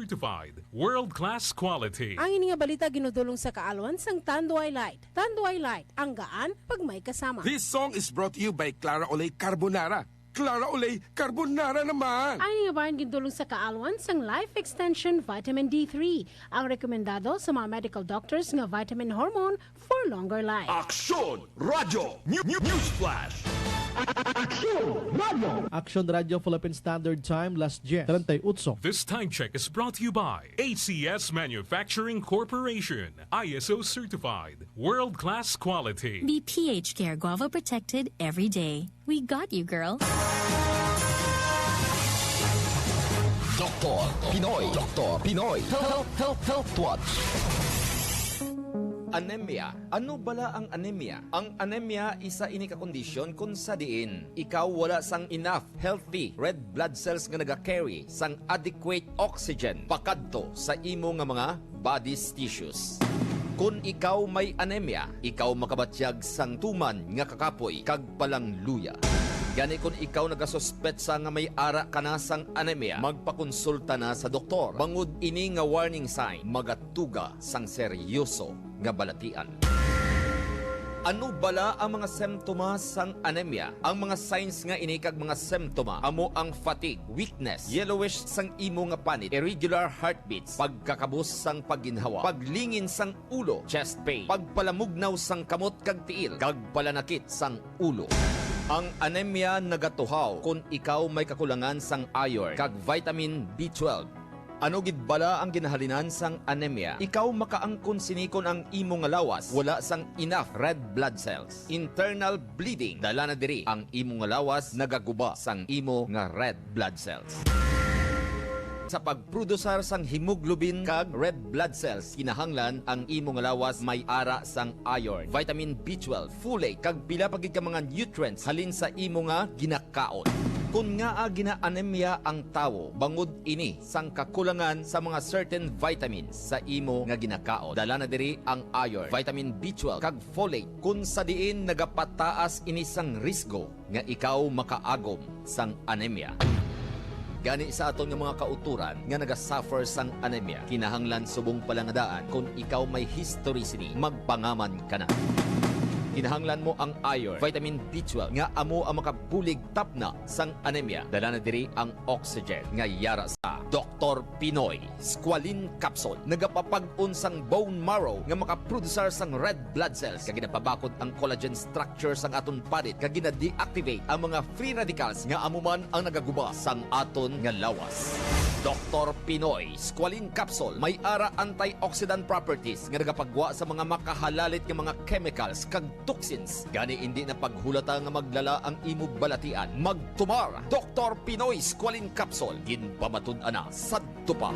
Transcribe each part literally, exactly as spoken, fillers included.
Certified world-class quality. Ang ini nga balita ginudulong sa kaalwan sang Tanduay Light. Tanduay Light, ang gaan pag may kasama. This song is brought to you by Clara Olay Carbonara. Clara Olay Carbonara naman! Ang ini nga bahin ginudulong sa kaalwan sang Life Extension Vitamin D three, ang rekomendado sa mga medical doctors nga vitamin hormone for longer life. Aksyon Radyo New, New, News Flash. Aksyon Radyo. Aksyon Radyo Philippine Standard Time, las diez treinta y ocho. This time check is brought to you by A C S Manufacturing Corporation, I S O certified, world-class quality. Be P H Care Guava protected every day. We got you, girl. Doktor Pinoy. Doktor Pinoy. Health, health, health, health watch. Anemia. Ano bala ang anemia? Ang anemia isa ini ka kondisyon kung sa diin ikaw wala sang enough healthy red blood cells nga naga-carry sang adequate oxygen pakadto sa imo nga mga body's tissues. Kon ikaw may anemia, ikaw makabatyag sang tuman nga kakapoy kag palangluya. Gani, kon ikaw nagasuspetsa nga may ara ka na sang anemia, magpakonsulta na sa doktor, bangod ini nga warning sign magatuga sang seryoso nga balatian. Ano bala ang mga simptomas sang anemia? Ang mga signs nga ini kag mga simptoma amo ang fatigue, weakness, yellowish sang imo nga panit, irregular heartbeats, pagkakabos sang pagginhawa, paglingin sang ulo, chest pain, pagpalamugnaw sang kamot kag tiil, kag palanakit sang ulo. Ang anemia nagatuhaw kon ikaw may kakulangan sang iron kag vitamin B twelve. Ano gid bala ang ginahalinan sang anemia? Ikaw makaangkon sini kon ang imo nga lawas wala sang enough red blood cells. Internal bleeding. Dala na diri ang imo nga lawas nagaguba sang imo nga red blood cells. Sa pagprodusar sang hemoglobin kag red blood cells, kinahanglan ang imo nga lawas may ara sang iron, vitamin B twelve, folate, kag pila pa gid ka mga nutrients halin sa imo nga ginakaon. Kon ngaa gina-anemia ang tawo, bangod ini sang kakulangan sa mga certain vitamins sa imo nga ginakaon. Dala na diri ang iron, vitamin B twelve, kag folate, kung sa diin nagapataas ini sang risgo nga ikaw makaagom sang anemia. Gani, sa aton nga mga kautoran nga nagasuffer sang anemia, kinahanglan subong pa lang nga daan, kon ikaw may history sini, magpangaman ka na. Kinahanglan mo ang iron, vitamin B twelve, nga amo ang makabulig tapna sang anemia. Dala na diri ang oxygen nga yara sa Doktor Pinoy Squalene Capsule. Nagapapag-on sang bone marrow nga makaprodusar sang red blood cells, kag ginapabakod ang collagen structure sang aton panit, kag gina-deactivate ang mga free radicals nga amo man ang nagaguba sang aton nga lawas. Doktor Pinoy Squalene Capsule may ara antioxidant properties nga nagapagwa sa mga makahalalit nga mga chemicals kag toxins. Gani, indi na paghulata nga maglala ang imo balatian. Magtumar, Doktor Pinoy Squalene Capsule. Ginpamatud-an na sa Tupa.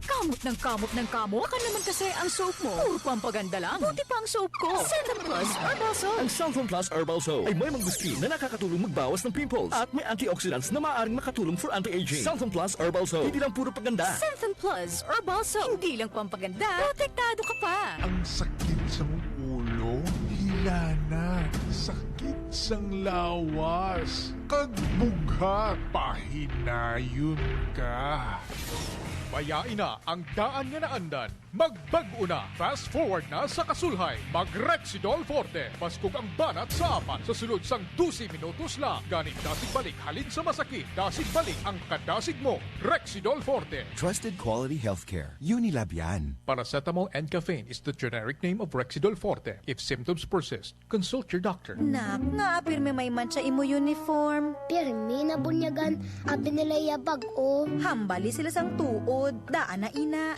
Kamot ng kamot ng kamot. Baka naman kasi ang soap mo. Puro pampaganda lang. Buti pa ang soap ko. Cellphone Plus Herbal Soap. Ang Cellphone Plus Herbal Soap ay may mangosteen na nakakatulong magbawas ng pimples at may antioxidants na maaaring makatulong for anti-aging. Cellphone Plus Herbal Soap. Hindi lang puro paganda. Cellphone Plus Herbal Soap. Hindi lang pampaganda, protektado ka pa. Ang sakit sa ulo, hila na. Sakit sang lawas, kag bughat, pahinayon ka. Bayai na ang daan nga naandan. Magbag-o na. Fast forward na sa kasulhay. Mag Rexidol Forte. Baskog ang banat sa apat sa sulod sang dose minutos lang. Gani, dasig balik halin sa masakit. Dasig balik ang kadasig mo. Rexidol Forte. Trusted quality healthcare. Unilab yan. Paracetamol and caffeine is the generic name of Rexidol Forte. If symptoms persist, consult your doctor. Nak, ngaa pirmi may mantsa imo uniform? Pirmi nabunyagan, abi nila iya bag-o. Hambali sila sang tuod, daan na ina.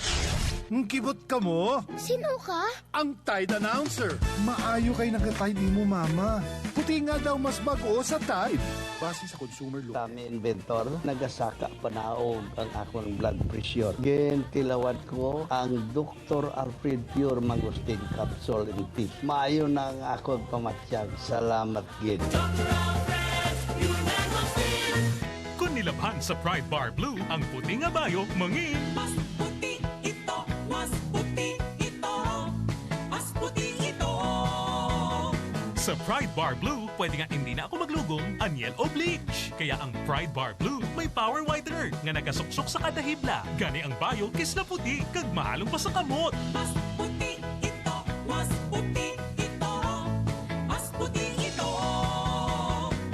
Ngkibot kamo? Sino ka? Ang Tide Announcer. Maayo kay nagka-Tide imo mama. Puti nga daw mas bag-o sa Tide. Base sa consumer law. Kami inventor, nagasaka panaog ang akong blood pressure. Gintilawan ko ang Doktor Alfred Pure Mangosteen Capsule and Tea. Maayo na ang akong pamatyag. Salamat gid. Kung nilabhan sa Pride Bar Blue, ang puti nga bayo mangin. Mas puti ito, mas puti ito, mas puti ito. Sa Pride Bar Blue, Pwede nga hindi na ako maglugom, anyel o bleach. Kaya ang Pride Bar Blue may power whitener nga nagasuksok sa kada hibla. Gani ang bayo kisla puti kag mahalong pa sa kamot. Mas puti ito, mas puti ito, mas puti ito.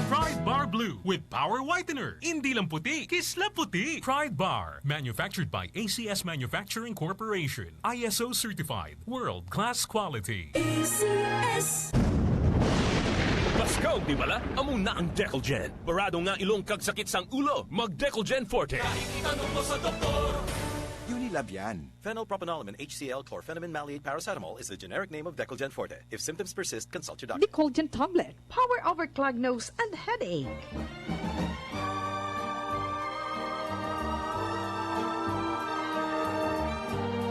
Pride Bar Blue with power whitener. Hindi lang puti, kisla puti. Pride Bar. Manufactured by A C S Manufacturing Corporation. I S O certified. World class quality. A C S. Paskaw, di bala? Amo na ang Decolgen. Parado nga ilong kag sakit sang ulo, mag Decolgen Forte. Kahit itanong mo sa doktor. Unilab yan. Phenylpropanolamine H C L chlorphenamine maleate paracetamol is the generic name of Decolgen Forte. If symptoms persist, consult your doctor. Decolgen tablet. Power over clogged nose and headache.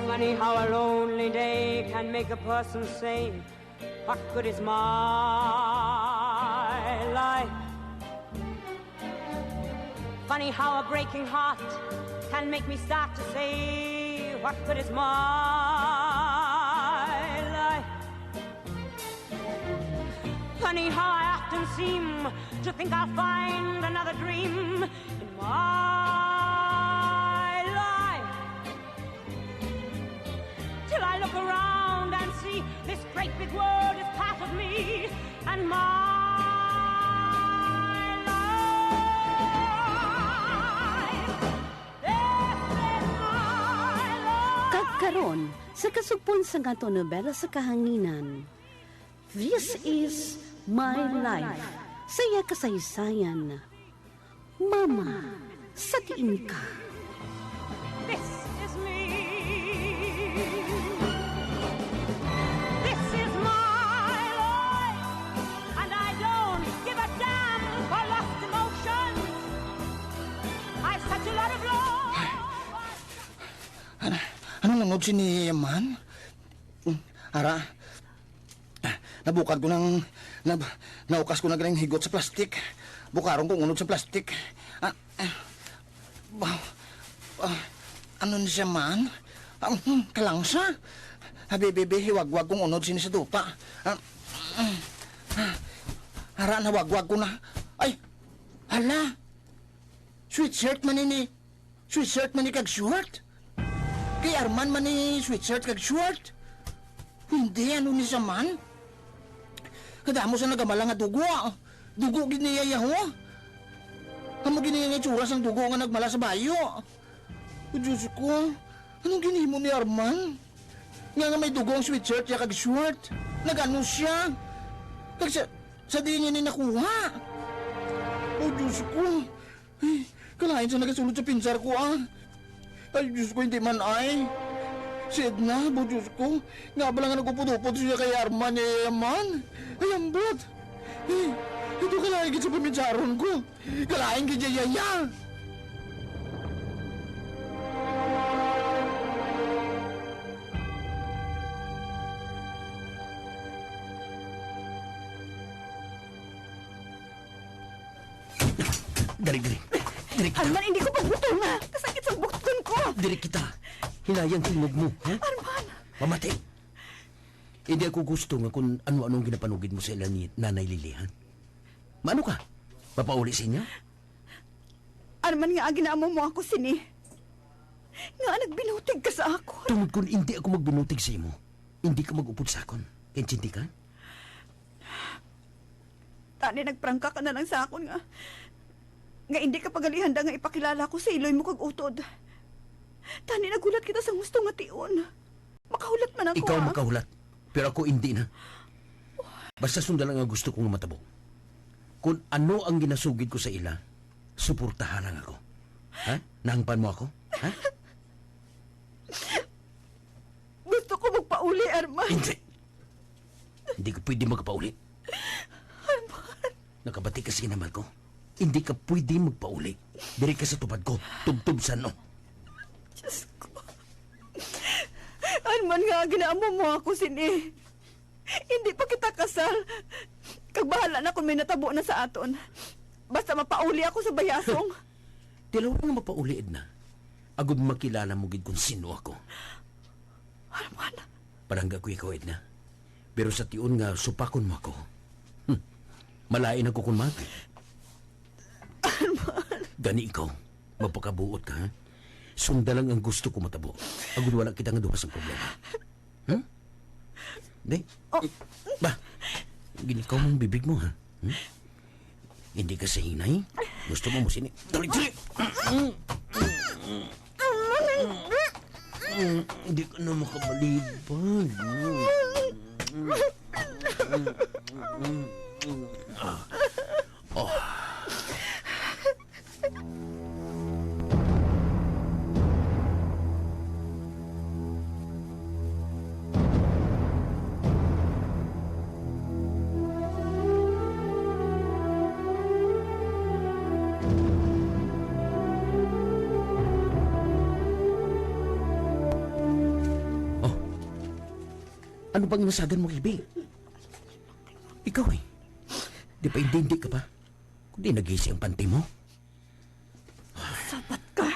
Funny how a lonely day can make a person say, "What good is my life?" Funny how a breaking heart can make me start to say, "What good is my life?" Funny how I often seem to think I'll find another dream in my life. Till I look around and see this great big world is part of me and my life. This is my life. Kag karon, sa kasugpon sang aton nobela sa kahanginan, This is My Life, sa iya kasaysayan, Mama sa Diin Ka? This is me. This is my life. And I don't give a damn for lost emotions. I've such a lot of love. Ano, ano ngunod sini, man? Ara, nabukad ko nang, nab-, naukas ko na ganing higot sa plastik. Bukaron ko ngunod sa plastik. Ah, ah, ba-, ah, ano ni siya man? Ah, hmm, kalangsa. Abi, abi, abi, hiwagwag kong unod sini sa dupa. Ah, ah, ara, nawagwag ko na. Ay, hala! Sweatshirt man ini. Sweatshirt man ni kag short? Kay Arman man ni sweatshirt kag short? Hindi, ano ni siya man? Kadamo sa nagamala nga dugo, ah. Dugo gid niya, yaho. Amo gid niya nga itsura sang dugo nga nagmala sa bayo. O Diyos ko, anong ginhimo ni Arman? Nga, nga may dugo ang sweatshirt niya kag short. Nag-ano siya? Kag sa, sa diin niya ni nakuha? O Diyos ko, ay, kalain sa nagasulod sa pinsar ko, ah. Ay, Diyos ko, hindi man ay. Si Edna, bo, Diyos ko, nga bala nga nag-upod-upod siya kay Arman, eh, Arman. Ay, ambot. Ay, ito kalain gid sa paminsaron ko. Kalain gid siya, yaya. Dali, dali. Dali kita. Arman, hindi ko pagbutonga. Kasakit sa bukton ko. Dali kita. Hinayang tingog mo, ha? Arman! Mamati. Hindi ako gusto nga kung ano-ano ang ginapanugid mo sa ila ni Nanay Lilihan. Maano ka? Mapauli sa inyo? Arman, nga ginaamo mo ako sini. Nga nagbinutig ka sa akon. Tungod kung hindi ako magbinutig sa imo, hindi ka mag-upod sa akon. Kaintindi ka? Tani nagprangka ka na lang sa akon nga, nga hindi ka pagalihanda nga ipakilala ko sa iloy mo kag utod. Tani naghulat kita sa gusto nga tion. Makahulat man ako, Ikaw ah. makahulat, pero ako hindi na. Basta sunda lang ang gusto ko nga matabo. Kung ano ang ginasugid ko sa ila, suportaha lang ako. Ha? Nahangpan mo ako? Ha? Gusto ko magpauli, Arman. Hindi. Hindi ka pwede magpauli. Arman. Nakabati ka sa ginamal ko. Hindi ka pwede magpauli. Diri ka sa tupad ko. Tubtob sa no. Diyos ko. Arman, nga ginaamo mo ako sini. Hindi pa kita kasal. Kag bahala na kung may natabo na sa aton. Basta mapauli ako sa bayasong. Tilaw nga mapauli, Edna. Agud makilala mo gid kung sino ako. Arman. Palangga ko ikaw, Edna. Pero sa tion nga supakon mo ako, hmm, Malain ako kon mati. Arman. Gani ikaw, mapakabuot ka, ha? Sunda lang ang gusto ko matabo. Agud wala kita nga duha sang problema. Hmm? Di? Oh. Ba? Ginikaw mong bibig mo, ha? Hmm? Hindi ka sa hinay? Gusto mo mo sini? Dali, dali! Hindi ka na makabalibad. Ah. Oh. Oh. Ano bang nasagan mo, Ibi? Ikaw eh. Di ba hindi, hindi ka pa? Kundi nagisi ang panty mo? Sabat ka.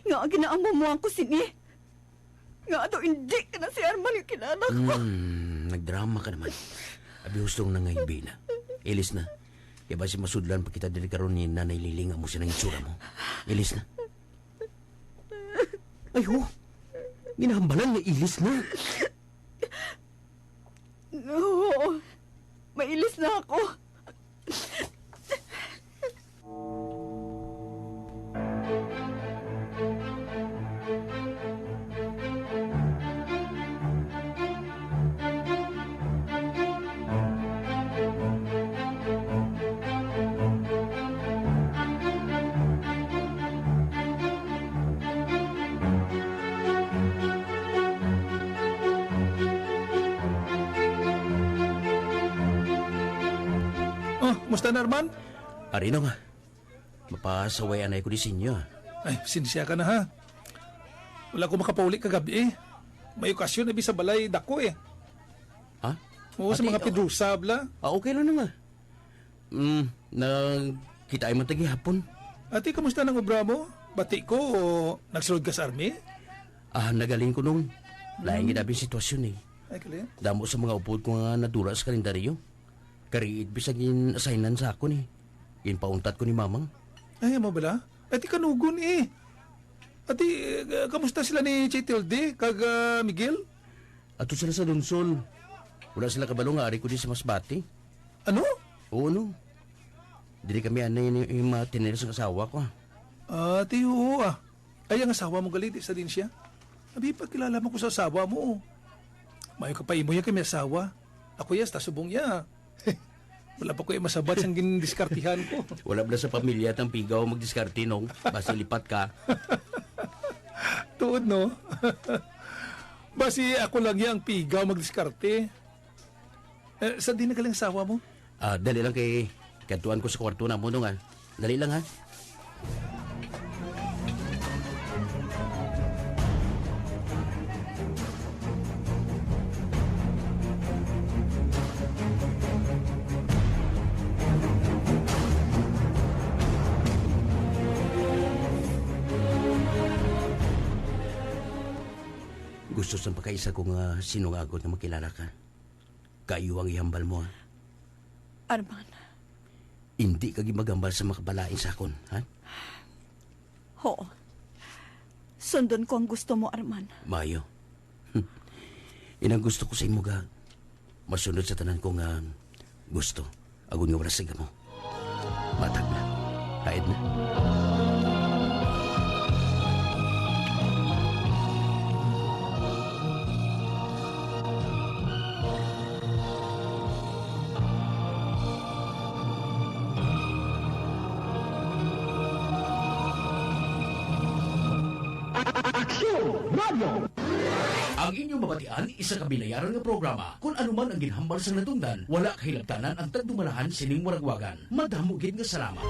Nga ginaamumuan ko sini. Nga ato hindi ka na si Arman nga kilala ko. Hmm, nagdrama ka naman. Abi, husto na nga, Ibi na. Ilis na. Kaya ba si masudlan pa kita diri karon ni Nanay Liling ang mo sinang itsura mo? Ilis na. Ay, ho. Ginahambalan nga ilis na. Oo. Mailis na ako. Oh, musta na, Arman? Ari na nga. Mapasaway anay ko ni Sinyo, ah. Ay, sinsya ka na, ha? Wala ko makapauli kagab-i. May okasyon abi sa balay dako, eh. Ha? Oo, sa Ati, mga oh, Pedrosa, bla. Ah, okay lang na nga. Mm, nagkita ay man ta gihapon. Ati, kamusta nang obra mo? Bati ko, o nagsulod ka sa army? Ah, nagaling ko nung. Lain Hmm. gid abi ang sitwasyon, eh. Ay, kali. Damo sa mga upod ko nga nadula sa kalendaryo. Kariit bisag gin-assignan sa akon, eh. Ginpauntat ko ni Mamang. Ay, amo bala? Ati kanugon, eh. Ati, eh, kamusta sila ni Che Tilde kag, ah, Miguel? Ato sila sa Donsol. Wala sila kabalo nga ari ko di sa Masbate. Ano? Oo, no. Diri kami anay ni, ni mga tinir sa asawa ko, ah. Ah, ti, oo, ah. Ay, ang asawa mo gali, di sa din siya? Abi, pakilala mo ko sa asawa mo, oh. Mayo ka pa imo yan kay may asawa. Ako, yes, ta subong ya. Wala pa ko yung masabat sang gindiskartihan ko. Wala bala sa pamilya tang pigaw magdiskarte, nong? Basi lipat ka. Tuod, no? Basi ako lang yang pigaw magdiskarte. Eh, sa di na galing asawa mo? Ah, dali lang kay kadtuan ko sa kwarto na mo, nong, ah. Dali lang, ha? Gusto sang pakaisa ko nga sinungagon nga makilala ka. Kaayo ang ihambal mo, ha? Arman. Indi ka gid maghambal sa makabalain sa akon, ha? Huo. Sundon ko ang gusto mo, Arman. Maayo. Inang gusto ko sa imo ga masunod sa tanan ko nga gusto. Agod nga wala sa gamo. Matag na. Haid na. Aksyon Radio. Ang inyong mabatian, isa ka binayaran nga programa. Kon ano man ang ginhambal sang natungdan, wala kahilabtanan ang tagdumalahan sining waragwagan. Madamo gid nga salamat.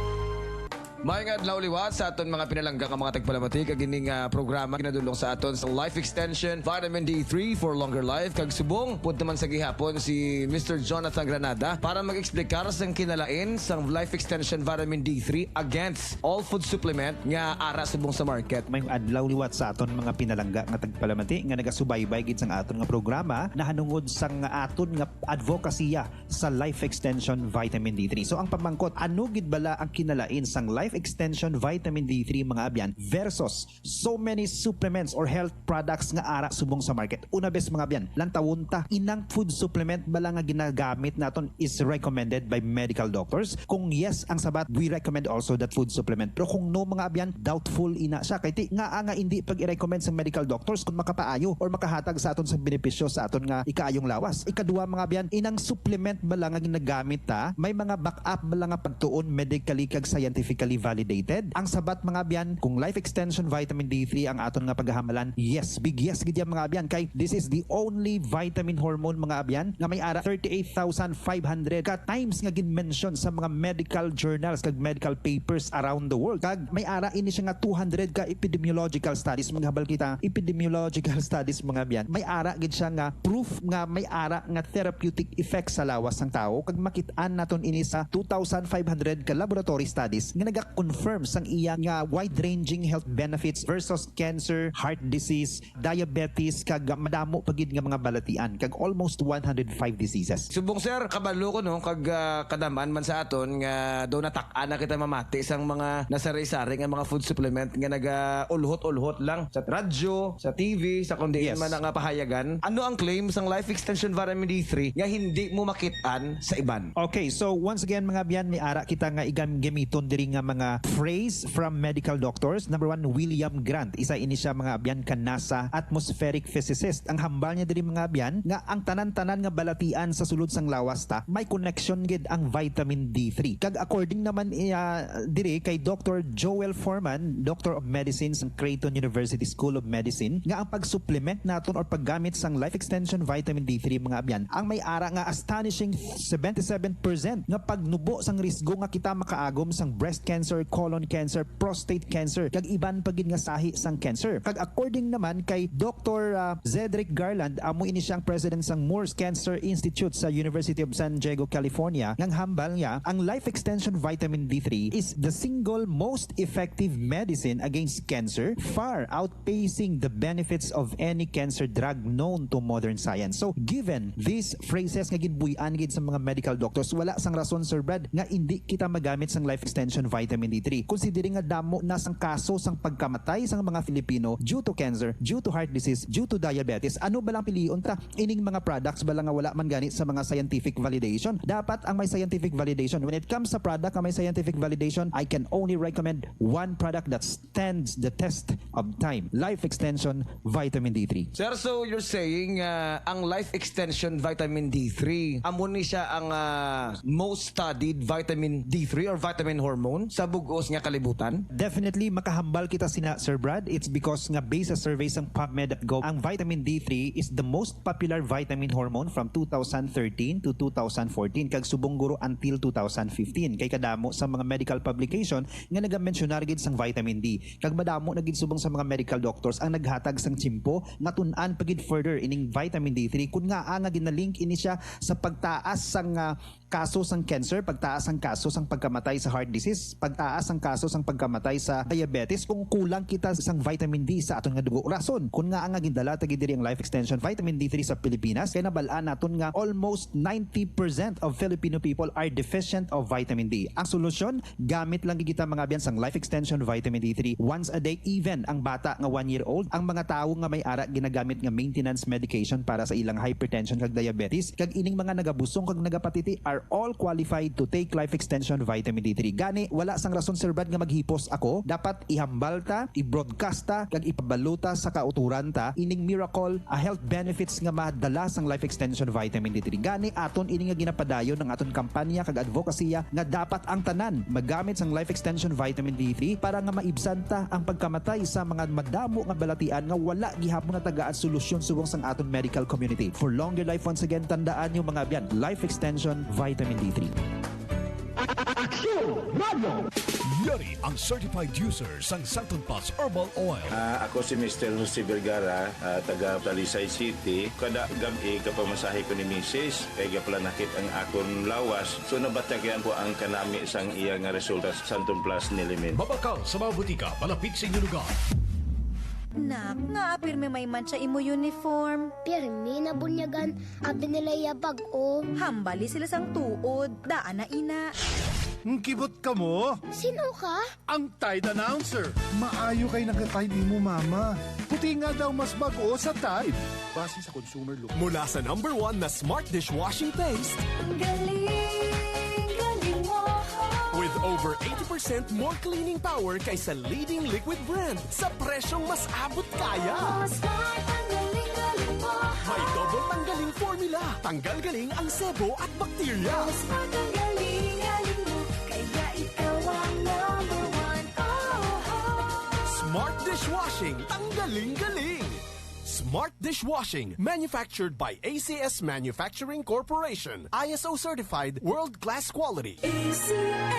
Maayong adlaw liwat sa aton mga pinalangga nga mga tagpalamati, kag ining, ah, programa ginadulong sa aton sa Life Extension Vitamin D three for Longer Life. Kag subong pud naman sa gihapon si Mister Jonathan Granada para mag-explicar sang kinalain sang Life Extension Vitamin D three against all food supplement nga ara subong sa market. Maayong adlaw liwat sa aton mga pinalangga nga tagpalamati nga nagasubaybay gid sang aton nga programa nahanungod sang aton nga advokasya sa Life Extension Vitamin D three. So, ang pamangkot, ano gid bala ang kinalain sang Life Extension Vitamin D three, mga abyan, versus so many supplements or health products nga ara subong sa market? Una bes, mga abyan, lantawon ta, inang food supplement bala nga ginagamit naton is recommended by medical doctors? Kung yes ang sabat, we recommend also that food supplement. Pero kung no, mga abyan, doubtful ina siya. Kay ti, nga, nga hindi pag i-recommend sa medical doctors kung makapaayo or makahatag sa aton sa benepisyo sa aton nga ikaayong lawas. Ikaduha, mga abyan, inang supplement bala nga ginagamit ta, may mga backup bala nga pagtuon medically kag scientifically validated? Ang sabat, mga abyan, kung Life Extension Vitamin D three ang aton nga paghahamalan, yes, big yes gid yan, mga abyan, kay this is the only vitamin hormone, mga abyan, nga may ara thirty-eight thousand five hundred ka times nga gin-mention sa mga medical journals kag medical papers around the world. Kag may ara ini siya nga two hundred ka epidemiological studies. Maghabal kita, epidemiological studies, mga abyan, may ara gid siya nga proof nga may ara nga therapeutic effect sa lawas sang tawo, kag makit-an naton ini sa two thousand five hundred ka laboratory studies nga naga-confirm sang iya nga wide-ranging health benefits versus cancer, heart disease, diabetes, kag madamo pa gid nga mga balatian, kag almost one hundred five diseases. Subong, sir, kabalo ko, no, kag, ah, kadaman man sa aton nga daw natak-an na kita mamati sang mga nasari-sari nga mga food supplement nga naga-ulhot-ulhot lang sa radyo, sa T V, sa kung diin Yes. man nga pahayagan. Ano ang claim sang Life Extension Vitamin D three nga hindi mo makit-an sa iban? Okay, so once again, mga abyan, may ara kita nga igam-, gamiton diri nga mga phrase from medical doctors. Number one, William Grant. Isa ini siya, mga abyan, ka NASA atmospheric physicist. Ang hambal niya diri, mga abyan, nga ang tanan-tanan nga balatian sa sulod sang lawas ta may connection gid ang vitamin D three. Kag according naman, iya, diri kay Doctor Joel Foreman, Doctor of Medicine sa Creighton University School of Medicine, nga ang pag-supplement naton or paggamit sang Life Extension Vitamin D three, mga abyan, ang may ara nga astonishing seventy-seven percent nga pagnubo sang risgo nga kita makaagom sang breast cancer, colon cancer, prostate cancer, kag iban pa gid nga sahi sang cancer. Kag according naman kay Doctor, ah, Cedric Garland, amo ini siyang president sang Moores Cancer Institute sa University of San Diego, California, ngang hambal niya, ang Life Extension Vitamin D three is the single most effective medicine against cancer, far outpacing the benefits of any cancer drug known to modern science. So, given these phrases nga ginbuy-an gid sa mga medical doctors, wala sang rason, Sir Brad, nga indi kita magamit sang Life Extension Vitamin D three. Considering nga damo na sang kaso sang pagkamatay sang mga Filipino due to cancer, due to heart disease, due to diabetes, ano ba lang pilion ta? Ining mga products bala nga wala man gani sa mga scientific validation? Dapat ang may scientific validation. When it comes sa product nga may scientific validation, I can only recommend one product that stands the test of time. Life Extension Vitamin D three. Sir, so you're saying, ah, ang Life Extension Vitamin D three, amo ni siya ang, ah, most studied vitamin D three or vitamin hormone sa bug-os nga kalibutan? Definitely, makahambal kita sina, Sir Brad. It's because nga based sa survey sang PubMed dot gov, ang vitamin D three is the most popular vitamin hormone from two thousand thirteen to two thousand fourteen, kag subong guro until two thousand fifteen. Kay kadamo sa mga medical publication nga nagamensyonar gid sang vitamin D. Kag madamo na gid subong sa mga medical doctors ang naghatag sang tiyempo nga tun-an pa gid further ining vitamin D three, kun ngaa nga ginalink ini siya sa pagtaas sang, ah, kaso sang cancer, pagtaas sang kaso sang pagkamatay sa heart disease, pagtaas sang kaso sang pagkamatay sa diabetes, kung kulang kita sang vitamin D sa aton nga dugo. Rason kun ngaa nga gindala ta gid diri ang Life Extension Vitamin D three sa Pilipinas, kay nabal-an naton nga almost ninety percent of Filipino people are deficient of vitamin D. Ang solusyon, gamit lang gid kita, mga abyan, sang Life Extension Vitamin D three once a day. Even ang bata nga one year old, ang mga tawo nga may ara ginagamit nga maintenance medication para sa ilang hypertension kag diabetes, kag ining mga nagabusong kag nagapatiti are all qualified to take Life Extension Vitamin D three. Gani, wala sang rason, Sir Brad, nga maghipos ako. Dapat ihambal ta, i-broadcast ta, kag ipabalo ta sa kauturan ta ining miracle, a health benefits nga madala sang Life Extension Vitamin D three. Gani, aton ini nga ginapadayon ang aton kampanya kag advokasya nga dapat ang tanan magamit sang Life Extension Vitamin D three para nga maibsan ta ang pagkamatay sa mga madamo nga balatian nga wala gihapon natagaan solusyon subong sang aton medical community. For longer life, once again, tandaan niyo, mga abyan, Life Extension Vitamin D three. Yari ang certified user sang Santon Plus Herbal Oil. Ah, ako si Mister Jose Vergara, ah, taga Talisay City. Kada gab-i, gapamasahe ko ni misis, kay gapalanakit ang akon lawas. So, nabatyagan ko ang kanami sang iya nga resulta sa Santon Plus Nilimin. Mabakal sa mga butika malapit sa inyo lugar. Nak, nga apir may may mancha imo uniform. Pirmi nabunyagan, abi nila iya bag-o. Hambali sila sang tuod, daan na ina. Ngkibot ka mo? Sino ka? Ang Tide Announcer. Maayo kay nagatayin imo mama. Puti nga daw mas bag-o sa Tide. Base sa consumer look. Mula sa number one na smart dishwashing paste. Ang galing, galing mo. With over eighty percent more cleaning power kaysa leading liquid brand sa presyong mas abot kaya. Oh, smart, ang galing, galing mo. May double tanggaling formula. Tanggal galing ang sebo at bakterya. Oh, smart, ang galing, galing mo. Kaya ikaw ang number one. Oh, oh. Smart dishwashing, tanggaling galing. Smart dishwashing, manufactured by A C S Manufacturing Corporation. I S O certified, world-class quality. A C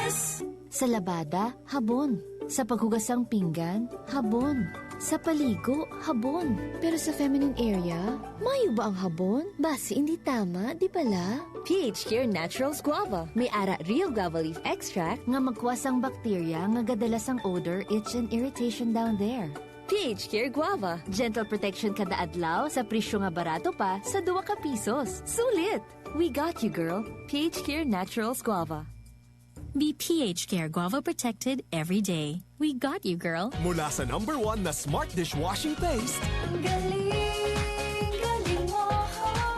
S. Sa labada, habon. Sa paghugas sang pinggan, habon. Sa paligo, habon. Pero sa feminine area, mayo ba ang habon? Basi hindi tama, di bala? P H Care Naturals Guava. May ara real guava leaf extract nga magkuha sang bakterya nga gadala sang odor, itch, and irritation down there. P H Care Guava. Gentle protection kada adlaw sa presyo nga barato pa sa duwa ka pisos. Sulit! We got you, girl. P H Care Naturals Guava. Be P H Care Guava protected every day. We got you, girl. Mula sa number one na smart dishwashing paste. Ang galing, galing mo.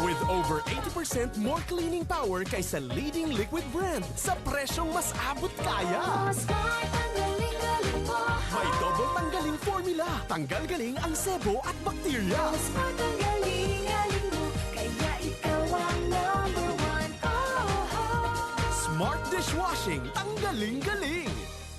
With over eighty percent more cleaning power kaysa leading liquid brand sa presyong mas abot kaya. Oh, smart, ang galing, galing mo. May double tanggaling formula. Tanggal galing ang sebo at bakterya. Oh, smart, ang galing, galing mo. Kaya ikaw ang number one. Oh, oh. Smart dishwashing. Tanggaling galing.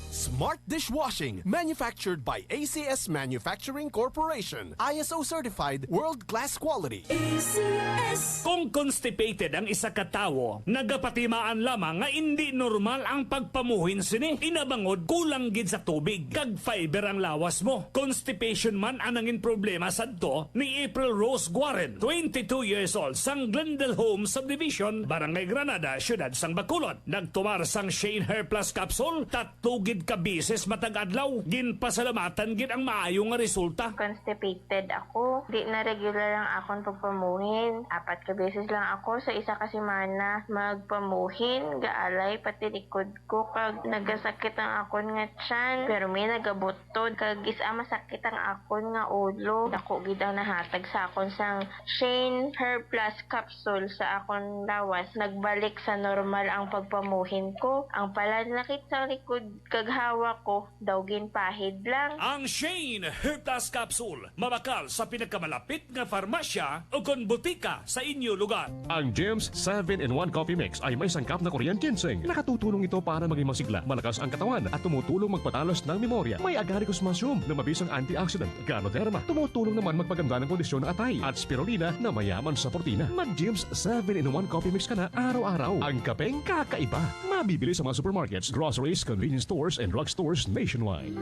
Smart dishwashing, manufactured by A C S Manufacturing Corporation, I S O certified, world-class quality. A C S. Kung constipated ang isa ka tawo, nagapatimaan lamang nga indi normal ang pagpamuhin sini, inabangod kulang gid sa tubig kag fiber ang lawas mo. Constipation man ang nangin problema sadto ni April Rose Guaren, twenty-two years old, sang Glendale Home Subdivision, Barangay Granada, Siyudad sang Bacolod. Nagtumar sang Shane Hair Plus Capsule, tatlo gid ka bisis matag adlaw. Ginpasalamatan gid ang maayo nga resulta. Constipated ako. Di na regular ang akon pagpamuhin. Apat ka beses lang ako sa isa ka semana magpamuhin. Gaalay pati likod ko kag nagasakit ang akon nga tiyan. Pero may nagabutod kag isa masakit ang akon nga ulo. Dako gid ang nahatag sa akon sang Shane Hair Plus Capsule sa akon lawas. Nagbalik sa normal ang pagpamuhin ko. Ang palanakit sa likod kag hawak ko daw ginpahid lang. Ang Shane Hair Plus Capsule, mabakal sa pinakamalapit nga farmasya o kon butika sa inyo lugar. Ang Jim's seven-in-one Coffee Mix ay may sangkap na Korean ginseng. Nakatutulong ito para maging masigla, malakas ang katawan, at tumutulong magpatalas ng memorya. May agaricus massum na mabisang antioxidant, Ganoderma, tumutulong naman magpaganda ng kondisyon ng atay, at spirulina na mayaman sa protina. Mag-Jim's seven-in-one Coffee Mix ka na araw-araw. Ang kapeng kakaiba. Mabibili sa mga supermarkets, groceries, convenience stores, and drugstores nationwide.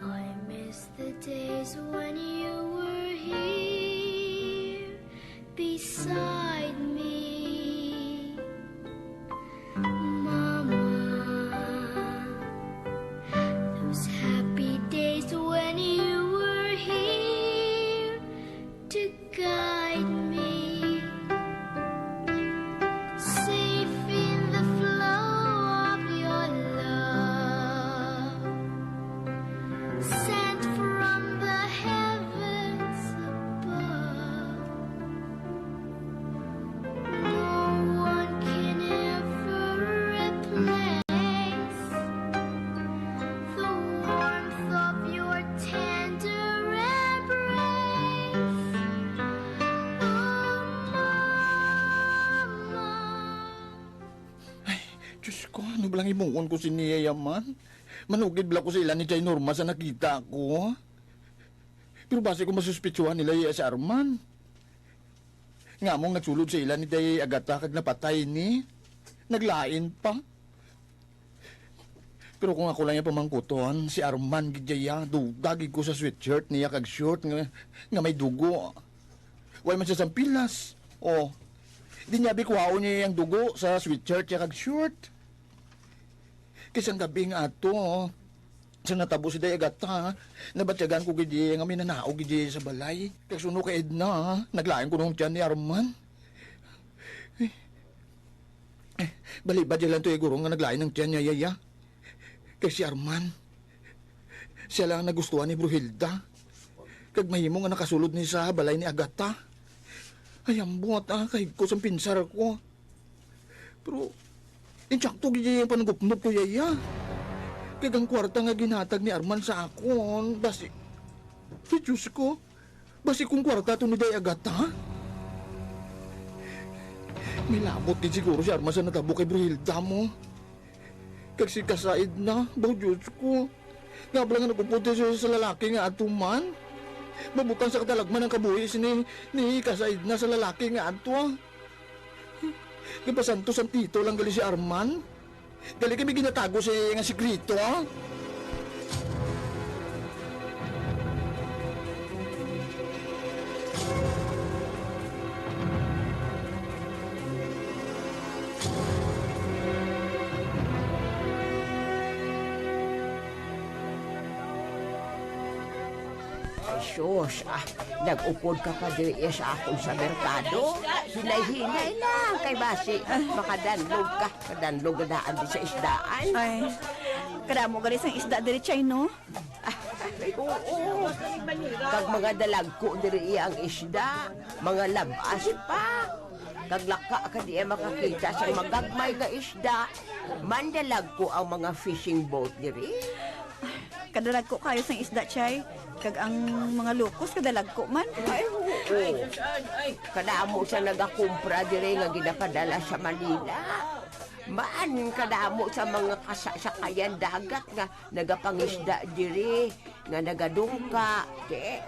I miss the days when you were here beside me, Mama. Those happy days when you were here to guide me, safe in the flow of your love, sent from the heavens above. No one can ever replace the warmth of your tender embrace. Oh, Mama. Ay, Diyos ko, ano ba lang himuon ko sini, Yayaman? Manugid bala ko sa ila ni Jay Norma sa nakita ko. Pero basi ko masuspitsuhan nila iya si Arman. Nga among nagsulod sa ila ni Day Agata kag napatay ni, naglain pa. Pero kung ako lang iya pamangkuton, si Arman gid iya, duda gid ko sa sweatshirt niya kag short nga, nga may dugo. Way man siya sampilas. Oh, di niya abi kuhaon niya ang dugo sa sweatshirt niya kag short. Kay sang gabi nga ato, sa natabo si Day Agata, nabatyagan ko gid iya nga may nanaog gid iya sa balay. Kag suno kay Edna, naglain ko nung tiyan ni Arman. Eh, eh, balibad lang to, eh, guro, nga naglain ang tiyan niya, yaya. Kay si Arman, siya lang ang nagustuhan ni Bro Hilda. Kag mahimo nga nakasulod ni sa balay ni Agata. Ay, ambot, ah, kahigko sang pinsar ko. Pero, insakto gid ang panugupnop ko, yaya. Kag ang kwarta nga ginhatag ni Arman sa akon, basi, ay, Diyos ko, basi kung kwarta to ni Day Agata? May labot gid siguro si Arman sa natabo kay Bro Hilda mo. Kag si Kasaid na, baw, Diyos ko. Nga pala nga nagupod siya sa lalaki nga ato man. Mabutang sa katalagman ang kabuhi sini ni Kasaid na sa lalaki nga ato. Gapasantos ang tito lang gali si Arman. Gali kami ginatago sa iya nga sikreto, ah. Ay, sus, ah, nag-upod ka pa diri sa akon sa merkado? Hinay-hinay lang, kay basi makadanlog ka. Kadanlog na daan di sa isdaan. Ay, kadamo gali sang isda diri, Chay, no? Ay, oo. Kag mga dalagko diri iya ang isda, mga labas pa. Kag laka ka di makakita sa magagmay nga isda, mandalagko ang mga fishing boat diri. Kadalagko kayo sang isda, Chay. Kag ang mga lukos, kadalagko man. Ay, oo. Kadamo sa nagakumpra diri nga ginapadala sa Manila. Man, kadamo sa mga kasasakayan dagat nga nagapangisda diri, nga nagadungka. Di,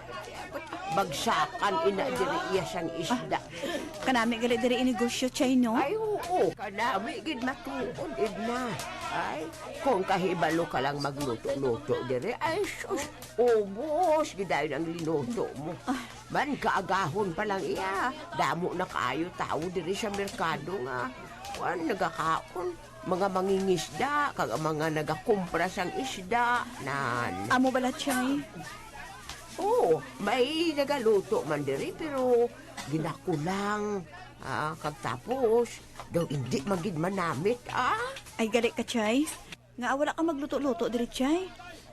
bagsakan ina diri iya sang isda. Kanami gali diri inegosyo, Chay, no? Ay, oo. Kanami gid matuod, Edna. Ay, kung kahibalo ka lang magluto-luto diri, ay, sus, ubos gid ang linuto mo. Ah. Man, kaagahon pa lang iya, damo na kaayo tawo diri sa merkado nga, kuwan, nagakaon. Mga mangingisda, kag ang mga nagakumpra sang isda, nan. Amo bala, Chay? Oo, may nagaluto man diri, pero ginakulang. Ah, kag tapos, daw indi man gid manamit, ah. Ay, gali ka, Chay. Nga wala ka magluto-luto diri, Chay?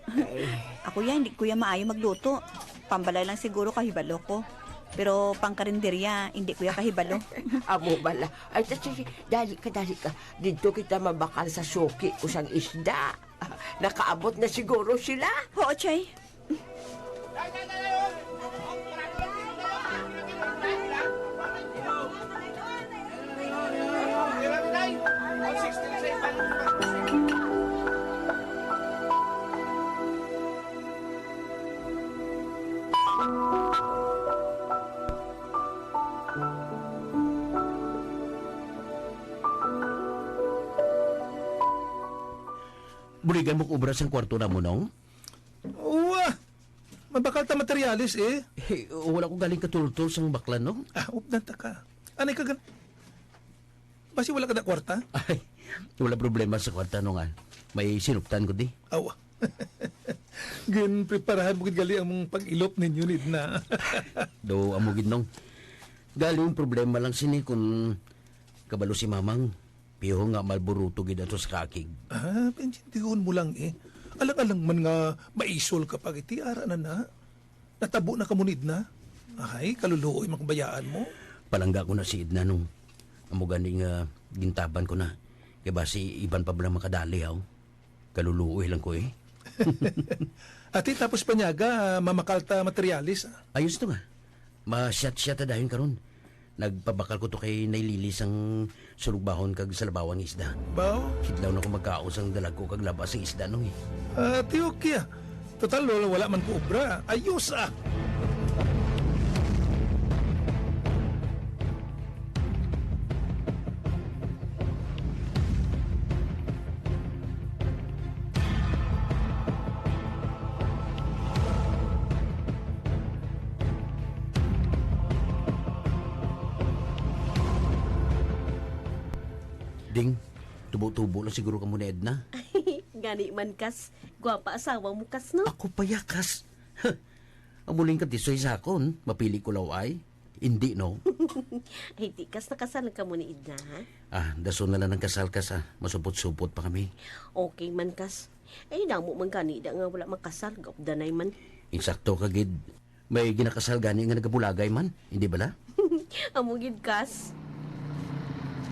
Ay. Ako ya, hindi ko ya maayo magluto. Pambalay lang siguro kahibalo ko. Pero pangkarinderya, hindi ko ya kahibalo. Amo bala. Ay, ta-, sige, dali ka, dali ka. Didto kita mabakal sa suki ko sang isda. Nakaabot na siguro sila. Oo, Chay. Buligan mo ko obra sang kwarto namo, no? Uwa! Mabakal ta materyales, eh. Eh, wala ko galing katultol sang baklan, no? Ah, updan ta ka. Anay ka gan-, basi wala ka na kwarta? Ay, wala problema sa kwarta, no, nga. May sinuptan ko, di. Awa. Ginpreparahan mo gid gali ang pag-ilop ninyo, nid na. Do, amo gid, nong. Galing problema lang sini kung kabalo si Mamang. Piho nga malburuto gid ato sa kakig. Ah, paintindihon mo lang eh. Alang-alang man nga maisol ka pa, iti ara na na. Natabo na ka mo nid na. Ay, kaluluoy man kung bayaan mo. Palangga ko na si Edna nung amo gani nga gintaban ko na. Kay basi iban pa bala makadali, haw. Kaluluoy lang ko eh. Ati, tapos panyaga, ah, mamakal ta materyales, ah. Ayos to nga. Masyat-syat ta dayon karon. Nagpabakal ko to kay nailili sang sulugbahon kag salabawan nga isda. Baw? Kidlaw na ko magkaon sang dalagko kag laba sang isda, nong, eh. Ah, ti okay, ah. Total, wala, wala man ko obra. Ayos, ah. Tubo-tubo lang siguro kamo ni Edna. Gani man, Kas. Gwapa asawa mo, Kas, no? Ako pa ya, Kas. Amo ning katisoy sa akon. Mapili ko law ay. Hindi, no? Ay, di, Kas, nakasal na kamo ni Edna, ha? Ah, dason na lang ang kasal, Kas, ah. Masupot-supot pa kami. Okay man, Kas. Ay, damo man gani da nga wala makasal, gaupdanay man. Insakto ka gid. May ginakasal gani nga nagabulagay man, hindi bala? Amo gid, Kas.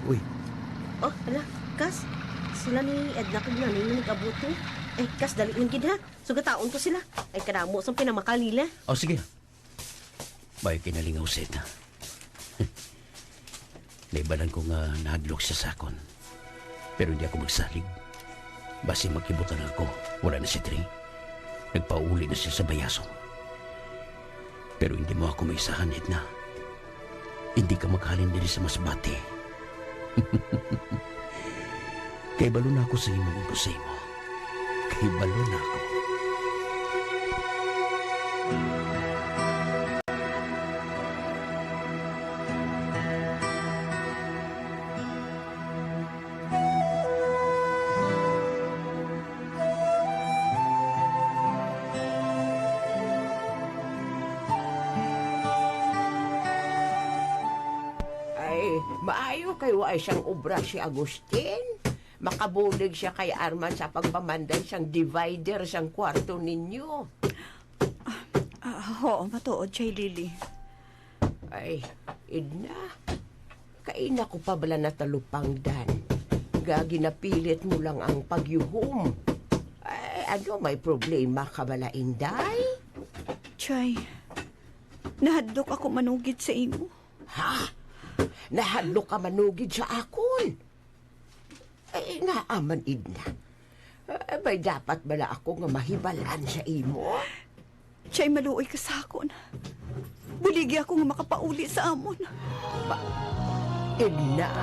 Uy. Oh, hala, Kas. Sila ni Edna kag nanay nga nag-abot, eh. Eh, Kas, dali lang gid, ha. Sugataon ko sila. Ay, kadamo sang pinamakal nila. Oh, sige. May kinalingaw sa Edna. Naibalan ko nga nahadlok siya sa akon. Pero hindi ako magsalig. Basi magkibot na lang ako. Wala na si Trey. Nagpauli na siya sa bayaso. Pero hindi mo ako maisahan, Edna. Hindi ka maghalin diri sa Masbate. Kay balo na ako sa imo, ko sa imo. Kay balo na ako. Ay, maayo kay wa siyang obra si Agustin. Makabulig siya kay Arman sa pagpamanday sang divider sang kwarto ninyo. Ah, ah, oo, matuod, Chay Lily. Ay, Edna, kaina ko pa bala natalupangdan nga ginapilit mo lang ang pagyuhom. Ay, ano, may problema ka bala, Inday? Chay, nahadlok ako manugid sa imo. Ha? Nahadlok ka manugid sa akon? Ay, ngaa man, Edna? Eh, may dapat bala ako nga mahibalaan sa imo? Chay, maluoy ka sa akon. Buligi ako nga makapauli sa amon. Ba, Edna?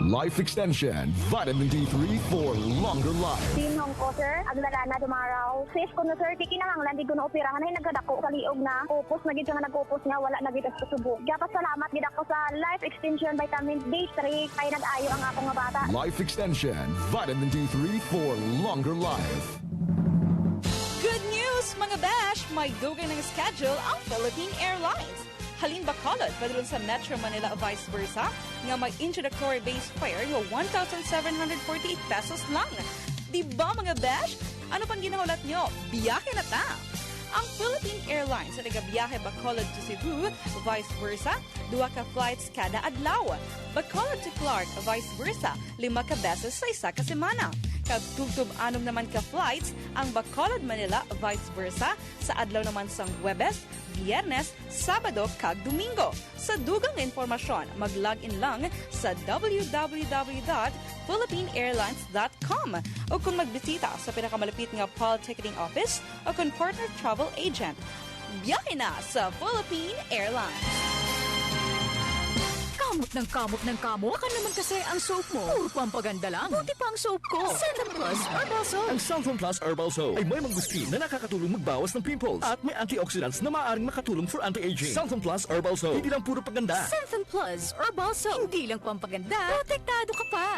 Life Extension, Vitamin D three for longer life. Sinong ko, sir? Aglalana Dumaraw. Sis ko no, sir, di kinahanglan di ko no operahan ay nagkadako sa liog na. Upos na gid siya nga nag-upos nga wala na gid sa subo. Dapat salamat gid ako sa Life Extension Vitamin D three kay nag-ayo ang akong nga bata. Life Extension, Vitamin D three for longer life. Good news, mga besh! May dugay ng schedule ang Philippine Airlines. Halin Bacolod, padulong sa Metro Manila, vice versa, nga may introductory base fare nga one thousand seven hundred forty-eight pesos lang. Di ba, mga besh? Ano pang ginahulat nyo? Biyahe na ta! Ang Philippine Airlines sa nagabiyahe Bacolod to Cebu, vice versa, duha ka flights kada adlaw. Bacolod to Clark, vice versa, lima ka beses sa isa ka semana. Kag tubtob anom naman ka flights ang Bacolod, Manila, vice versa, sa adlaw naman sang Huwebes, Biyernes, Sabado, kag Domingo. Sa dugang nga impormasyon, mag-log in lang sa w w w dot philippine airlines dot com o kung magbisita sa pinakamalapit nga P A L ticketing office o kung partner travel agent. Biyahe na sa Philippine Airlines! Kamot ng kamot ng kamot? Baka naman kasi ang soap mo. Puro pampaganda lang. Buti pa ang soap ko. Santon Plus Herbal Soap. Ang Santon Plus Herbal Soap ay may mangosteen na nakakatulong magbawas ng pimples at may antioxidants na maaaring makatulong for anti-aging. Santon Plus Herbal Soap. Hindi lang puro paganda. Santon Plus Herbal Soap. Hindi lang pampaganda, protektado ka pa.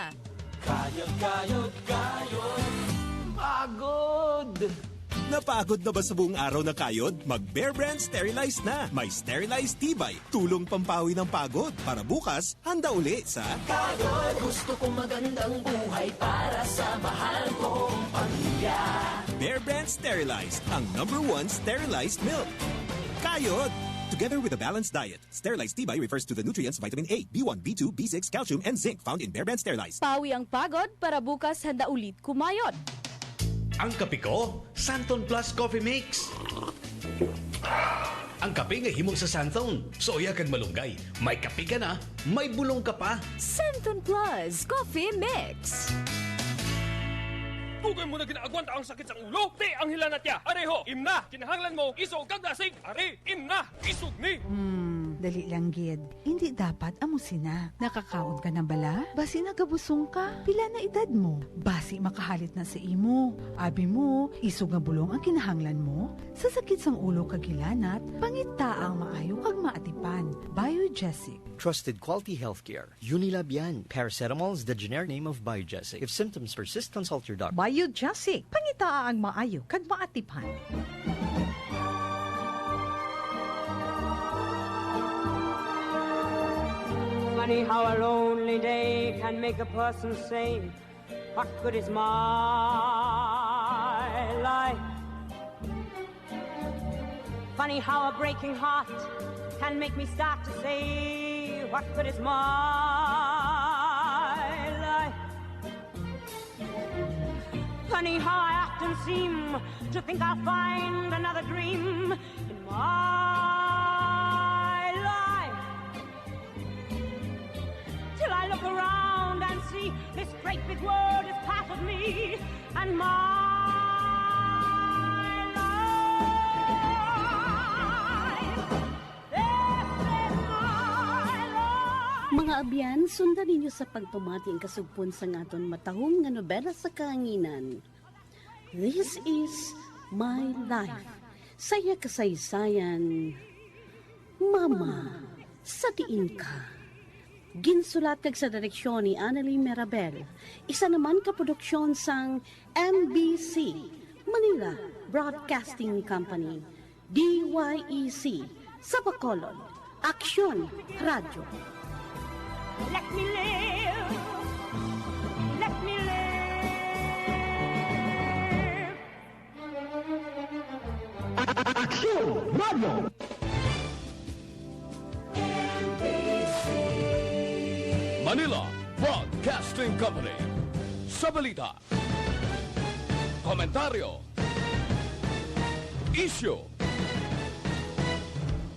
Kayod, kayod, kayod. Pagod! Napagod na ba sa buong araw na kayod? Mag Bear Brand Sterilize na. May Sterilized Tibay. Tulong pampawi ng pagod. Para bukas, handa uli sa Kayod. Gusto ko magandang buhay para sa mahal kong pamilya. Bear Brand Sterilized, ang number one sterilized milk. Kayod! Together with a balanced diet. Sterilized Tibay refers to the nutrients vitamin A, B one, B two, B six, calcium, and zinc found in Bear Brand Sterilized. Pawi ang pagod para bukas handa ulit kumayod. Ang kape ko, Santon Plus Coffee Mix. Ang kape nga himo sa Santon, soya kag malunggay. May kape ka na, may bulong ka pa. Santon Plus Coffee Mix. Dugay mo na ginaagwanta ang sakit sang ulo? Ti, ang hila na tiya. Areho, imna, kinahanglan mo, iso kag dasig. Ari, imna, isog ni. Hmm, Dali lang gid. Indi dapat amo sina. Nakakaon ka na bala? Basi nagabusong ka? Pila na edad mo? Basi makahalit na sa imo. Abi mo, isog nga bulong ang kinahanglan mo? Sa sakit sang ulo kag hilanat, pangitaa ang maayo kag maatipan. Biogesic. Trusted quality healthcare. Unilab yan. Paracetamol is the generic name of Biogesic. If symptoms persist, consult your doctor. Biogesic. Pangitaa ang maayo kag maatipan. Funny how a lonely day can make a person say, "What good is my life?" Funny how a breaking heart can make me start to say, "What good is my life?" Funny how I often seem to think I'll find another dream in my life. Till I look around and see this great big world is part of me and my life. This is my life. Mga abyan, sundan ninyo sa pagpamati ang kasugpon sang aton matahom nga nobela sa kahanginan. This is my life. Sa iya kasaysayan, Mama, sa diin ka? Ginsulat kag sa direksyon ni Annalie Mirabel. Isa naman ka produksyon sang M B C, Manila Broadcasting Company, D Y E C, sa Bacolod, Aksyon Radyo. Let me live. Let me live. Aksyon Radyo. Manila Broadcasting Company. Sa balita, komentaryo, isyu,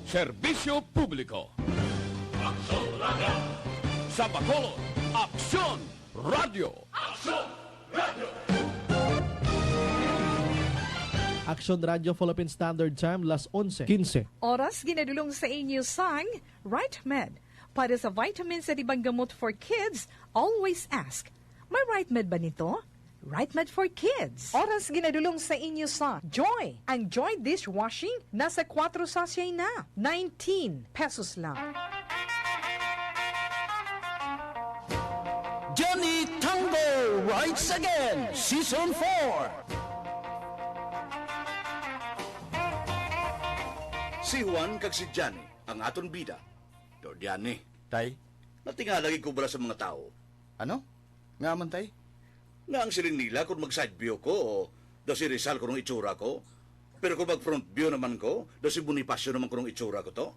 serbisyo publiko. Aksyon Radyo. Sa Bacolod, Aksyon Radyo. Aksyon Radyo. Aksyon Radyo Philippine Standard Time, las onse quince. Oras ginadulong sa inyo sang Right Med. Para sa vitamins sa Dibang Gamot for Kids, always ask, "May Right Med ba nito?" Right Med for Kids. Oras ginadulong sa inyo sa Joy. Ang Joy dishwashing nasa kuwatro sachet na, nineteen pesos lang. Johnny Tango Rides Again, Season four. Si Juan kag si Johnny, ang aton bida. Lord Johnny. Tay? Natingala gid ko bala sa mga tawo. Ano? Nga man, tay? Nga ang siling nila kung mag-side view ko, daw si Rizal kuno ang itsura ko. Pero kung mag-front view naman ko, daw si Bonifacio naman kuno ang itsura ko to.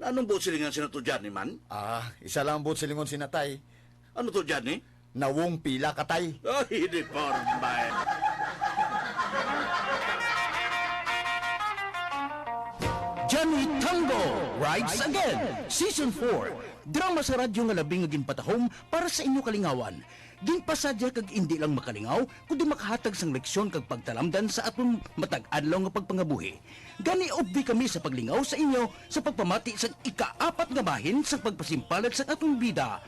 Na anong buot silingan sina to, Johnny, man? Ah, isa lang ang buot silingon sina, tay. Ano to, Johnny? Nawong pila ka, tay? Ay, di porma, eh. Johnny Tango Rides Again, Season four. Drama sa radyo nga labi nga ginpatahom para sa inyo kalingawan. Ginpasadya kag indi lang makalingaw, kundi makahatag sang leksyon kag pagtalamdan sa aton matag adlaw nga pagpangabuhi. Gani, updi kami sa paglingaw sa inyo sa pagpamati sang ikaapat nga bahin sang pagpasimpalad sang aton bida.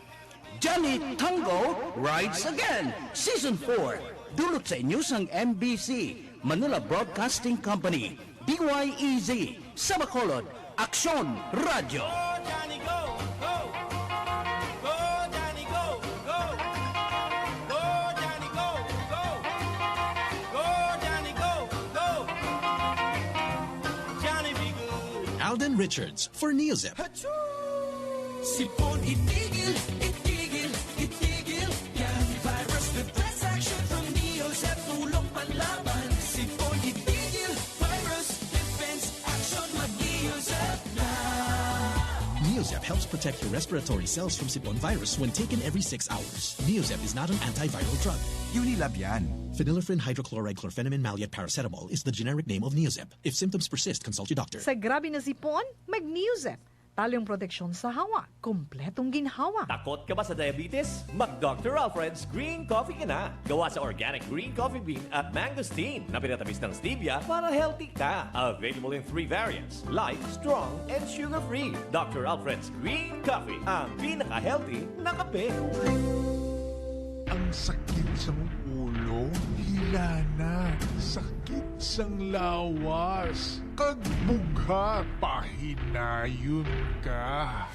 Johnny Tango Rides Again, Season four. Dulot sa inyo sang M B C, Manila Broadcasting Company, D Y E Z, sa Bacolod, Aksyon Radyo. Go, Johnny, go! Go! Go, Johnny, go! Go, Johnny, go! Go! Go, Johnny, go! Go! Johnny, be good. Alden Richards for Neozip. Sipon, itigil, itigil, itigil. Yan, virus defense action from Neozep, tulong panlaban. Sipon, itigil, virus defense action, mag-Neozep na. Neozep helps protect your respiratory cells from sipon virus when taken every six hours. Neozep is not an antiviral drug. Unilab yan. Phenylephrine hydrochloride chlorphenamine maleate paracetamol is the generic name of Neozep. If symptoms persist, consult your doctor. Sa grabe na sipon, mag-Neozep. Talong proteksyon sa hawa, kompletong ginhawa. Takot ka ba sa diabetes? Mag Doctor Alfred's Green Coffee ka na. Gawa sa organic green coffee bean at mangosteen na pinatamis ng stevia para healthy ka. Available in three variants, light, strong, and sugar-free. Doctor Alfred's Green Coffee, ang pinaka-healthy na kape. Ang sakit sang ulo, hilanat, sakit sang lawas, kag bughat, pahinayon ka.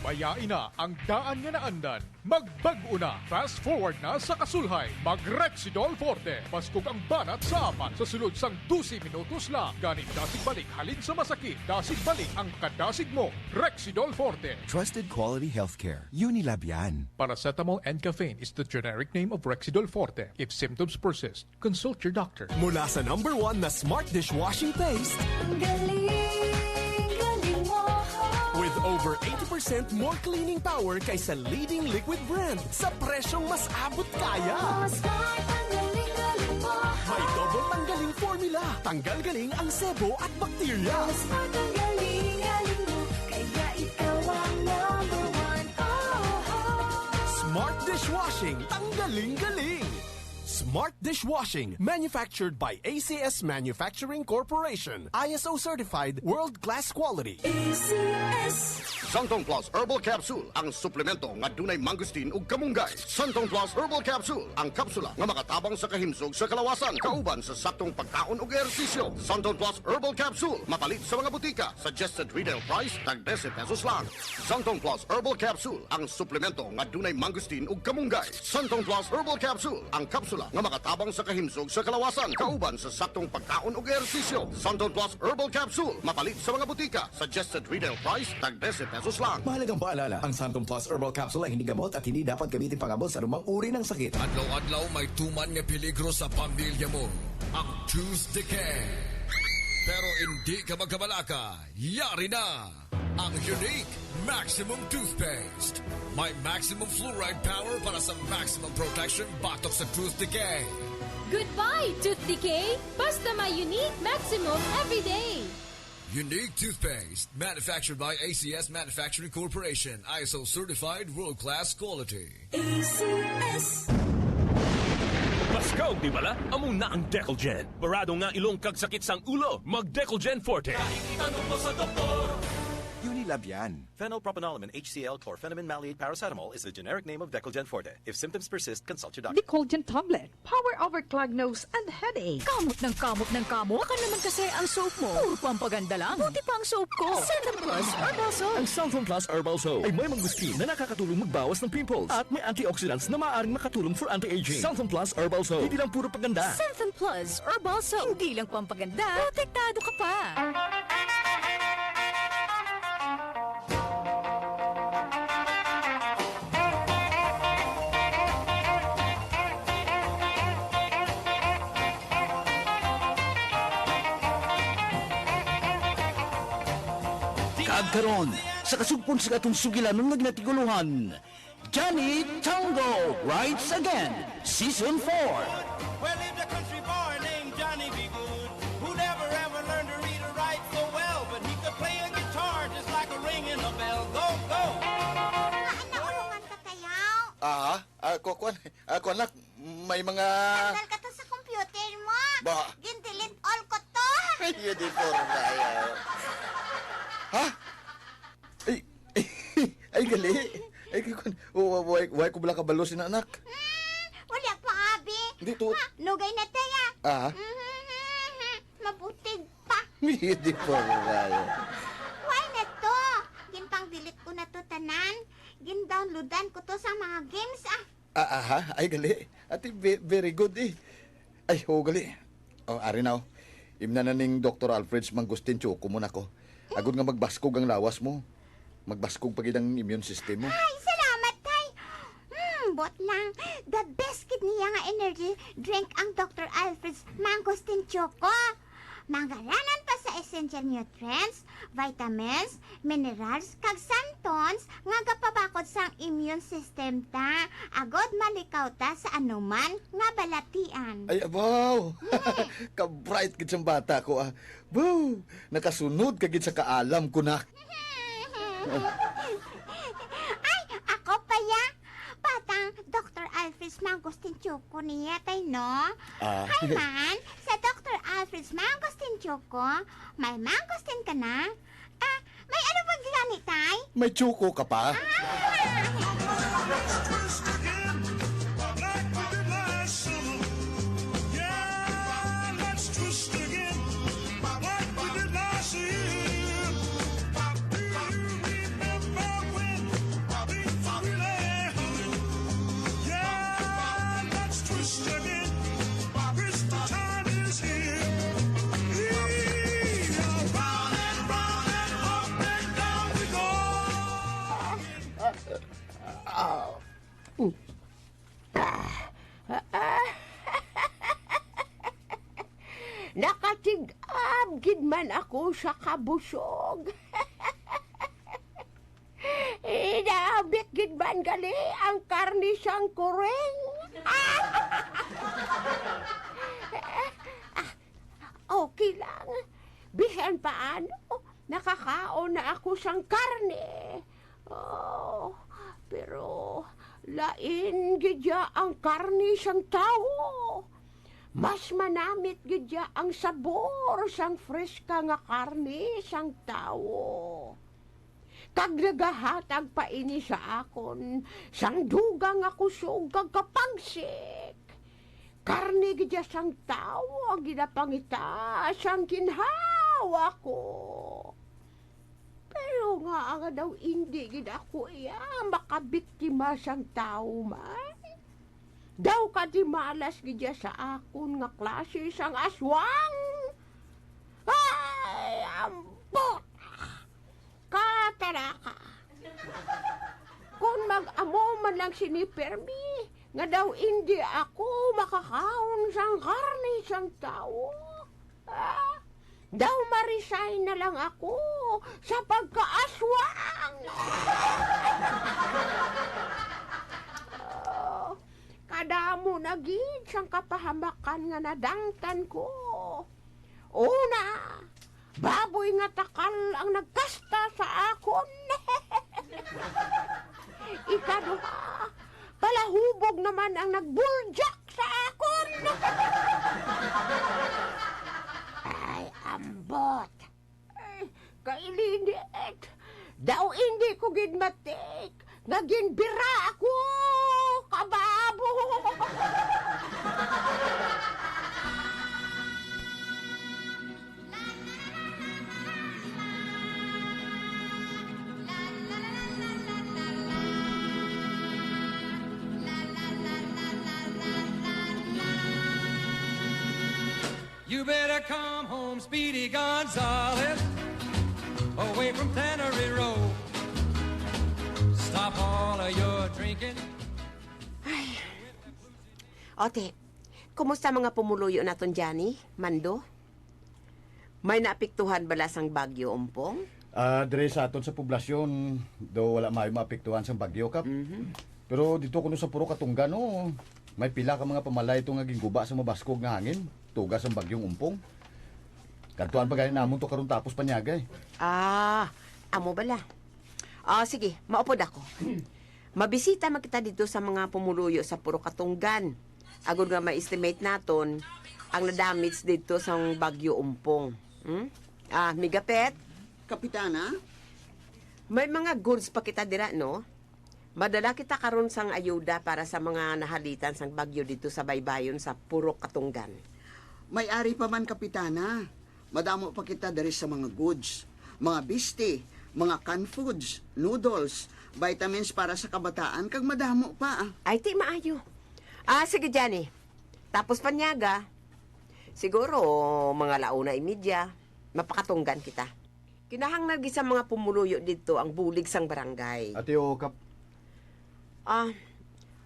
Bayai na ang daan nga naandan. Magbag-o na. Fast forward na sa kasulhay. Mag Rexidol Forte. Baskog ang banat sa apat sa sulod sang dose minutos lang. Gani dasig balik halin sa masakit. Dasig balik ang kadasig mo. Rexidol Forte. Trusted quality healthcare. Unilab yan. Paracetamol and caffeine is the generic name of Rexidol Forte. If symptoms persist, consult your doctor. Mula sa number one na smart dishwashing paste, Ang galing, galing mo. With over eighty percent more cleaning power kaysa leading liquid brand sa presyong mas abot kaya. Oh, smart, ang galing, galing mo. May double tanggaling formula. Tanggal galing ang sebo at bakterya. Oh, smart, ang galing, galing mo. Kaya ikaw ang number one. Oh, oh. Smart dishwashing. Tanggaling galing. Smart dishwashing, manufactured by A C S Manufacturing Corporation, I S O certified, world-class quality. A C S. Santon Plus Herbal Capsule, ang suplemento nga dunay mangosteen ug kamunggay. Santon Plus Herbal Capsule, ang kapsula nga makatabang sa kahimsog sa kalawasan, kauban sa saktong pagkaon ug ehersisyo. Santon Plus Herbal Capsule, mapalit sa mga butika. Suggested retail price, tag dose pesos lang. Santon Plus Herbal Capsule, ang suplemento nga dunay mangosteen ug kamunggay. Santon Plus Herbal Capsule, ang kapsula nga makatabang sa kahimsog sa kalawasan, kauban sa saktong pagkaon ug ehersisyo. Santon Plus Herbal Capsule, mapalit sa mga butika. Suggested retail price, tag dose pesos lang. Mahalagang paalala, ang Santon Plus Herbal Capsule ay hindi gamot at hindi dapat gamitin pang-abot sa anumang uri ng sakit. Adlaw-adlaw may tuman nga peligro sa pamilya mo. Ang tooth decay. Pero hindi ka magkabalaka, yari na ang Unique Maximum Toothpaste. May maximum fluoride power para sa maximum protection batok sa tooth decay. Goodbye, tooth decay! Basta may Unique Maximum everyday! Unique Toothpaste, manufactured by A C S Manufacturing Corporation, I S O certified, world-class quality. A C S. Pasko, di bala? Amo na ang Decolgen. Barado nga ilong kag sakit sang ulo, mag Decolgen Forte. Kahit itanong mo sa doktor. Unilab yan. Phenylpropanol and H C L chlorphenamine maleate paracetamol is the generic name of Decolgen Forte. If symptoms persist, consult your doctor. Decolgen tablet. Power over clogged nose and headache. Kamot ng kamot ng kamot. Baka naman kasi ang soap mo. Puro pampaganda lang. Buti pa ang soap ko. Santon Plus Herbal Soap. Ang Santon Plus Herbal Soap ay may mangosteen na nakakatulong magbawas ng pimples at may antioxidants na maaaring makatulong for anti-aging. Santon Plus Herbal Soap. Hindi lang puro paganda. Santon Plus Herbal Soap. Hindi lang pampaganda, protektado ka pa. Kag karon, sa kasugpon sa atong sugilanon nga ginatigulohan, Johnny Tango Rides Again, Season four. Well, if the country boy named Johnny be good, who never ever learned to read or write so well, but he could play a guitar just like a ringing a bell. Go, go! Nga, ano, ano man ka kaya? Ah, ah, ko, kuwan, ah, kuwan lang, may mga Tanggal ka to sa computer mo. Ba? Gin-delete all ko to. Ay, yun, di po rin tayo. Ha? Ay, ay, gali. Ay, kuwan, wa-, wa-, wa-, wa ko bala kabalo sina anak. Hmm, wala pa, abi. Hindi to. Ha, nugay na tayo. Ah? Mhm, mabutig pa. Hindi po rin tayo. Why na to? Ginpang-delete ko na to tanan. Gin-downloadan ko to sa mga games, ah. Ah, aha, ay gali. Ati, ve-, very good eh. Ay, ho, gali. Oh, ari na, oh. Imna na ning Doktor Alfred's mangosteen choco mo na ko. Agod nga magbaskog ang lawas mo. Magbaskog pa gid ang immune system mo. Ay, salamat, Tay. Hmm, bot lang. The best kid niya nga energy drink ang Doktor Alfred's mangosteen choco. Mangalanan pa sa essential nutrients, vitamins, minerals, kag santons nga gapabakod sang immune system ta, agod malikaw ta sa anuman nga balatian. Ay, abaw! Hmm. Ka-bright gid sang bata ko, ah. Wow! Nakasunod ka gid sa kaalam ko, nak. Hmm, Ay, ako pa ya. Patang Doktor Alfred's Mangosteen Choco niya, tay, no? Ah. Hi, man. Sa Doktor Alfred's Mangosteen Choco, may mangosteen ka na? Ah, may ano pa gani, tay? May choco ka pa? Ah! Nakatig-ab gid man ako sa kabusog. Inaabik gid man gali ang karne sang kuring. Okay lang. Bisan paano, nakakaon na ako sang karne. Oh, pero lain gid ya ang karne sang tawo. Mas manamit gid ya ang sabor sang freska nga karne sang tawo. Kag nagahatag pa ini sa akon sang dugang nga kusog kag kapagsik. Karne gid ya sang tawo ang ginapangita sang ginhawa ko. Pero ngaa nga daw indi gid ako iya makabiktima sang tawo man? Daw kadimalas gid ya sa akon nga klase sang aswang? Ay, ambot! Kataraka! Kon mag-amo man lang sini permi, nga daw indi ako makakaon sang karne sang tawo, ah, daw ma-resign na lang ako sa pagkaaswang. Ah, kadamo na gid sang kapahamakan nga nadangtan ko. Una, baboy nga takal ang nagkasta sa akon. Ikaduha, palahubog naman ang nagbuljak sa akon. Ay, ambot. Ay, kailinit. Daw indi ko gid matik nga ginbira ako, kababo. You better come home, Speedy Gonzales, away from Tannery Row. Stop all of your drinking. Ay. Ote, kumusta mga pumuluyo naton, Johnny? Mando? May naapektuhan bala sang Bagyo Umpong? Ah, dire sa aton sa poblasyon, do wala maayo maapektuhan sang bagyo, Kap. Mhm. Pero dito kuno sa Purok Atunggan, no, may pila ka mga pamalay ito nga ginguba sa mabaskog nga hangin, tuga sang Bagyong Umpong. Kadtuan pa gani namon to karon tapos paniaga, eh. Ah, amo bala. Ah, sige, maupod ako. Mabisita man kita dito sa mga pumuluyo sa Purok Atunggan. Agod nga ma-estimate naton ang na-damage didto sang Bagyo Umpong. Hmm? Ah, Migapet? Kapitana? May mga goods pa kita dira, no? Madala kita karon sang ayuda para sa mga nahalitan sang bagyo didto sa baybayon sa Purok Atunggan. May ari pa man, Kapitana. Madamo pa kita diri sa mga goods, mga bisti, mga canned foods, noodles, vitamins para sa kabataan, kag madamo pa. Ay, ti maayo. Ah, sige, Johnny. Tapos panyaga, siguro mga launa imidya, mapakatunggan kita. Kinahanglan gid sa mga pumuluyo didto ang bulig sang barangay. Ate, oo, Kap. Ah,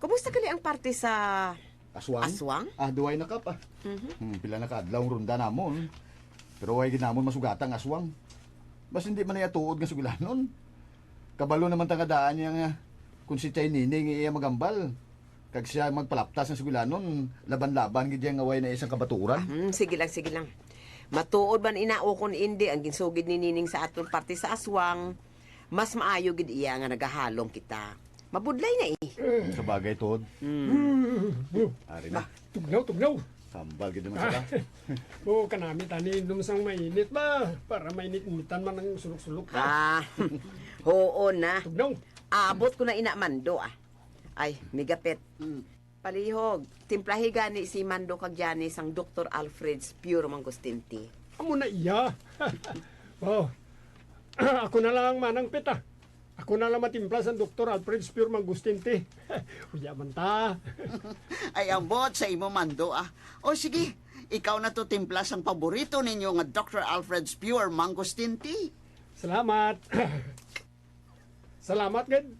kumusta gali ang parte sa Aswang? Aswang? Ah, duway na, Kap, ah. Mhm. Hmm, pila na ka adlaw ang ronda namon. Pero way gid namon masugata ang aswang. Bas hindi man niya tuod nga sugilanon. Kabalo naman ta nga daan niya nga kung si Chay Nining iya magambal. Kag siya magpalaptas nga sugilanon, laban-laban gid iya nga way na isang kabaturan. Ah, hmm, sige lang, sige lang. Matuod man ina o kon indi ang ginsugid ni Nining sa aton parte sa aswang, Mas maayo gid iya nga nagahalong kita. Mabudlay na eh. Sa bagay, Tod. Hmm. Ari na. Tugnaw, tugnaw. Sambal gid naman sila. Oo, kanami tani inom sang mainit ba? Para mainit-initan man ang sulok-sulok ba? Ah, oo na. Tugnaw. Abot ko na ina, Mando, ah. Ay, Migapit. Mm. Palihog, timplahi gani si Mando kag Janice sang Doktor Alfred's Pure Mangosteen Tea. Amo na iya. Oh. Ako na lang, Manang Pet, ah. Ako na lang matimpla sang Doktor Alfred's Pure Mangosteen Tea. Uya man ta. Ay, ambot sa imo, Mando, ah. O sige, ikaw na to timpla sang paborito ninyo nga Doktor Alfred's Pure Mangosteen Tea. Salamat. Salamat gid.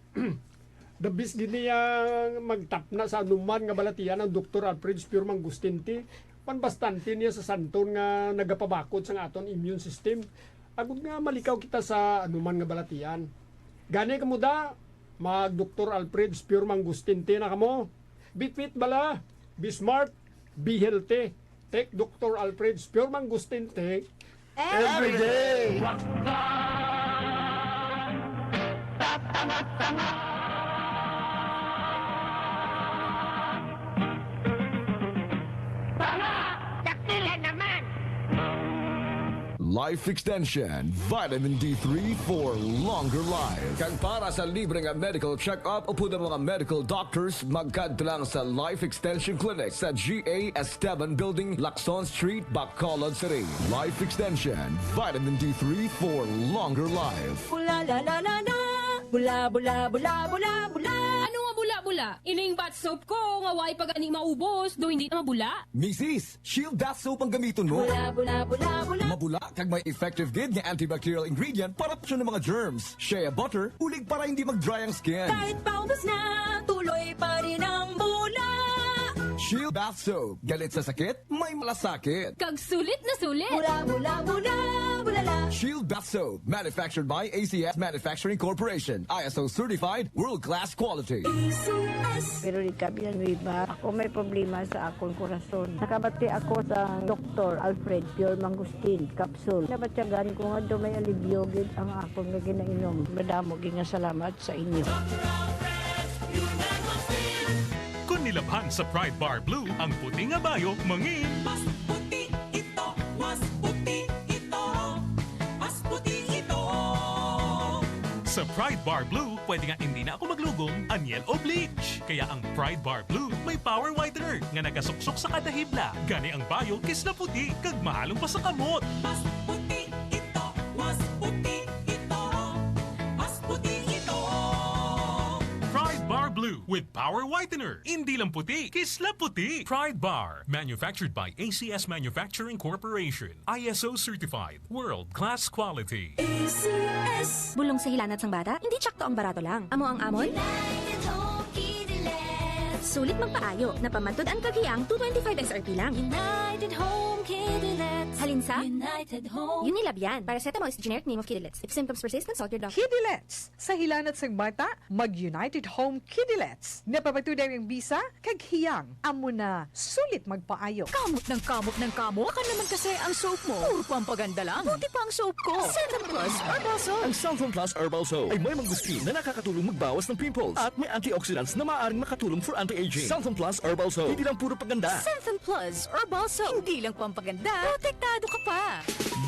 The best gid niya magtapna sa anuman nga balatian ang Doktor Alfred's Pure Mangosteen Tea. Panbastante niya sa santon nga nagapabakod sang aton immune system, agod nga malikaw kita sa anuman nga balatian. Gani kamo da, mag Doktor Alfred's Pure Mangosteen Tea na kamo. Be fit bala, be smart, be healthy. Take Doktor Alfred's Pure Mangosteen Tea every day. Life Extension, Vitamin D three for longer life. Kag para sa libre nga medical check-up upod ang mga medical doctors, magkadto lang sa Life Extension Clinic sa G A Esteban Building, Lacson Street, Bacolod City. Life Extension, Vitamin D three for longer life. Bula la la la la, bula bula bula bula bula. Ano nga bula-bula? Ining bath soap ko nga way pa gani maubos, do hindi na mabula? Misis, Shield bath soap ang gamiton mo. Bula, bula, bula, bula. Mabula kag may effective gid nga antibacterial ingredient para sa mga germs. Shea butter, ulig para hindi mag-dry ang skin. Kahit paubos na, tuloy pa rin ang bula. Shield bath soap. Galit sa sakit, may malasakit. Kag sulit na sulit. Bula, bula, bula, bula la. Shield bath soap, manufactured by A C S Manufacturing Corporation, I S O certified, world class quality. A C S. Pero di kami ang iba. Ako may problema sa akong korason. Nakabati ako sa Doktor Alfred Pure Mangustin Capsule. Nabatyagan ko nga daw may alibyo gid ang akon nga ginainom. Madamo gid nga salamat sa inyo. Kon nilabhan sa Pride Bar Blue, ang puti nga bayo mangin. Mas puti ito, mas puti ito, mas puti ito. Sa Pride Bar Blue, pwede nga hindi na ako maglugom, anyel o bleach. Kaya ang Pride Bar Blue may power whitener nga nagasuksok sa kada hibla. Gani ang bayo kisla puti kag mahalong pa sa kamot. Mas puti ito, mas puti ito, mas puti ito. Pride Bar Blue with power whitener. Indi lang puti, kisla puti. Pride Bar, manufactured by A C S Manufacturing Corporation. I S O certified. World class quality. A C S. Bulong sa hilanat sang bata, hindi tsakto ang barato lang. Amo ang amon? United Home Kidilets. Sulit magpaayo, napamatud-an kag hiyang two twenty-five X R P lang. United Home Kidilets. Halin sa? United Home. Unilab yan. Paracetamol is the generic name of Kidilets. If symptoms persist, consult your doctor. Kidilets. Sa hilanat sang bata, mag United Home Kidilets. Napamatud-an ang bisa, kag hiyang, amo na, sulit magpaayo. Kamot ng kamot ng kamot? Baka naman kasi ang soap mo, puro pampaganda lang. Buti pa ang soap ko. Xanthan Plus Herbal Soap. Ang Xanthan Plus Herbal Soap ay may mangosteen na nakakatulong magbawas ng pimples at may antioxidants na maaaring makatulong for anti-aging. Xanthan Plus Herbal Soap. Hindi lang puro paganda. Xanthan Plus Herbal Soap. Hindi lang pampaganda, protektado ka pa.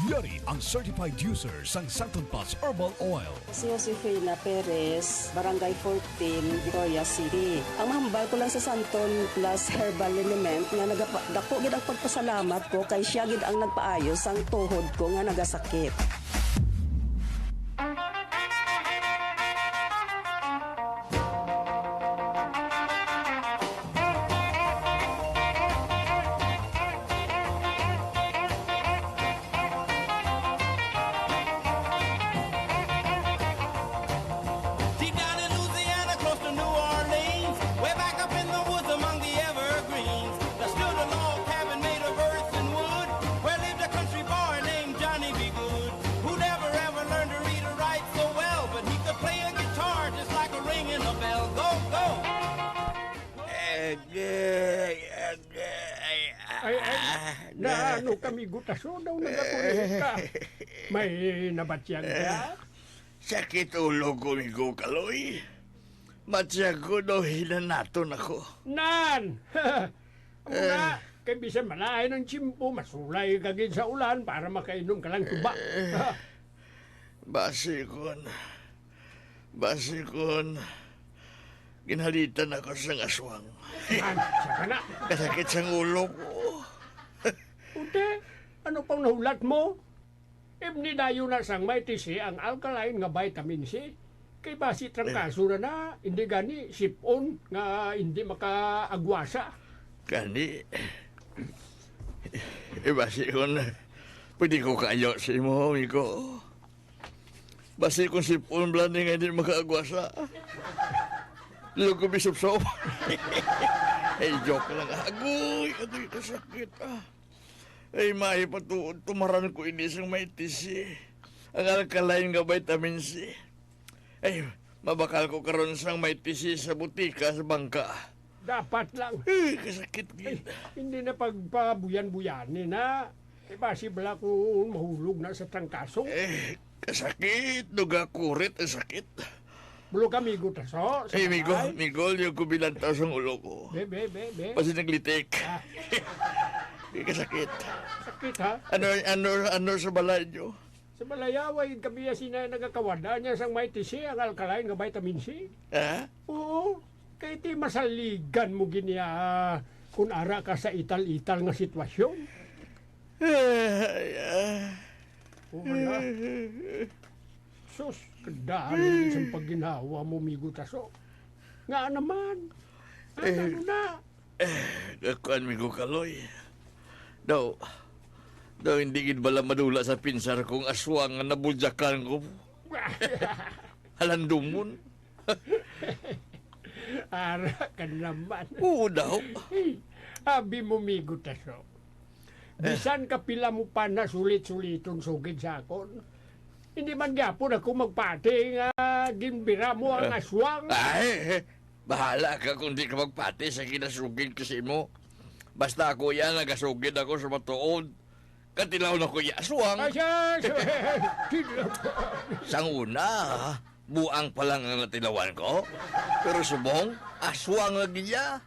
Yari ang certified user sang Xanthan Plus Herbal Oil. Si Josefina Perez, Barangay fourteen, Victoria City. Ang mahambal ko lang sa Xanthan Plus Herbal Liniment nga nagapa-, dako gid ang pagpasalamat ko kay siya gid ang nagpaayo sang tuhod ko nga nagasakit. Deep down in Louisiana, close to New Orleans, way back up in the woods among the evergreens, there stood a log cabin made of earth and wood, where lived a country boy named Johnny B. Good, who never ever learned to read or write so well, but he could play a guitar just like a ringing a bell. Go, go! Ay, ay, na ano kami gutaso daw nagakulit ka. May nabatyan ka? Sakit ulo ko, Migo Kaloy. Matsyag ko daw hinanaton ako. Nan! Amo na, kay bisan malain ang tiyempo, masulay ka gid sa ulan para makainom ka lang tuba. Eh, basi kon, basi kon, ginhalitan ako sang aswang. Nan, siya ka na. Kasakit sang ulo ko. Ute, ano pang nahulat mo? Imni dayon na sang Mighty C ang alkaline nga vitamin C. Kay basi trangkaso na na, hindi gani sipon nga hindi makaagwasa. Gani, eh, basi kon pwede ko kayo sa imo, amigo. Basi kon sipon bala ni nga hindi makaagwasa. Lalo ko bisupsop. Eh, joke lang. Agoy, agoy, kasakit, ah. Ay, may patuod, tumaran ko ini sang Mighty C. Ang alkaline nga vitamin C. Ay, mabakal ko karon sang Mighty C sa butika sa bangka. Dapat lang. Ay, kasakit gid. Hindi na pagpabuyan-buyani na. Kay basi bala kung mahulog na sa trangkaso. Eh, kasakit, duga kurit ang sakit. Bulo ka, Migo Taso, sa Ay, Migo, balay? Migo, liyo ko bilantaw sang ulo ko. Be, be, be, be. Basi naglitik. Ah. Kasakit. Sakit, ha? Ano, ano, ano sa balay niyo? Sa balay, away, kami ya sina nagakawada niya sang Mighty C, ang alkaline nga vitamin C. Ah? Oo. Kay ti masaligan mo gini, ah, kung ara ka sa ital-ital nga sitwasyon. Ay, ah. Oo na. Sus, kadali sa pagginhawa mo, Migo Taso. Nga naman? Ano Eh, na? Eh, kuan, Migo Kaloy. Daw, daw hindi gid bala madula sa pinsar kong aswang nga nabulyakan ko. Halandumon. Ara ka naman. Oo daw. Abi mo, Migo Taso. Eh. Bisan ka pila mo pa na sulit-suliton sugid sa akon, hindi man gyapon ako magpati nga ginbira mo ang Eh. aswang. Ay, bahala ka kung di ka magpati sa ginasugid ko sa imo. Basta ako yan, nagasugid ako sa matuod. Katilaw na ko iya aswang. Ay, siya, siya. Sang una, buang pa lang ang natilawan ko. Pero subong, aswang na gid iya.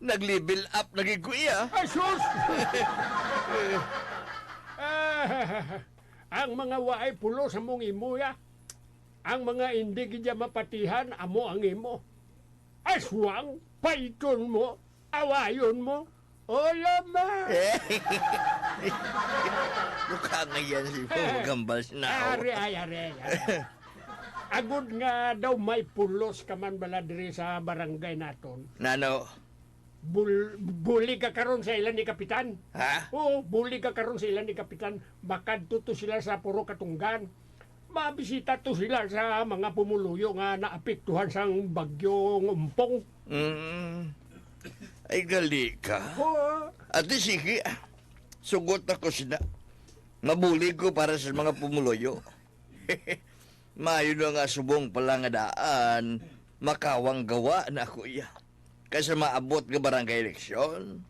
Nag-level up na gid ko iya. Ay, sus! Ah, ang mga waay pulo sa mong imo, ya. Ang mga indi gid ya mapatihan, amo ang imo. Aswang, paiton mo, awayon mo. Ola, ma! Mukha nga yan si Ibo magambal sa nao. Ari, ay, ari, ay, ari. Agod nga daw may pulos ka man bala diri sa barangay naton. Nano? Bul-, bulig ka karon sa ila ni Kapitan. Ha? Oo, bulig ka karon sa ila ni Kapitan. Makadto to sila sa Purok Katunggan. Mabisita to sila sa mga pumuluyo nga naapektuhan sang Bagyong Umpong. Mm. Ay, gali ka. Oo. Ate, sige. Sugot ako sina. Mabulig ko para sa mga pumuluyo. Maayo na nga subong pala nga daan, makawang gawa na ako iya. Kay sa maabot nga barangay eleksyon,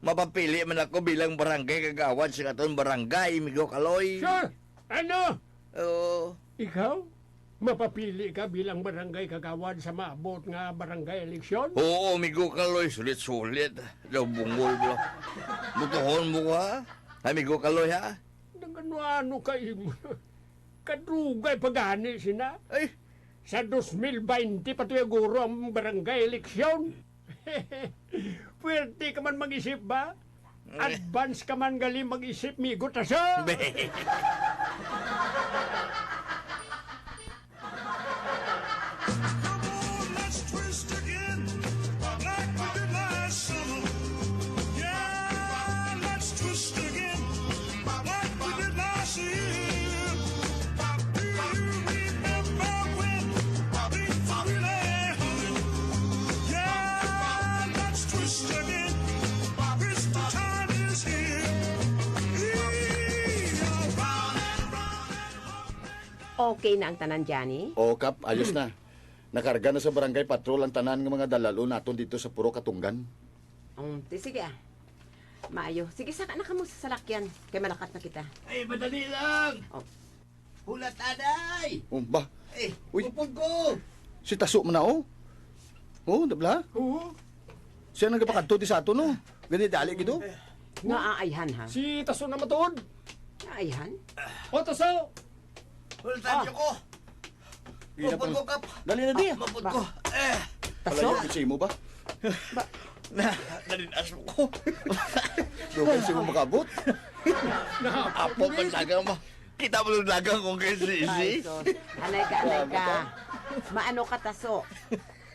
mapapili man ako bilang barangay kagawad sa aton barangay, Migo Kaloy. Sir, ano? Oo. Ikaw? Mapapili ka bilang barangay kagawad sa maabot nga barangay eleksyon? Oo, Migo Kaloy, sulit-sulit. Daw bungol mo. Butuhon mo ko, ha? Ha, Migo Kaloy, ha? Nagano-ano ka imo? Kadugay pa gani sina. Ay. Sa dos mil baynte pa to ya guro ang barangay eleksyon. Puwerte ka man mag-isip ba? Eh. Advance ka man gali mag-isip, Migo Taso. Be. Come on, let's twist again. Like we did last summer. Yeah, let's twist again. Like we did last year. Do you remember when things were really humming? Yeah, let's twist again. Twist the time is here. Hey, round and round and round. Okay na ang tanan, Johnny? Oo, Kap, ayos na. Nakarga na sa barangay patrol ang tanan nga mga dalalo naton dito sa Purok Katunggan. Um, ti, sige, ah. Maayo. Sige, saka na kamo sa salakyan. Kay malakat na kita. Ay, madali lang! Oh. Hulat, aday! Oh, ba? Eh, Uy. Upod ko! Si Taso man na, oh. Oh, dabla? Oo. Siya nagapakadto di sa ato, no? Gani dali gid, oh. Naayhan, ha? Si Taso na matuod. Naayhan? O, Taso! Hulatan Ah. niyo ko! Gina Mapod pa- ko, Kap! Dali na, di. Ah, mapod Ba- ko! Eh! Taso? Palayo, kasi mo ba? Ba- Na, nalinas mo ko. Dugay siya mo makabot. Apo, pag dagang ma-, kita mo lang dagang kung kay si Ay, Isi. sus. Anay ka, anay ka. Maano ka, Taso?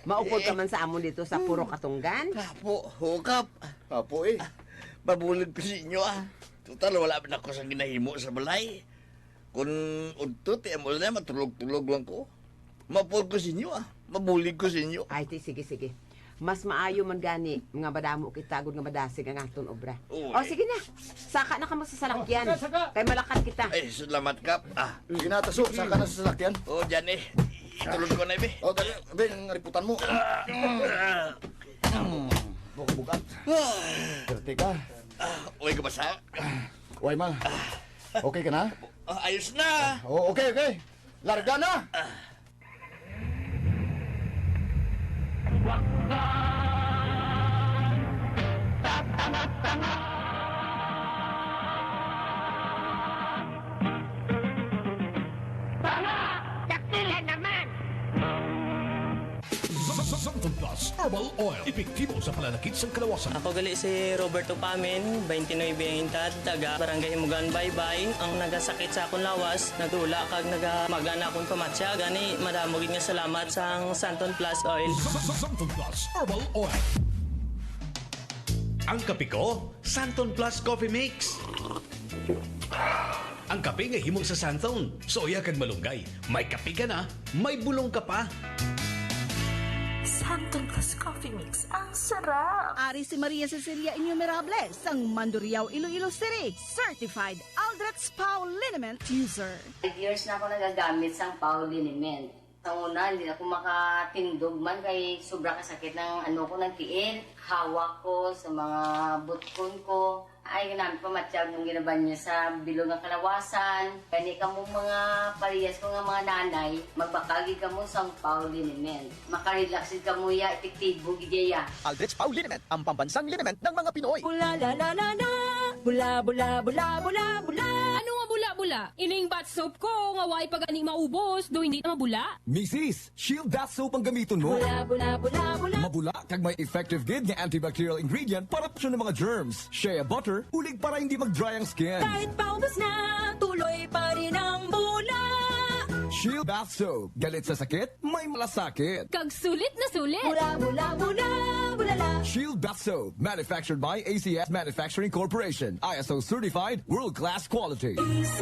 Maupod ka Eh. man sa amon dito sa Puro Katunggan? Apo, hukap. Apo eh. Mabulig ko sa inyo, ah. Total, wala man ako sa ginahimo sa balay. Kung udto, ti amo na, matulog-tulog lang ko. Mapul ko sa inyo, ah. Mabulig ko sa inyo. Ay, ti, sige, sige. Mas maayo man gani nga madamo kita gud nga madasig ang aton obra. Uy. O, sige na. Saka na kamo sa salakyan. O, saka, saka. Kay malakat kita. Ay, salamat, Kap. Ah. Sige na, Taso. Saka na sa salakyan. O, dyan eh. Itulog ko na, ibi. O, dali. Be, ang riputan mo. Bukbukat. Ah. Perte ka. Ah, uy, kabasa. Uy, ma. Okay ka na? Ah, ayos na. O, okay, okay. Larga na. Santon Plus Herbal Oil. Epektibo sa pananakit sang kalawasan. Ako gali si Roberto Pamin, twenty-nine ang intad, taga Barangay Himugan, Baybay. Ang nagasakit sa akon lawas, nagdula kag nagamagan akon pamatya, gani madamo gid nga salamat sang Santon Plus Oil. Santon Plus Herbal Oil. Ang kape ko, Santon Plus Coffee Mix. Ang kape nga himo sa Santon, suya kag malunggay. May kape ka na, may bulong ka pa. Santon Plus Coffee Mix, ang sarap! Ari si Maria Cecilia Innumerable sang Mandurriao, Iloilo City, certified Aldrich Pau liniment user. Five years na ako nagagamit sang Pau liniment. Sa una, hindi ako makatindog man kay sobra ka sakit ng ano ko, ng tiil. Hawak ko sa mga butkon ko. Ay, ginamit pa, matyag mong ginabanyo sa bilog nga kalawasan. Kani kamo mga parehas ko nga mga nanay, magbakal gid kamo sang Pau liniment. Makarelax gid kamo ya, epektibo gid ya. Aldrich Pau liniment, ang pambansang liniment ng mga Pinoy. Bula, la, la, la, la. Bula, bula, bula, bula, bula. Ano nga bula-bula? Ining bath soap ko nga way pa gani maubos, do hindi na mabula? Misis, Shield Bath Soap ang gamiton mo. Bula, bula, bula, bula, bula. Mabula kag may effective gid nga antibacterial ingredient para proteksyon ng mga germs. Shea butter, ulig para hindi mag-dry ang skin. Kahit paubos na, tuloy pa rin ang bula. Shield Bath Soap. Galit sa sakit, may malasakit. Kag sulit na sulit. Bula, bula, bula, bula la. Shield Bath Soap. Manufactured by A C S Manufacturing Corporation. I S O certified, world-class quality. A C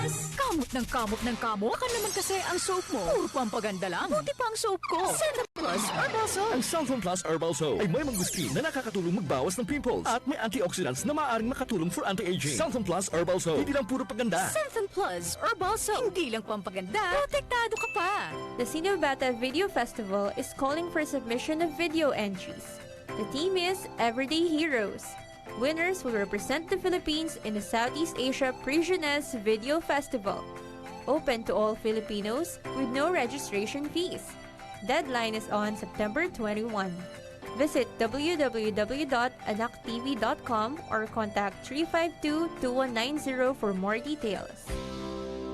S. Kamot ng kamot ng kamot. Baka naman kasi ang soap mo. Puro pampaganda lang. Buti pa ang soap ko. Santon Plus Herbal Soap. Ang Santon Plus Herbal Soap ay may mangosteen na nakakatulong magbawas ng pimples at may antioxidants na maaaring makatulong for anti-aging. Santon Plus Herbal Soap. Hindi lang puro paganda. Santon Plus Herbal Soap. Hindi lang pampaganda, protektado ka pa. The Sinobata Video Festival is calling for submission of video entries. The theme is Everyday Heroes. Winners will represent the Philippines in the Southeast Asia Prigioness Video Festival. Open to all Filipinos with no registration fees. Deadline is on September twenty-one. Visit W W W dot anak T V dot com or contact three five two, two one nine zero for more details.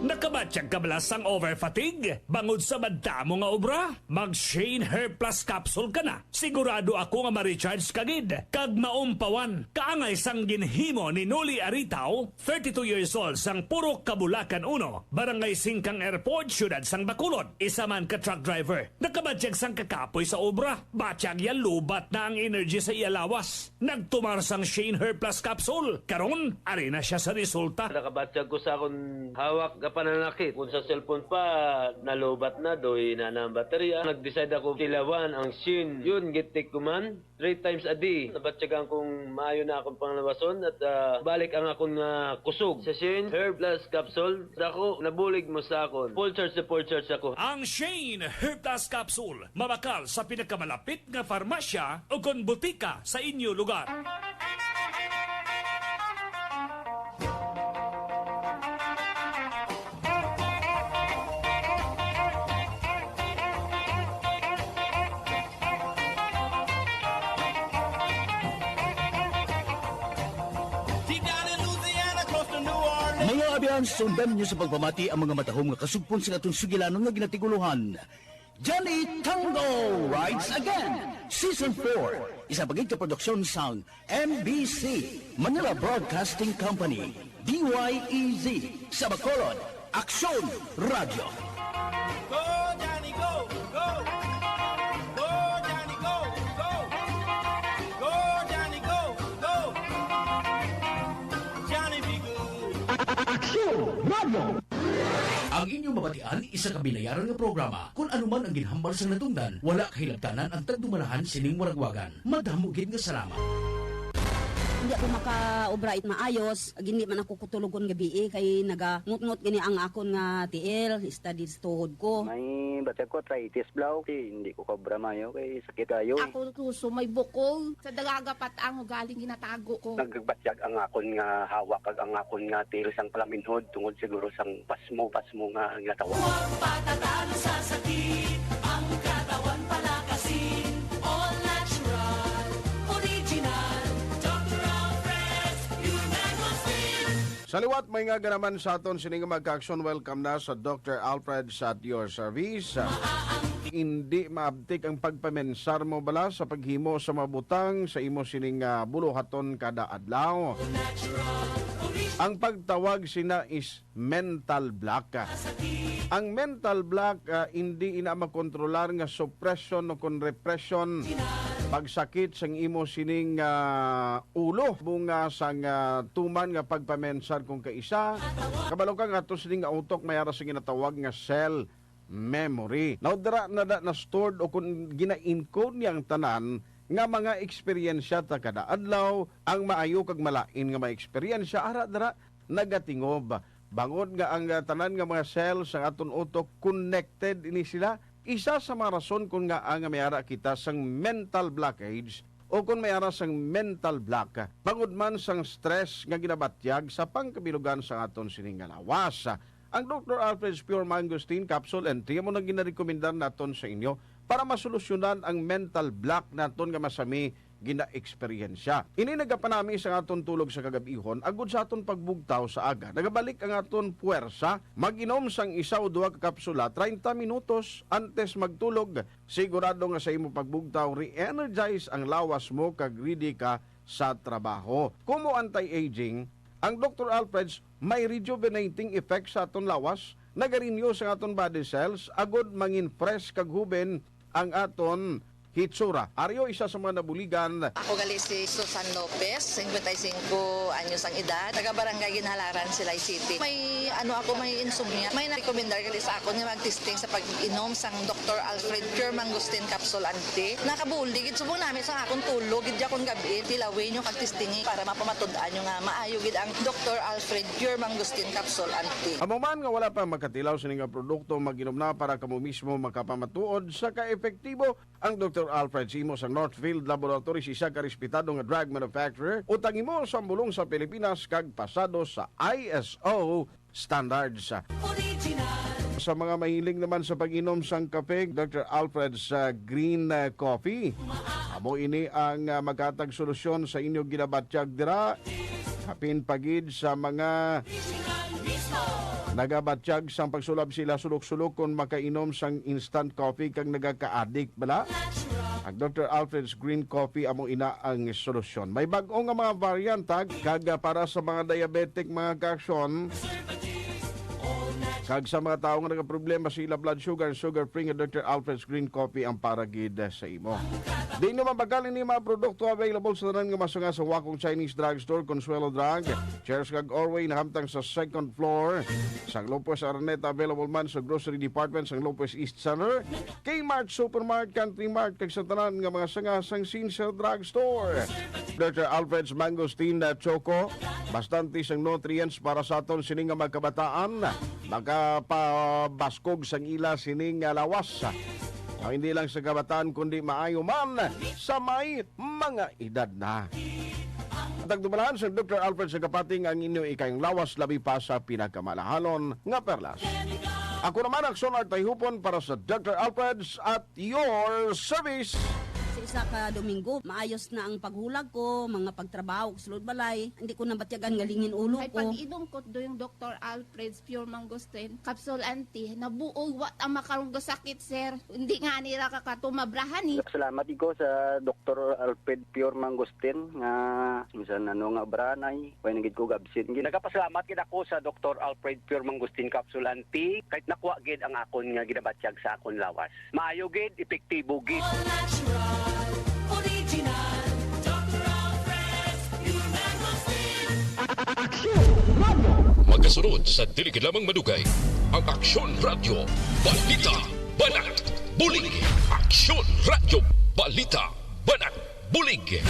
Nakabatyag ka bala sang overfatigue bangod sa madamo nga obra? Mag Shane Hair Plus Capsule ka na. Sigurado ako nga ma-recharge ka gid kag maumpawan. Kaangay sang ginhimo ni Noli Aritao, thirty-two years old, sang Purok Kabulacan uno, Barangay Singkang Airport, Siyudad sang Bacolod. Isa man ka truck driver, nakabatyag sang kakapoy sa obra. Batyag ya lubat na ang energy sa iya lawas. Nagtumar sang Shane Hair Plus Capsule. Karon, ari na siya sa resulta. Nakabatyag ko sa akon hawak nga pananakit. Kung sa cellphone pa, nalubat na, doy na na ang baterya. Nag-decide ako tilawan ang Shane. Yun, gitik ko man. Three times a day. Nabatyagan kong maayo na akong panglawason at, ah, balik ang akong, ah, kusog. Sa Shane Hair Plus Capsule, dako, nabulig mo sa akon. Full charge na full charge ako. Ang Shane Hair Plus Capsule, mabakal sa pinakamalapit nga farmasya o kon butika sa inyo lugar. Mga abyan, sundan ninyo sa pagpamati ang mga matahom nga kasugpon sa aton sugilanon nga ginatigulohan. Johnny Tango Rides Again, Season four, isa pa gid ka produksyon sang M B C, Manila Broadcasting Company, D Y E Z, sa Bacolod, Aksyon Radio. Go, Johnny, go, go. Go, Johnny, go, go. Go, Johnny, go, go. Johnny, be good. Aksyon Radio. Ang inyong mabatian, isa ka binayaran nga programa. Kun ano man ang ginhambal sang natungdan, wala kahilabtanan ang tagdumalahan sining waragwagan. Madamo gid nga salamat. Hindi ako makaobra it maayos. Ag hindi man ako kutulogon gabii kay nagangutngot gani ang akon nga tiil, study sa tuhod ko. May batyag ko arthritis, blaw. Kay hindi ko kabra mayo kay sakit ayo. Ako tuso may bukol. Sa dalaga patang ugaling ginatago ko. Nagbatyag ang akon nga hawak kag ang akon nga tiil sang palaminhod tungod siguro sang pasmo, pasmo nga ginatawa. Huwag patatalo sa sakit, ang katawan palakasin. All natural, original, Doctor Alfred's Pure Mango Steam. Sa liwat, may nga ganaman sa aton sining mga kaaksyon, welcome na sa Doctor Alfred's at your service. Hindi maabtik ang pagpamensar mo bala sa paghimo sa mga butang sa imo sining, ah, buluhaton kada adlaw. Ang pagtawag sina is mental block. Ang mental block, ah, hindi ina makontrolar nga suppression o kon repression, pagsakit sang imo sining, ah, ulo, bunga sang, ah, tuman nga pagpamensar kung kaisa. Kabalo ka nga ato sining nga utok may ara sa ginatawag nga cell memory. Now, dira na, na, na stored o kung gina-encode niya ang tanan nga mga eksperyensya ta kada adlaw, ang maayo kag malain nga mga eksperyensya, ara dira nagatingob. Bangod nga ang, ah, tanan nga mga cells sang aton utok connected ini sila, isa sa mga rason kon ngaa nga may ara kita sang mental blockage o kon may ara sang mental block, bangod man sang stress nga ginabatyag sa pangkabilugan sa aton sining nga lawas. Ang Doctor Alfred's Pure Mangosteen Capsule and Tea amo nang ginarekomendar naton sa inyo para masolusyonan ang mental block naton nga masami ginaeksperyensya. Ini nagapanami sa aton tulog sa kagabihon agud sa aton pagbugtaw sa aga. Nagabalik ang aton puwersa. Mag-inom sang isa o duha ka kapsula treinta minutos antes magtulog. Sigurado nga sa imo pagbugtaw, re-energize ang lawas mo kag ready ka sa trabaho. Kumo anti-aging, ang Doctor Alfred's may rejuvenating effect sa aton lawas, nagarenew sa aton body cells, agud mangin-fresh kag huben ang aton hitsura. Ari o isa sa mga nabuligan. Ako gali si Susan Lopez, singkwenta y singko anyos ang edad. Taga Barangay Ginhalaran, Silay City. May ano ako, may insomnia. May narekomendar gali sa akon nga mag-testing sa pag-inom sang Doctor Alfred Pure Mangosteen Capsule and Tea. Nakabulig gid subong nami sa akon tulog gid akon gabi. Tilawi nyo kag testingi para mapamatud-an nyo nga maayo gid ang Doctor Alfred Pure Mangosteen Capsule and Tea. Amo man nga wala pa makatilaw sini nga produkto, mag-inom na para kamo mismo makapamatuod sa kaepektibo. Ang Doctor Alfred Simo sang Northfield Laboratories, isa ka respetado nga drug manufacturer, utang imo sa bulong sa Pilipinas kag pasado sa I S O standards. Original. Sa mga mahilig naman sa pag-inom sang kape, Doctor Alfred's, ah, Green, ah, Coffee. Amo ini ang, ah, maghatag solusyon sa inyo ginabatyag dira. Kapin pa gid sa mga nagabatyag sang pagsulab sila sulok-sulok kon makainom sang instant coffee kag nagakaadik bala. Ang Doctor Alfred's Green Coffee amo ina ang solusyon. May bag-o nga mga variant, ha, kag, ah, para sa mga diabetic, mga kaaksyon, kag sa mga tawo nga nagaproblema sa ila blood sugar, sugar free nga Doctor Alfred's Green Coffee ang para gid sa imo. Di nyo mabagal ini mga produkto available sa tanan nga masanga sa Wakong Chinese Drugstore, Consuelo Drug, Cheers kag Orway nahamtang sa second floor sang Lopez Araneta, available man sa grocery department sang Lopez East Center, Kmart, Supermart, Country Mart, kag sa tanan nga mga sanga sang Sincere Drugstore. Doctor Alfred's Mangosteen na Choco, bastante sang nutrients para sa aton sini nga mga kabataan, makapabaskog sang ila sini nga lawas. Ang hindi lang sa kabataan, kundi maayo man sa may mga edad na. Tagdumalahan sa Doctor Alfred sa Kapating ang inyo ikayong lawas, labi pa sa pinakamalahalon nga perlas. Ako naman ang Sonar Tayhupon para sa Doctor Alfred's at your service. Sa ka Domingo, maayos na ang paghulag ko, mga pagtrabaho ko sulod balay. Hindi ko nabatyagan nga lingin ulo Ay, ko. Pag-inom ko do yung Doktor Alfred's Pure Mangosteen, Capsule and Tea, nabuog, wa ta makarong gasakit, sir. Hindi nga nira ka katumabrahan, eh. Salamat ko sa Doktor Alfred Pure Mangosteen nga minsan ano nga obranay, way na gid ko gabsin. Nagapasalamat gid ako sa Doktor Alfred Pure Mangosteen Capsule and Tea, kahit nakuha gid ang akon nga ginabatyag sa akon lawas. Maayo gid, epektibo gid. All natural, original, Doktor Alfred's Pure Mangosteen. Aksyon Radio. Magasunod sa dili gid lamang madugay, ang Aksyon Radio, balita, banat, bulig. Aksyon Radio, balita, banat, bulig.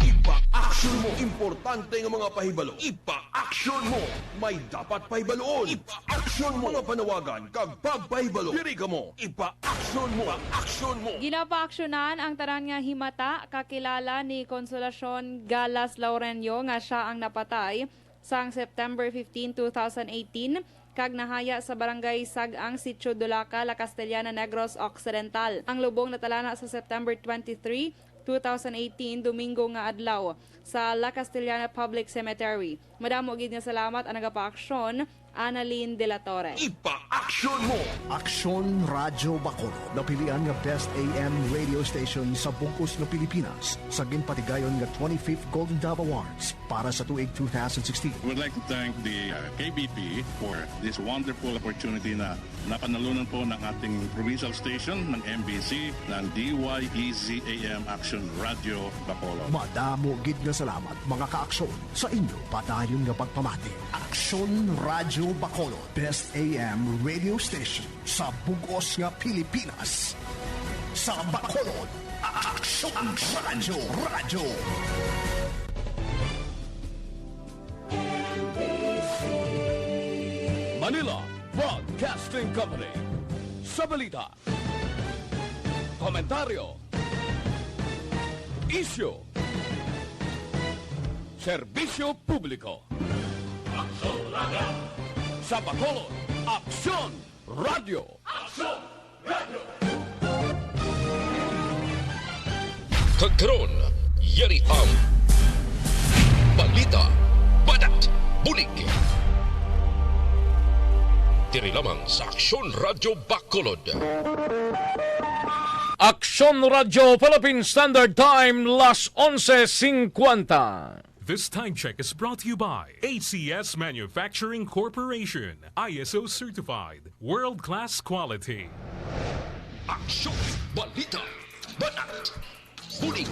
Ipa-aksyon mo. Importante nga mga pahibalo. Ipa-aksyon mo. May dapat pahibaluon. Ipa-aksyon mo. Mga panawagan kag pagpahibalo. Diri kamo. Ipa-aksyon mo. Ipa-aksyon mo. Ginapaaksyonan ang tanan nga himata kakilala ni Consolacion Galas Laurenio nga sia ang napatay sang September fifteen, two thousand eighteen, kag nahaya sa Barangay Sag-ang, Sitio Dulaca, La Castellana, Negros Occidental. Ang lubong natalana sa September twenty-three, two thousand eighteen, Domingo nga adlaw, sa La Castellana Public Cemetery. Madamo gid nga salamat ang nagapaaksyon, Annalyn de la Torre. Ipa-aksyon mo! Aksyon Radyo Bacolod, napilian nga Best A M Radio Station sa bug-os nga Pilipinas sa ginpatigayon nga twenty-fifth Golden Dove Awards para sa tuig two thousand sixteen. We would like to thank the, uh, K B P for this wonderful opportunity na napanalunan po ng ating provincial station, ng M B C, ng D Y E Z A M Aksyon Radyo Bacolod. Madamo gid nga salamat, mga kaaksyon, sa inyo padayon nga pagpamati. Aksyon Radyo Bacolod, Best A M Radio Station sa bug-os nga Pilipinas. Sa Bacolod, Aksyon Radyo, Radyo. Manila Broadcasting Company. Sa balita, komentaryo, isyu, serbisyo publiko. Aksyon Radyo. Sa Bacolod, Aksyon Radyo. Aksyon Radyo. Kag karon, yari ang balita, banat, bulig. Diri lamang sa Aksyon Radyo Bacolod. Aksyon Radyo Philippine Standard Time, las onse cincuenta. This time check is brought to you by A C S Manufacturing Corporation, I S O certified, world-class quality. Aksyon, balita, banat, bulig.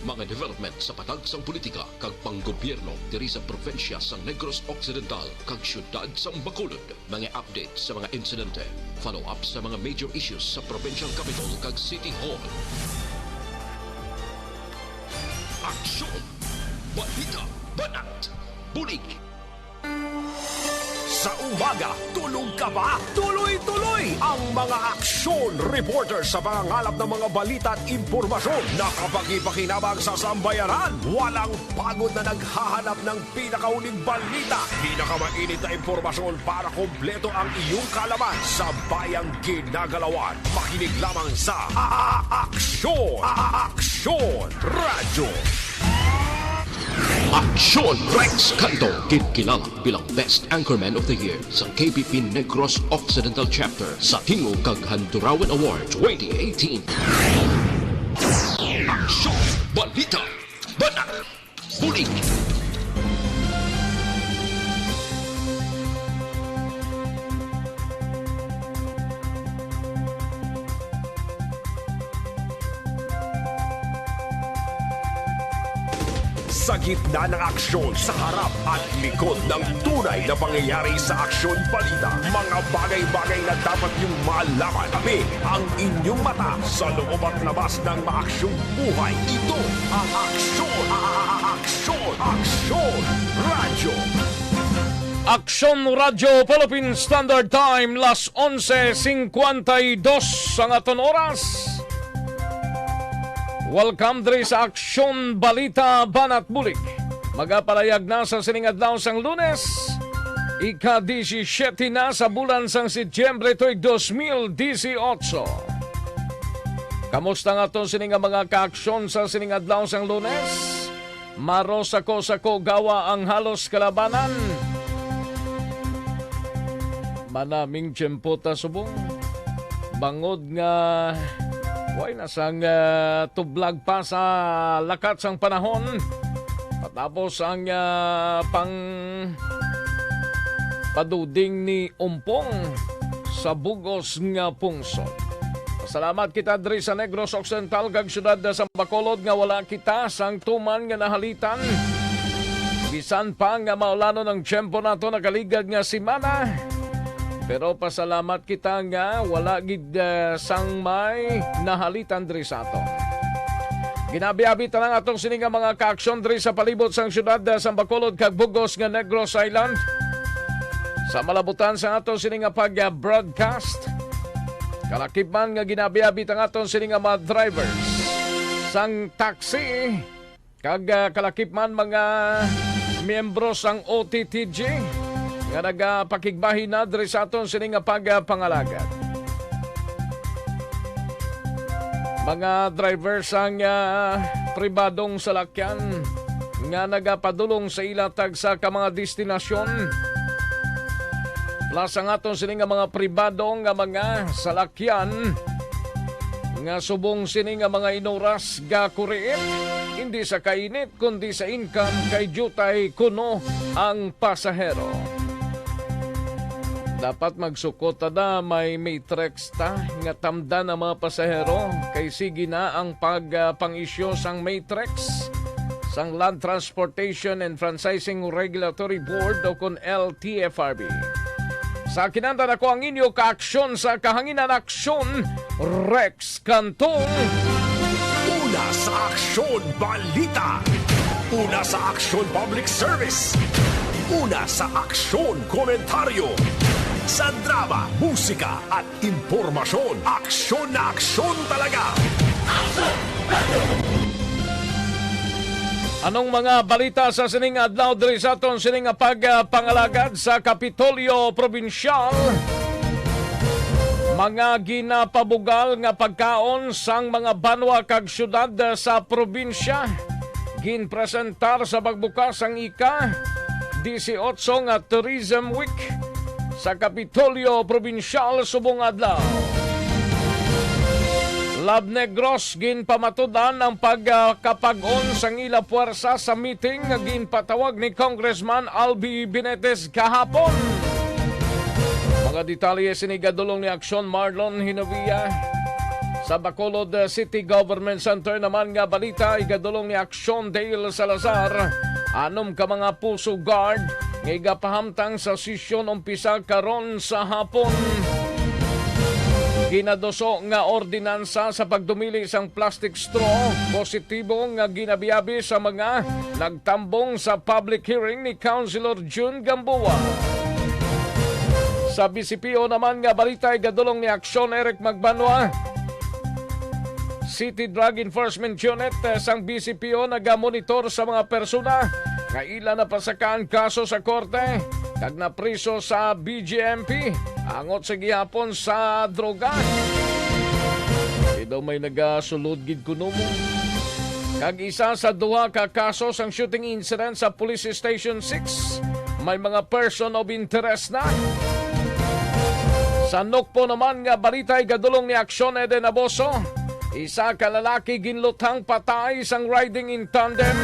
Mga development sa patagsang politika kag panggobyerno diri sa probinsya sang Negros Occidental kag siyudad sang Bacolod. Mga update sa mga insidente, follow-up sa mga major issues sa provincial capital kag city hall. Aksyon, balita, banat, bulig. Sa umaga, tulog ka ba? Tuloy-tuloy ang mga aksyon reporter sa pangangalap ng mga balita at impormasyon na kapakipakinabang sa sambayanan. Walang pagod na naghahanap ng pinakahuling balita, pinakamainit na impormasyon para kompleto ang iyong kaalaman sa bayang ginagalawan. Makinig lamang sa A-, A-, Aksyon, A-, A-, Aksyon Radyo. Aksyon Rex Canto, ginkilala bilang Best Anchorman of the Year sa K B P Negros Occidental Chapter sa Tingog kag Handurawan Award twenty eighteen. Aksyon, balita, banat, bulig. Sa gitna ng aksyon, sa harap at likod ng tunay na pangyayari sa aksyon balita, mga bagay-bagay na dapat niyong malaman. Kami ang inyong mata sa loob at labas ng maaksyong buhay. Ito ang Aksyon, a-, a-, a-, Aksyon, Aksyon Radyo. Aksyon Radyo Philippine Standard Time, las onse cincuenta y dos ang aton oras. Welcome diri sa Aksyon Balita Banat Bulig. Magapalayag na sa sining adlaw sang Lunes, Ika-disisiete na sa bulan sang Setyembre tuig dos mil disiotso. Kamusta nga to sini nga mga kaaksyon sa sining adlaw sang Lunes? Maro sako-sako gawa ang halos kalabanan. Manaming tiyempo ta subong. Bangod nga way na sang, ah, tublag pa sa lakat sang panahon. Patapos ang, ah, pang paduding ni Umpong sa bug-os nga pungsod. Salamat kita diri sa Negros Occidental kag siyudad sa Bacolod nga wala kita sang tuman nga nahalitan. Bisan pa nga maulanon ang tiyempo nato nakaligad nga semana, pero pasalamat kita nga wala gid, ah, sang may nahalitan diri sa ato. Ginabi-abi ta lang atong sini nga mga kaaksyon diri sa palibot sang siyudad, ah, sa Bacolod kag bug-os nga Negros Island. Sa malabutan sa ato sini nga pag-broadcast, kalakip man nga ginabi-abi ta nga aton sini nga mga drivers sang taxi kag, ah, kalakip man mga miyembro sang O T T G nga nagapakigbahin na diri sa aton sini nga pagpangalagad. Mga driver sang, ah, pribadong salakyan nga nagapadulong sa ila tagsa ka mga destinasyon. Plus ang aton sini nga mga pribado nga mga salakyan nga subong sini nga mga inuras gakuriit, hindi sa kainit kundi sa income kay diutay kuno ang pasahero. Dapat magsukot ta na may matrix ta nga tamdan ang mga pasahero kay sige na ang pag, ah, pang-isyu sang matrix sang Land Transportation and Franchising Regulatory Board o kon L T F R B. Sa kinanda nako ang inyo kaaksyon sa kahanginan, Aksyon Rex Cantong. Una sa Aksyon Balita. Una sa Aksyon Public Service. Una sa Aksyon Komentaryo. Sa drama, musika at impormasyon, aksyon na aksyon talaga. Anong mga balita sa sining adlaw diri sa aton sining nga pagpangalagad sa Kapitolyo Probinsyal? Mga ginapabugal nga pagkaon sang mga banwa kag syudad sa probinsya ginpresentar sa pagbukas sang ika-disiotso nga Tourism Week sa Kapitolyo Probinsyal subong adlaw. Lab Negros ginpamatud-an ang pagkapag-on sang ila puwersa sa meeting nga ginpatawag ni Congressman Albi Benitez kahapon. Mga detalye sini igadulong ni Aksyon Marlon Hinovia. Sa Bacolod, uh, City Government Center naman nga balita, igadulong ni Aksyon Dale Salazar, anom ka mga Puso Guard nga igapahamtang sa sesyon umpisa karon sa hapon. Ginaduso nga ordinansa sa pagdumili sang plastic straw, positibo nga ginabiabi sa mga nagtambong sa public hearing ni Councilor Jun Gamboa. Sa B C P O naman nga balita, igadulong ni Aksyon Eric Magbanwa. City Drug Enforcement Unit, eh, sang B C P O nagamonitor sa mga persona nga ila napasakaan kaso sa korte kag napriso sa B J M P angot sa gihapon sa droga. Di daw may nagasulod gid kuno mo. Kag isa sa duha ka kaso sang shooting incident sa Police Station six, may mga person of interest na. Sa Nukpo naman nga balita, igadulong ni Aksyon Eden Aboso, isa ka lalaki ginluthang patay sang riding in tandem.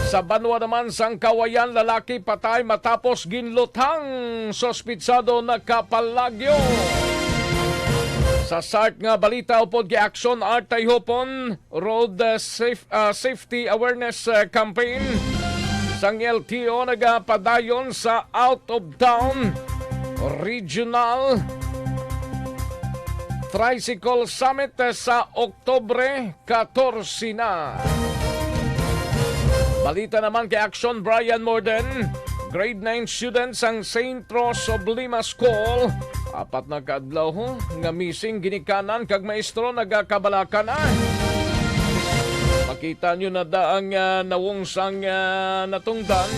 Sa banwa naman sang Kawayan, lalaki patay matapos ginluthang, suspitsado nakapalagyo. Sa SART nga balita, upod kay Aksyon Art Tayhopon, Road, uh, Safe-, uh, Safety Awareness, uh, Campaign sang L T O nagapadayon sa out of town regional Tricycle Summit, uh, sa Oktubre katorse na. Balita naman kay Aksyon Brian Morden, grade nine student sang Saint Rose of Lima School. Apat na ka adlaw ho nga missing, ginikanan kag maestro nagakabalaka na. Kita nyo na da ang, ah, nawong sang, ah, natungdan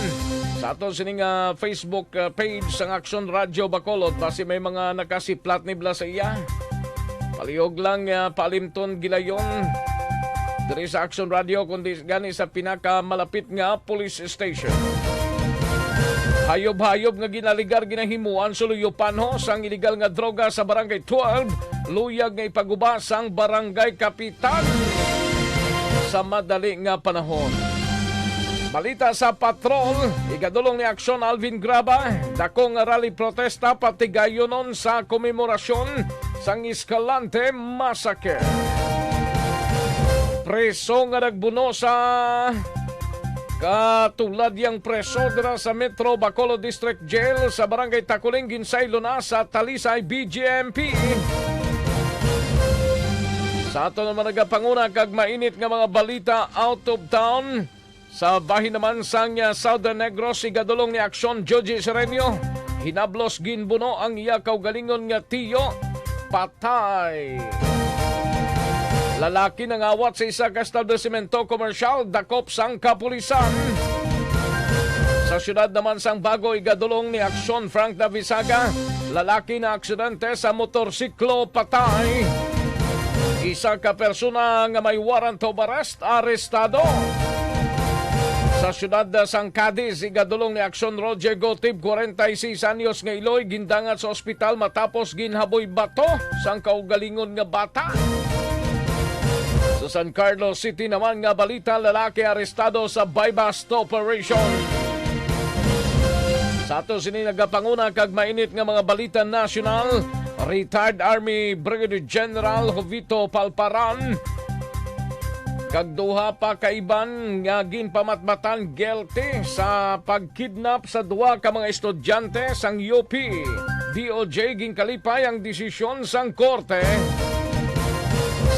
sa aton sining, ah, Facebook, ah, page sang Action Radio Bacolod. Basi may mga nakasiplat ni bala sa iya. Palihog lang, ah, paalimton gilayon diri sa Action Radio, kundi gani sa pinakamalapit nga police station. Hayob-hayob nga ginaligar ginahimuan, suluyopan ho sang iligal nga droga sa Barangay twelve, luyag nga ipaguba sang barangay kapitan sa madali nga panahon. Balita sa Patrol, igadulong ni Aksyon Alvin Graba, dako nga rally protesta patigayonon sa komemorasyon sang Escalante Massacre. Preso nga nagbuno sa katulad yang preso dira sa Metro Bacolod District Jail sa Barangay Taculing, ginsaylo na sa Talisay B G M P. Sa ato naman nagapanguna kag mainit nga mga balita out of town, sa bahin naman sang, ah, Southern Negros, igadulong ni Aksyon Joji Sereno, hinablos ginbuno ang iya kaugalingon nga tiyo, patay. Lalaki nangawat sa isa ka establisimento komersyal, dakop sang kapulisan. Sa siyudad naman sang Bago, igadulong ni Aksyon Frank Davisaga, lalaki na aksidente sa motorsiklo, patay. Isa ka persona nga may warrant of arrest arestado. Sa siyudad sang Cadiz, igadulong ni Aksyon Roger Gotib, kwarenta y seis anyos nga iloy, gindangat sa ospital matapos ginhaboy bato sang kaugalingon nga bata. Sa San Carlos City naman nga balita, lalaki arestado sa buy-bust operation. Sa ato sini nagapanguna kag mainit nga mga balita nasyonal, retired Army Brigadier General Jovito Palparan kag duha pa ka iban nga ginpamatbatan guilty sa pagkidnap sa duha ka mga estudyante sang U P. D O J ginkalipay ang desisyon sang korte.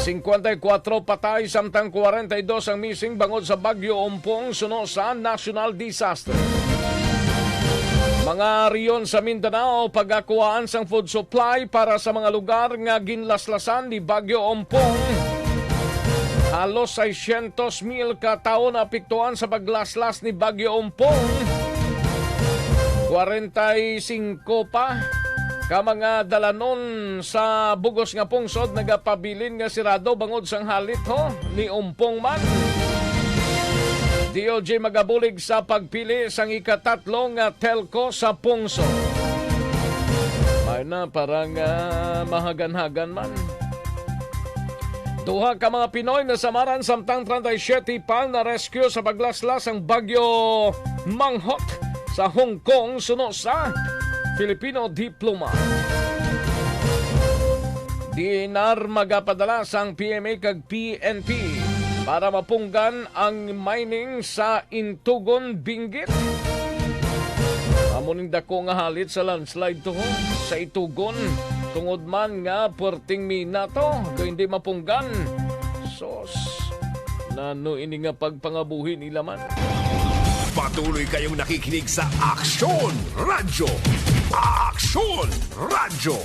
Singkwenta y kuwatro patay samtang kwarenta y dos ang missing bangod sa Bagyo Ompong suno sa national disaster. Mga rehiyon sa Mindanao, pagakuhaan sang food supply para sa mga lugar nga ginlaslasan ni Bagyo Ompong. Halos seiscientos mil ka tawo naapektuhan sa paglaslas ni Bagyo Ompong. Kwarenta y singko pa ka mga dalanon sa bugos nga pungsod nagapabilin nga sirado bangod sang halit, ho, ni Ompong man. D O J magabulig sa pagpili sang ikatatlo nga telco sa pungsod. May na, parang, ah, mahagan-hagan man. Duha ka mga Pinoy nasamaran samtang treinta y siete pa na-rescue sa paglaslas sang Bagyo Mangkhut sa Hong Kong suno sa Filipino diplomat. Dinar magapadala sang P M A kag P N P para mapunggan ang mining sa Intugon, Benguet. Amo ning dako nga halit sa landslide to, ho, sa Intugon, tungod man nga puwerteng mina to, do hindi mapunggan. Sos, nano ini nga pagpangabuhi nila man? Patuloy kayong nakikinig sa Aksyon Radyo. Aksyon Radyo.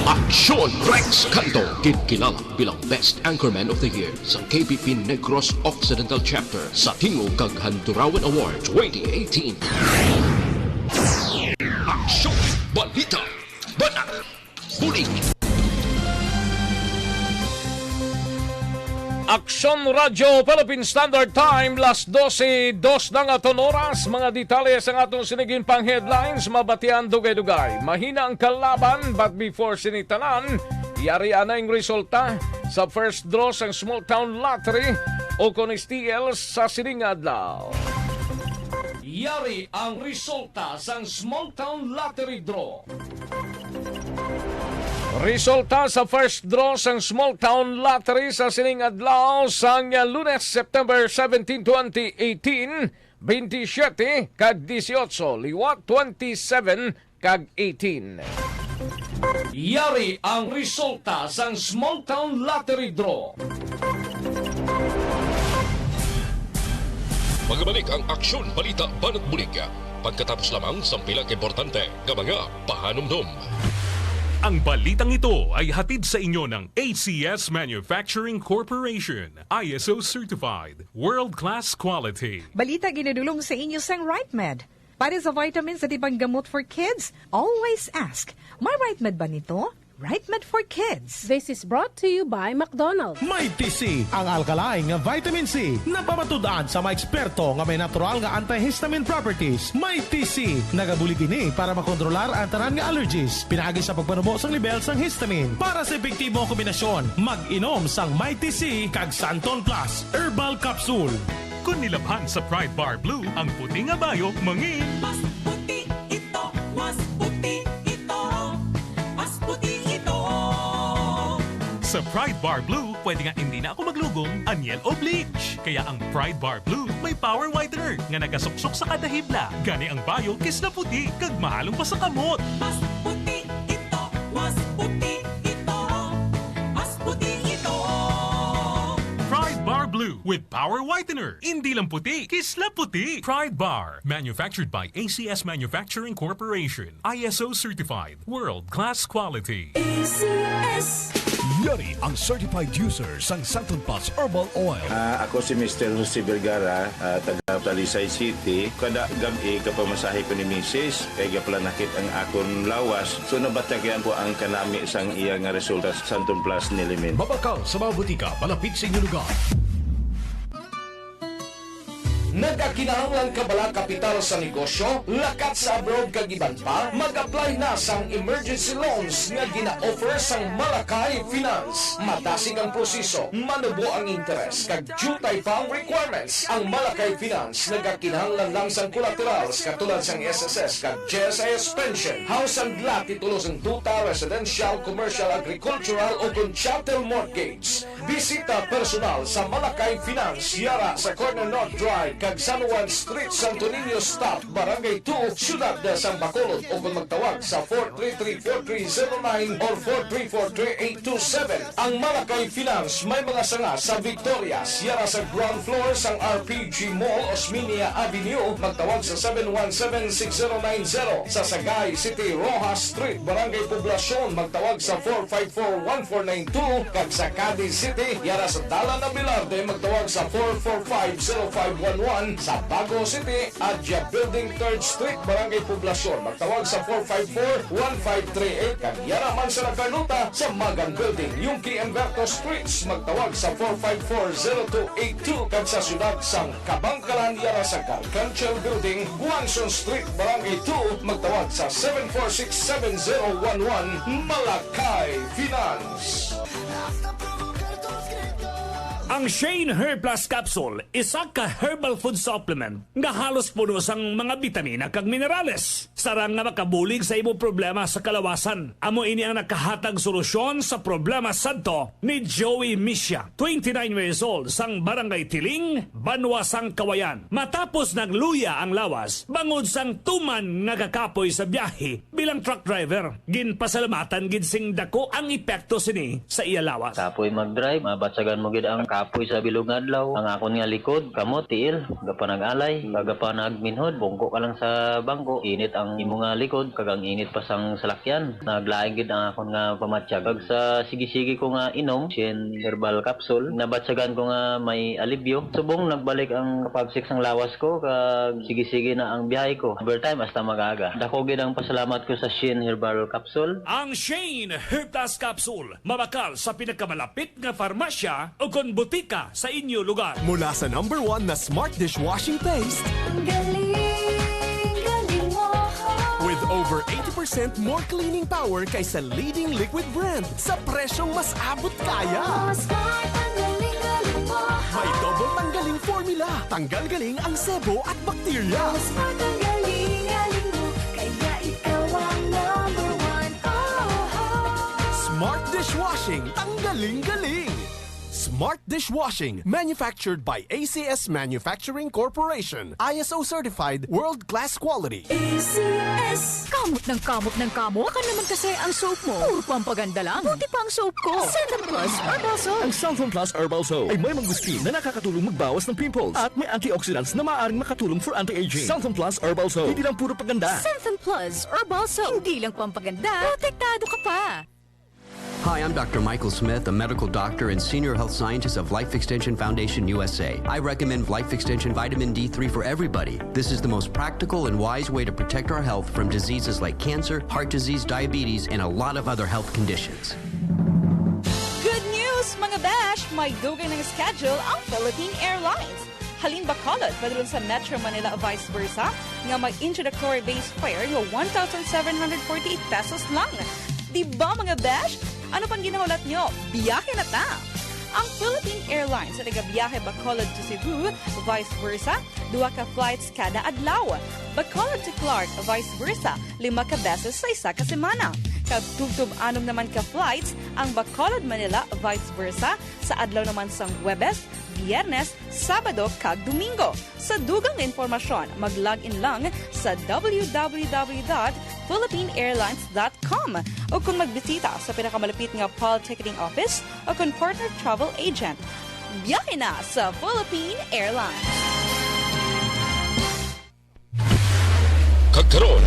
Aksyon Rex Canto, ginkilala bilang Best Anchorman of the Year sa K P P Negros Occidental Chapter sa Tingog kag Handurawan Award twenty eighteen. Aksyon, balita, banat, bulig. Aksyon Radyo Philippine Standard Time, las dose dos na nga aton oras. Mga detalye sang aton sinigin pang headlines, mabatian dugay-dugay. Mahina ang kalaban, but before sini tanan, yari anay ang resulta sa first draw sang Small Town Lottery o kon S T L sa sining adlaw. Yari ang resulta sang Small Town Lottery Draw. Resulta sa first draw sang Small Town Lottery sa sining adlaw sang Lunes, September seventeen, twenty eighteen, twenty-seven kag dieciocho, liwat twenty-seven kag eighteen. Yari ang resulta sang Small Town Lottery Draw. Magabalik ang Aksyon, Balita, Banat, Bulig pagkatapos lamang sang pila ka importante nga mga pahanumdom. Ang balitang ito ay hatid sa inyo ng A C S Manufacturing Corporation, I S O certified, world-class quality. Balita ginadulong sa inyo sang Right Med. Para sa vitamins at ibang gamot for kids, always ask, "May Right Med ba nito?" Right Med for kids. This is brought to you by McDonald's. Mighty C, ang alkaline nga vitamin C, napamatud-an sa mga eksperto nga may natural nga antihistamine properties. Mighty C, nagabulig ini para makontrolar ang tanan nga allergies, pinaagi sa pagpanubo sang lebel sang histamine. Para sa epektibo nga kombinasyon, mag-inom sang Mighty C kag Santon Plus Herbal Capsule. Kung nilabhan sa Pride Bar Blue ang puti nga bayo, mangin. Mas puti ito, mas puti ito, mas puti ito. Sa Pride Bar Blue, pwede nga hindi na ako maglugom, anyel o bleach. Kaya ang Pride Bar Blue may power whitener nga nagasuksok sa kada hibla. Gani ang bayo kisla puti kag mahalong pa sa kamot. Mas puti ito, mas puti ito, mas puti ito. Pride Bar Blue with power whitener. Hindi lang puti, kisla puti. Pride Bar, manufactured by A C S Manufacturing Corporation, I S O certified, world class quality. A C S. Yari ang certified user sang Santon Plus Herbal Oil. Ah, ako si Mister Jose Vergara, ah, taga Talisay City. Kada gab-i, gapamasahe ko ni Misis, kay gapalanakit ang akon lawas. So, nabatyagan ko ang kanami sang iya nga resulta sa Santon Plus Nilimin. Mabakal sa mga butika malapit sa inyong lugar. Nagakinahanglan ka bala kapital sa negosyo, lakat sa abroad kag iban pa? Mag-apply na sang emergency loans nga gina-offer sang Malakay Finance. Madasig ang proseso, manubo ang interes, kag diutay pa ang requirements. Ang Malakay Finance nagakinahanglan lang sang collaterals katulad sang S S S kag G S I S pension, house and lot, titulo sang tuta, residential, commercial, agricultural, o kon chattel mortgage. Bisita personal sa Malakay Finance, yara sa Corner North Drive kag San Juan Street, Santo Niño Stop, Barangay two, Siyudad sang Bacolod, o kon magtawag sa four three three four three zero nine or four three four three eight two seven. Ang Malakay Finance may mga sanga sa Victorias, yara sa ground floor sang R P G Mall, Osmeña Avenue, magtawag sa seven one seven six zero nine zero, sa Sagay City, Roxas Street, Barangay Poblacion, magtawag sa four five four one four nine two, kag sa Cadiz City, yara sa Dalan Abelarde, magtawag sa four four five zero five one one, sa Bago City, Adia Building, Third Street, Barangay Poblacion, magtawag sa four five four one five three eight, kag yara man sa La Carlota, sa Magan Building, Yungque and Berto Streets, magtawag sa four five four zero two eight two, kag sa siyudad sang Kabangkalan, yara sa Garganchel Building, Guanzon Street, Barangay two, magtawag sa seven four six seven zero one one. Malakay Finance. Ang Shane Hair Plus Capsule, isa ka herbal food supplement nga halos puno sang mga bitamina kag minerales, sarang nga makabulig sa imong problema sa kalawasan. Amo ini ang nakahatag solusyon sa problema sadto ni Joey Misia, twenty-nine years old, sang Barangay Tiling, Banwa sang Kawayan. Matapos nagluya ang lawas bangod sang tuman nga kakapoy sa biyahe bilang truck driver, ginpasalamatan gid sing dako ang epekto sini sa iya lawas. Kapoy mag-drive, mabatyagan mo gid ang kapoy sa bilog nga adlaw. Ang akon nga likod, kamot, tiil, gapanag-alay, gapanagminhod. Bungko ka lang sa bangko, init ang imo nga likod, kag ang init pa sang salakyan. Naglain gid ang akon nga pamatyag. Kag sa sige-sige ko nga inom, Shin Herbal Capsule, nabatyagan ko nga may alibyo. Subong nagbalik ang kapagsik sang lawas ko, kag sige-sige na ang biyahe ko. Overtime hasta mag-aga. Dako gid ang pasalamat ko sa Shin Herbal Capsule. Ang Shane Hair Plus Capsule, mabakal sa pinakamalapit nga farmasya o kon butika sa inyo lugar. Mula sa number one na smart dishwashing paste, ang galing, galing mo. With over eighty percent more cleaning power kaysa leading liquid brand sa presyong mas abot kaya. Oh, smart, ang galing, galing mo. May double tanggaling formula. Tanggal galing ang sebo at bakterya. Oh, smart, ang galing, galing mo. Kaya ikaw ang number one. Oh, oh. Smart dishwashing, tanggaling galing. Smart dishwashing, manufactured by A C S Manufacturing Corporation. I S O certified, world-class quality. A C S. Kamot ng kamot ng kamot? Baka naman kasi ang soap mo. Puro pampaganda lang. Buti pa ang soap ko. Santon Plus Herbal Soap. Ang Santon Plus Herbal Soap ay may mangosteen na nakakatulong magbawas ng pimples at may antioxidants na maaaring makatulong for anti-aging. Santon Plus Herbal Soap. Hindi lang puro paganda. Santon Plus Herbal Soap. Hindi lang pampaganda, protektado ka pa. Hi, I'm Doctor Michael Smith, a medical doctor and senior health scientist of Life Extension Foundation U S A. I recommend Life Extension Vitamin D three for everybody. This is the most practical and wise way to protect our health from diseases like cancer, heart disease, diabetes, and a lot of other health conditions. Good news, mga besh! May dugang ng schedule ang Philippine Airlines. Halin Bacolod, padulong sa Metro Manila, vice versa, nga may introductory base fare nga one thousand seven hundred forty-eight pesos lang. Di ba, mga besh? Ano pang ginahulat nyo? Biyahe na ta! Ang Philippine Airlines nagabiyahe Bacolod to Cebu, vice versa, duha ka flights kada adlaw. Bacolod to Clark, vice versa, lima ka beses sa isa ka semana. Kag tubtob anom naman ka flights ang Bacolod, Manila, vice versa, sa adlaw naman sang Huwebes, Biyernes, Sabado, kag Domingo. Sa dugang nga impormasyon, mag-log in lang sa w w w dot philippine airlines dot com o kung magbisita sa pinakamalapit nga P A L ticketing office o kung partner travel agent. Biyahe na sa Philippine Airlines! Kag karon,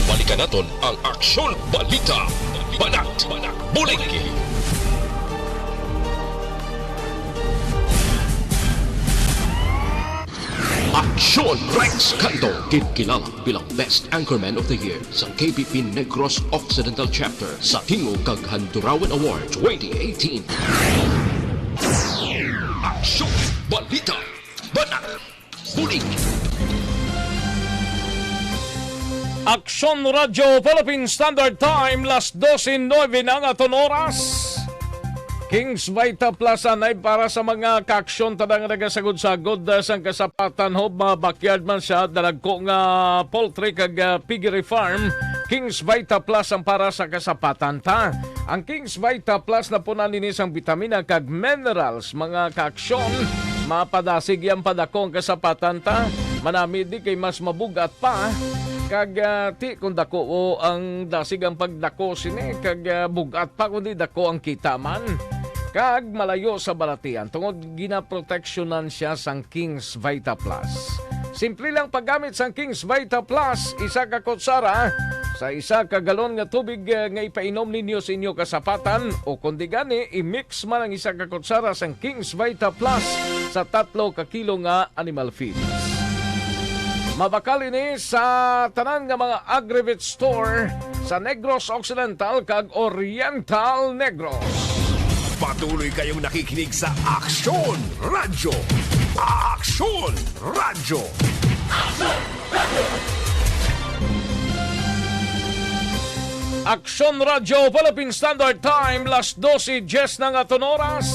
balikan naton ang Aksyon Balita, Banat, Bulig. Aksyon Rex Canto, ginkilala bilang Best Anchorman of the Year sa K B P Negros Occidental Chapter sa Tingog kag Handurawan Award twenty eighteen. Aksyon Balita, Banat, Bulig. Aksyon Radyo Philippine Standard Time, las dose nuebe na ang aton oras. King's Vita Plus anay para sa mga kaaksyon, tanan nga nagasagod-sagod, ah, sang kasapatan, hob mga backyard man siya, dalagko nga poultry kag, ah, piggery farm. King's Vita Plus ang para sa kasapatan ta. Ang King's Vita Plus napunan ini sang bitamina kag minerals, mga kaaksyon. Mapadasig yan padako ang kasapatan ta. Manami di kay mas mabugat pa. Kag, ah, ti kung dako o ang dasig ang pagdako sini, kag, ah, bugat pa kundi dako ang kita man. Kag malayo sa balatian tungod ginaproteksyonan siya sang King's Vita Plus. Simple lang paggamit sang King's Vita Plus, isa ka kutsara sa isa ka galon nga tubig, ah, nga ipainom ninyo sa inyo kasapatan, o kundi gani, i-mix man ang isa ka kutsara sang King's Vita Plus sa tatlo ka kilo nga animal feeds. Mabakal ini sa tanan nga mga Agrivit Store sa Negros Occidental kag Oriental Negros. Patuloy kayong nakikinig sa Aksyon Radyo. Aksyon Radyo. Aksyon Radyo Philippine Standard Time, las dose diez na nga aton oras.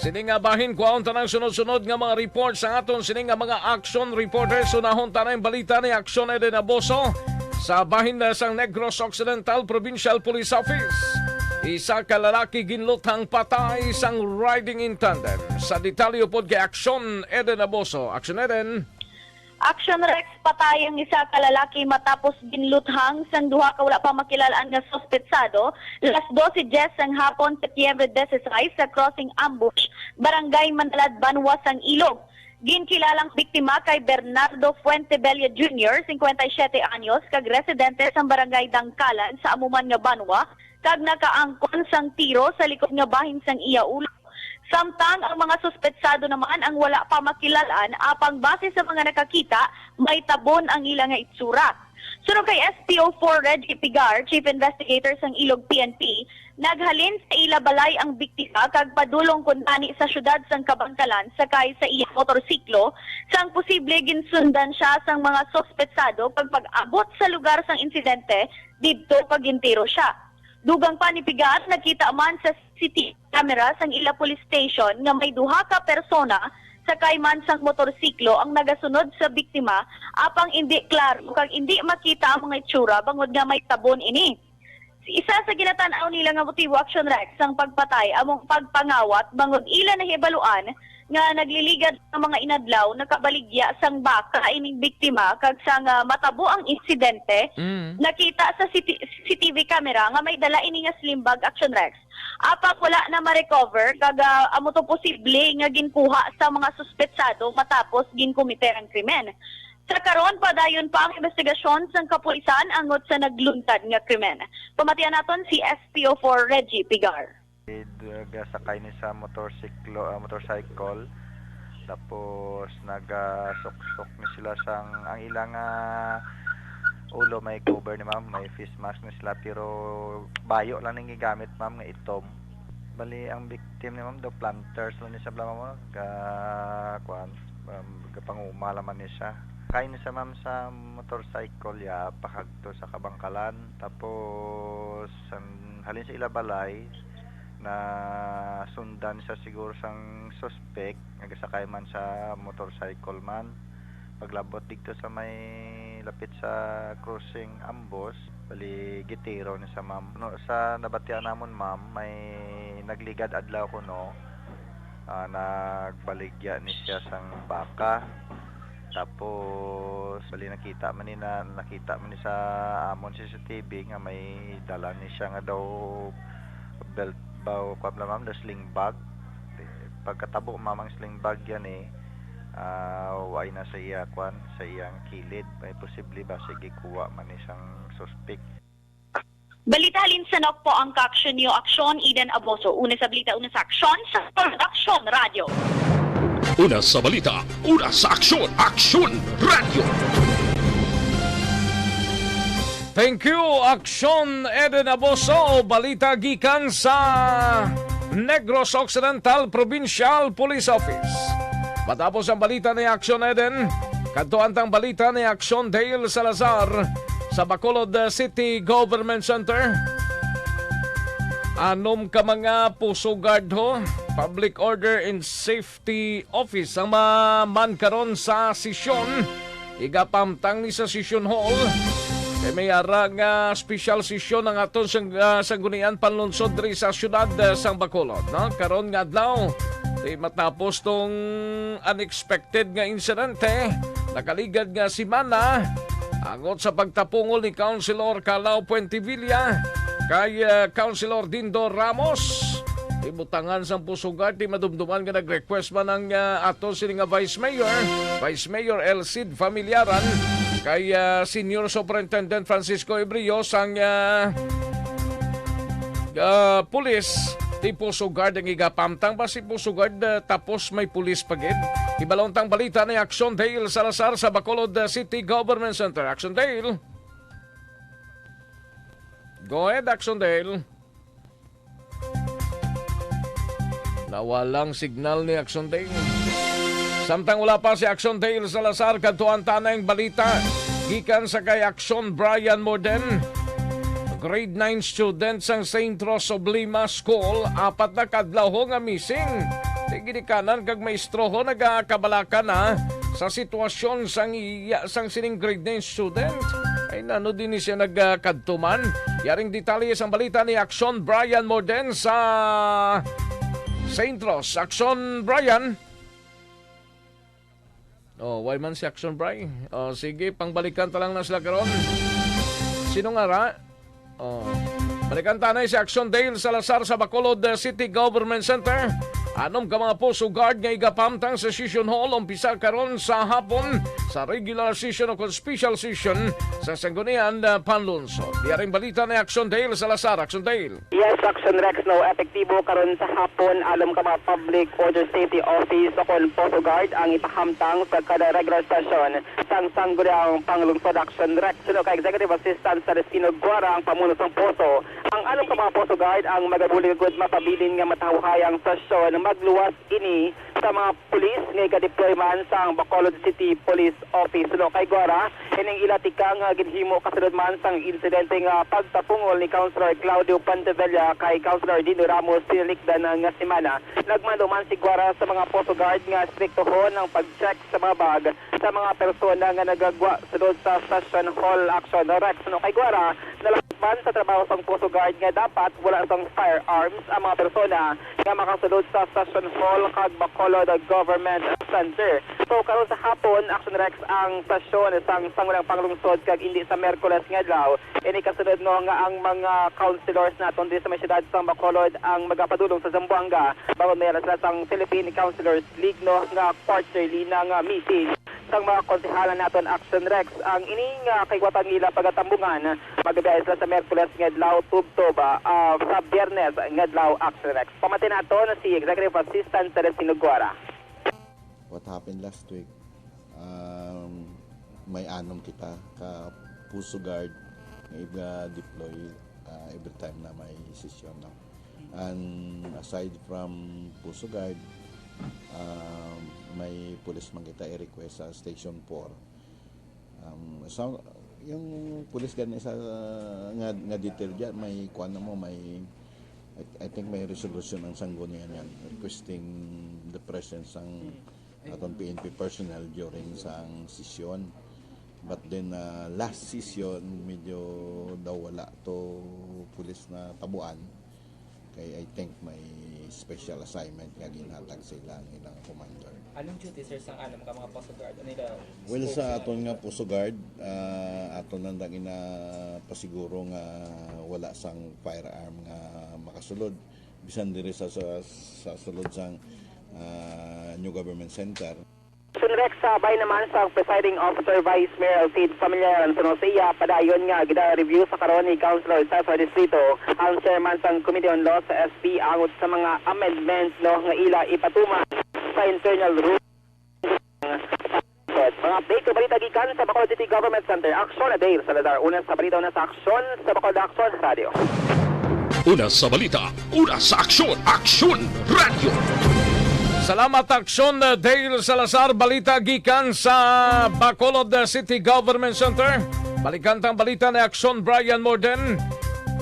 Sini nga bahin, kuhaon ta ang sunod-sunod nga mga report sa aton sini nga mga action reporters. Unahon ta na ang balita ni Aksyon Eden Aboso. Sa bahin na sang Negros Occidental Provincial Police Office, isa ka lalaki ginluthang patay sang riding in tandem. Sa detalye pod kay Aksyon Eden Aboso. Aksyon Eden. Action Rex, patay ang isa ka lalaki matapos ginluthang sang duha ka wala pa makilal-an nga suspetsado, las dose diez sang hapon, Setyembre dieciséis, sa Crossing Ambush, Barangay Manalad, Banwa sang Ilog. Ginkilalang biktima kay Bernardo Fuentebella Junior, cincuenta y siete anyos, kag residente sa Barangay Dangkalan sa amo man nga banwa, kag nakaangkon sang tiro sa likod nga bahin sang iya ulo. Samtang ang mga suspetsado naman ang wala pa makilal-an, apang base sa mga nakakita, may tabon ang ila nga itsura. Suno kay S P O four Reggie Pigar, Chief Investigator sang Ilog P N P, naghalin sa ila balay ang biktima kag padulong kuntani sa siyudad sang Kabankalan sakay sa iya motorsiklo, sang posible ginsundan siya sang mga suspetsado kag pag-abot sa lugar sang insidente, didto pagintiro siya. Dugang pa ni Pigar, nakita man sa C C T V camera sang ila police station nga may duha ka persona sakay man sang motorsiklo ang nagasunod sa biktima, apang indi klaro kag indi makita ang mga itsura bangod nga may tabon ini. Isa sa ginatan-aw nila nga motibo, Action Rex, sang pagpatay amo ang pagpangawat bangod ila nahibaluan nga nagliligad nga mga inadlaw nakabaligya sang baka ining biktima, kag sang, ah, matabo ang insidente, Mm. nakita sa C T C T V camera nga may dala ini nga sling bag, Action Rex. Apang wala na ma-recover, kag, ah, amo to posible nga ginkuha sa mga suspetsado matapos ginkomiter ang krimen. Sa karon, padayon pa ang investigasyon sang kapulisan angot sa naglunggad nga krimen. Pamatian naton si S P O four Reggie Pigar. Nagasakay ni sa motorsiklo, ah, motorcycle. Tapos nagasuksok ni sila sang, ang ilang, ah, ulo may cover ni ma'am, may face mask ni sila, pero bayo lang ning gigamit, ma'am, nga itom. Bali, ang victim ni ma'am daw planters lang ni siya, bala, ma'am, ga, kuan, um, gapanguma lang man ni siya. Kay ni siya, ma'am, sa motorcycle ya, pakadto sa Kabangkalan. Tapos, ang, halin sa ila balay, nasundan siya siguro sang suspect, nagasakay man sa motorcycle man. Paglabot dito sa may lapit sa crossing Ambos, bali gitiro ni sa ma'am. No, sa nabatian namon, ma'am, may nagligad adlaw kuno. Ah, nagbaligya ni siya sang baka. Tapos, bali nakita man ni na, nakita man ni sa amon C C T V nga may dala ni siya nga daw belt ba o kuwan lang, ma'am, the sling bag. Pagkatabo, ma'am, ang sling bag yan eh, ah, way na sa iya, kuwan, sa iyang kilid. May posible ba, sige, kuha man isang suspect. Balita halin sa Nokpo ang kaaksyon niyo, Aksyon, Eden Aboso. Una sa balita, una sa aksyon, sa Production Radio. Una sa balita, una sa aksyon, Aksyon Radio. Thank you, Aksyon Eden Aboso. Balita gikan sa Negros Occidental Provincial Police Office. Matapos ang balita ni Aksyon Eden, kadto antang balita ni Aksyon Dale Salazar sa Bacolod City Government Center. Anom ka mga Puso Guard ho, Public Order and Safety Office ang ma-, man karon sa sesyon. Igapamtang ni sa session hall. Kay may ara nga special session ang aton sang, ah, sanggunian panlunsod diri sa siyudad, ah, sang Bacolod, no? Karon nga adlaw, di matapos tong unexpected nga insidente, nakaligad nga semana, angot sa pagtapungol ni Councilor Calao Puentevilla kay, ah, Councilor Dindo Ramos. Ibutangan sang Puso Guard, di madumduman nga nag-request man ang, ah, ato sini nga Vice Mayor, Vice Mayor El Cid Familiaran, kay, ah, Senior Superintendent Francisco Ebrio sang, ah, ah, pulis, di Puso Guard ang igapamtang ba si Puso Guard, ah, tapos may pulis pa gid. Ibalon tang balita ni Aksyon Dale Salazar sa Bacolod, ah, City Government Center. Aksyon Dale. Go ahead, Aksyon Dale. Nawalang signal ni Aksyon Dale. Samtang wala pa si Aksyon Dale Salazar, kadtuan ta na ang balita gikan sa kay Aksyon Brian Morden. Grade nine student sang Saint Rose of Lima School, apat na kadlaw ho nga missing. Di ginikanan kag maestroho nagakabalaka na sa sitwasyon sang iya, sang sining grade nine student. Ay, nano din ni siya nagkadtuman? Yaring detalye sang balita ni Aksyon Brian Morden sa Saint Rose. Aksyon, Brian. Oh, why man si Aksyon, Bri? Oh, sige, pangbalikan ta lang na sila karon. Sino nga ra? Oh. Balikan ta na si Aksyon Dale Salazar sa Bacolod, uh, City Government Center. Anom ka mga Puso Guard nga igapamtang sa session hall umpisa karon sa hapon sa regular session o kung special session sa Sanggunian, uh, Panlunsod. Yaring balita ni Aksyon Dale Salazar. Aksyon Dale. Yes, Aksyon Rex, no, epektibo karon sa hapon, anom ka mga public order safety office o kon Puso Guard ang ipahamtang sa kada regular session sang Sangguniang Panglungsod. Aksyon Rex, no, kay Executive Assistant Celestino Guara ang pamuno sang Puso. Ang anom ka mga Puso Guard ang magabulig gud mapabilin nga matawhay ang sesyon. Magluwas ini sa mga pulis nga iga-deploy man sang Bacolod City Police Office. No, kay Guara, ining ila tikang nga ginhimo kasunod man sang insidente nga pagtapungol ni Councilor Claudio Pantevella kay Councilor Dino Ramos tinilikdan nga semana. Nagmando man si Guara sa mga Puso Guard nga striktohon ang pag-check sa mga bag sa mga persona nga nagagwa sulod sa session hall. Aksyon Rex, no, kay Guara, nalabot Sa trabaho sang Poso Guard nga dapat wala sang firearms ang mga persona nga makasulod sa Session Hall kag Bacolod Government Center. So, karon sa hapon, Action Rex, ang sesyon sang Sangguniang Panglungsod kag indi sa Miyerkules nga adlaw. Ini kasunod, no, nga ang mga councilors naton diri sa may siyudad sang Bacolod ang magapadulong sa Zamboanga, bangod may sila sang Philippine Councilors League, no, nga quarterly na nga meeting sang mga konsehalan naton, Action Rex. Ang ining, ah, kaliwatan nila pagatambungan, magabiyahe sila sa Miyerkules nga adlaw tubtob, ah, ah, sa Biyernes nga adlaw, Action Rex. Pamati naton si Executive Assistant Celestino Guara. What happened last week? Um, may anom kita ka Poso Guard nga iba-deploy, ah, every time na may session, no? And aside from Poso Guard, um, may pulis man kita i-request sa Station four. Um, so, yung pulis gani sa nga, nga detail dyan, may kuan na mo, may I, I think may resolution ang sanggunian yan requesting the presence ng aton P N P personnel during sang session. But then, uh, last session, medyo daw wala to pulis na tabuan. Kay I think may special assignment nga ginhatag sa ila ang ilang commander. Anong duty, sir, sang anom ka mga Poso Guard? Ano ila Well, scope sa sa aton nga Poso Guard, ah, aton lang dang inapasiguro nga wala sang firearm nga makasulod bisan diri sa sa, sa sulod sang, ah, New Government Center. Sunrek sa bay naman sang Presiding Officer Vice Mayor Alfred Familiaran Suno sa iya padayon nga gina-review sa karon ni Councilor Cesar Distrito ang chairman sang Committee on Law sa S P angot sa mga amendment, no, nga ila ipatuman sa internal rule. Mga update o balita gikan sa Bacolod City Government Center. Aksyon, Adair Salazar. Una sa balita, una sa aksyon sa Bacolod Aksyon Radio. Una sa balita, una sa aksyon, Aksyon Radio. Salamat, Aksyon, Dale Salazar. Balita gikan sa Bacolod City Government Center. Balikan tang balita ni Aksyon Brian Morden.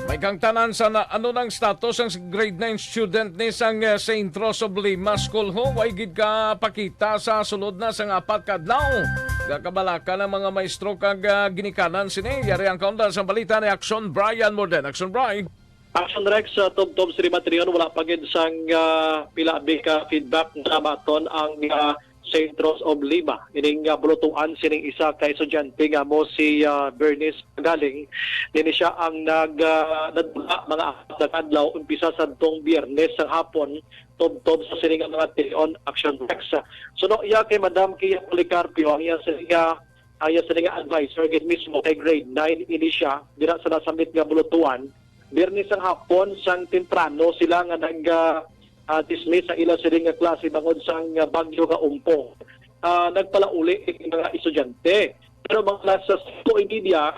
May kang tanan sa na, ano nang status ang grade nine student ni sang, eh, Saint Rose of Lima School, ho? Way gid ka pakita sa sulod na sang apat ka adlaw. Gakabalaka ang mga maestro kag, ah, ginikanan sini. Yari ang kaundan sa balita ni Aksyon Brian Morden. Aksyon Brian. Action Rex, uh, tubtob sa limatriyon, wala pa gid sang, ah, pila abi ka feedback nga baton ang, ah, Saint Rose of Lima. Ining, ah, bulutuan sining isa ka estudyante nga mo si, ah, Bernice Pagaling. Nini siya ang nag, ah, nadula mga apat na ka adlaw, umpisa sadtong Biyernes sang hapon, tubtob sa sini nga mga tion, Action Rex. Suno iya kay Madam Kia Policarpio, ang iya sini nga, ang iya sini nga advisor gid mismo kay grade nine ini siya, dira sa nasamit nga bulutuan. Biyernes sang hapon, sang temprano sila nga nag, ah, ah, dismiss sa ila sini nga klase bangod sang, ah, bagyo nga Umpong. Ah, nagpalauli ang mga estudyante. Pero mga alas singko y media,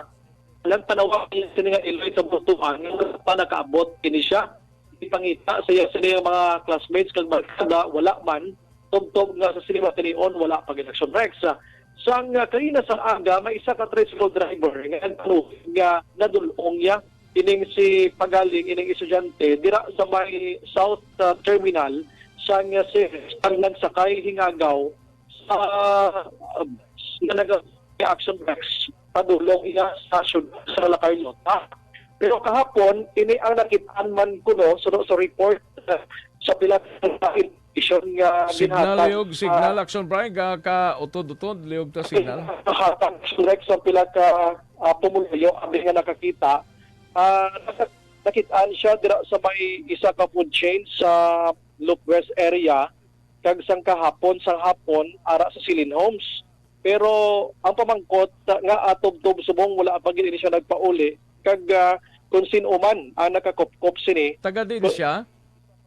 nagpanawag niya sini nga iloy sa bulutuan nga wala pa nakaabot kini siya. Ipangita sa iya sini nga mga classmates kag barkada, wala man. Tubtob nga sa sini matinion, wala pa gid Action Rex. Sang, ah, kanina sa aga, may isa ka tricycle driver nga nagpanuhid nga nadul-ong niya ining si Pagaling, ining estudyante, dira sa may South, ah, Terminal sang, ah, Ceres, ang nagsakay hingagaw sa, ah, nga naga-, Action Rex, padulong iya sa syudad sa La Carlota. Pero kahapon, ini ang nakit-an man kuno, suno sa report, ah, sa pila ka station nga Signal, ginhatag, Liog, ah, signal, Action Brian, ka, ka utod-utod, Liog ta signal. Nahatag, Action Rex, sa pila ka, ah, pumuluyo, abi nga nakakita. Ah, naka-, nakit-an siya dira sa may isa ka food chain sa Loop West area, kag sang kahapon, sang hapon, ara sa Silin Homes. Pero ang pamangkot, ah, nga atubtob subong wala pa gid ini siya nagpauli, kag, ah, kung sin-o man ang nakakupkop sini, Taga diin siya?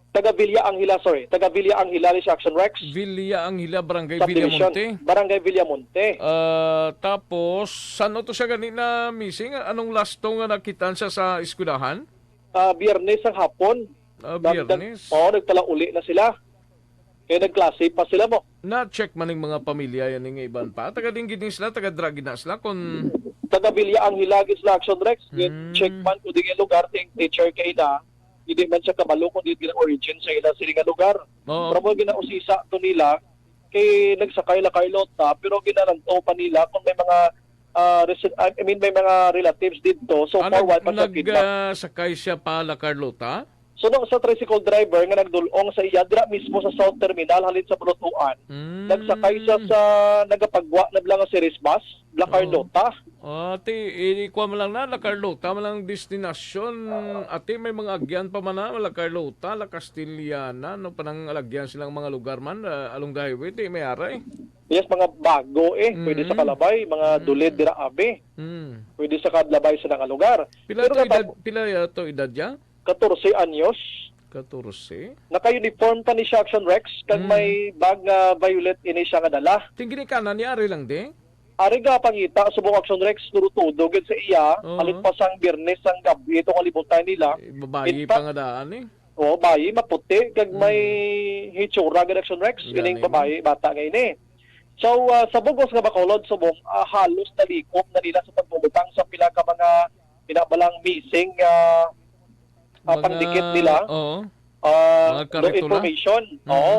Taga Villa Angela, sorry. Taga Villa Angela ni siya, Action Rex. Villa Angela, Barangay Subdivision. Villamonte. Barangay Villamonte. Ah, tapos, san-o to siya gani na missing? Anong last to nga nakit-an siya sa eskwelahan? Ah, Biyernes ang hapon. Ah, Nag-, nag-, Biyernes? Oo, nagpalauli na sila. Kaya nagklase pa sila mo. Na-check man ning mga pamilya yan nga iban pa? Taga diin gid ni sila, taga dira gid na sila, kun Taga Villa Angela gid sila, Action Rex. Hmm. Check man kung di nga lugar, ting teacher kay na. Hindi man siya kabalo kung di nga origin sa ila sila nga lugar. Oo. Pero mo ginausisa to nila, kay nagsakay la Carlota, pero ginalantaw pa nila kung may mga, ah, resi-, I mean, may mga relatives dito. So Ah, far, nag-, wala pa siya nag, kidnap. ah, sakay siya pa La Carlota? Suno sa tricycle driver nga nagdul-ong sa iya dira mismo sa South Terminal halin sa Bulutuan, Mm. nagsakay siya sa nagapagwa na lang nga series bus, La Oo. Carlota. Ah, ti, ikuha mo lang na, La Carlota mo lang destinasyon. Ati, may mga agyan pa man na, La Carlota, La Castellana, no, panang alagyan silang mga lugar man, ah, along the highway, ti, may aray. Yes, mga bago eh. Pwede sa Mm. Kalabay, mga Mm. dulid dira abi. Mm. Pwede sa Kalabay sa nga lugar. Pila Pero to edad, natab- pila to edad niya? Katorse anyos. Katorse? Naka-uniform pa ni siya, Action Rex, kag Mm. may bag nga violet ini siya nga dala. Ting ginikanan ni ari lang di? Ari nga pangita, subong Action Rex, tudo-tudo gid sa iya, Oo. halin pa sang Biyernes sang gabi, itong kalibutan nila. Eh, babayi In fact, pa nga daan eh. Oh, bayi, maputi, kag may Mm. hitsura gid, Action Rex, Gani ining mo. babayi, bata nga ini. So, ah, sa bug-os nga Bacolod, subong, ah, halos nalikom na nila sa pagbubutang sa pila ka mga pinabalang missing, ah, ah, Mga, pangdikit nila. Oo. Ah, Mga no karetula. information. Mhm. Oo.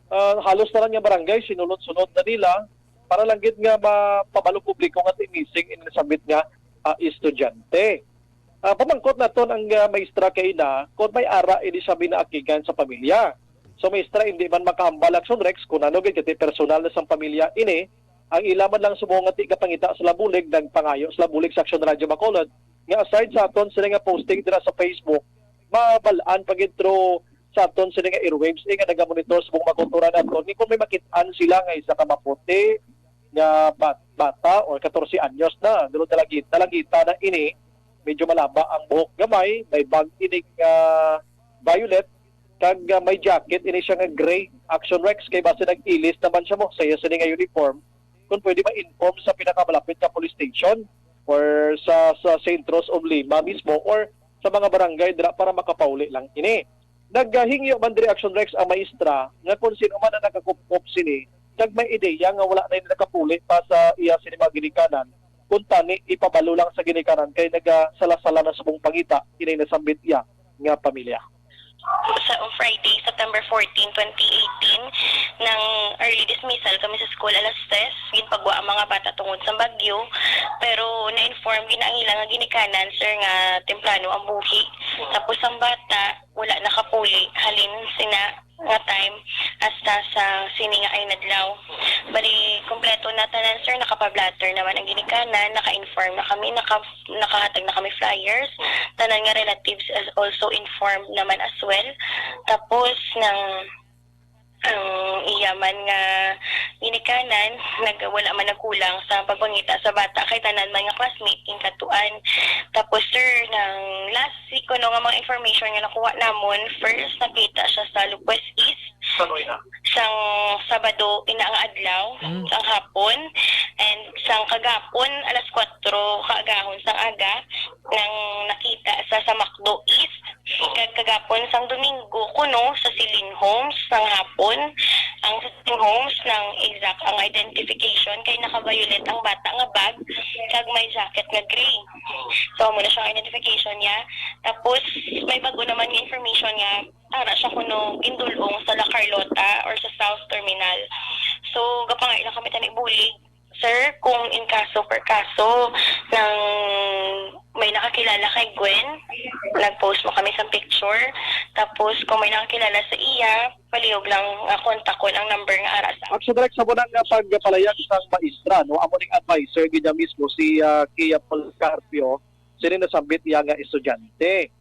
Ah, halos tanan nga barangay, sinulod-sunod na nila para lang gid nga mapabalo publiko nga ti missing ini nasambit nga, ah, estudyante. Ah, pamangkot naton ang, ah, maestra kay na kung may ara ini siya binaakigan sa pamilya. So, maestra, hindi man makahambal, Action Rex, kung ano gid kay personal na sang pamilya ini, ang ila man lang subong nga ti gapangita sila bulig, nagpangayo sila bulig sa Action Radio Bacolod, nga aside sa aton sila nga posting dira sa Facebook, mabal-an pa gid through sa aton sila nga airwaves, eh, nga nagamonitor sa buong makultura naton, ni kung may makit-an sila nga isa ka maputi nga bat-, bata or katorse anyos na, pero dalagita, dalagita na ini, medyo malaba ang buhok gamay, may bag ining, ah, violet, kag, ah, may jacket ini siya nga gray. Action Rex, kay base nag-ilis naman siya mo sa iya sini nga uniform, kung pwede ma-inform sa pinakamalapit nga police station or sa, sa sentros o lima mismo or sa mga barangay dira para makapauli lang ini. Naghingyo man diri, Action Rex, ang maestra nga kung sino man ang nakakupkop sini, kag may ideya nga wala na ini nakapuli pa sa iya sini mga ginikanan, kung tani ipabalo lang sa ginikanan kay nagasala-sala na subong pangita ini nasambit iya nga pamilya. Sa Friday, September fourteen, twenty eighteen, nang early dismissal kami sa school alas tres, ginpagwa ang mga bata tungod sa bagyo, pero na-inform gid ang ila nga ginikanan, sir, nga temprano ang buhi. Tapos ang bata, wala nakapuli halin sina nga time hasta sa sini nga ay nadlaw. Bali, kompleto na tanan, sir. Nakapa-blotter naman ang ginikanan, naka-inform na kami, naka, nakahatag na kami flyers. Tanan nga relatives is also informed naman as well. Tapos, nang ang iya man nga ginikanan, nag-, wala man nagkulang sa pagpangita sa bata, kay tanan man nga classmate, ginkadtuan. Tapos, sir, nang last week, kuno nga mga information nga nakuha namon, first, nakita siya sa Lupues East, Kanoy na. Sang Sabado, ina nga adlaw, Mm. sang hapon, and sang kagapon, alas kuwatro kaagahon sang aga, nang nakita sa, sa Macdo East. Kag kagapon sang Domingo, kuno sa Celine Homes sang hapon. Ang sa Celine Homes, nang exact ang identification kay naka-violet ang bata nga bag, kag may jacket nga gray. So, amo na siya ang identification niya. Tapos, may bago naman nga information nga ara siya kuno gindul-ong sa La Carlota or sa South Terminal. So, gapangayo lang kami tani bulig, sir, kung in kaso per kaso nang may nakakilala kay Gwen, nag-post mo kami sa picture. Tapos, kung may nakakilala sa iya, palihog lang nga kontakon ang number nga ara sa Action Direct, sa muna nga pagpalayag sang maestra, no? Amo ning adviser gid niya mismo, si, ah, Kia Policarpio, sini nasambit iya nga estudyante.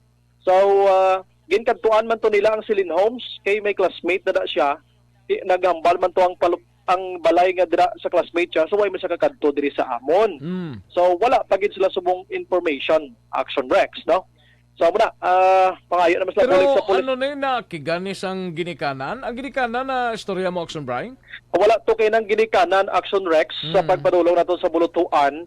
So, ah, ginkadtuan man to nila ang Celine Homes, kay may classmate na da siya. Di, naghambal man to ang palu-, ang balay nga dira sa classmate siya, so why man siya kakadto diri sa amon? Mm. So, wala pa gid sila subong information, Action Rex, no? So, muna, ah, pangayo naman sila Pero bulig sa pulis. Ano na yun, nakigani sang ginikanan? Ang ginikanan na istorya mo, Action Brian? Wala to kay nang ginikanan, Action Rex, sa Mm. pagpadulong nato sa Bulutuan.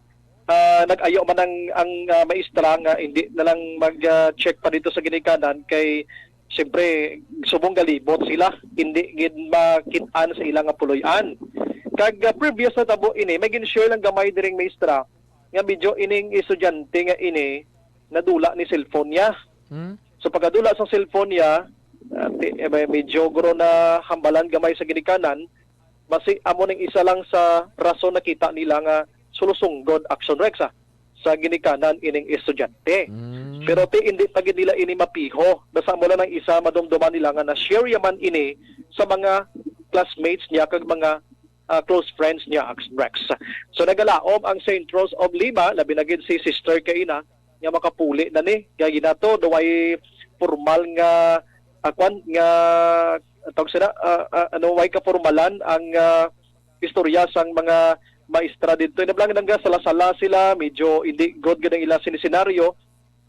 Ah, nag-ayo man ang, ang, ah, maestra nga hindi na lang mag, ah, check pa dito sa ginikanan kay siyempre subong galibot sila, hindi gid makit-an sa ila nga puloy-an. Kag, ah, previous na tabo ini, may gin-share lang gamay diring maestra nga medyo ining estudyante nga ini nadula ni cellphone niya. Hmm? So pagkadula sa cellphone niya, ah, ti-, eh, may medyo guro na hambalan gamay sa ginikanan, basi amo ning isa lang sa rason nakita nila nga sulusunggon, Action Rex, ah, sa ginikanan ining estudyante. Mm. Pero ti hindi pa gid nila ini mapiho. Basta mo lang ang isa, madumduman nila nga na-share yaman ini sa mga classmates niya kag mga, ah, close friends niya, Action Rex. So, nagalaom ang Saint Rose of Lima, labi na gid si Sister Kaina, nga makapuli na ni. Kaya ginato, daw ay formal nga, ah, kwan, nga, tawag sila, ah, ah, ano, way kapormalan ang, ah, istorya sang mga maestra dito. Inablang nga sala-sala sila, medyo hindi good gid ang ila sinisenaryo,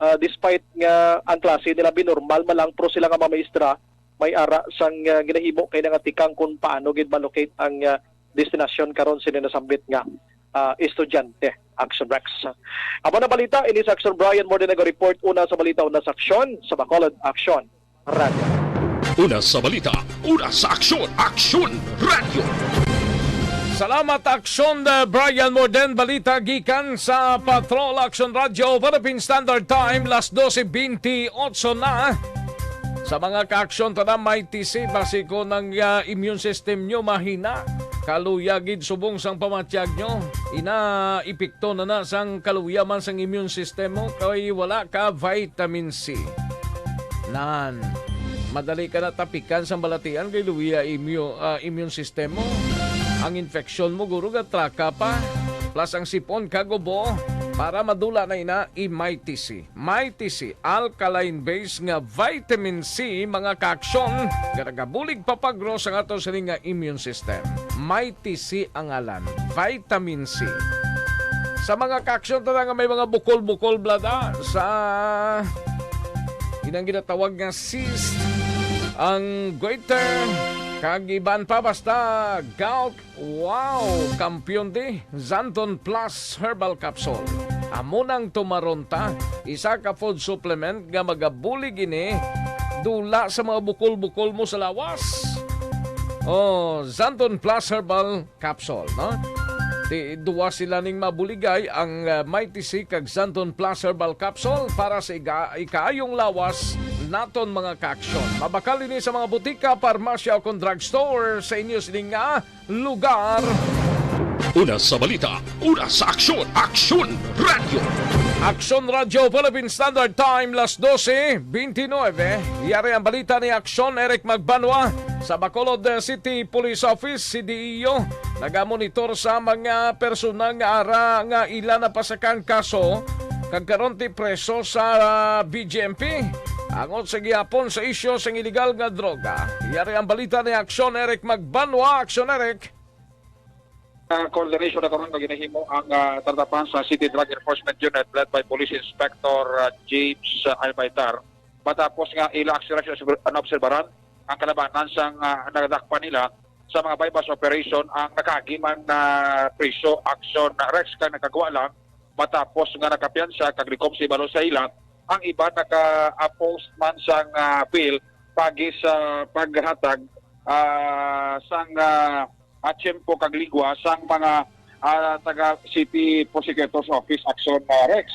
ah, despite nga ang klase nila binormal man lang, pero sila nga mga maestra, may ara sang, ah, ginahimo kay nga tikang kung paano gid ma-locate ang, ah, destinasyon karon sini nasambit nga, ah, estudyante. Action Rex. Amo na balita, ini sa Action Brian Morden nag-report una sa balita, una sa aksyon, sa Bacolod Action Radio. Una sa balita, una sa aksyon, Aksyon Radio. Salamat, Aksyon, uh, Brian Morden. Balita gikan sa Patrol Action Radio, Philippine Standard Time, las dose bintiocho na. Sa mga kaaksyon, tana, may tisi, basi ko nang, uh, immune system nyo mahina. Kaluya gid subong sang pamatyag nyo. Ina, epekto na na sang kaluya man sang immune system mo, kay wala ka vitamin C. Nan, madali ka na tapikan sang balatian kay luya immu-, ah, immune system mo. Ang infeksyon mo, guro, gatraka pa. Plus ang sipon kag ubo, para madula na ina, i-Mighty C. Mighty C, alkaline base nga vitamin C, mga kaaksyon, nga nagabulig papagro sa ato sini nga immune system. Mighty C ang ngalan, vitamin C. Sa mga kaaksyon, tana nga may mga bukol-bukol, blada, sa inang ginatawag nga cyst, ang goiter, kag iban pa, basta gout. Wow! Kampiyon di, Xanthone Plus Herbal Capsule. Amo nang tumaron ta, isa ka food supplement nga magabulig ini dula sa mga bukol-bukol mo sa lawas. Oh, Xanthone Plus Herbal Capsule, no? Ti, duwa sila ning mabuligay, ang, uh, Mighty C kag Xanthone Plus Herbal Capsule para sa iga-, ikaayong lawas naton, mga kaaksyon. Mabakal ini sa mga butika, parmasya o kon drugstore sa inyo sining nga lugar. Una sa balita, una sa aksyon, Aksyon Radio. Aksyon Radio, Philippine Standard Time, las dose bintinobe. Yari ang balita ni Aksyon Eric Magbanwa. Sa Bacolod, uh, City Police Office, C D E O, nagamonitor sa mga persona nga ara nga ila napasakang kaso kag karon ti preso sa, uh, B J M P. Angot sa gihapon sa isyu sang iligal nga droga. Yari ang balita ni Aksyon Eric Magbanwa. Aksyon Eric. Ah, coordination na karon nga ginahimo ang, ah, tatapan sa City Drug Enforcement Unit led by Police Inspector, ah, James, ah, Albaitar. Matapos nga ila aksyon, naobserbaran ang kalabanan sang, ah, nadakpan nila sa mga buy-bust operation, ang nakaagi man na priso, Aksyon Rex, kag nakagwa lang matapos nga nakapiyansa kag likom sa ibalo sa ila. Ang iban naka-, ah, post man sang, ah, bail pagi sa paghatag, ah, sang, ah, ah, tiyempo kag ligwa sang mga, ah, taga City Prosecutor's Office, Aksyon, ah, Rex.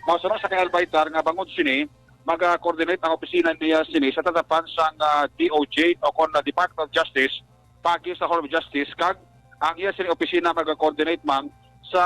Mao sa kay Albaitar nga bangod sini, mag-coordinate ang opisina niya sini sa tatapan sang, ah, D O J o kon na Department of Justice pagi sa Hall of Justice, kag ang iya sini opisina mag-coordinate man sa,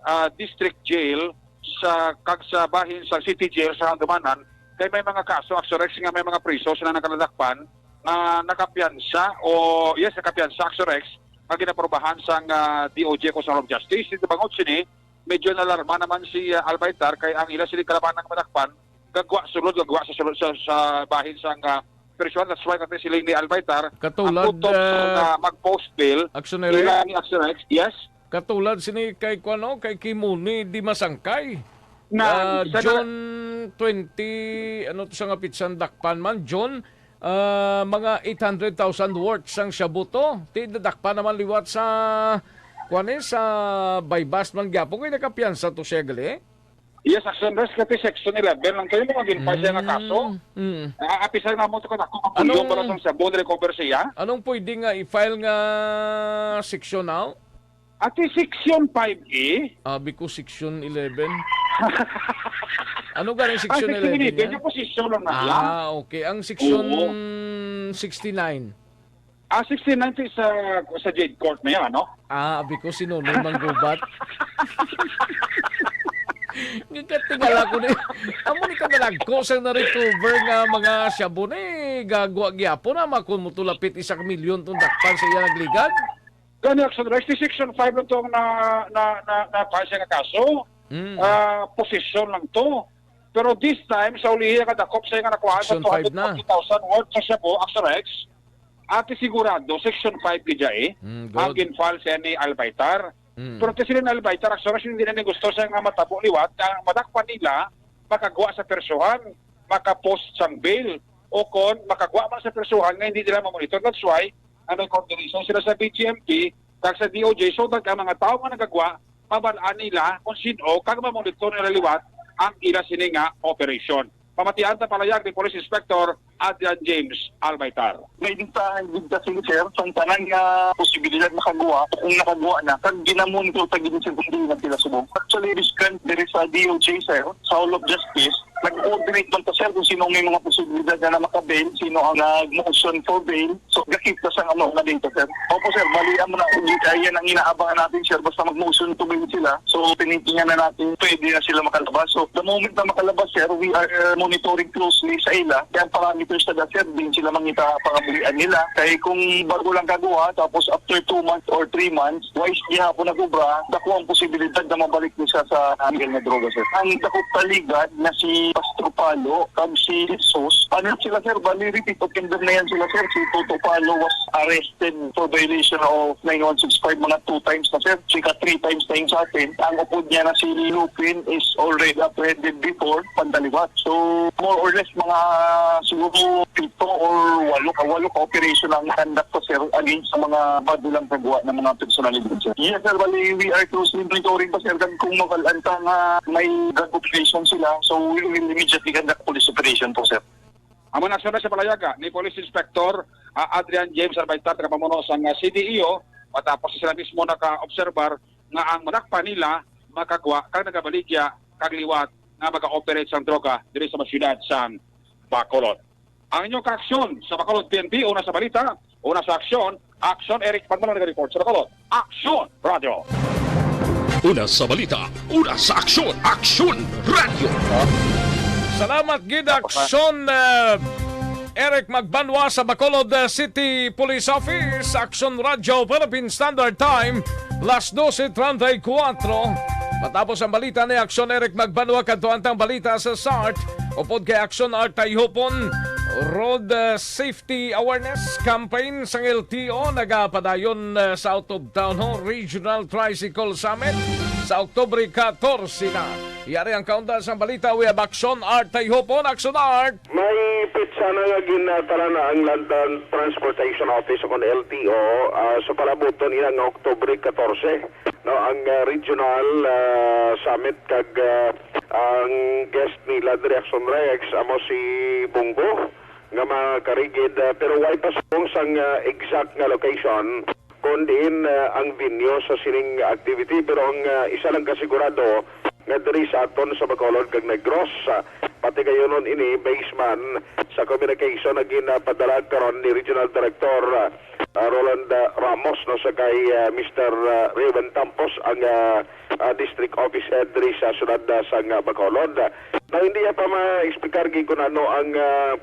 ah, District Jail sa, kag sa bahin sa City Jail sa Handumanan, kay may mga kaso, Aksyon Rex, nga may mga priso sila nakaladakpan nga nakapiyansa o, yes, nakapiyansa, Aksyon Rex, nga ginaprobahan sang, ah, D O J o sa Hall of Justice. Dito bangod sini, medyo nalarma naman si, ah, Albaitar kay ang ila sini kalabanan nga madakpan gagwa sulod, gagwa sa sulod sa, sa bahin sang, ah, prisuhan. That's why kami siling ni Albaitar, katulad, ang kutob, ah, na mag-post bail, Aksyon Eric? Ila ni Aksyon Rex, yes? Katulad sini kay kuno, kay Kimuni di masangkay. Na, ah, sa June twenty, ano to sa nga pitsa, dakpan man, June, ah, mga eight hundred thousand worth sang shabu to. Ti nadakpan naman liwat sa, kuan eh, sa buy-bust man gyapon, kay nakapiyansa to siya gali. Yes, Aksyon Rex, kati section eleven lang kayo, mga ginpa siya nga kaso. Mm, mm. Ah, apisan na mo to, kung ako, ang Anong, pulyo para sa shabu, recover siya. Anong pwede nga i-file nga section now? Ati section five A. Abi ko section eleven. Ano galing section Ah, section eleven eleven, yan? Yung posisyon lang na lang. Ah, okay. Ang section Oo. sixty-nine. Ah, sixteen ninety sa, sa Jade Court na yan, ano? Ah, abi ko si Nonoy Manggubat. Nagkatingala ko ni, amo ni kadalagko sang na-recover nga mga shabu ni gagwa gyapon na makon mo tulapit isa ka milyon tong dakpan sa iya nagligad. Gani, Action Rex, si Section five lang tong na, na, na, na, kuwan siya nga kaso. Mm. Ah, possession lang to. Pero this time, sa ulihi nga dakop siya nga nakuha sa Action five na. Two hundred forty thousand worth sa shabu, Action Rex, ati sigurado, Section five gid siya eh. Mm, ang good. Gin-file siya ni Albaitar. Mm. Pero ti sila ni Albaitar, Action Rex, hindi na ni gusto siya nga matabo liwat, nga ang madakpan nila, makagwa sa persuhan, makapost sang bail, o kon makagwa man sa persuhan nga hindi nila mamonitor. That's why, ang may coordination sila sa B G M P, kag sa D O J, so that ang mga tao nga nagagwa, mabal-an nila kung sin-o, kag mamonitor nila liwat ang ila sini nga operasyon. Pamatian ta palayag ni Police Inspector Adrian James Albaitar. May listahan gid ta sila, sir, sang tanan nga posibilidad makagwa o kung nakagwa na, kag ginamonitor ta gid, sir, kung diin na sila subong. Actually, this kan-, there is a D O J, sir, sa Hall of Justice, nag-coordinate man ta, sir, kung sino may mga posibilidad na, na makabail, sino ang nag-motion for bail. So, gakita sa mga, mga data, sir. Opo, sir, bali, amo na, hindi, ah, yan ang inaabangan natin, sir. Basta mag-motion to bail sila. So, tinitingnan na natin, pwede na sila makalabas. So, the moment na makalabas, sir, we are, uh, monitoring closely sa ila. Kaya ang parameters na, sir, din sila mangita pangabuhian nila. Kaya kung bago lang kagwa, tapos after two months or three months, wise gihapon nag-obra, dako ang posibilidad na mabalik ni siya sa illegal na droga, sir. Ang dakop taligad na si Pastor Palo, kag si Jesus, ano sila, sir, bali repeat offender na yan sila, sir. Si Toto Palo was arrested for violation of nine one six five mga two times na, sir. Sika three times na yun sa atin. Ang upod niya na si Lupin is already apprehended before, pandaliwat. So, more or less, mga siguro pito or walo ka, walo ka operation ang conduct ko, sir, against sa mga bago lang kagwa ng mga personalidad, sir. Yes, sir. Bali, we are closely monitoring pa, sir. Kag kung mabal-an ta nga may drug operation sila, so we will immediately conduct police operation po, sir. Amo na, sir, sa palayaga ni Police Inspector, ah, Adrian James Arbaitar, tagapamuno sang, ah, C D E O, matapos sila mismo naka-obserbar nga ang madakpan nila makagwa kag nagabaligya kag liwat nga maga-operate sang droga diri sa mga siyudad sang Bacolod. Ang inyong kaaksyon sa Bacolod P N P, una sa balita, una sa aksyon, Aksyon Eric Pagmalo nag-report sa Bacolod. Aksyon Radio. Una sa balita, una sa aksyon, Aksyon Radio. Salamat gid, Aksyon, eh, Eric Magbanwa sa Bacolod, eh, City Police Office, Aksyon Radio, Philippine Standard Time, las doce treinta y cuatro. Matapos ang balita ni Aksyon Eric Magbanwa, kadto ang tang balita sa SART, upod kay Aksyon Art Tayhupon, Road, eh, Safety Awareness Campaign sang L T O nagapadayon, eh, sa Out of Town Hall Regional Tricycle Summit sa Oktubre katorse na. Yari ang kaunda sang balita. We have Aksyon Art Tayhupon. Aksyon Art! May petsa na nga ginataran na ang Land Transportation Office o kon L T O, ah, sa palabuton ina nga Oktubre katorse, no, ang, ah, regional, ah, summit kag, ah, ang guest nila diri, Aksyon Rex, amo si Bunggo nga makarigid, ah, pero way pa subong sang, ah, exact nga location kon diin, ah, ang venue sa sining activity. Pero ang, ah, isa lang kasigurado nga diri sa aton sa Bacolod kag Negros, ah, patigayunon ini based man sa communication nga ginapadala karon ni Regional Director, ah, ah, Roland, ah, Ramos, no, sa kay, ah, Mister, ah, Raven Tampos, ang, ah, ah, District Office Head diri sa siyudad, ah, sang, ah, Bacolod. Now, hindi pa ma-explicar gid kung ano ang, ah,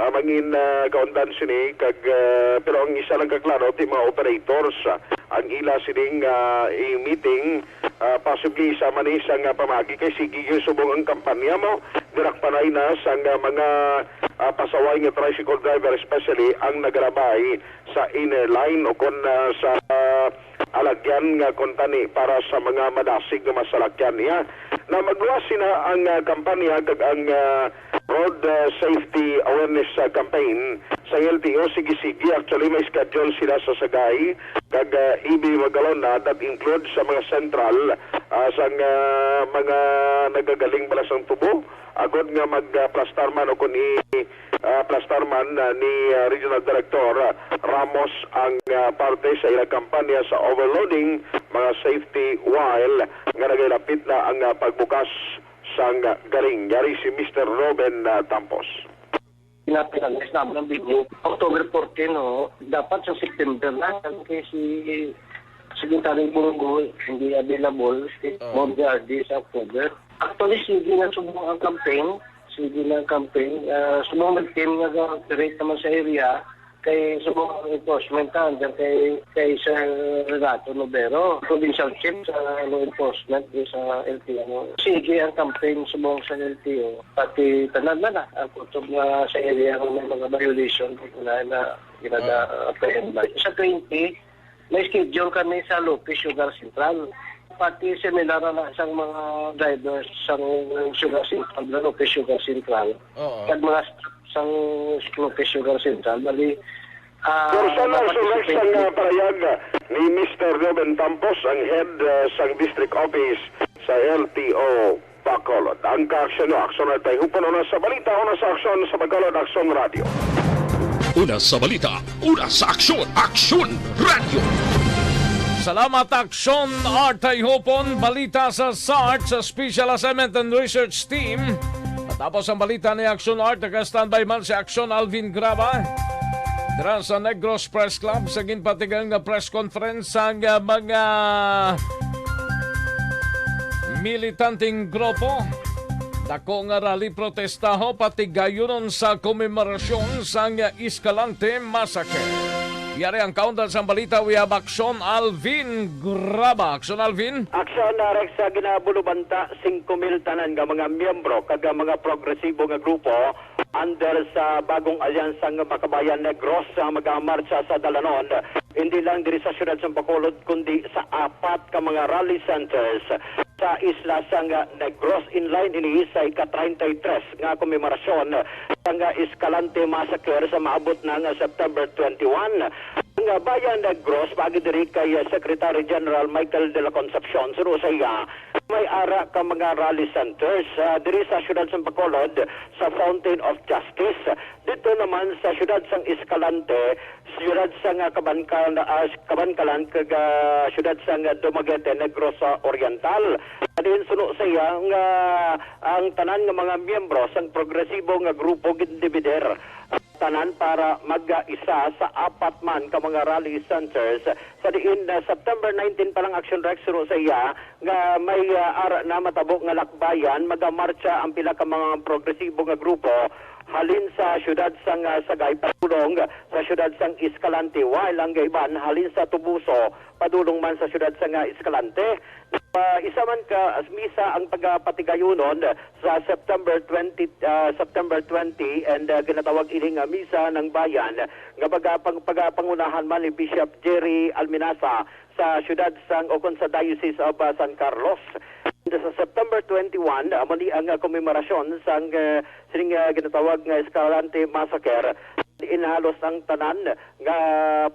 ah, mangin, ah, kaundan sini, kag, ah, pero ang isa lang kaklaro, ti mga operators, ah, ang ila sining, ah, i-meeting, ah, possibly isa man ni sang, ah, pamaagi kay sige gyud subong ang kampanya mo, dirak panay na sang, ah, mga, ah, pasaway nga tricycle driver, especially ang nagalabay sa inner line o kon, ah, sa, ah, alagyan nga kuntani para sa mga madasig nga masalakyan niya. Na magluwas sina ang, ah, kampanya kag ang, ah, Road, ah, Safety Awareness, ah, Campaign sa L T O, sige-sige. Actually, may schedule sila sa Sagay kag, ah, E B Magalona, that includes sa mga sentral, ah, sang, ah, mga nagagaling bala sang Tubo, agod nga magplastar man o kon i-, ah, plastar man, ah, ni, ah, Regional Director, ah, Ramos ang, ah, parte sa ilang kampanya sa overloading, mga safety while nga nagailapit na ang, ah, pagbukas sang galing. Yari si Mister Ruben, ah, Tampos. Pinafinalize naman ang venue. October fourteen, no? Dapat sa September na. Kasi si Secretary Bong Go hindi available. Si Oo. Mom Gardy sa October. Actually, sige na subong ang campaign. Sige na ang campaign. Ah, subong may team nga ga-operate naman sa area. Kay subong ang enforcement na, andyan kay, kay Sir Renato Nobero, provincial chief sa law enforcement di sa L T O. Sige ang campaign subong sa L T O. Pati tanan na na, ang kutob nga sa area nga may mga violation, na, na ginada-, Ah. apprehend na. Sa twenty, may schedule kami sa Lopez Sugar Central. Pati seminar na sa mga drivers sa Sugar Central, Lopez Sugar Central. Oo. Kag mga staff sa Lopez Sugar Central. Bali, ah, Personal mga select sa participants nga parayag ni Mister Ruben Campos, ang head, ah, sa District Office sa L T O Bacolod. Ang kaaksyon, aksyon at pahihupon, una sa balita, una sa aksyon sa Bacolod, Aksyon Radio. Una sa balita, una sa aksyon, Aksyon Radio. Salamat, Aksyon Art Hayhupon. Balita sa SART, sa Special Assignment and Research Team. Tapos ang balita ni Aksyon Art, naka-standby man si Aksyon Alvin Graba. Dira sa Negros Press Club, sa ginpatigayon nga press conference, ang, ah, mga militanteng grupo. Dako nga rally protestaho, patigayunon sa komemorasyon sang Escalante Massacre. Yari ang kaundan sang balita, we have Aksyon Alvin Graba. Aksyon Alvin. Aksyon, ah, Rex, sa ginabulubanta, singko mil tanan nga mga miyembro kag mga progresibo nga grupo under sa bagong alyansa nga Makabayan Negros sa magamartsa sa dalanon, hindi lang diri sa siyudad sa Bacolod, kundi sa apat ka mga rally centers sa isla sang Negros. In line ini sa ika-treinta y tres nga komemorasyon sang Escalante Massacre sa maabot na nga September twenty-one. Ang Bayan Negros, paagi diri kay Secretary General Michael de la Concepcion, suno sa iya, may ara ka mga rally centers, ah, diri sa siyudad sang Bacolod, sa Fountain of Justice. Dito naman sa siyudad sang Escalante, siyudad sang, ah, Kabanka-, ah, Kabankalan, kag, ah, siyudad sang, ah, Dumaguete, Negros Oriental. Diin suno sa iya nga ang tanan nga mga miyembro sang progresibo nga grupo gindibider tanan para mag-isa sa apat man ka mga rally centers, sa diin, ah, September nineteen pa lang, Action Rex, suno sa iya, nga may, ah, ara na matabo nga lakbayan, magamartsa ang pila ka mga progresibo nga grupo halin sa siyudad sang, ah, Sagay padulong sa siyudad sang Escalante, while ang iban halin sa Toboso padulong man sa siyudad sang, ah, Escalante. Ah, isa man ka misa ang pagapatigayonon sa September twenty, ah, September twenty, and, ah, ginatawag ini nga Misa ng Bayan nga pagapang-, pagapangunahan man ni Bishop Jerry Alminaza sa siyudad sang, o kon sa Diocese of, ah, San Carlos. And sa September twenty-one, amo ni ang, ah, komemorasyon sang, ah, sining, ah, ginatawag nga Escalante Massacre. Diin halos ang tanan nga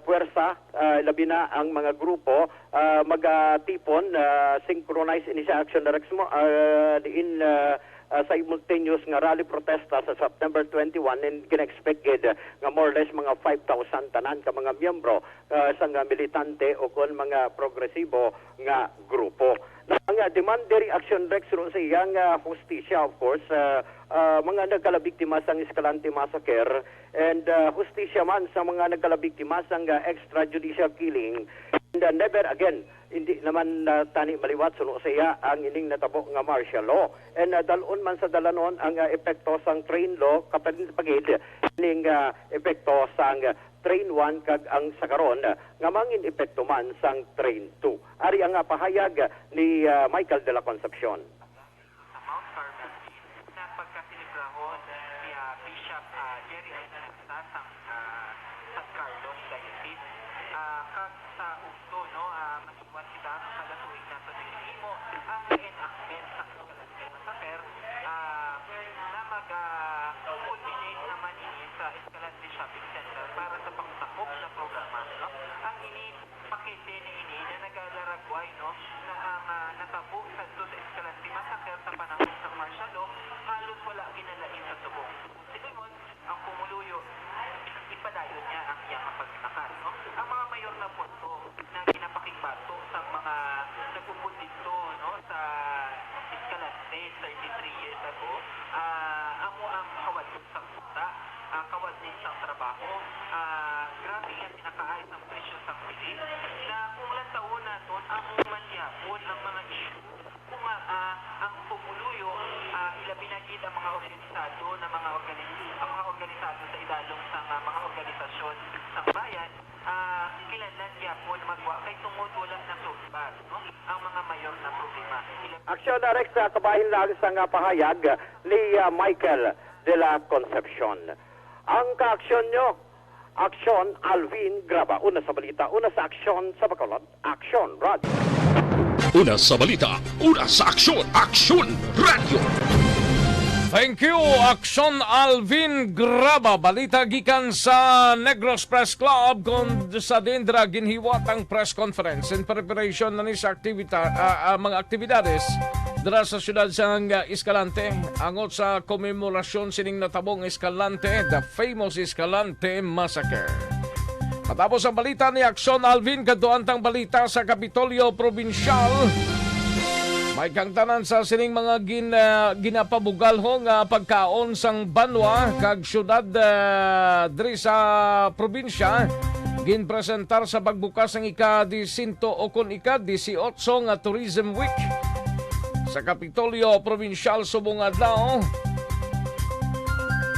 puwersa, ah, labi na ang mga grupo, ah, magatipon, ah, synchronize ini sa action, Rex, mo, ah, diin, ah, ah, simultaneous nga rally protesta sa September twenty-one, and gina-expect gid nga more or less mga five thousand tanan ka mga miyembro, ah, sang militante o kon mga progresibo nga grupo. Na ang, ah, demand diri, Action Rex, suno sa iyang, ah, hustisya, of course, ah, ah, mga nagkalabiktima sang Escalante Massacre, and, ah, hustisya man sa mga nagkalabiktima sang, ah, extrajudicial killing. And, ah, never again, hindi naman na tani maliwat, suno sa iya, ang ining natabo nga martial law. And, ah, dalon man sa dalanon ang, ah, epekto sang train law, kapatid pagid ning, ah, epekto sang, ah, Train one kag ang sa karon nga mangin epekto man sang Train two. Ari ang, ah, pahayag ni, ah, Michael de la Concepcion. Sa Mount Carmel Peace na pagkaselebrahon ni, ah, Bishop, ah, Jerry Almanza sang, ah, San Carlos Diocese, ah, kag sa ugto, no, ah, maiwan kita ang kalatuig nato nagahimo ang reenactment sa Massacre, ah, na mag, ah, culminate naman ini sa Escalante Shopping Center para sa pangsakop na programa, no? Ang ini pakete na ini na nagalaragway, no, na ang, ah, natabo sadto sa Escalante Massacre sa panahon sa martial law, halos wala ginalain sa subong Cebu. Silingon, ang pumuluyo, ipadayon niya ang iyang paglakat, no? Ang mga mayor na punto na ginapakigbato sa mga nag-upod didto, no, sa Escalante thirty-three years ago, ah, amo ang hawad sa kuta. Ang Organisado na mga organi-, ang mga organisado sa idalom sa nga mga organisasyon sang bayan, ah, kinahanglan gyapon magwa kay tungod wala na subat, no? Ang mga mayor na problema. Aksyon, Rex, sa kabahin lang sa nga pahayag ni, ah, Michael de la Concepcion. Ang kaaksyon nyo, Aksyon, Alvin Graba. Una sa balita, una sa aksyon sa Bacolod. Aksyon, Rod. Una sa balita, una sa aksyon, Aksyon Radio. Thank you, Aksyon Alvin Graba. Balita gikan sa Negros Press Club, kon sa diin dira ginhiwat ang press conference in preparation na ni sa aktivita-, ah, ah, mga aktibidades dira sa siyudad sang, ah, Escalante, angot sa komemorasyon sining natabong Escalante, the famous Escalante Massacre. Matapos ang balita ni Aksyon Alvin, kadto ang tang balita sa Kapitolyo Probinsyal. May kangtanan sa sining mga gin-, ah, ginapabugalhong, ah, pagkaon sang banwa kag syudad, ah, diri sa probinsya. Ginpresentar sa pagbukas sang ika-disento o kon ika-disiotso nga Tourism Week sa Kapitolyo Probinsyal subong adlaw.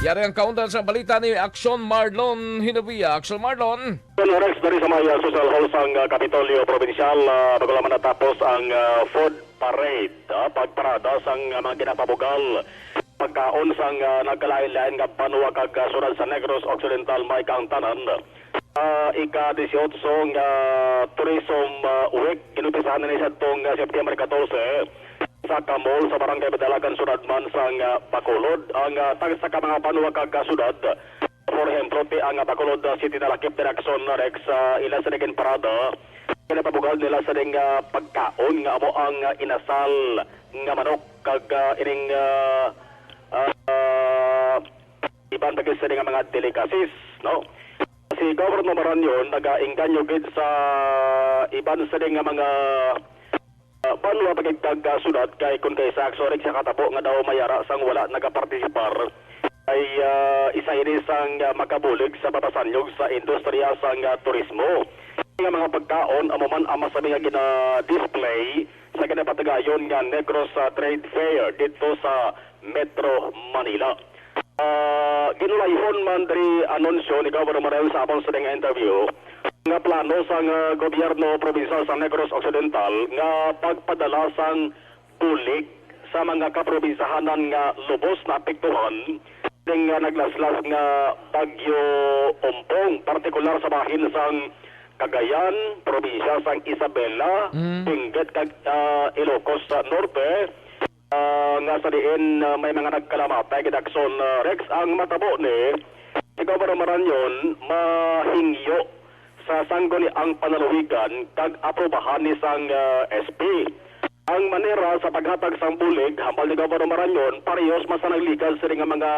Yari ang kaundan sa balita ni Aksyon Marlon Hinabia. Aksyon Marlon. Aksyon Rex, diri sa may, ah, Social Hall sang, ah, Kapitolyo Probinsyal, ah, bago lamang natapos ang, ah, food parade, ah, pagparada sang, ah, mga ginapabugal pagkaon sang, ah, nagkalain-lain nga banwa kag, ah, syudad sa Negros Occidental, may kaangtanan. Ah, ika-disiotso nga Tourism, ah, Week, inumpisahan ini sadtong, ah, September katorse sa Kamol sa Barangay Madalagan, Syudad man sang, ah, Bacolod. Ang, ah, tagsa ka mga banwa kag, ah, syudad, por ehemplo, ti ang, ah, Bacolod, ah, City nalakip ni Aksyon Rex, ah, ila sa naging parada. Ginapabugal nila sa ding, ah, pagkaon nga amo ang, ah, inasal nga manok kag, ah, ining, ah, ah, iban pa gid sa ding nga mga delicacies, no? Si Governor Marañon nagaengganyo gid sa iban sa ding nga mga, ah, banwa pa gid kag, ah, syudad kay kon kay sa Aksyon Rex sa katabo nga daw may ara sang wala nagapartisipar ay, ah, isa ini sang, ah, makabulig sa patasanyog sa industriya sang, ah, turismo. Nga mga pagkaon amo man ang masami nga gina-display sa ginapatigayon nga Negros, ah, Trade Fair didto sa Metro Manila. Ah, ginulayhon man diri anunsyo ni Governor Marañon sa amon sa ding interview nga plano sang, ah, gobyerno probinsiyal sa Negros Occidental nga pagpadala sang bulig sa mga kaprobinsyahanan nga lubos naapektuhan ning, ah, naglaslas nga Bagyo Ompong, partikular sa bahin sang Cagayan, probinsya sang Isabela, Mm. Benguet kag, ah, Ilocos sa Norte, ah, nga sa diin, ah, may mga nagkalamatay gid, Aksyon, ah, Rex. Ang matabo ni, si Governor Marañon mahingyo sa Sangguniang Panlalawigan kag aprobahan ni sang, ah, S P. Ang manera sa paghatag sang bulig, hambal ni Governor Marañon, parehas man sa nagligad sini nga mga,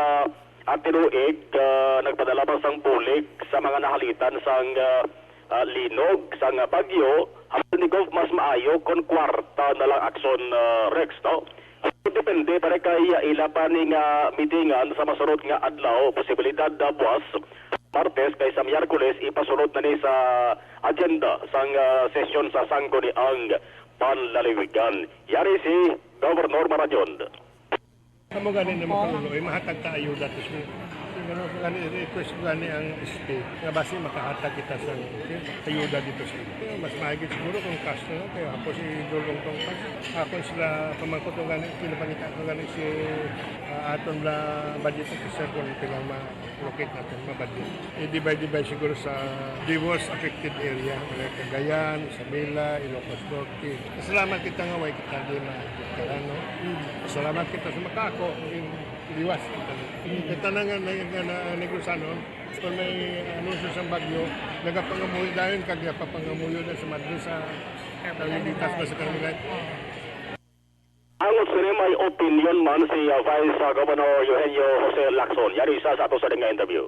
ah, tinuig, ah, nagpadala man sang bulig sa mga nahalitan sang, ah, ah, linog sang, ah, bagyo. Hambal ni Gov, mas maayo kon kwarta na lang, Aksyon, ah, Rex, no? Depende, pare, kay, ah, ila pa ni nga mitingan sa masunod nga adlaw, posibilidad na buwas, Martes, kay sa Miyerkules ipasunod na ni sa agenda sang, ah, sesyon sa Sangguniang Panlalawigan. Yari si Governor Marañon. Amo gani na, Opo. Makaluluoy, mahatag ta ayuda to sila. Siguro gani, request ko gani ang S P nga basi makahatag kita sa ayuda dito sa ila. Mas maigi siguro kung cash na lang, kaya hapos idulong tong cash. Akon sila pamangkot ko gani, pinapangita ko gani si, ah, aton na budget officer kung pilang ma-, locate natin, mabadya. I-divide-divide siguro sa the worst affected area, mga Cagayan, Isabela, Ilocos Norte. Salamat kita nga way kita di na no? Salamat kita sa makaako, yung liwas kita. Kita na nga, na, nga, na Negrosano, kung may anunsyo sa bagyo, nagapangamuyo dayon, kag nagapapangamuyo na sa madre sa Tawilitas ba sa Carmelite. Ang sini may opinion man si, uh, Vice, uh, Governor Eugenio Jose Lacson. Yari isa sa ato sa nga interview.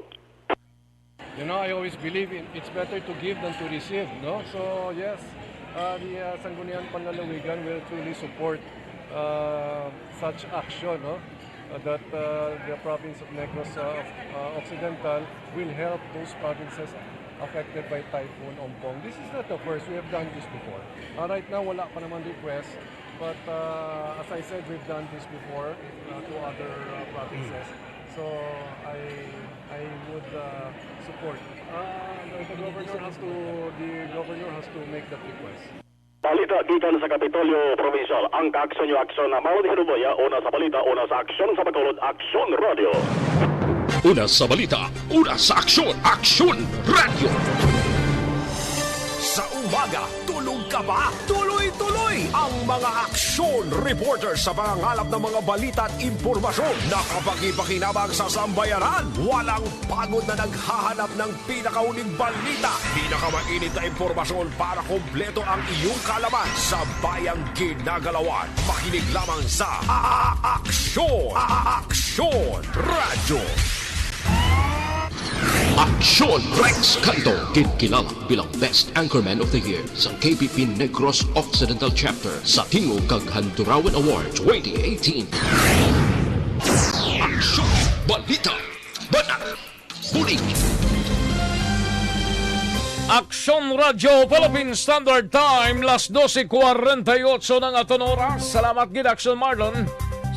You know, I always believe in, it's better to give than to receive, no? So, yes, uh, the, uh, Sangguniang Panlalawigan will truly support, uh, such action, no? Uh, that, uh, the province of Negros, uh, of, uh, Occidental will help those provinces affected by Typhoon Ompong. This is not the first. We have done this before. Uh, right now, wala pa naman request. But uh, as I said, we've done this before uh, to other uh, provinces. So I I would uh, support. Uh, the, the governor has to the governor has to make that request. Balita gikan sa Kapitolyo Provincial. Ang kaaksyon nyo aksyon na mao di hinuboya, una sa balita, una sa aksyon sa pagkaulod, Aksyon Radio. Una sa balita, una sa aksyon, Aksyon Radio. Sa umaga, tulog ka ba? Tuloy-tuloy ang mga aksyon reporter sa pangangalap ng mga balita at impormasyon na kapakipakinabang sa sambayanan. Walang pagod na naghahanap ng pinakauling balita, pinakamainit na impormasyon para kompleto ang iyong kaalaman sa bayang ginagalawan. Makinig lamang sa A-, A-, Aksyon! A-, A-, Aksyon Radyo! Aksyon! Rex Canto, ginkilala bilang Best Anchorman of the Year sa K P P Negros Occidental Chapter sa Tingog kag Handurawan Award twenty eighteen. Aksyon! Balita! Bata! Bulig! Aksyon Radyo Philippine Standard Time, las doce cuarenta y ocho na ang aton oras. Salamat gid, Aksyon Marlon.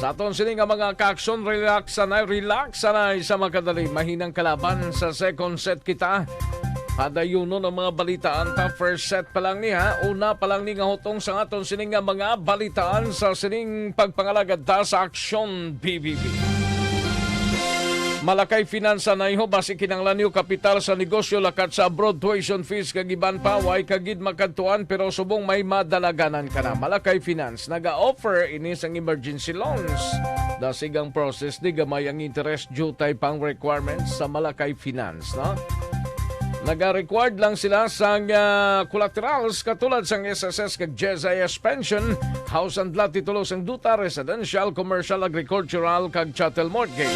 Sa aton sini nga mga ka-aksyon, relax anay, relax anay sa makadali. Mahinang kalaban sa second set kita. Padayunon ang mga balitaan ta. First set pa lang ni, ha. Una pa lang ni nga hutong sa aton sini nga mga balitaan sa sining pagpangalagad ta sa Aksyon B B B. Malakay Finance anay ho, basi kinahanglan niyo kapital sa negosyo, lakat sa abroad, tuition fees, kag iban pa, way ka gid makadtuan, pero subong may madalaganan ka na. Malakay Finance naga-offer ini sang emergency loans. Dasig ang process, di gamay ang interest, diutay pa ang requirements sa Malakay Finance, no? Naga-required lang sila sang ah, collaterals katulad sang S S S kag G S I S pension, house and lot, titulo sang duta, residential, commercial, agricultural, kag chattel mortgage.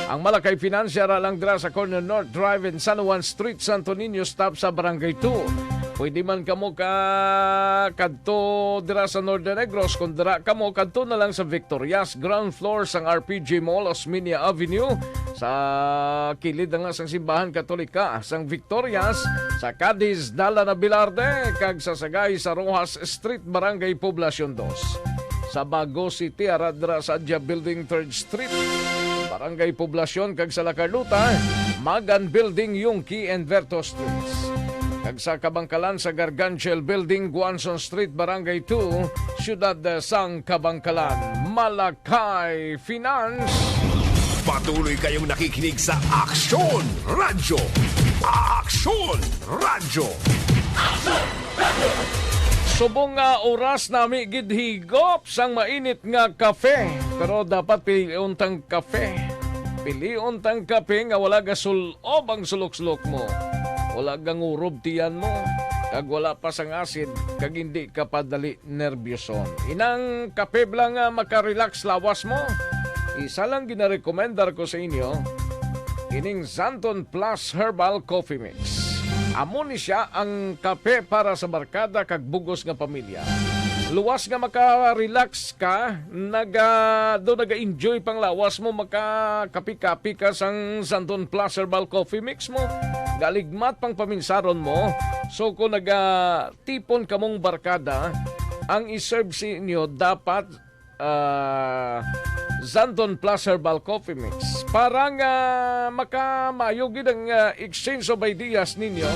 Ang Malakay Finance yara lang dira sa corner North Drive and San Juan Street, Santo Niño, stop sa Barangay two. Pwede man kamo ka kadto dira sa Northern Negros, kung dira kamo, kadto na lang sa Victorias, ground floor sang R P G Mall, Osmeña Avenue, sa kilid na nga sang Simbahan Katolika sang Victorias, sa Cadiz, Dalan Abilarte, kag sa Sagay sa Roxas Street, Barangay Poblacion dos. Sa Bago City, ara dira sa Adya Building, Third Street, Barangay Poblacion, kag sa La Carlota, Magan Building, Yungque and Verto Streets. Kag sa Kabangkalan, sa Garganchel Building, Guanzon Street, Barangay two, Siyudad sang Kabangkalan. Malakay Finance. Patuloy kayong nakikinig sa Aksyon Radyo. Aksyon Radyo. Subong nga oras nami gid higop sang mainit nga kape. Pero dapat pilion tang kape. Pilion tang kape nga wala gasul-ob ang sulok-sulok mo. Wala gangurob tiyan mo. Kag wala pa sang acid, kag hindi ka padali nerbyuson. Inang kape bala nga makarelax lawas mo. Isa lang ginarekomendar ko sa inyo, ining Xanthone Plus Herbal Coffee Mix. Amo ni sia ang kape para sa barkada kag bugos nga pamilya. Luwas nga makarelax ka, naga, do naga-enjoy pang lawas mo, makakapi-kapi ka sang Xanthone Plus Herbal Coffee Mix mo. Galigmat pang paminsaron mo. So kung naga tipon kamong barkada, ang i-serve sa inyo dapat, ah, Xanthone Plus Herbal Coffee Mix para nga makamayo gid ang, ah, exchange of ideas ninyo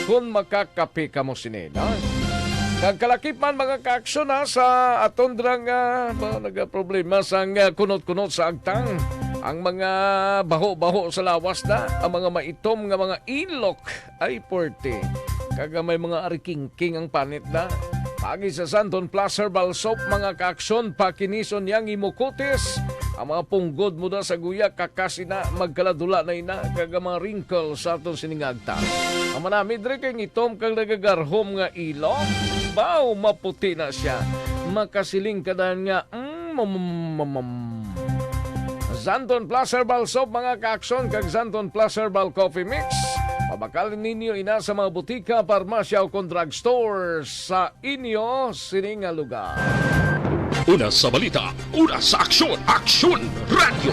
kung makakape kamo sini, no? Kag kalakip man, mga kaaksyon, ha, sa aton dira nga ba, nagaproblema sang, ah, kunot-kunot sa agtang, ang mga baho-baho sa lawas na, ang mga maitom nga mga ilok, ay, porte. Kag may mga arikingking ang panit na. Pagi sa Xanthone Plus Herbal Soap, mga kaaksyon, pakinison niya ang imo kutis. Ang mga punggod mo na sa guya, kakasi na, magkaladula na ina, kag ang mga wrinkles sa aton sining agtang. Ang manami diri kay ngitom kag nagagarhom nga ilong. Baw, maputi na siya. Makasiling ka na nga, mm, mm, mm, mm. Xanthone Plus Herbal Soap, mga kaaksyon, kag Xanthone Plus Herbal Coffee Mix. Pabakal ninyo ina sa mga butika, parmasya, o kon drugstore sa inyo sini nga lugar. Una sa balita, una sa aksyon, Aksyon Radyo.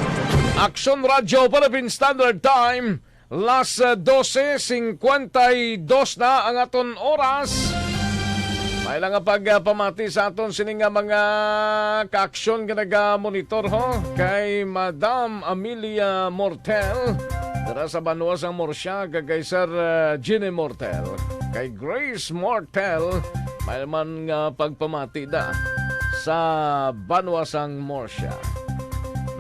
Aksyon Radyo Philippine Standard Time, las, ah, doce cincuenta y dos na ang aton oras. Ay lang nga pagpamati sa aton sini nga mga kaaksyon nga naga-monitor, ho, kay Madam Amelia Mortel dira sa banwa sang Murcia, kag kay Sir, uh, Ginny Mortel, kay Grace Mortel, may man nga pagpamati da sa banwa sang Murcia.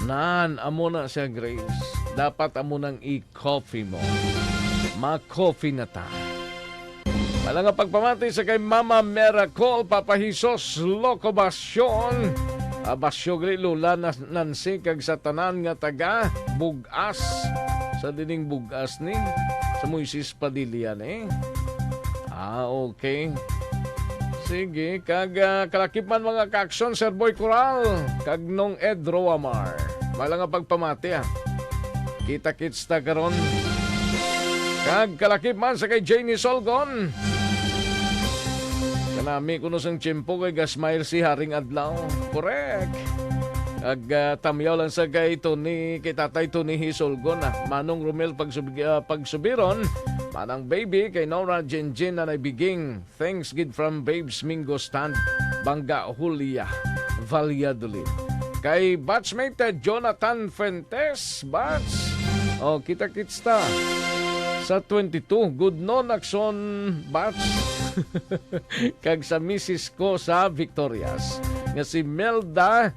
Nan, amo na siya, Grace. Dapat amo nang i-coffee mo. Ma-coffee na ta. Wala nga pagpamati sa kay Mama Miracle, Papa Jesus, Loco Basyon, ah, Basyo gali, Lola Nas-, Nancy, kag sa tanan nga taga Bugas. Sa dining Bugas ni? Sa Moises Padilla ni? Ah, okay. Sige, kag, ah, kalakip man mga kaaksyon, Sir Boy Coral, kag Nong Ed Roamar. Wala nga pagpamati, ah. Kita-kits ta karon. Kag kalakip man sa kay Janie Solgon. Kanami kuno sang tiyempo kay gasmile si Haring Adlaw. Correct. Kag, ah, tamyaw lang sa kay Tony, kay Tatay Tony Hisolgon, ah. Manong Romel Pagsub-, ah, Pagsubiron, Manang Baby, kay Nora Jinjin, Nanay Biging. Thanks gid from Babes Mingo Stand, Banga Julia, Valladolid. Kay batchmate, eh, Jonathan Fuentes, batch. Oh, kita-kits ta sa twenty-two. Good noon, Akson, batch. Kag sa misis ko sa Victorias, nga si Melda,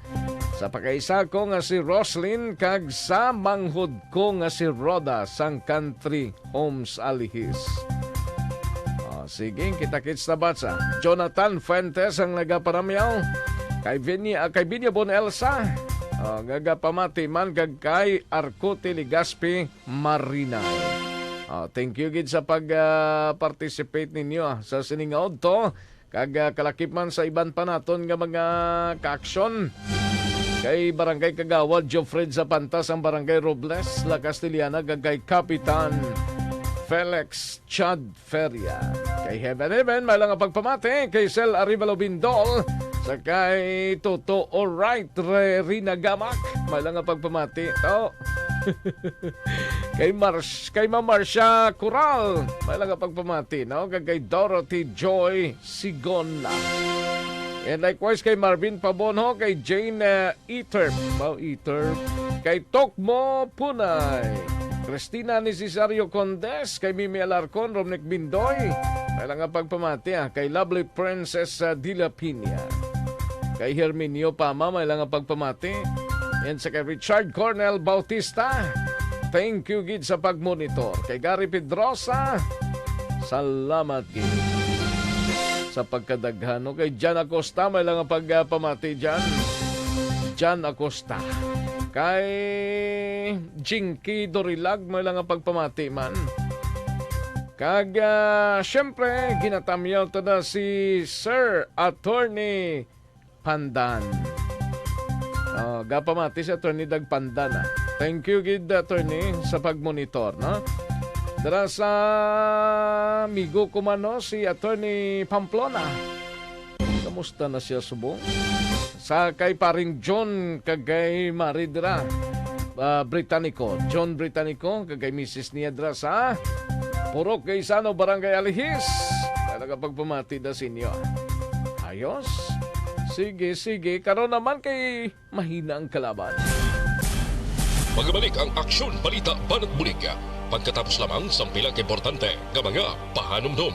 sa pakaisa ko nga si Roslyn, kag sa manghod ko nga si Rhoda sang Country Homes Alihis. Oh, sige, kita-kits na ba sa Jonathan Fuentes ang nagaparamyaw. Kay Vini-, ah, kay Binya Bon Elsa, oh, nagapamati man kag kay Arcote Legaspi Marina. Oh, thank you gid sa pag, ah, participate ninyo, ah, sa sining nga udto. Kag, ah, kalakip man sa iban pa naton nga mga kaaksyon. Kay Barangay Kagawad Geoffred Zapanta sang Barangay Robles, La Castellana, kag kay Kapitan Felix Chad Feria. Kay Heaven Heaven, may lang nga pagpamati kay Sel Arivalo Bindol, sa kay Toto Alright Re-, Rina Gamak, may lang nga pagpamati. To. Kay Mars-, kay Ma'am Marcia Coral, may lang nga pagpamati, no? Kag kay Dorothy Joy Sigona. And likewise kay Marvin Pabonho, kay Jane, uh, Eater, Mau Eater, kay Tokmo Punay, Christina ni Cesario Condes, kay Mimi Alarcon, Romnick Bindoy, may lang nga pagpamati, ah, kay Lovely Princess, uh, Dila Piña, kay Herminio Pama, may lang nga pagpamati, and sa kay Richard Cornel Bautista, thank you gid sa pagmonitor. Kay Gary Pedrosa, salamat gid sa pagkadaghan, no? Kay Jan Acosta, may lang nga pagpamati dyan. Jan Acosta. Kay Jinky Dorilag, may lang nga pagpamati man. Kag, ah, siyempre, ginatamyaw ta na si Sir Attorney Pandan. Oh, gapamati si Attorney Dag Pandan, ah. Thank you gid, Attorney, sa pagmonitor, no? Dara sa amigo ko man, no, si Attorney Pamplona. Kamusta na siya subong? Sa kay paring John kag kay Mari dira, ah, Britannico. John Britannico kag kay misis niya dira sa Purok Gaisano, Barangay Alihis. Talaga pagpamati da sa inyo. Ayos. Sige, sige. Karon naman kay mahina ang kalaban. Pagabalik ang aksyon, balita, banat bulig. Pagkatapos lamang sang pila ka importante nga mga pahanumdom.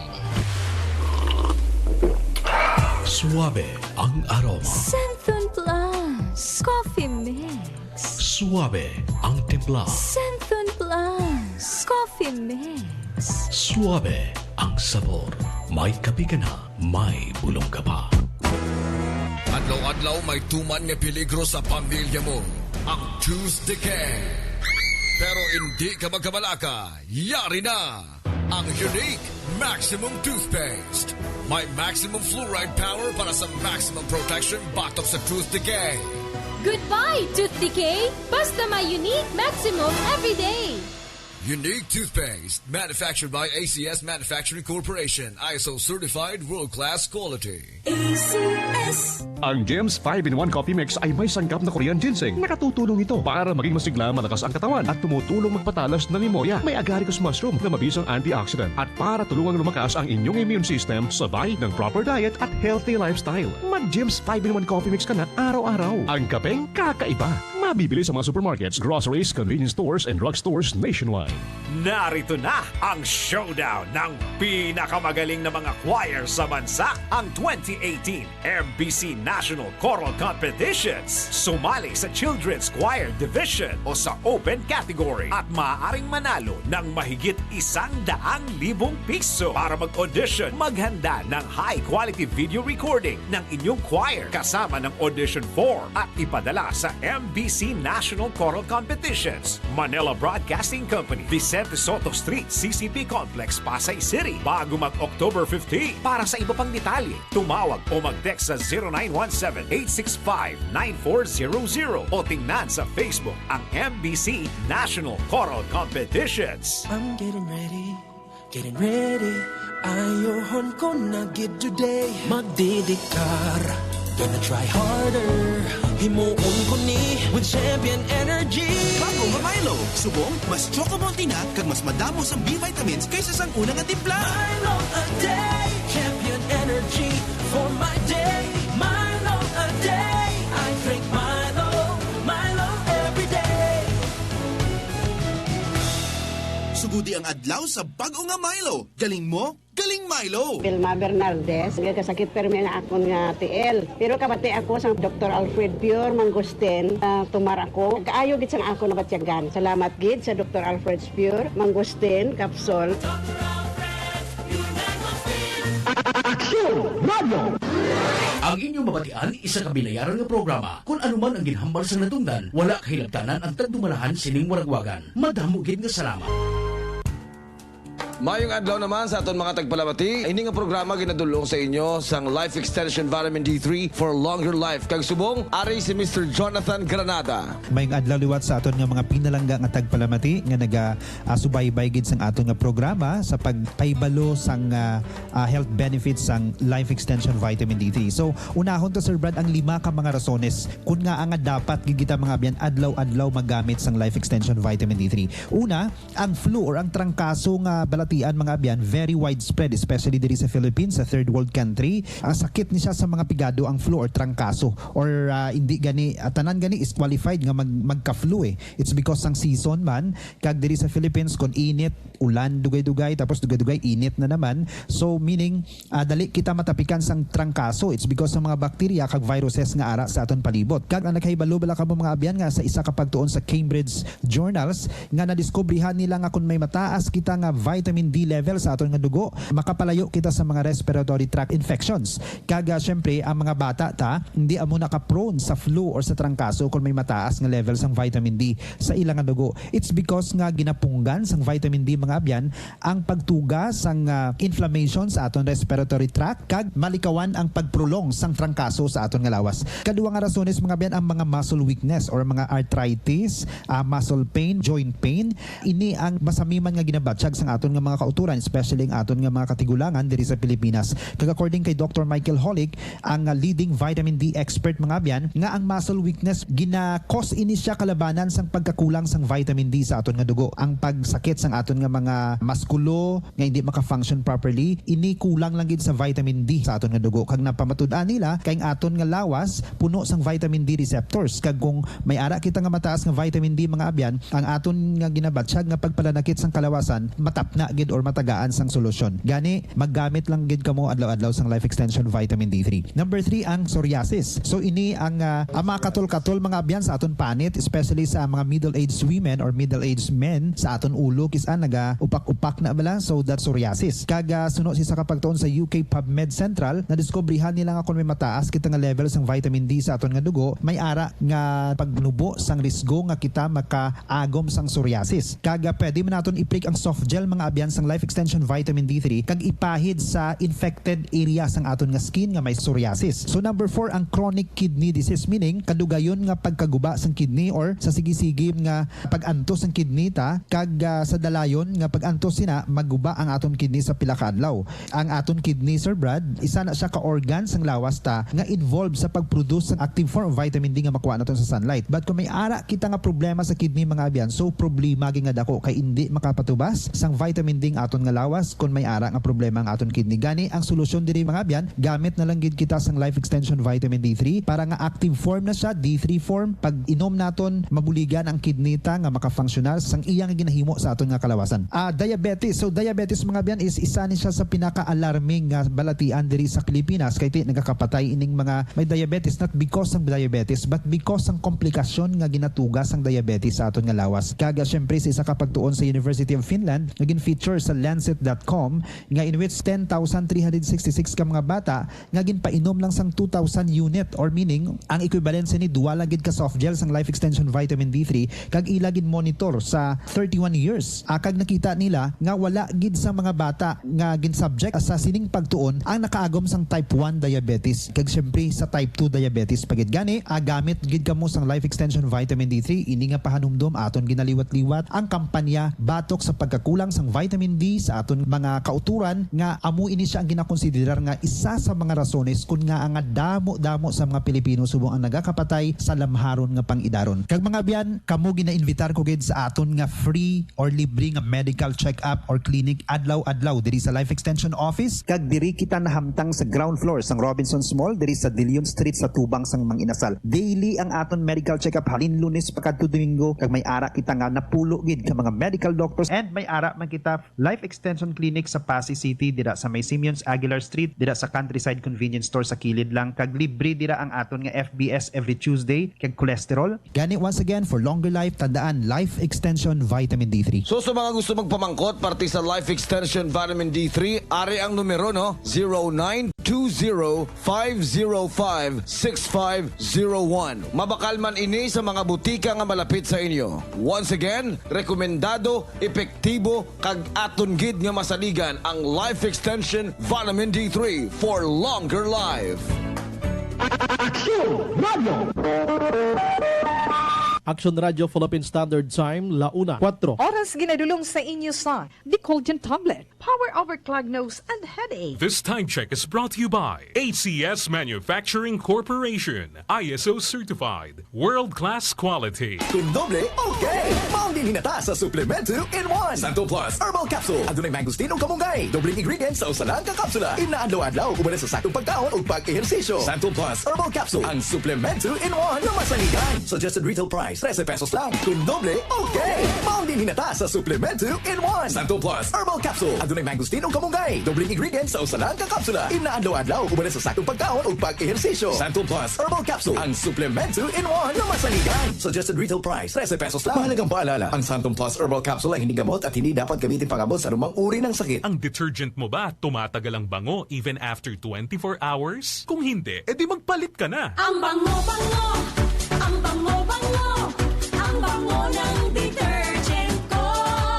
Suabe ang aroma. Santhon Plus Coffee Mix. Suabe ang timpla. Santhon Plus Coffee Mix. Suabe ang sabor. May kape ka na, may bulong ka pa. Adlaw-adlaw may tuman nga peligro sa pamilya mo. Ang tooth decay. Pero hindi ka magkabalaka, yari na ang Unique Maximum Toothpaste. May maximum fluoride power para sa maximum protection batok sa tooth decay. Goodbye, tooth decay! Basta may Unique Maximum everyday! Unique toothpaste, manufactured by A C S Manufacturing Corporation, I S O certified, world-class quality. A C S. Ang Jim's five-in-one Coffee Mix ay may sangkap na Korean ginseng. Nakatutulong ito para maging masigla, malakas ang katawan at tumutulong magpatalas ng pneumonia. May agaricus mushroom na mabisang antioxidant at para tulungang lumakas ang inyong immune system sabay ng proper diet at healthy lifestyle. Mag Jim's five-in-one Coffee Mix ka na araw-araw. Ang kapeng kakaiba. Mabibili sa mga supermarkets, groceries, convenience stores, and drugstores nationwide. Narito na ang showdown ng pinakamagaling na mga choir sa bansa, ang twenty eighteen M B C National Choral Competitions. Sumali sa Children's Choir Division o sa Open Category at maaaring manalo ng mahigit isang daang libong piso. Para mag-audition, maghanda ng high-quality video recording ng inyong choir kasama ng audition form at ipadala sa M B C National Choral Competitions, Manila Broadcasting Company, Vicente Soto Street, C C P Complex, Pasay City, bago mag-October fifteen. Para sa iba pang detalye, tumawag o mag-text sa zero nine one seven, eight six five, nine four zero zero o tingnan sa Facebook ang M B C National Choral Competitions. I'm getting ready, getting ready. Ayohon ko na gid today. Magdidiktar, gonna try harder. Himuon ko ni with champion energy. Bago nga Milo, subong, mas chocobo ang tinak kag mas madamo sang B vitamins kaysa sang una nga timpla. Milo a day, champion energy for my day. Milo a day, I drink Milo. Milo every day. Sugodi ang adlaw sa bag-o nga Milo. Galing mo, galing Milo! Vilma Bernaldez, nagkasakit permi nga akon nga tiil. Pero kabati ako sang Doktor Alfred Pure Mangustin, ah, tumar ako. Kaayo gid sang akon nabatyagan. Salamat gid sa Doktor Alfred Pure Mangustin Capsule. Ang inyong mabatian, isa ka binayaran nga programa. Kon ano man ang ginhambal sang natungdan, wala kahilabtanan ang tagdumalahan sining waragwagan. Madamo gid nga salamat. Mayong adlaw naman sa aton mga tagpalamati. Ini nga programa ginadul-ong sa inyo sang Life Extension Vitamin D three for Longer Life. Kag subong, ari si Mister Jonathan Granada. Mayong adlaw liwat sa aton nga mga pinalangga nga tagpalamati nga naga ah, subaybay gid sang aton nga programa sa pagpahibalo sang ah, ah, health benefits sang Life Extension Vitamin D three. So, unahon ta, Sir Brad, ang lima ka mga rasones kun ngaa nga dapat gid kita, mga abyan, adlaw-adlaw maggamit sang Life Extension Vitamin D three. Una, ang flu or ang trangkaso nga balatian, mga abyan, very widespread, especially diri sa Philippines, sa third world country. Ah, sakit ni siya sa mga pigado ang flu or trangkaso, or ah, hindi gani, ah, tanan gani is qualified nga mag, magka-flu eh. It's because sang season man, kag diri sa Philippines, kon init, ulan, dugay-dugay, tapos dugay-dugay init na naman. So, meaning, ah, dali kita matapikan sang trangkaso. It's because sa mga bakterya kag viruses nga ara sa aton palibot. Kag ang nakahibalo bala kamo, mga abyan, nga sa isa ka pagtuon sa Cambridge Journals nga nadiskubrihan nila nga kon may mataas kita nga vitamin D level sa aton nga dugo, makapalayo kita sa mga respiratory tract infections. Kag, ah, syempre, ang mga bata ta, hindi amo naka-prone sa flu or sa trangkaso kon may mataas nga level sang vitamin D sa ila nga dugo. It's because nga ginapunggan sang vitamin D, mga abyan, ang pagtuga sang, ah, inflammation sa aton respiratory tract kag malikawan ang pagprolong sang trangkaso sa aton nga lawas. Kadua nga rasones, mga abyan, ang mga muscle weakness or mga arthritis, ah, muscle pain, joint pain. Ini ang masamiman nga ginabatyag sang aton nga mga kautoran, especially ang aton nga mga katigulangan diri sa Pilipinas. Kag according kay Doktor Michael Holick, ang, ah, leading vitamin D expert, mga abyan, nga ang muscle weakness gina-cause ini siya kalabanan sang pagkakulang sang vitamin D sa aton nga dugo. Ang pagsakit sang aton nga mga maskulo nga hindi maka-function properly, ini kulang lang gid sa vitamin D sa aton nga dugo. Kag napamatud-an nila kay ang aton nga lawas puno sang vitamin D receptors. Kag kung may ara kita nga mataas nga vitamin D, mga abyan, ang aton nga ginabatyag nga pagpalanakit sang kalawasan matapna gid or matagaan sang solusyon. Gani, maggamit lang gid kamo adlaw-adlaw sang Life Extension Vitamin D three. Number three, ang psoriasis. So, ini ang, ah, ang mga katol-katol, mga abyan, sa aton panit, especially sa mga middle-aged women or middle-aged men. Sa aton ulo, kis-a naga upak-upak na bala. So, that's psoriasis. Kag, ah, suno sa isa ka pagtuon sa U K PubMed Central, nadiskubrihan nila nga kung may mataas kita nga level sang vitamin D sa aton nga dugo, may ara nga pagnubo sang risgo nga kita makaagom sang psoriasis. Kag, ah, pwede man naton i-prick ang soft gel, mga abyan, sang Life Extension Vitamin D three kag ipahid sa infected area sang aton nga skin nga may psoriasis. So, number four, ang chronic kidney disease, meaning kadugayon nga pagkaguba sang kidney or sa sige-sige nga pag-antos sang kidney ta, kag, ah, sa dalayon nga pag-antos sina, maguba ang aton kidney sa pila ka adlaw. Ang aton kidney, Sir Brad, isa na siya ka organ sang lawas ta nga involved sa pag-produce sang active form of vitamin D nga makuha naton sa sunlight. But kung may ara kita nga problema sa kidney, mga abyan, so problema gyud nga dako kay indi makapatubas sang vitamin D ang aton nga lawas kung may ara nga problema ang aton kidney. Gani, ang solusyon diri, mga abyan, gamit na lang gid kita sang Life Extension Vitamin D three para nga active form na siya, D three form. Pag inom naton, mabuligan ang kidney ta nga makafunctional sang iya nga ginahimo sa aton nga kalawasan. Ah, diabetes. So, diabetes, mga abyan, is isa ni siya sa pinaka-alarming nga balatian diri sa Pilipinas, kay ti nagakapatay ining mga may diabetes, not because sang diabetes, but because sang komplikasyon nga ginatuga sang diabetes sa aton nga lawas. Kag, ah, syempre, sa isa ka pagtuon sa University of Finland nga gin-feature sa lancet dot com, nga in which ten thousand three hundred sixty-six ka mga bata nga ginpainom lang sang two thousand unit, or meaning, ang equivalent sini duha lang gid ka soft gel sang Life Extension Vitamin D three, kag ila gid monitor sa thirty-one years. Ah, kag nakita nila nga wala gid sa mga bata nga gin-subject sa sining pagtuon ang nakaagom sang type one diabetes, kag siyempre sa type two diabetes pa gid. Gani, ah, gamit gid kamo sang Life Extension Vitamin D three. Ini nga pahanumdom aton ginaliwat-liwat ang kampanya batok sa pagkakulang sang vitamin D sa aton mga kauturan, nga amo ini siya ang ginakonsiderar nga isa sa mga rasones kun ngaa nga damo-damo sa mga Pilipino subong ang nagakapatay sa lamharon nga pang-idaron. Kag, mga abyan, kamo ginainvitar ko gid sa aton nga free or libre nga medical check-up or clinic adlaw-adlaw diri sa Life Extension Office. Kag diri kita nahamtang sa ground floor sang Robinsons Mall diri sa Dilion Street sa tubang sang Mang Inasal. Daily ang aton medical check-up halin Lunes pakadto Domingo, kag may ara kita nga napulo gid ka mga medical doctors, and may ara man kita Life Extension Clinic sa Passi City, dira sa may Simeons Aguilar Street, dira sa Countryside Convenience Store sa kilid lang, kag libre dira ang aton nga F B S every Tuesday, kag cholesterol. Gani, once again, for longer life, tandaan, Life Extension Vitamin D three. So, sa mga gusto magpamangkot parte sa Life Extension Vitamin D three, ari ang numero, no? Zero nine two zero five zero five six five zero one. Mabakal man ini sa mga butika nga malapit sa inyo. Once again, rekomendado, epektibo, kag aton gid nga masaligan ang Life Extension Vitamin D three for longer life. Aksyon Radio! Aksyon Radio Philippine Standard Time, la una, kuwatro. Oras ginadulong sa inyo sa Decolgent Tablet. Power over clogged nose and headache. This time check is brought to you by A C S Manufacturing Corporation, I S O certified, world-class quality. Kun doble, okay! Maong din hinata sa Suplemento in one. Santo Plus Herbal Capsule. Adunay mangosteen ug kamunggay. Dobleng ingredients sa usa lang ka kapsula. Inadlaw-adlaw, uban sa saktong pagkaon ug pag-ehersisyo. Santo Plus Herbal Capsule, ang suplemento in one na masaligan. Suggested retail price, trese pesos lang. Kun doble, okay! Maong din hinata sa Suplemento in one. Santo Plus Herbal Capsule. Adunay mangosteen ug kamunggay. Dobleng ingredients sa usa lang ka kapsula. Inadlaw-adlaw, uban sa saktong pagkaon ug pag-ehersisyo. Santo Plus Herbal Capsule, ang suplemento in one na masaligan. Suggested retail price, trese pesos lang. Mahalagang paalala, ang Santo Plus Herbal Capsule ay hindi gamot at hindi dapat gamitin pang-abot sa anumang uri ng sakit. Ang detergent mo ba tumatagal ang bango even after twenty-four hours? Kung hindi, edi magpalit ka na. Ang bango-bango, ang bango-bango, ang bango ng detergent ko.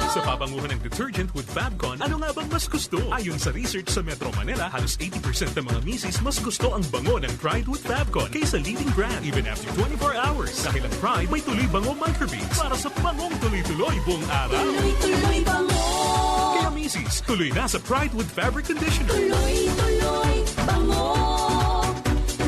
Sa pabanguhan ng detergent with Fabcon, ano nga bang mas gusto? Ayon sa research sa Metro Manila, halos eighty percent ng mga misis mas gusto ang bango ng Pride with Fabcon kaysa leading brand, even after twenty-four hours. Dahil ang Pride may Tuloy Bango Microbeads para sa bangong tuloy-tuloy buong araw. Tuloy-tuloy bango. Kaya misis, tuloy na sa Pride with Fabric Conditioner. Tuloy-tuloy bango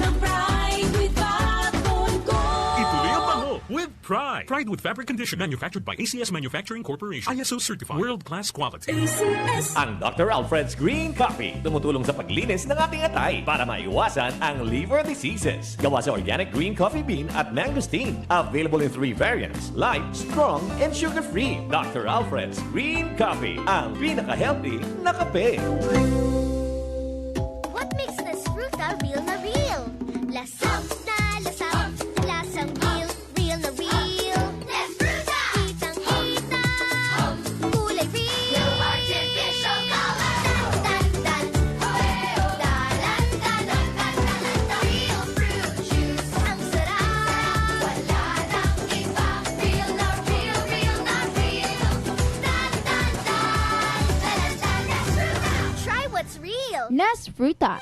ng Pride with Fabcon ko. Ituloy ang bango with Pride. Pride with Fabric Conditioner, manufactured by A C S Manufacturing Corporation. I S O certified. World-class quality. A C S. Ang Doctor Alfred's Green Coffee tumutulong sa paglinis ng ating atay para maiwasan ang liver diseases. Gawa sa organic green coffee bean at mangosteen. Available in three variants: light, strong, and sugar-free. Doctor Alfred's Green Coffee, ang pinaka-healthy na kape. What makes Nesfruta real na real? Lasang na lasang, lasang real, real na real. Nesfruta! Kitang-kita, kulay real. No artificial color. Tan, tan, tan. Dalan, dalan, dalan, real fruit juice. Ang sarap, wala nang iba. Real na real, real na real. Tan, tan, tan. As fruta.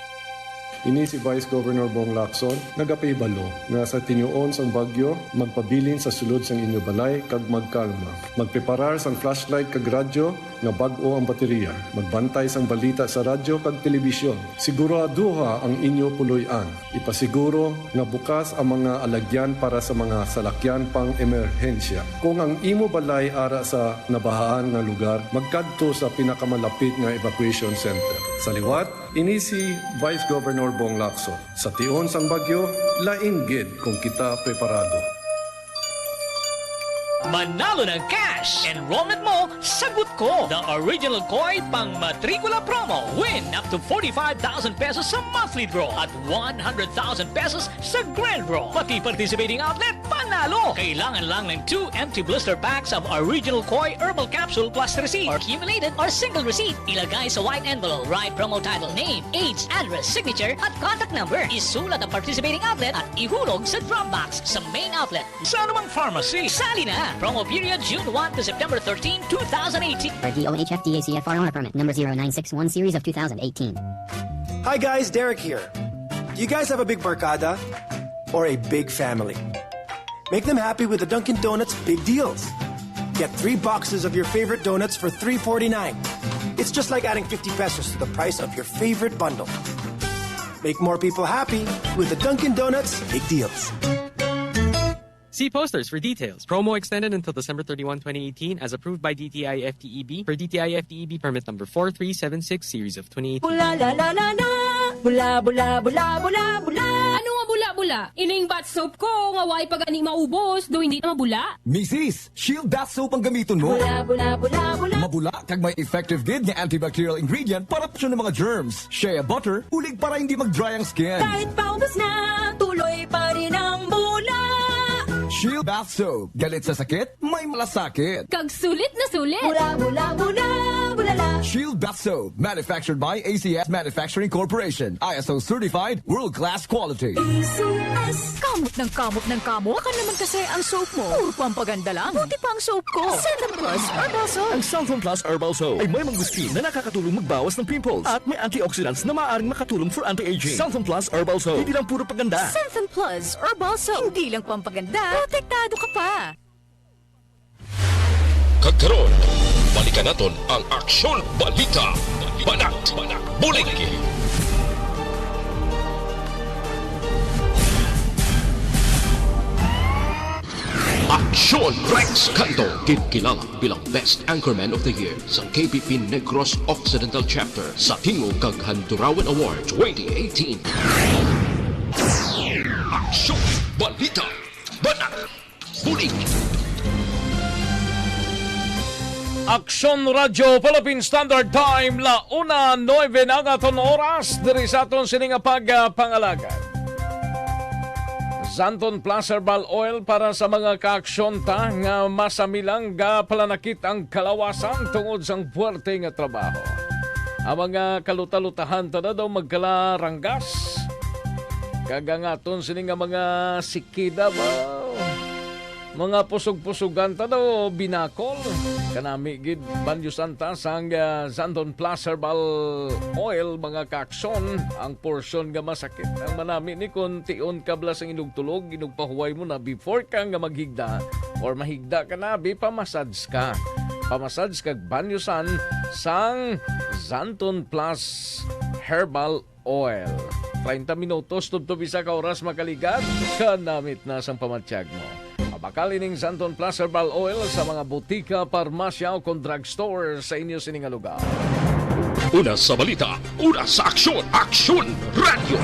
Ini si Vice Governor Bong Lacson, nagapahibalo nga sa tinuon sang bagyo, magpabilin sa sulod sang inyo balay kag magkalma. Magpreparar sang flashlight kag radyo nga bag-o ang baterya. Magbantay sang balita sa radyo kag telebisyon. Siguraduha ang inyo puloy-an. Ipasiguro nga bukas ang mga alagyan para sa mga salakyan pang-emerhensya. Kung ang imo balay ara sa nabahaan nga lugar, magkadto sa pinakamalapit nga evacuation center. Sa liwat, ini si Vice Governor Bong Lacson. Sa tion sang bagyo, lain gid kung kita preparado. Manalo ng cash! Enrollment mo, sagot ko! The Original Koi Pang Matrikula Promo. Win up to forty-five thousand pesos sa monthly draw at one hundred thousand pesos sa grand draw. Pati participating outlet, panalo! Kailangan lang ng two empty blister packs of Original Koi Herbal Capsule plus receipt or accumulated or single receipt. Ilagay sa white envelope. Write promo title, name, age, address, signature, at contact number. Isulat ang participating outlet at ihulog sa drop box sa main outlet. Sa anumang pharmacy. Sali na! Promo period June one to September thirteen, two thousand eighteen. For D O H F D A C F R owner permit number zero nine six one series of two thousand eighteen. Hi guys, Derek here. Do you guys have a big barkada or a big family? Make them happy with the Dunkin' Donuts Big Deals. Get three boxes of your favorite donuts for three forty-nine. It's just like adding fifty pesos to the price of your favorite bundle. Make more people happy with the Dunkin' Donuts Big Deals. See posters for details. Promo extended until December thirty-one, twenty eighteen, as approved by D T I F T E B for D T I F T E B permit number four three seven six series of twenty eighteen. Bula, la, la, la, la. Bula, bula, bula, bula, bula. Ano nga bula-bula? Ining bath soap ko nga way pa gani maubos, do hindi na mabula? Misis, Shield Bath Soap ang gamiton mo. Bula, bula, bula, bula. Mabula kag may effective gid nga antibacterial ingredient para sa mga germs. Shea butter, ulig para hindi mag-dry ang skin. Kahit paubos na, tuloy pa rin ang bula. Shield Bath Soap. Galit sa sakit, may malasakit. Kag sulit na sulit. Bula, bula, bula, bula la. Shield Bath Soap, manufactured by A C S Manufacturing Corporation. I S O certified, world-class quality. A C S. Kamot ng kamot ng kamot. Baka naman kasi ang soap mo, puro pampaganda lang. Buti pa ang soap ko. Cellphone Plus Herbal Soap. Ang Cellphone Plus Herbal Soap ay may mangosteen na nakakatulong magbawas ng pimples at may antioxidants na maaaring makatulong for anti-aging. Cellphone Plus Herbal Soap. Hindi lang puro paganda. Cellphone Plus Herbal Soap. Hindi lang pampaganda, protektado ka pa. Kag karon, balikan naton ang Aksyon Balita. Banat, Bulig. Aksyon Rex Canto, ginkilala bilang Best Anchorman of the Year sa K P P Negros Occidental Chapter sa Tingog kag Handurawan Award twenty eighteen. Aksyon Balita. Banat. Bulig. Aksyon Radyo Philippine Standard Time, la una nuebe na ang aton oras diri sa aton sini nga pagpangalagad. Xanthone Plus Herbal Oil para sa mga kaaksyon ta nga masamilang gapalanakit ang kalawasan tungod sang puwerte nga trabaho. Ang mga kaluta-lutahan ta na daw magkalaranggas. Kag ang aton sini nga mga sikida ba? Mga pusog-pusugan ta daw, binakol. Kanami gid, banyusan ta sang, ah, Xanthone Plus Herbal Oil, mga kaaksyon. Ang porsyon nga masakit ang manami ni kon tion ka bala sang inugtulog, inugpahuway mo na before ka nga maghigda or mahigda ka na, bi, pamassage ka. Pamassage kag banyusan sang Xanthone Plus Herbal Oil. Treinta minutos tubtob isa ka oras makaligad, kanamit na sang pamatyag mo. Mabakal ining Xanthone Plus Herbal Oil sa mga butika, parmasya o kon drugstore sa inyo sini nga lugar. Una sa balita, una sa aksyon, Aksyon Radyo.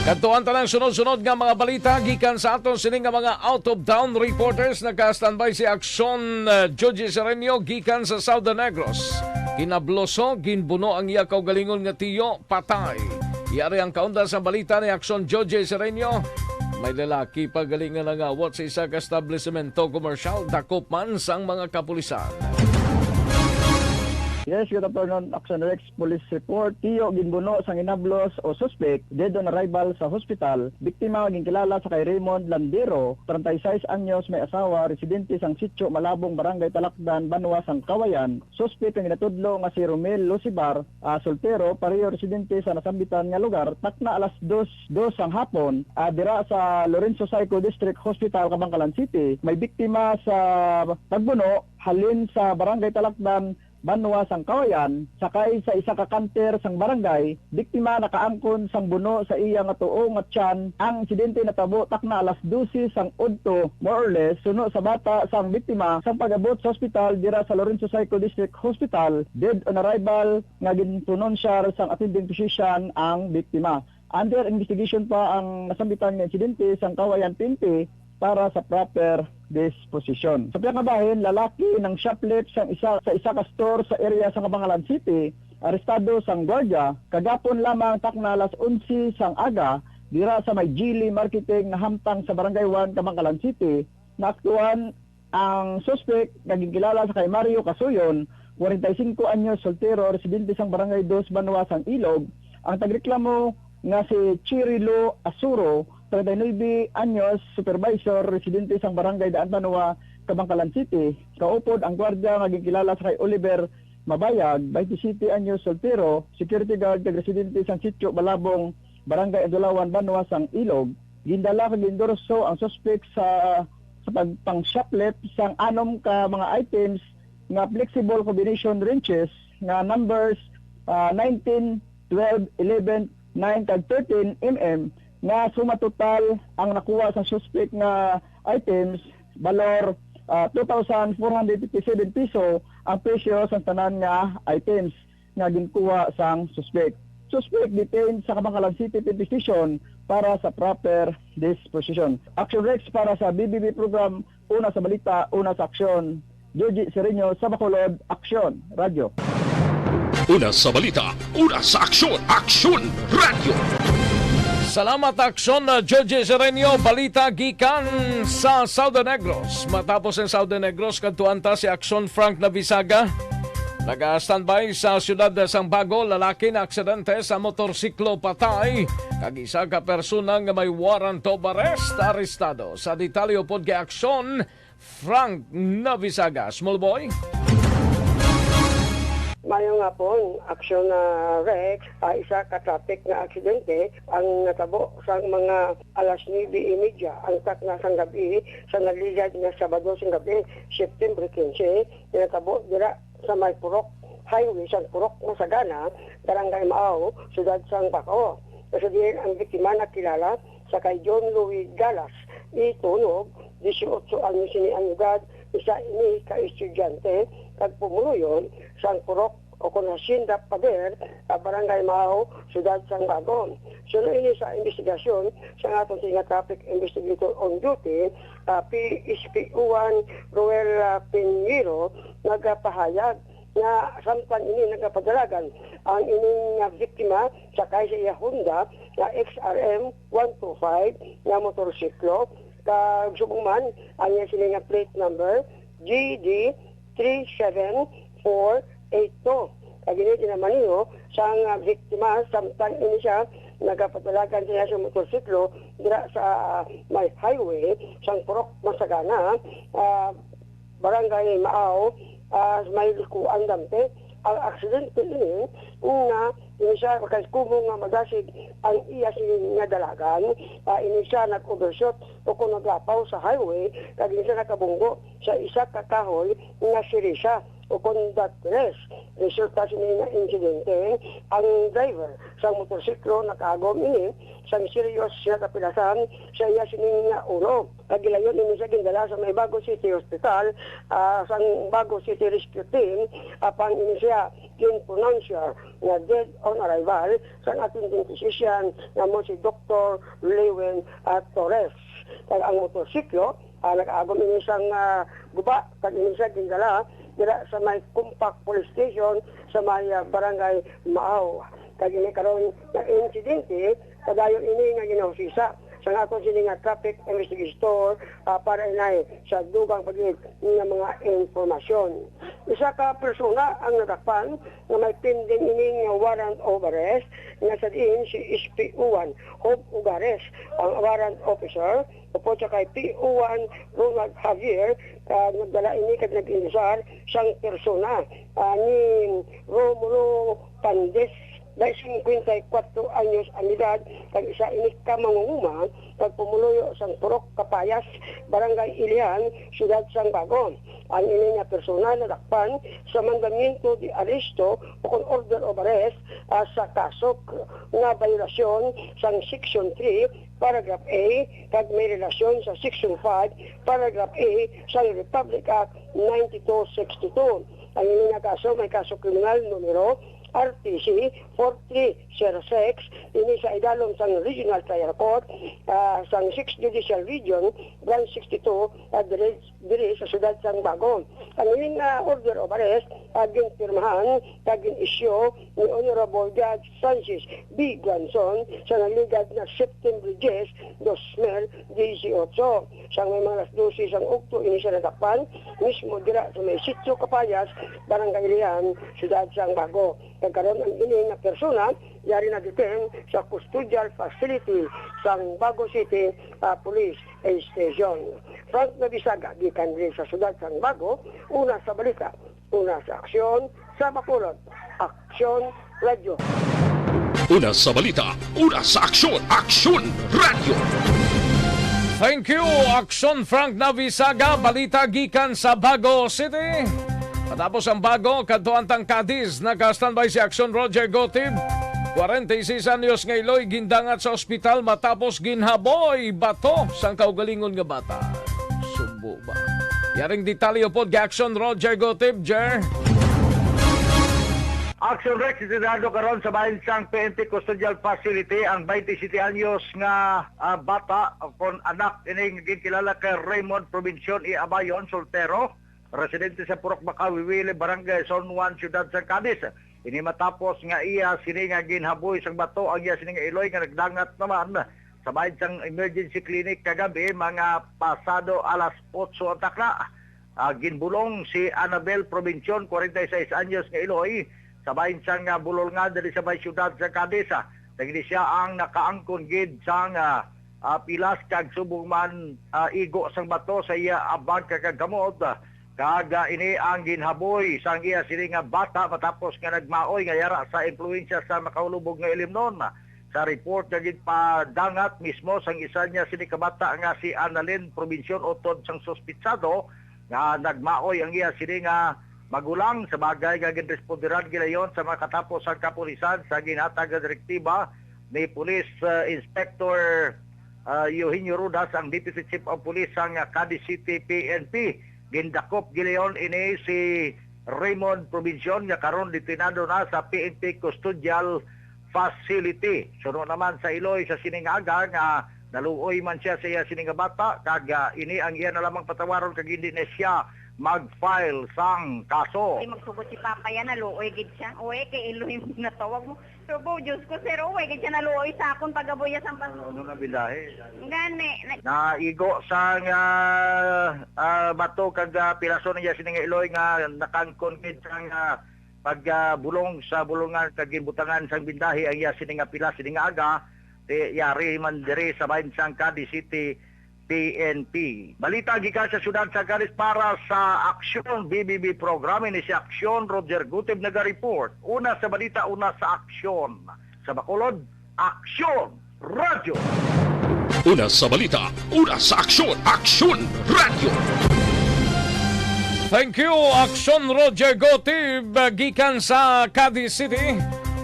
Kadtuan ta ang sunod-sunod nga mga balita gikan sa aton sini nga mga out-of-town reporters. Naka-standby si Aksyon, uh, Joji Sereno gikan sa Southern Negros. Kinabloso, ginbuno ang iya kaugalingon nga tiyo, patay. Yari ang kaunda sa balita ni Aksyon Joji Sereno. May lalaki pa gali nga nangawat sa isa ka establisemento komersyal, dakop man sang mga kapulisan. Yes, good afternoon, Action Rex. Police report, tiyo ginbuno sang hinablos o suspek, dead on arrival sa hospital. Biktima nga ginkilala sa kay Raymond Landero, treinta y seis anyos, may asawa, residente sang Sitio Malabong, Barangay Talakdan, Banwa sang Kawayan. Suspek ang ginatudlo nga si Romel Lucibar, ah, soltero, pareho residente sa nasambitan nga lugar, takna alas dos, dos sang hapon, ah, dira sa Lorenzo Saico District Hospital, Kabankalan City. May biktima sa pagbuno halin sa Barangay Talakdan, Banwa sang Kawayan, sakay sa isa ka canter sang barangay. Biktima nakaangkon sang buno sa iya nga tuo nga tiyan. Ang insidente natabo takna alas dose sang udto, more or less, suno sa bata sang biktima. Sang pag-abot sa ospital dira sa Lorenzo Saico District Hospital, dead on arrival nga ginpronunsyar sang attending physician ang biktima. Under investigation pa ang nasambitan nga insidente sang Kawayan P N P para sa proper disposition. Sa pihak nga bahin, lalaki nang shoplift sang isa, sa isa ka store sa area sa Kabangalan City, arestado sang gwardiya. Kagapon lamang, takna alas onse sang aga, dira sa may Geely Marketing nahamtang sa Barangay one, Kabangalan City, naaktuhan ang suspek nga ginkilala sa kay Mario Casuyon, kwarenta y singko anyos, soltero, residente sang Barangay Dos, Banwa sang Ilog, ang tagreklamo nga si Chirilo Asuro, treinta y nuebe anyos, supervisor, residente sang Barangay Daan Banwa, Kabankalan City. Kaupod ang gwardiya nga ginkilala sa kay Oliver Mabayag, twenty-seven anyos, soltero, security guard, kag residente sang Sitio Balabong, Barangay Adulawan, Banwa sang Ilog. Gindala kag giendorso ang suspek sa, sa pagpang-shoplift sang anom ka mga items nga flexible combination wrenches nga numbers, ah, nineteen, twelve, eleven, nine, kag thirteen M M, nga suma total ang nakuha sa suspek nga items, balor, ah, two thousand four hundred fifty-seven piso ang presyo sa tanan nga items nga ginkuha sang suspek. Suspek detained sa Kabankalan City Police Station para sa proper disposition. Action Rex para sa B B B program, una sa balita, una sa aksyon. Joji Sereno sa Bacolod, Aksyon Radyo. Una sa balita, una sa aksyon, Aksyon Radyo. Salamat, Aksyon, uh, Joji Sereno. Balita gikan sa Southern Negros. Matapos ang Southern Negros, kadtuan ta si Aksyon Frank Navisaga. Naga-standby sa siyudad sang Bago, lalaki na aksidente sa motorsiklo, patay, kag isa ka persona nga may warrant of arrest arestado. Sa detalye upod kay Aksyon, Frank Navisaga. Small boy. Maayong hapon, Aksyon na Rex. Ah, isa ka traffic nga aksidente ang natabo sa mga alas nuebe y media ang takna sang gabi sa nalilyad nga Sabado sang gabi, September quince, nga natabo dira sa may Purok Highway, sang Purok Masagana, Barangay Mao, Siyudad sang Bago. Sa diin ang biktima nakilala sa kay John Louis Galas Itunog, dieciocho anyos ini ang edad, isa ini ka estudyante kag pumuluyo sang purok o kon Hacienda Pader, ah, Barangay Mao, Siyudad sang Bago. Suno ini sa investigasyon sang aton nga traffic investigator on duty, ah, P S P one Roel, ah, Piñero, nagapahayag nga samtang ini nagapadalagan ang ining, ah, biktima sakay sa iya Honda nga X R M one two five nga motorsiklo, kag subong man ang iya sini nga plate number G D three seven four eight two. Kag ini ginamaneho sang, ah, biktima samtang ini siya nagapadalagan sa iya sa motorsiklo dira sa, ah, may highway sang Purok Masagana, ah, Barangay Mao, ah, may Likuan, Dante. Ang aksidente ini nga ini siya kay kumo nga madasig ang iya sini nga dalagan, ah, ini siya nag-overshoot o kung naglapaw sa highway, kag ini siya nakabunggo sa isa ka kahoy nga sirisa o kon datnes. Resulta sini nga insidente, ang driver sang motorsiklo nakaagom ini sang serious nga kapilasan sa iya sini nga ulo. Kag gilayon ini siya gindala sa may Bago City Hospital, ah, sang Bago City Rescue Team, apang ini siya ginpronounsya nga dead on arrival sang attending physician nga mo si Doktor Lewin, ah, Torres. Kag ang motorsiklo, ah, nag-agom ini sang, ah, guba, kag ini siya gindala dira sa may Compact Police Station sa may, ah, Barangay Maaw. Kag ini karon nga insidente, padayon ini nga ginahusisa Ang aton sini nga traffic investigator, ah, para inay sa dugang pagid nga mga impormasyon. Isa ka persona ang nadakpan nga may pending ini nga warrant of arrest, nga sa diin si S P O one Hope Ugares ang warrant officer, upod sa kay P O one Ronald Javier, ah, nagdala ini kag nag-indusar sang persona, ah, ni Romulo Pandes, may singkwenta y kuwatro anyos ang edad, kag isa ini ka mangunguma kag pumuluyo sang Purok Kapayas, Barangay Ilihan, Siyudad sang Bago. Ang ini nga personal nadakpan sa mandamiento de arresto o kon order of arrest, ah, sa kaso nga bayolasyon sang Section three, Paragraph A, kag may relasyon sa Section five, Paragraph A sang Republic Act ninety-two sixty-two. Ang ini nga kaso may kaso kriminal numero R T C four three zero six, ini sa idalom sang Regional Trial Court, ah, sang Sixth Judicial Region, Branch sixty-two, ah, diri, diri sa siyudad sang Bago. Ang ini nga order of arrest, ah, ginpirmahan kag gin-issue ni Honorable Judge Francis B. Guanzon sa nagligad nga September diyes, dos mil diyesiyotso. Sang may mga alas dose sang ugto ini siya nadakpan, mismo dira sa may Sitio Kapayas, Barangay Ilihan, Siyudad sang Bago. Kag karon ang ini nga persona yari na detain sa custodial facility sang Bago City, ah, Police Station. Frank Nabisaga, gikan diri sa Siyudad sang Bago, una sa balita, una sa aksyon, sa Bacolod, Aksyon Radyo. Una sa balita, una sa aksyon, Aksyon Radyo. Thank you, Aksyon Frank Navisaga. Balita gikan sa Bago City. Matapos ang Bago, kadto ang Cadiz, naka-standby si Aksyon Roger Gotib. Kwarenta y seis anyos nga iloy gindangat sa ospital matapos ginhaboy bato sang kaugalingon nga bata. Subo ba? Yaring detalye pod kay Aksyon Roger Gotib, Jer. Action Rex, detenado karon sa bahin sang P N P Custodial Facility ang twenty-seven anyos nga, ah, bata, kon anak ini nga ginkilala kay Raymond Provincion I. Abayon, soltero, residente sa Purok Makawiwili, Barangay San Juan, Siyudad sang Cadiz. Ini matapos nga iya sini nga ginhaboy sang bato ang iya sini nga iloy nga nagdangat naman sa bahin sang emergency clinic kagabi, mga pasado alas otso ang takna. Ah, ginbulong si Annabel Provincion, kwarenta y seis anyos nga iloy, sa bahin sang, ah, Bulolngan diri sa may siyudad sa Cadiz. Ah, nagini siya ang nakaangkon gid sang, ah, ah, pilas kag subong man, ah, igo sang bato sa iya, ah, bag kag kamot. Kag, ah, ini ang ginhaboy sang iya sini nga bata matapos nga nagmaoy nga yara sa impluwensya sa makaulubog nga ilimnon. Sa report nga ginpadangat mismo sang isa niya sini ka bata nga si Annalyn Provincion, utod sang suspitsado nga nagmaoy ang iya sini nga magulang, sa bagay nga ginresponderan gilayon sa mga katapo sang kapulisan sa ginhatag nga direktiba ni Police, uh, Inspector, uh, Eugenio Rodas, ang Deputy Chief of Police sang, uh, Cadiz City P N P. Gindakop gilayon ini si Raymond Provincion nga karon detenado na sa P N P Custodial Facility. Suno naman sa iloy sa sining aga nga naluoy man siya sa iya sini nga bata, kag, ah, ini ang iya na lamang patawaron kag hindi na siya mag-file sang kaso. Ay, magsugot si Papa yan, naluoy gid siya. Uy, kay iloy mo natawag mo. Subo, Diyos ko, sir, uy, gid siya naluoy sa akon pag-aboy sa bas-. Ano, ano na bilahe? Gani. Na- Naigo sang, ah, ah, bato kag, ah, pilaso niya sini nga iloy nga nakangkon gid sang, ah, pag, ah, bulong sa bulungan kag ginbutangan sang bindahi ang iya sini nga pilas sini nga aga. Ti yari man diri sa bahin sang Cadiz City P N P. Balita gikan sa siyudad sa Cadiz para sa Aksyon B B B program. Ini si Aksyon Roger Gutib naga-report. Una sa balita, una sa aksyon. Sa Bacolod, Aksyon Radyo. Una sa balita, una sa aksyon, Aksyon Radyo. Thank you, Aksyon Roger Gotib, gikan sa Cadiz City.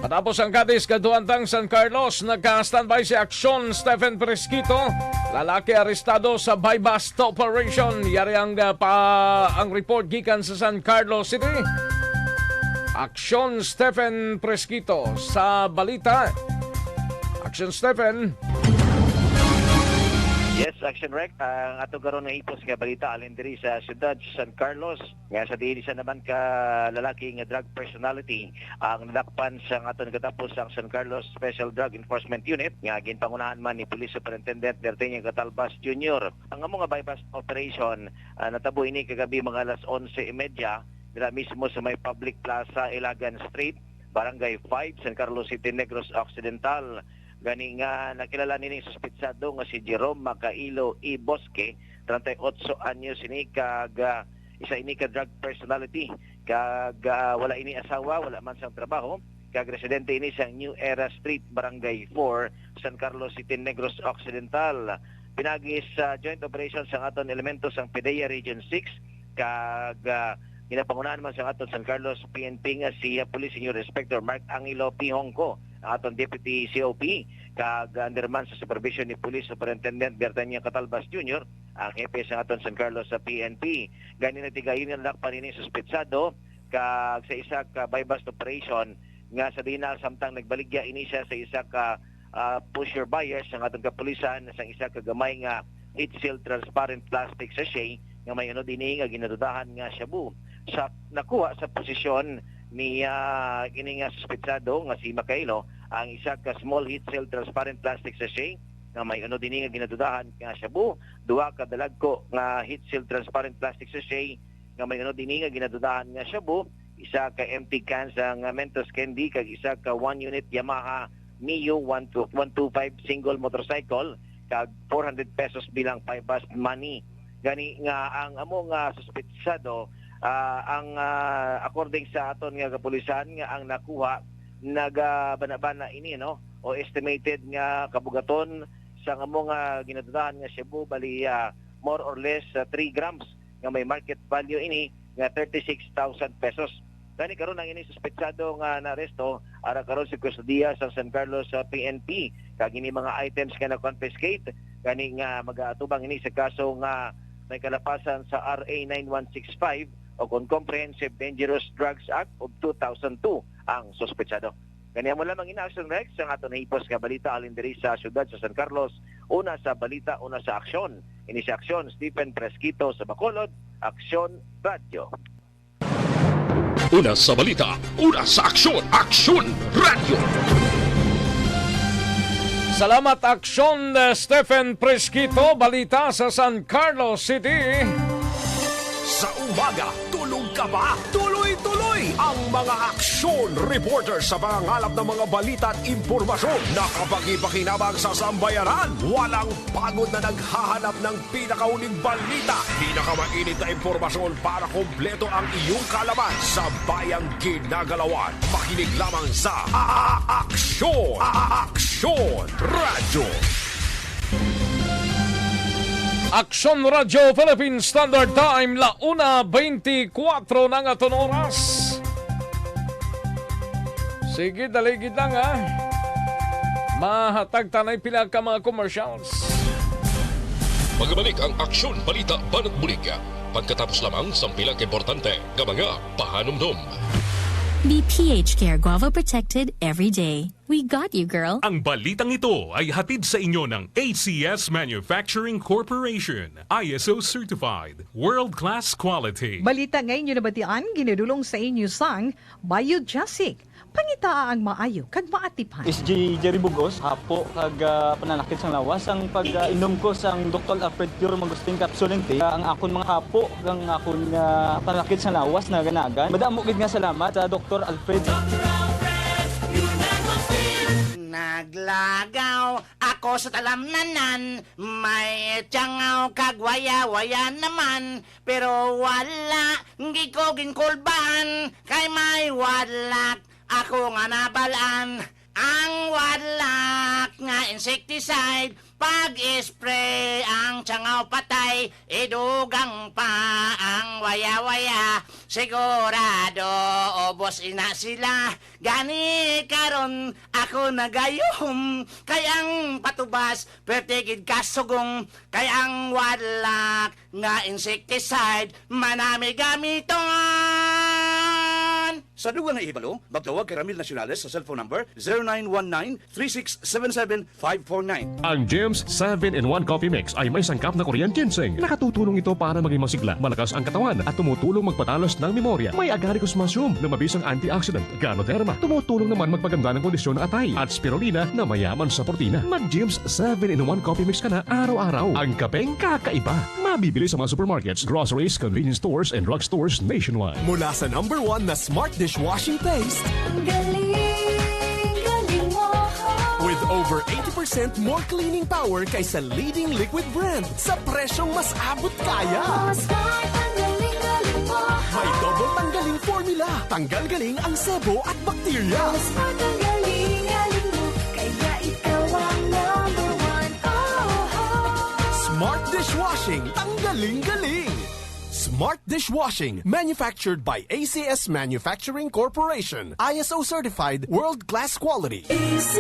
Matapos ang Cadiz, kaduantang San Carlos, nagka-standby si Aksyon Stephen Presquito. Lalaki arestado sa buy-bust operation. Yari ang, uh, pa, ang report gikan sa San Carlos City. Aksyon Stephen Presquito sa balita. Aksyon Stephen. Yes, Action Rec, ang ato karon nga hipos nga balita halin diri sa siyudad sa San Carlos, nga sa diin isa naman ka lalaki nga drug personality ang nadakpan sa aton katapos ang San Carlos Special Drug Enforcement Unit nga ginpangunahan man ni Police Superintendent Bertenia Catalbas Junior. Ang amo nga buy-bust operation, ah, natabo ini kagabi mga alas onse y media dira mismo sa may public plaza, Ilagan Street, Barangay five, San Carlos City, Negros Occidental. Gani nga nakilala nining suspitsado nga si Jerome Macailo E. Bosque, treinta y ocho anyos ini, kag, ah, isa ini ka drug personality, kag, ah, wala ini asawa, wala man sang trabaho, kag residente ini sa New Era Street, Barangay four, San Carlos City, Negros Occidental. Pinagi sa joint operation sang aton elemento sang PDEA Region six, kag, ah, ginapangunahan man sang aton San Carlos P N P nga si, ah, Police Senior Inspector Mark Angelo P. Hongco, ang aton Deputy C O P, kag, ah, under man sa supervision ni Police Superintendent Bertania Catalbas Junior, ang hepe sa aton San Carlos sa P N P. Gani nagtigayon nga nadakpan ini suspitsado kag sa isa ka buy-bust operation nga sa dina samtang nagbaligya ini siya sa isa ka, ah, pusher buyer sang aton kapulisan sang isa ka gamay nga heat seal transparent plastic sachet nga may unod ini nga ginadudahan nga shabu. Sa nakuha sa posisyon ni, ah, kini nga suspetsado nga si Makailo ang isa ka small heat seal transparent plastic sachet nga may unod ini nga ginadudahan nga shabu, duha ka dalagko nga heat seal transparent plastic sachet nga may unod ini nga ginadudahan nga shabu, isa ka empty can sang Mentos Candy, kag isa ka one unit Yamaha Mio one two, one two five single motorcycle, kag four hundred pesos bilang buy-bust money. Gani nga ang amo nga suspetsado, ah, ang, ah, according sa aton nga kapulisan, nga ang nakuha nagabana-bana ini, no, o estimated nga kabugaton sa amo nga ginadudahan nga shabu, bali, ah, more or less, ah, three grams, nga may market value ini nga thirty-six thousand pesos. Gani karon ang ini suspetsado nga naaresto, ara karon sa kustodiya sa San Carlos sa P N P, kag ini mga items nga na-confiscate gani nga magaatubang ini sa kaso nga may kalapasan sa R A nine one six five o kon Comprehensive Dangerous Drugs Act of two thousand two ang suspetsado. Gani amo lamang ini, Action Rex, ang aton hipos nga balita halin diri sa siyudad sa San Carlos. Una sa balita, una sa aksyon. Ini si Aksyon Stephen Fresquito sa Bacolod, Aksyon Radyo. Una sa balita, una sa aksyon, Aksyon Radyo. Salamat, Aksyon, eh, Stephen Fresquito. Balita sa San Carlos City. Sa umaga, tulog ka ba? Tuloy-tuloy ang mga aksyon reporter sa pangangalap ng mga balita at impormasyon na kapaki-pakinabang sa sambayanan. Walang pagod na naghahanap ng pinakahuling balita, pinakamainit na impormasyon para kompleto ang iyong kaalaman sa bayang ginagalawan. Makinig lamang sa A-, A-, Aksyon, A-, A-, Aksyon Radyo. Aksyon Radyo Philippine Standard Time, la una veinticuatro na ang aton oras. Sige, dali gid lang, ha. Mahatag tanay pila ka mga commercials. Magbalik ang Aksyon Balita Banat Bulig. Pagkatapos lamang sa pila ka importante nga mga pahanumdom. Be P H Care Guava protected every day. We got you, girl. Ang balitang ito ay hatid sa inyo ng A C S Manufacturing Corporation, I S O certified, world-class quality. Balita nga inyo nabatian, ginadulong sa inyo sang Biogesic. Pangitaa ang maayo kag maatipan. S J Jerry Bugos, hapo kag, ah, pananakit sang lawas. Ang pag, ah, inom ko sang Doktor Alfred Pure Mangosteen Capsule and Tea, ah, ang akon mga hapo kag ang akon nga pananakit sang lawas naganagan. Madamo gid nga salamat sa Doktor Alfred. Naglagaw ako sa talamnanan, may tiyangaw kag waya-waya naman, pero wala gid ko ginkulbahan, kay may wadlak ako nga nabalaan. Ang wadlak nga insecticide, pag-spray ang tiyangaw patay, idugang pa ang waya-waya. Sigurado ubos ina sila. Gani karon ako nagayuhom, kay ang patubas perte gid kasugong, kay ang wadlak nga insecticide manami gamiton. Sa dugang nga ihibalo, magtawag kay Ramil Nacionales sa cellphone number zero nine one nine three six seven seven five four nine. Ang Jim's seven-in-one Coffee Mix ay may sangkap na Korean ginseng. Nakatutulong ito para maging masigla, malakas ang katawan, at tumutulong magpatalas ng memorya. May agaricus mushroom na mabisang antioxidant, Ganoderma. Tumutulong naman magpaganda ng kondisyon ng atay. At spirulina na mayaman sa protina. Mag-Jim's seven-in-one Coffee Mix ka na araw-araw. Ang kapeng kakaiba. Mabibili sa mga supermarkets, groceries, convenience stores, and drugstores nationwide. Mula sa number one na smart dishwashing paste. Ang galing, galing mo. With over eighty percent more cleaning power kaysa leading liquid brand sa presyong mas abot kaya. Oh, Smart, ang galing, galing mo. May double tanggaling formula. Tanggal galing ang sebo at bakterya. Oh, Smart, ang galing, galing mo. Kaya ikaw ang number one. Oh, oh. Smart dishwashing, tanggaling galing. Smart dishwashing, manufactured by A C S Manufacturing Corporation, I S O certified, world-class quality. A C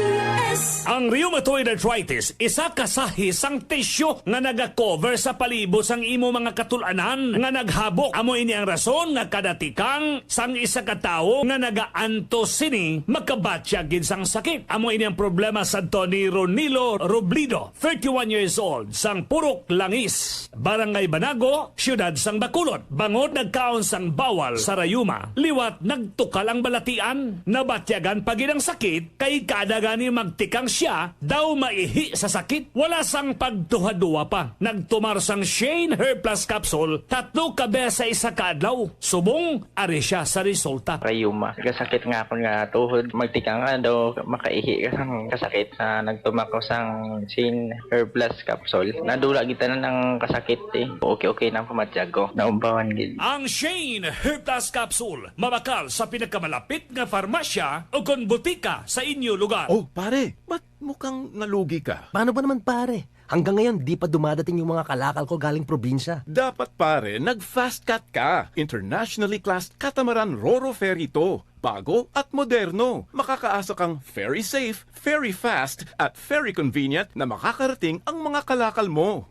S. Ang rheumatoid arthritis, isa ka sahi sang tisyo nga naga-cover sa palibot sang imo mga katul-anan nga naghabok. Amo ini ang rason nga kada tikang sang isa ka tawo nga nagaantos sini, makabatyag gid sang sakit. Amo ini ang problema sadto ni Ronilo Roblido, thirty-one years old, sang Purok Langis, Barangay Banago, Siyudad sang Bacolod. Bangod nagkaon sang bawal sa rayuma, liwat nagtukal ang balatian. Nabatyagan pa gid ang sakit, kay kada gani magtikang sia, daw maihi sa sakit. Wala sang pagduhaduha pa, nagtumar sang Shane Hair Plus Capsule tatlo ka beses sa isa ka adlaw. Subong, ari sia sa resulta. Rayuma. Kasakit nga akon nga tuhod. Magtikang ka daw, makaihi ka sang kasakit. Sa nagtumar ko sang Shane Hair Plus Capsule, nadula gid tanan ang kasakit, eh. Okay, okay na ang pamatyag ko. Naumbawan gid. Ang Shane Hair Plus Capsule, mabakal sa pinakamalapit nga farmasya o kon butika sa inyo lugar. Oh, pare, ba't mukhang nalugi ka? Paano ba naman, pare? Hanggang ngayon, di pa dumadating yung mga kalakal ko galing probinsya. Dapat, pare, nag-Fast Cat ka. Internationally classed catamaran ro-ro ferry to. Bago at moderno. Makakaasa kang ferry safe, ferry fast, at ferry convenient na makakarating ang mga kalakal mo.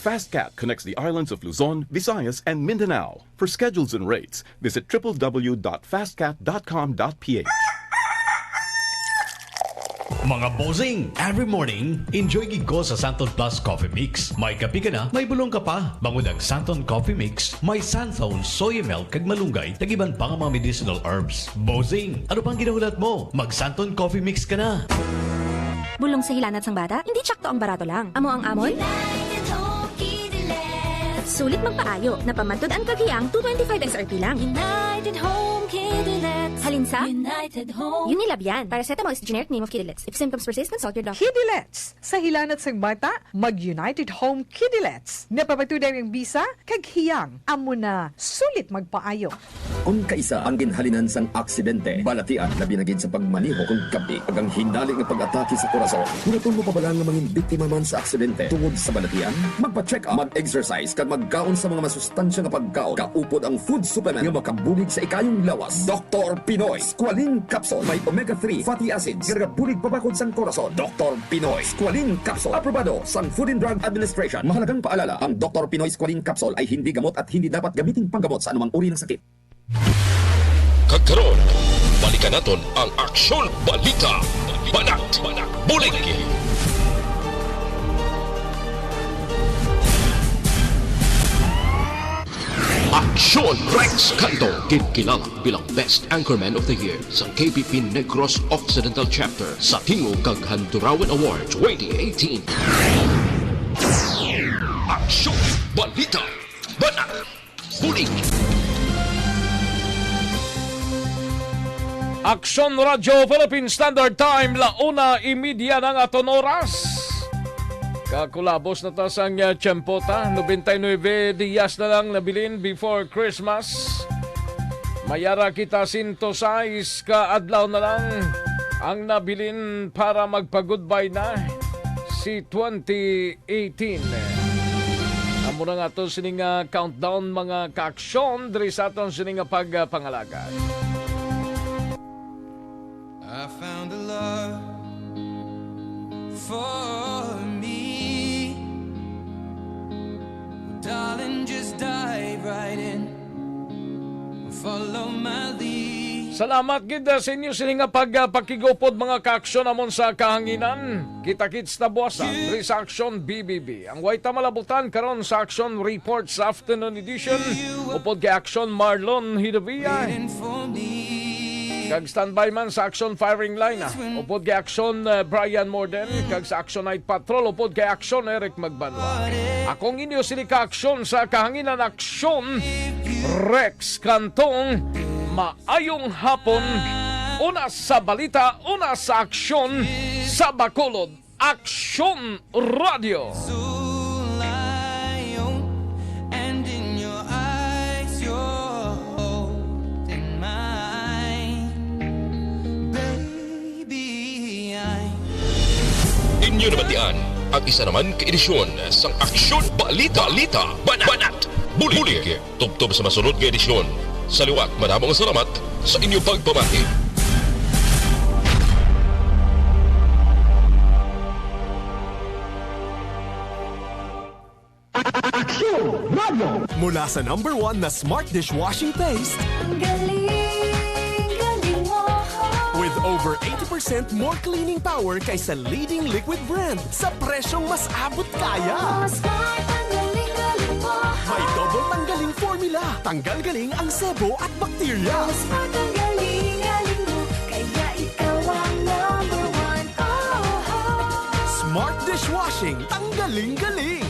Fast Cat connects the islands of Luzon, Visayas, and Mindanao. For schedules and rates, visit triple W dot fastcat dot com dot P H. Mga bossing, every morning, enjoy gid ko sa Santon Plus Coffee Mix. May kape ka na, may bulong ka pa. Bangod ang Santon Coffee Mix, may Santon soy milk kag malunggay, kag iban pa nga mga medicinal herbs. Bossing, ano pang ginahulat mo? Mag Santon Coffee Mix ka na. Bulong sa hilanat sang bata? Hindi tsakto ang barato lang. Amo ang amon? United Home Kidilets. Sulit magpaayo. Napamantud ang kaghiyang, two twenty-five S R P lang. United Home Kidilets. Halin sa? United Home. Unilab yan. Paracetamol is the generic name of Kidilets. If symptoms persist, consult your doctor. Kidilets. Sa hilanat sang bata, mag United Home Kidilets. Napapatuday ang bisa, kag hiyang. Amo na, sulit magpaayo. Kon kaisa ang ginhalinan sang aksidente, balatian, labi na gid sa pagmaneho kon gab-i, kag ang hinali nga pag-atake sa korason. Huraton mo pa bala nga mangin biktima man sa aksidente tungod sa balatian? Magpa-check up, mag-exercise, kag magkaon sa mga masustansya nga pagkaon. Kaupod ang food supplement nga makabulig sa ikayong lawas. Doktor Pinoy Squalene Capsule. May omega three fatty acids nga nagabulig pabakod sang korason. Doktor Pinoy Squalene Capsule. Aprobado sang Food and Drug Administration. Mahalagang paalala, ang Doktor Pinoy Squalene Capsule ay hindi gamot at hindi dapat gamiting panggamot sa anumang uri ng sakit. Kag karon, balikan naton ang Aksyon Balita. Banat, bulig. Aksyon Rex Canto, ginkilala bilang Best Anchorman of the Year sa K P P Negros Occidental Chapter sa Tingog kag Handurawan Award twenty eighteen. Aksyon Balita. Banat. Bulig. Aksyon Radyo Philippine Standard Time, la una y media na ang aton oras. Kakulabos na ta sang, uh, tiyempo ta. Nobenta y nuebe dias na lang nabilin before Christmas. Mayara kita, sento sais ka adlaw na lang ang nabilin para magpa-goodbye na si twenty eighteen. Amo na nga aton sini nga countdown, mga kaaksyon, diri sa aton sini nga pagpangalagad. I found a love for me. Darling, just dive right in. Follow my lead. Salamat gid, ah, sa inyo sini nga pag, ah, pakigupod, mga kaaksyon namon sa kahanginan. Kita-kits ta buwasan diri sa Aksyon B B B. Ang way ta malabutan karon sa Aksyon Report sa Afternoon Edition, upod kay Aksyon Marlon Hidavia. Kag standby man sa Aksyon Firing Line, ah, upod kay Aksyon, ah, Brian Morden, kag sa Aksyon Night Patrol, upod kay Aksyon Eric Magbanwa. Akong inyo sini ka aksyon sa kahanginan, Aksyon Rex Cantong. Maayong hapon. Una sa balita, una sa aksyon, sa Bacolod, Aksyon Radio. Zulayon, and in your eyes, you're holding mine. Baby, I'm Inyo nabatian ang isa naman ka edisyon sang Aksyon Balita, Balita, Banat, Banat, Bulig. Tubtob sa masunod nga edisyon. Sa liwat, madamo nga salamat sa inyo pagpamati. Aksyon Radio. Mula sa number one na smart dishwashing paste, Ang galing, galing mo. With over eighty percent more cleaning power kaysa leading liquid brand sa presyong mas abot kaya. Oh, smart, ang galing, galing mo. May double tanggaling formula. Tanggal galing ang sebo at bakterya. Oh, smart, ang galing, galing mo. Kaya ikaw ang number one. Oh, oh. Smart dishwashing, tanggaling galing.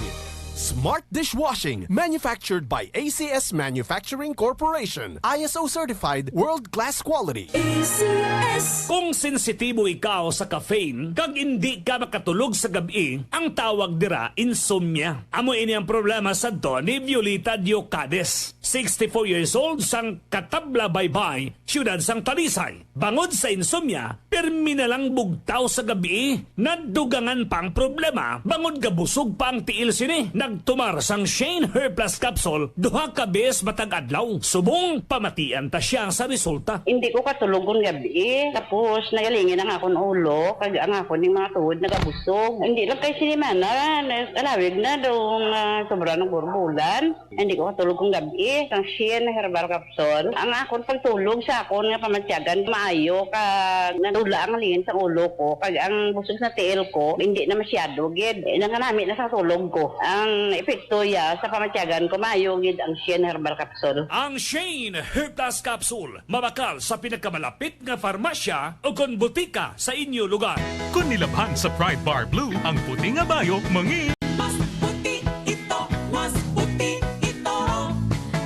Smart dishwashing, manufactured by A C S Manufacturing Corporation, I S O certified, world-class quality. A C S. Kung sensitibo ikaw sa caffeine kag indi ka makatulog sa gab-i, ang tawag dira insomnia. Amo ini ang problema sa ni Violeta Diocades, sixty-four years old, sang Katabla Baybay, siyudad sang Talisay. Bangod sa insomnia, pirmi na lang bugtaw sa gabi. Nadugangan pa ang problema bangod gabusog pa ang tiil sini. Nagtumar sang Shane Hair Plus Capsule duha ka beses matag adlaw. Subong pamatian ta sia sa resulta. Hindi ko katulog kon gabi. Tapos nagalingin ang akon ulo, kag ang akon ning mga tuhod nagabusog. Hindi lang kay sinimana, na-, nalawig na daw nga sobra ng burbulan. Hindi ko katulog kong gabi. Ang Shane Herbal Capsule. Ang akon pagtulog sa akon nga pamatyagan, maayo, kag nadula ang lingin sa ulo ko, kag ang busog sa tiil ko, hindi na masyado gid. Eh, nanganami na sa tulog ko. Ang epekto ya sa pamatyagan ko, maayo gid ang Shane Herbal Capsule. Ang Shane Herplas Capsule, mabakal sa pinakamalapit nga farmasya o kon butika sa inyo lugar. Kon nilabhan sa Pride Bar Blue, ang puti nga bayo mangi- Mas puti ito, mas puti ito,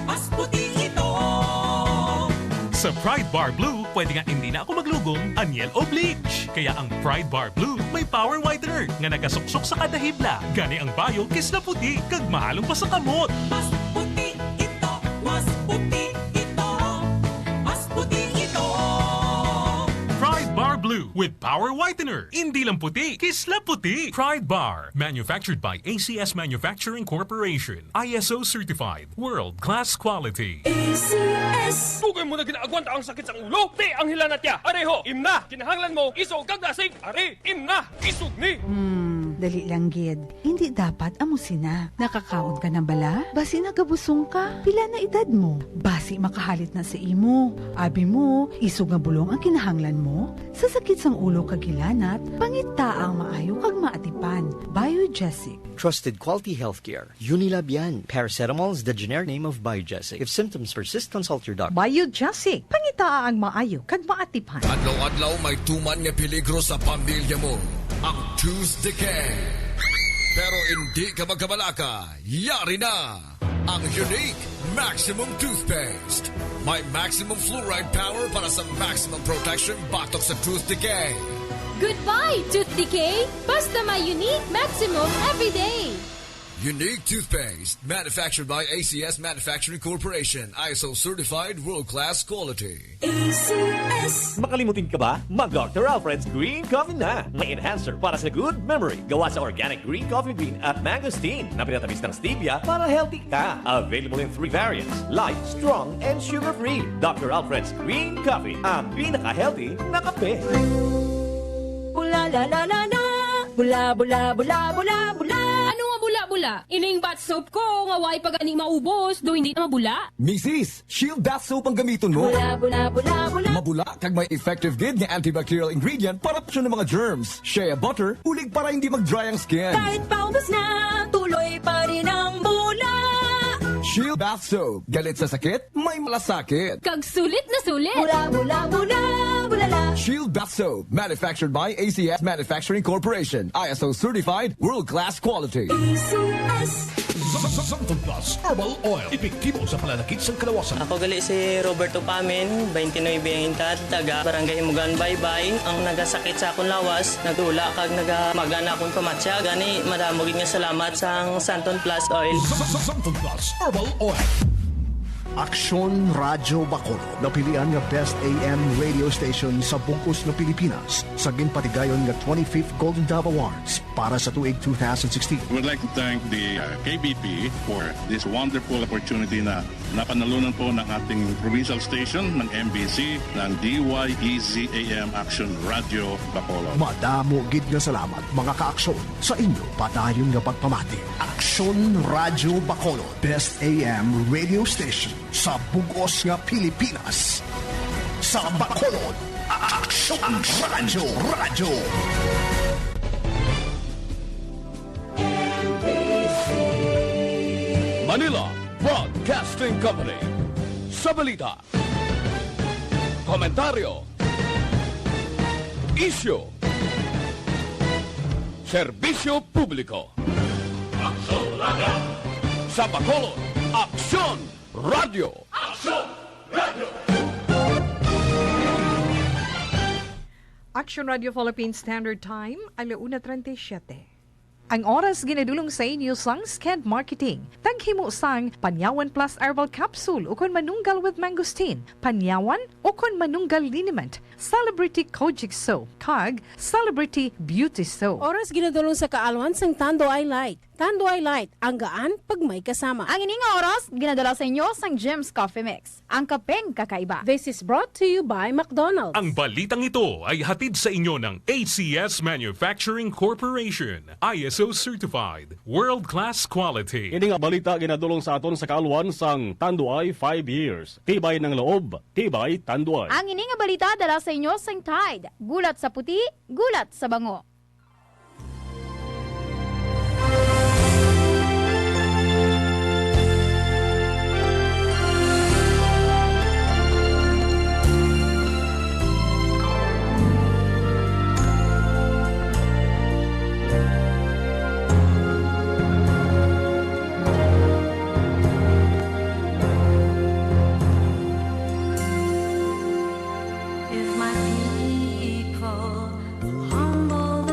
mas puti ito. Sa Pride Bar Blue, pwede nga hindi na ako maglugom, anyel o bleach. Kaya ang Pride Bar Blue may power whitener nga nagasuksok sa kada hibla. Gani ang bayo kisla puti kag mahalong pa sa kamot. Mas puti ito, mas puti ito, mas puti ito. Pride Bar Blue with power whitener. Hindi lang puti, kisla puti. Pride Bar. Manufactured by A C S Manufacturing Corporation. I S O certified. World class quality. A C S. Dugay mo na ginaagwanta ang sakit sang ulo? Di ang hilanat ya. Areho, Imna. Kinahanglan mo isog kag dasig. Ari, Imna. Isog ni. Hmm, dali lang gid. Hindi dapat amo sina. Nakakaon ka na bala? Basi nagabusong ka? Pila na edad mo? Basi makahalit na sa imo. Abi mo, isog nga bulong ang kinahanglan mo? Sa sakit sang ulo kag hilanat, pangita ang maayo kag maatipan. Biogesic. Trusted quality healthcare. Unilab yan. Paracetamol is the generic name of Biogesic. If symptoms persist, consult your doctor. Biogesic. Pangitaa ang maayo kag maatipan. Adlaw-adlaw may tuman nga peligro sa pamilya mo. Ang tooth decay. Pero hindi ka magkabalaka. Yari na ang Unique Maximum Toothpaste. May maximum fluoride power para sa maximum protection batok sa tooth decay. Goodbye, tooth decay! Basta may Unique Maximum everyday! Unique Toothpaste, manufactured by A C S Manufacturing Corporation, I S O certified, world-class quality. A C S. Makalimutin ka ba? Mag Doctor Alfred's Green Coffee na. May enhancer para sa good memory. Gawa sa organic green coffee bean at mangosteen na pinatamis ng stevia para healthy ka. Available in three variants, light, strong, and sugar-free. Doctor Alfred's Green Coffee, ang pinaka-healthy na kape. Bula, la, la, la, la. Bula, bula, bula, bula, bula. Ano nga bula, bula? Wala. Ining bath soap ko nga way pa gani maubos, do hindi na mabula? Misis, Shield Bath Soap ang gamiton mo. Bula, bula, bula, bula. Mabula kag may effective gid nga antibacterial ingredient para protection ng mga germs. Shea butter, ulig para hindi mag-dry ang skin. Kahit paubos na, tuloy pa rin ang bula. Shield Bath Soap, galit sa sakit, may malasakit. Kag sulit na sulit. Bula, bula, bula, bula la. Shield Bath Soap, manufactured by A C S Manufacturing Corporation, I S O certified, world-class quality. A C S. Sa, sa, sa Santon Plus Herbal Oil, epektibo sa pananakit sang kalawasan. Ako gali si Roberto Pamin, twenty-nine ang edad, taga Barangay Himugan, Baybay. Ang nagasakit sa akon lawas, nagdula kag nagamaga na akon pamatya. Gani, madamo gid nga salamat sang Santon Plus Oil. Sa, sa, sa Santon Plus Herbal Oil. Aksyon Radyo Bacolod, napilian nga Best A M Radio Station sa bug-os nga Pilipinas sa ginpatigayon nga twenty-fifth Golden Dove Awards para sa tuig two thousand sixteen. We would like to thank the, uh, K B P for this wonderful opportunity na napanalunan po ng ating provincial station, ng M B C, ng D Y E Z A M Action Radio Bacolod. Madamo gid nga salamat, mga ka-aksyon, sa inyo padayon nga pagpamati. Aksyon Radio Bacolod, Best A M Radio Station sa bug-os nga Pilipinas. Sa Bacolod, Aksyon Radyo, Radyo. Manila Broadcasting Company. Sa balita, komentaryo, isyu, serbisyo publiko. Aksyon Radyo. Sa Bacolod, Aksyon Radyo. Aksyon Radyo. Action Radio Philippine Standard Time, ala una treinta y siete. Ang oras ginadulong sa inyo sang Sked Marketing. Taghimo sang Panyawan Plus Herbal Capsule ukon Manunggal with Mangosteen, Panyawan ukon Manunggal Liniment, Celebrity Kojic Soap, kag Celebrity Beauty Soap. Oras ginadulong sa kaalwan sang Tanduay Light. Tanduay Light, ang gaan pag may kasama. Ang ini nga oras ginadala sa inyo sang Jim's Coffee Mix, ang kapeng kakaiba. This is brought to you by McDonald's. Ang balitang ito ay hatid sa inyo ng A C S Manufacturing Corporation, I S O certified, world-class quality. Ini nga balita ginadulong sa aton sa kaalwan sang Tanduay five years. Tibay ng loob, tibay Tanduay. Ang ini nga balita dala sa inyo sang Tide. Gulat sa puti, gulat sa bango. If my people humble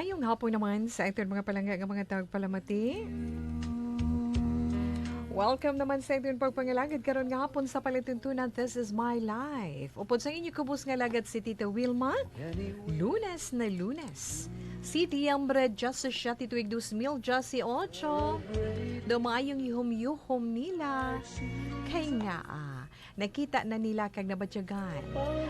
Ngayong hapon naman sa aton mga palangga nga mga tagpalamati. Welcome naman sa aton pagpangalagad karon nga hapon sa palatuntunan, This is My Life. Upod sa inyo kubos nga lagat si Tita Wilma. Lunes na Lunes. Siyete Diyembre, diyasisiete tuig dos mil diyasiyotso. Daw maayong yuhom-yuhom nila. Kay nga, ah, nakita na nila kag nabatyagan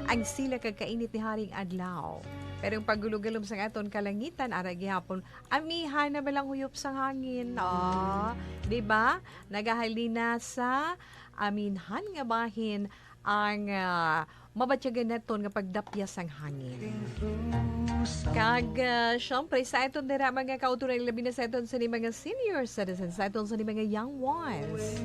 ang sila kag kainit ni haring adlaw. Pero ang pagulog-ulom sang aton kalangitan, ara gihapon, amihan na ba lang huyop sang hangin? Ah, di ba? Nagahalin na sa amihan nga bahin ang, ah, mabatyagan naton nga pagdapyas sang hangin. Kag, ah, syempre, sa aton dira mga kauturan, labi na sa aton sa mga senior citizens, sa aton sa mga young ones.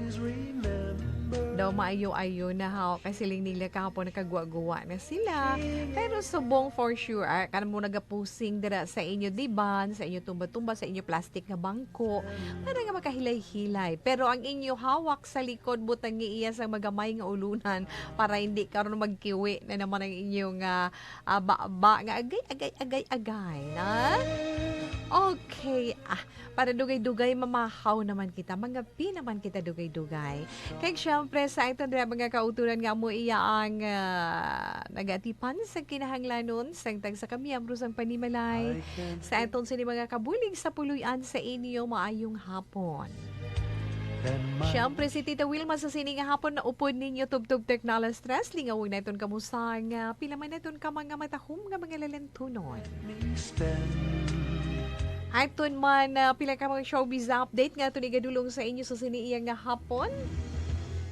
Daw maayo-ayo na ha, kay siling nila kahapon nakagwa-guwa na sila. Pero subong for sure, ah, kan mo nagapusing dira sa inyo diban, sa inyo tumba-tumba, sa inyo plastic nga bangko, para nga makahilay-hilay. Pero ang inyo hawak sa likod, butangi iya sang magamay nga ulunan para hindi karon magkiwi na naman ang inyong, ah, ah, baba nga agay, agay, agay, agay, na? Okay, ah, para dugay-dugay, mamahaw naman kita, mangapi naman kita dugay-dugay. Kag syempre, sa aton dira mga kauturan nga amo iya ang, ah, nagatipan sa kinahanglanon sang tagsa ka miyembro sang panimalay. Sa aton sini mga kabulig sa puloy-an sa inyo, maayong hapon. Siyempre, si Tita Wilma sa sini nga hapon na upod ninyo tubtob teknala stress. Lingawon naton kamo sa nga pila man naton ka mga matahom nga mga lalantunon. Aton man, ah, pila ka mga showbiz update nga aton igadulong sa inyo sa sini iya nga hapon.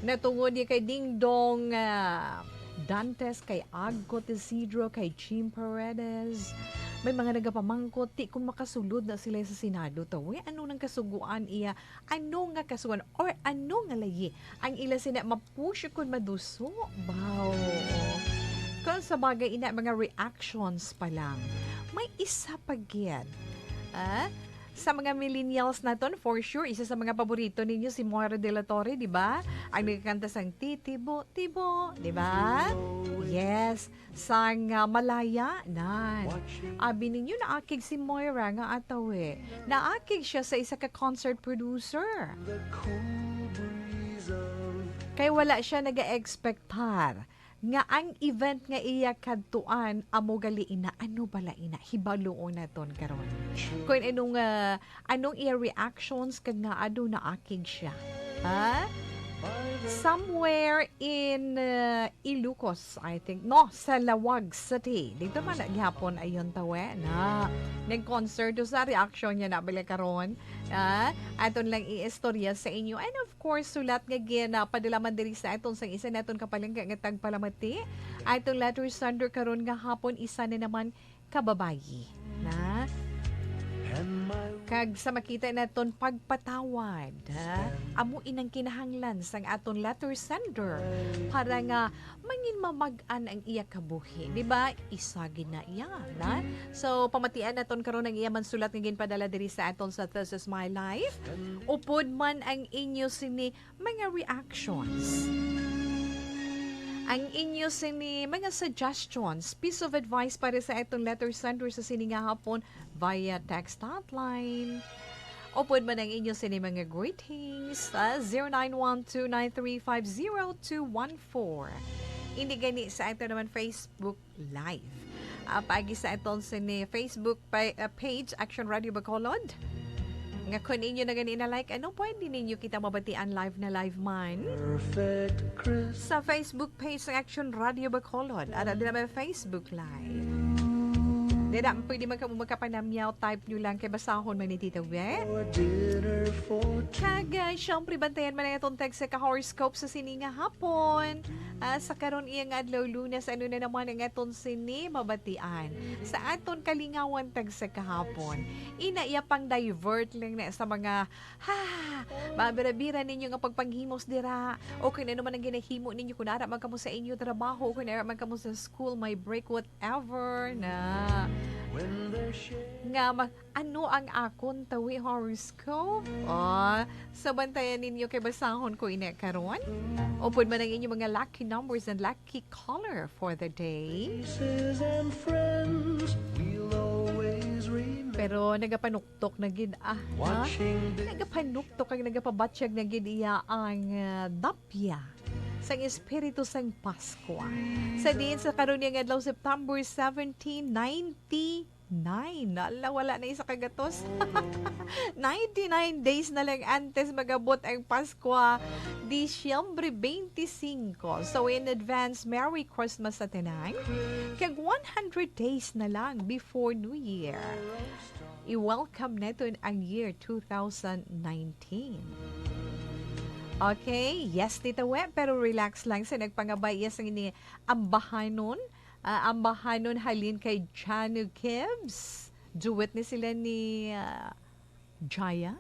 Natungod ni kay Dingdong, ah, Dantes, kay Agot Isidro, kay Jim Paredes. May mga nagapamangkot, ti kung makasulod na sila sa Senado, tawi, ano nang kasuguan iya, ano nga kasuguan, or ano nga layi ang ila sina mapush kon maduso? Baw. Kung sa bagay, ina, mga reactions pa lang. May isa pa gid. Ah? Sa mga millennials naton, for sure, isa sa mga paborito ninyo si Moira de la Torre, di ba? Ang nagkakanta sang Titibo-tibo, di ba? Yes, sang, ah, Malaya, nan. Abi ninyo, naakig si Moira nga ataw eh. Naakig siya sa isa ka concert producer. Kay wala siya nag-expectar nga ang event nga iya kadtuan amo gali ina, ano bala ina, hibaluon naton karon. Kung anong, ah, anong iya reactions kag nga ado naakig siya. Ha? Somewhere in, ah, Ilocos, I think. No, sa Laoag City. Dito man na gihapon ayon tawe na nag-concert sa reaction niya na bala karon. Ah, aton lang i-istorya sa inyo. And of course, sulat nga ginapadala man diri sa aton sang isa naton kapalangga nga tagpalamati. Aton letter sender karon nga hapon, isa na naman ka babayi. Na? Kag sa makita naton pagpatawad, ha? Amo inang kinahanglan sang aton letter sender para nga mangin mamag-an ang iya kabuhi, di ba? Isa gid na iya, na? So, pamatian naton karon ang iya man sulat nga ginpadala diri sa aton sa This Is My Life. Upod man ang inyo sini mga reactions, ang inyo sini mga suggestions, piece of advice para sa aton letter sender sa sini nga hapon via text hotline. Upod man ang inyo sini mga greetings sa zero nine one two nine three five zero two one four. Hindi gani sa ato naman Facebook Live. Ah, paagi sa aton sini Facebook pa-, ah, page, Action Radio Bacolod. Nga kung inyo na gani na like, ano, pwede ninyo kita mabatian live na live man. Perfect Chris. Sa Facebook page sa Action Radio Bacolod. Ara din naman Facebook Live. Dira, pwede man kamo makapanamyaw, type nyo lang kay basahon man ni Tita Wet. For dinner for two. Kag, ah, syempre, bantayan man ang atong tag sa ka-horoscope sa sini nga hapon. Ah, sa karon iya nga adlaw, Lunes, ano na naman ang aton sini mabatian sa aton kalingawan tag sa kahapon? Ina iya pang divert lang na sa mga, ha, mabira-bira ninyo nga pagpanghimos dira, o kung ano man ang ginahimo ninyo, kung ara man kamo sa inyo trabaho, kung ara man kamo sa school, may break, whatever na. When they're sharing. Nga ma-, ano ang akon tawi horoscope? Oh, so bantayan ninyo kay basahon ko ini karon. Upod man ang inyong mga lucky numbers and lucky color for the day. Faces and friends we'll always remember. Pero nagapanuktok na gid, ah, ha? Nagapanuktok kag nagapabatyag na gid iya ang, ah, dapya sang espiritu sang Paskwa. Sa diin sa karon nga adlaw, September seventeen, ninety-nine. Ala, wala na isa ka gatos. Ninety-nine days na lang antes magabot ang Paskwa, Disyembre twenty-five. So, in advance, Merry Christmas sa tanan. Kag one hundred days na lang before New Year. I-welcome naton ang year two thousand nineteen. Okay, yes, Tita We, pero relax lang sa nagpangabay. Yes, ang ini ambahanon. Ah, ambahanon halin kay Janu Gibbs. Duet ni sila ni, ah, Jaya.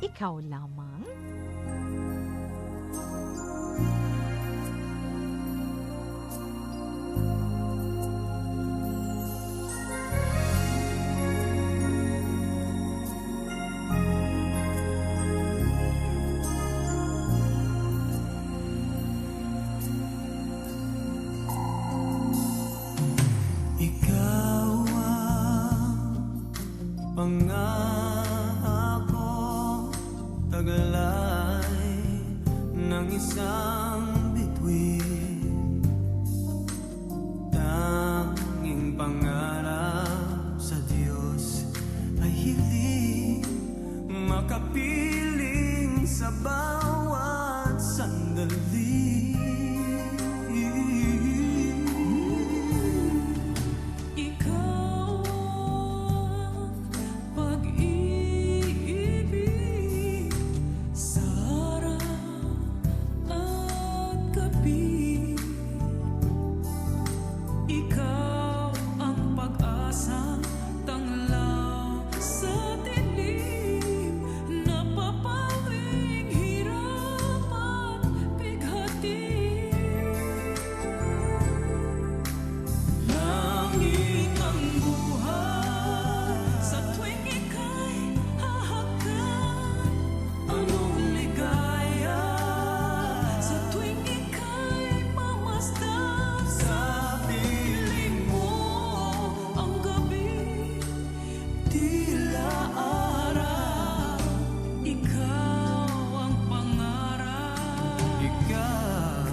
Ikaw lamang. Ikaw ang pangako, taglay ng isang bituin. Tanging pangarap sa Diyos ay hiling, makapiling sa bawat sandali. Ikaw ang pag-ibig sa araw at gabi. Ikaw ang pag-asang tanglaw sa dilim, napapawing hirap at pighati. Langit ang buhay sa tuwing ika'y hahakan. Anong ligaya sa tuwing ika'y mamasdan. Sa piling mo ang gabi, tila araw. Ikaw ang pangarap. Ikaw,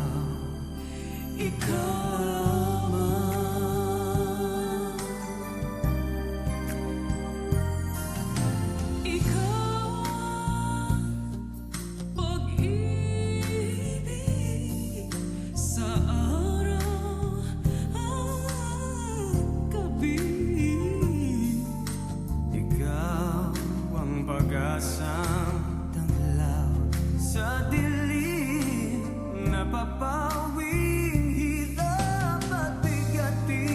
ikaw lamang. Ikaw ang pag-ibig sa araw at gabi. Ikaw ang pag-asang tanglaw sa dilim, napapawing hirap at bigati.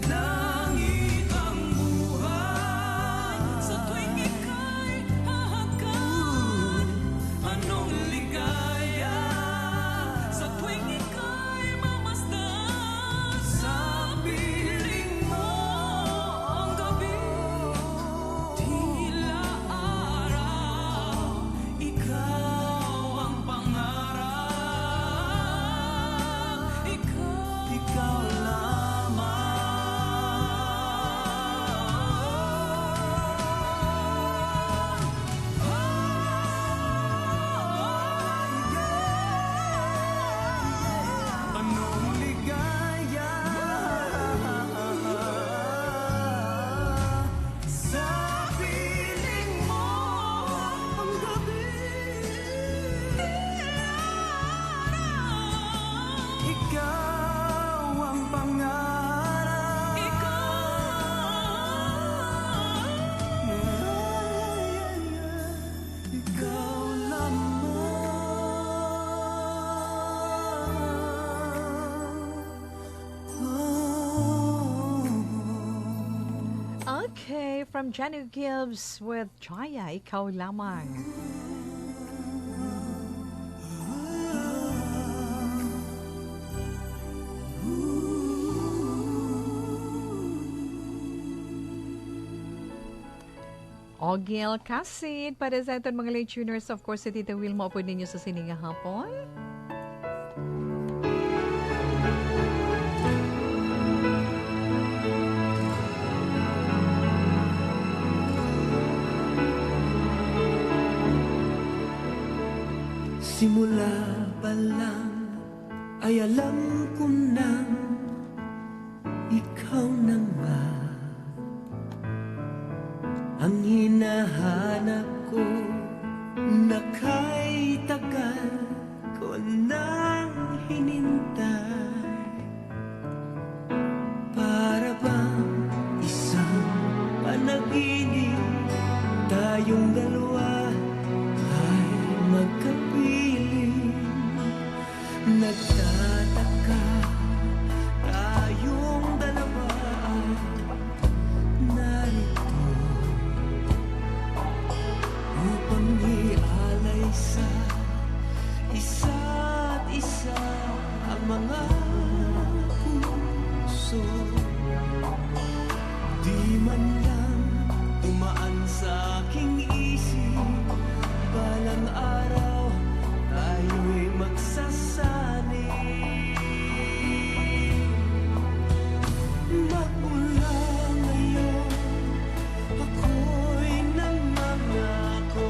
Langit ang buhay sa tuwing ika'y hahakan. Anong ligaya sa tuwing ika'y mamasdan. Sa piling mo ang gabi, tila araw. Ikaw ang pangarap. Ikaw, ikaw lamang. Anong ligaya sa piling mo ang gabi. Ikaw ang pangarap. Ikaw. Ikaw lamang. Okay, from Janu Gibbs with Jaya, Ikaw Lamang. Ogil Kasid, para sa aton mga late tuners, of course, si Tita Wilma upod ninyo sa sini nga hapon. Simula pa lang ay alam ko nang ikaw na nga ang hinahanap ko. Nakay tagal ko nang hinintay. Para bang isang panaginip, tayong dalawa ay magkapiling. Nagtataka, tayong dalawa ay narito upang ialay sa isa't isa ang mga puso. Di man lang dumaan sa aking isip, balang araw tayo'y magsasanib. Magmula ngayon, ako'y nangangako,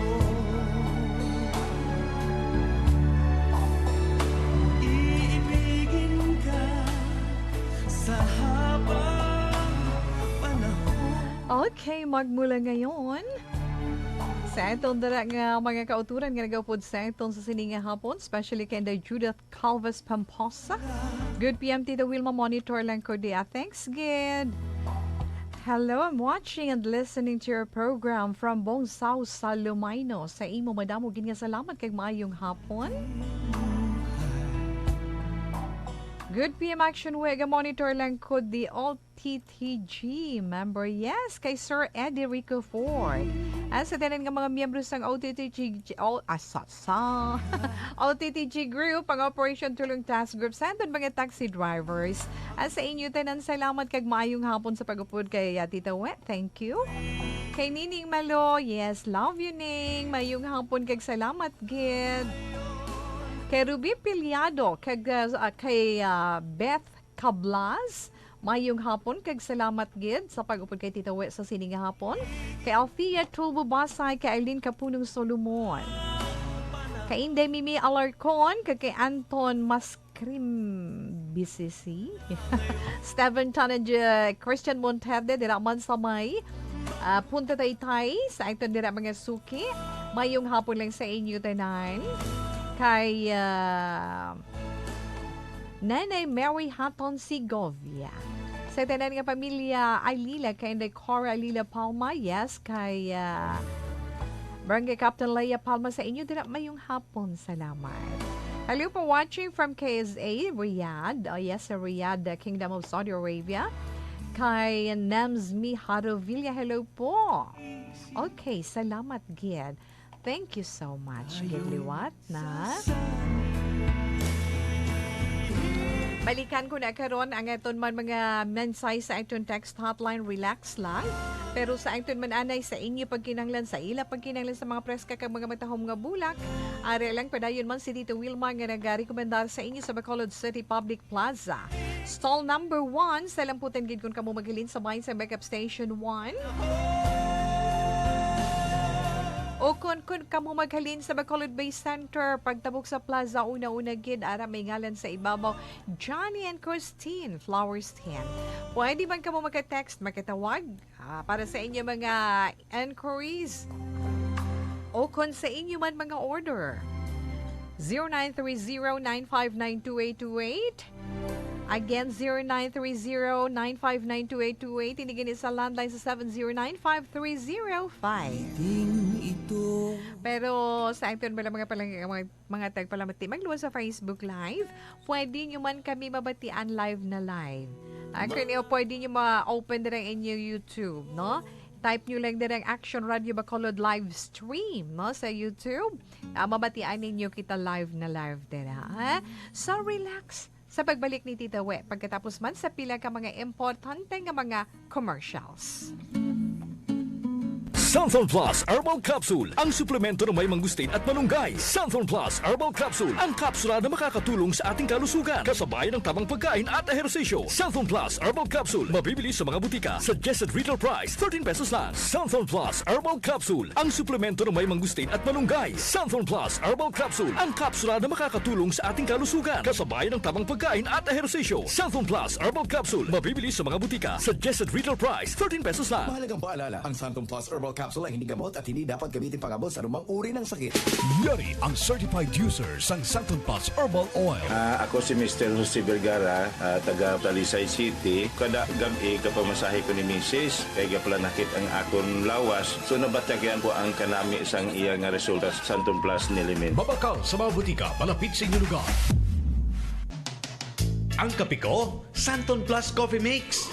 iibigin ka sa habang panahon. Okay, magmula ngayon, sa aton dala nga mga kauturan nga nagaupod sa aton sa sini nga hapon, especially kay Inday Judith Calvas Pamposa. Good P M, Tita Wilma, monitor lang ko diya. Thanks, good. Hello, I'm watching and listening to your program from Bongsaw sa Lumayno. Sa imo, madamo gid nga salamat kag maayong hapon. Good P M Action Week, monitor lang ko di all T T G member. Yes, kay Sir Eddie Rico Ford. At sa tanan nga mga miyembro sang O T T G, all, ah, sa, sa, O T T G Group, ang Operation Tulong Task Group, sa aton mga taxi drivers. At sa inyo tanan, salamat kag maayong hapon sa pag-upod kay, ah, Tita Wet. Thank you. Kay Nining Malo, yes, love you, Ning. Maayong hapon kag salamat gid. Kay Ruby Piliado, kag, ah, kay, ah, Beth Kablas, maayong hapon kag salamat gid sa pag-upod kay Tita We sa sini nga hapon. Kay Althea Tulbo Basay, kay Eileen Kapunong Solomon. Kay Inday Mimi Alarcon, kag kay Anton Mascrim B C C. Steven Tan and, uh, Christian Monterde, dira man sa may, uh, Punta Taytay, sa aton dira mga suki. Maayong hapon lang sa inyo tanan. Kay, uh, Nanay Mary Hatton Segovia. Sa tanan nga pamilya, Alila, kay Inday Cora Alila Palma, yes, kay, ah, Barangay Captain Leia Palma, sa inyo dira, maayong hapon, salamat. Hello po, watching from K S A, Riyadh. Oh, yes, sa Riyadh, the Kingdom of Saudi Arabia. Kay Namzmi Harovilla, hello po. Okay, salamat gid. Thank you so much. Gid liwat na. Balikan ko na karon ang aton man mga mensahe sa aton text hotline. Relax lang. Pero sa aton man anay sa inyo pagkinahanglan, sa ila pagkinahanglan sa mga preska kag mga matahom nga bulak, ari lang padayon man si Tito Wilma nga nagarekomendar sa inyo sa Bacolod City Public Plaza. Stall number one, sa lamputan gid kun kamo maghalin sa bahin sa Makeup Station one. O kun, kun kamo maghalin sa Bacolod Bay Center, pagtabok sa plaza, una-una gid, ara may ngalan sa ibabaw, Johnny and Christine Flower Stand. Pwede man kamo magka-text, magkatawag, ah, para sa inyo mga inquiries. O kung sa inyo man mga order, zero nine three zero nine five nine two eight two eight. Again, zero nine three zero nine five nine two eight two eight. Ini gani sa landline sa seven zero nine five three zero five. Pero sa aton bala mga palang-, mga, mga tagpalamati, magluwas sa Facebook Live, pwede nyo man kami mabatian live na live. Ah, kani, o pwede nyo ma-open dira ang inyo YouTube, no? Type nyo lang dira ang Action Radio Bacolod live stream, no, sa YouTube. Ah, mabatian ninyo kita live na live dira, ha? So, relax sa pagbalik ni Tita We, pagkatapos man sa pila ka mga importante nga mga commercials. Santhon Plus Herbal Capsule, ang suplemento na may mangustin at malunggay. Santhon Plus Herbal Capsule, ang kapsula na makakatulong sa ating kalusugan, kasabay ng tamang pagkain at ehersisyo. Santhon Plus Herbal Capsule, mabibili sa mga butika. Suggested retail price, thirteen pesos lang. Santhon Plus Herbal Capsule, ang suplemento na may mangustin at malunggay. Santhon Plus Herbal Capsule, ang kapsula na makakatulong sa ating kalusugan, kasabay ng tamang pagkain at ehersisyo. Santhon Plus Herbal Capsule, mabibili sa mga butika. Suggested retail price, thirteen pesos lang. Mahalagang paalala, ang Santhon Plus Herbal Capsule ay hindi gamot at hindi dapat gamitin pang-abot sa anumang uri ng sakit. Yari ang certified user sang Santon Plus Herbal Oil. Ah, ako si Mister Jose Vergara, ah, taga Talisay City. Kada gab-i, gapamasahe ko ni misis, kay gaplanakit ang akon lawas. So, nabatyagan ko ang kanami sang iya nga resulta sa Santon Plus Nilimin. Mabakal sa mga butika, malapit sa inyong lugar. Ang kape ko, Santon Plus Coffee Mix.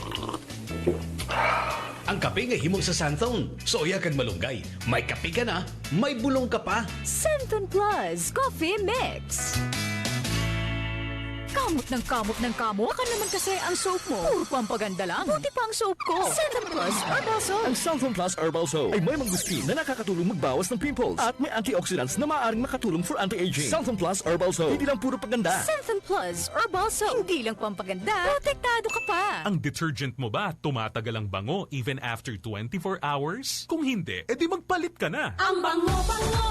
Ang kape nga himo sa Santon. Suya kag malunggay. May kape ka na, may bulong ka pa. Santon Plus Coffee Mix. Kamot ng kamot ng kamot. Baka naman kasi ang soap mo. Puro pampaganda lang. Buti pa ang soap ko. Santon Plus Herbal Soap. Ang Santon Plus Herbal Soap ay may mangustin na nakakatulong magbawas ng pimples at may antioxidants na maaaring makatulong for anti-aging. Santon Plus Herbal Soap. Hindi lang puro paganda. Santon Plus Herbal Soap. Hindi lang pampaganda. Protektado ka pa. Ang detergent mo ba tumatagal ang bango even after twenty-four hours? Kung hindi, edi magpalit ka na. Ang bango-bango,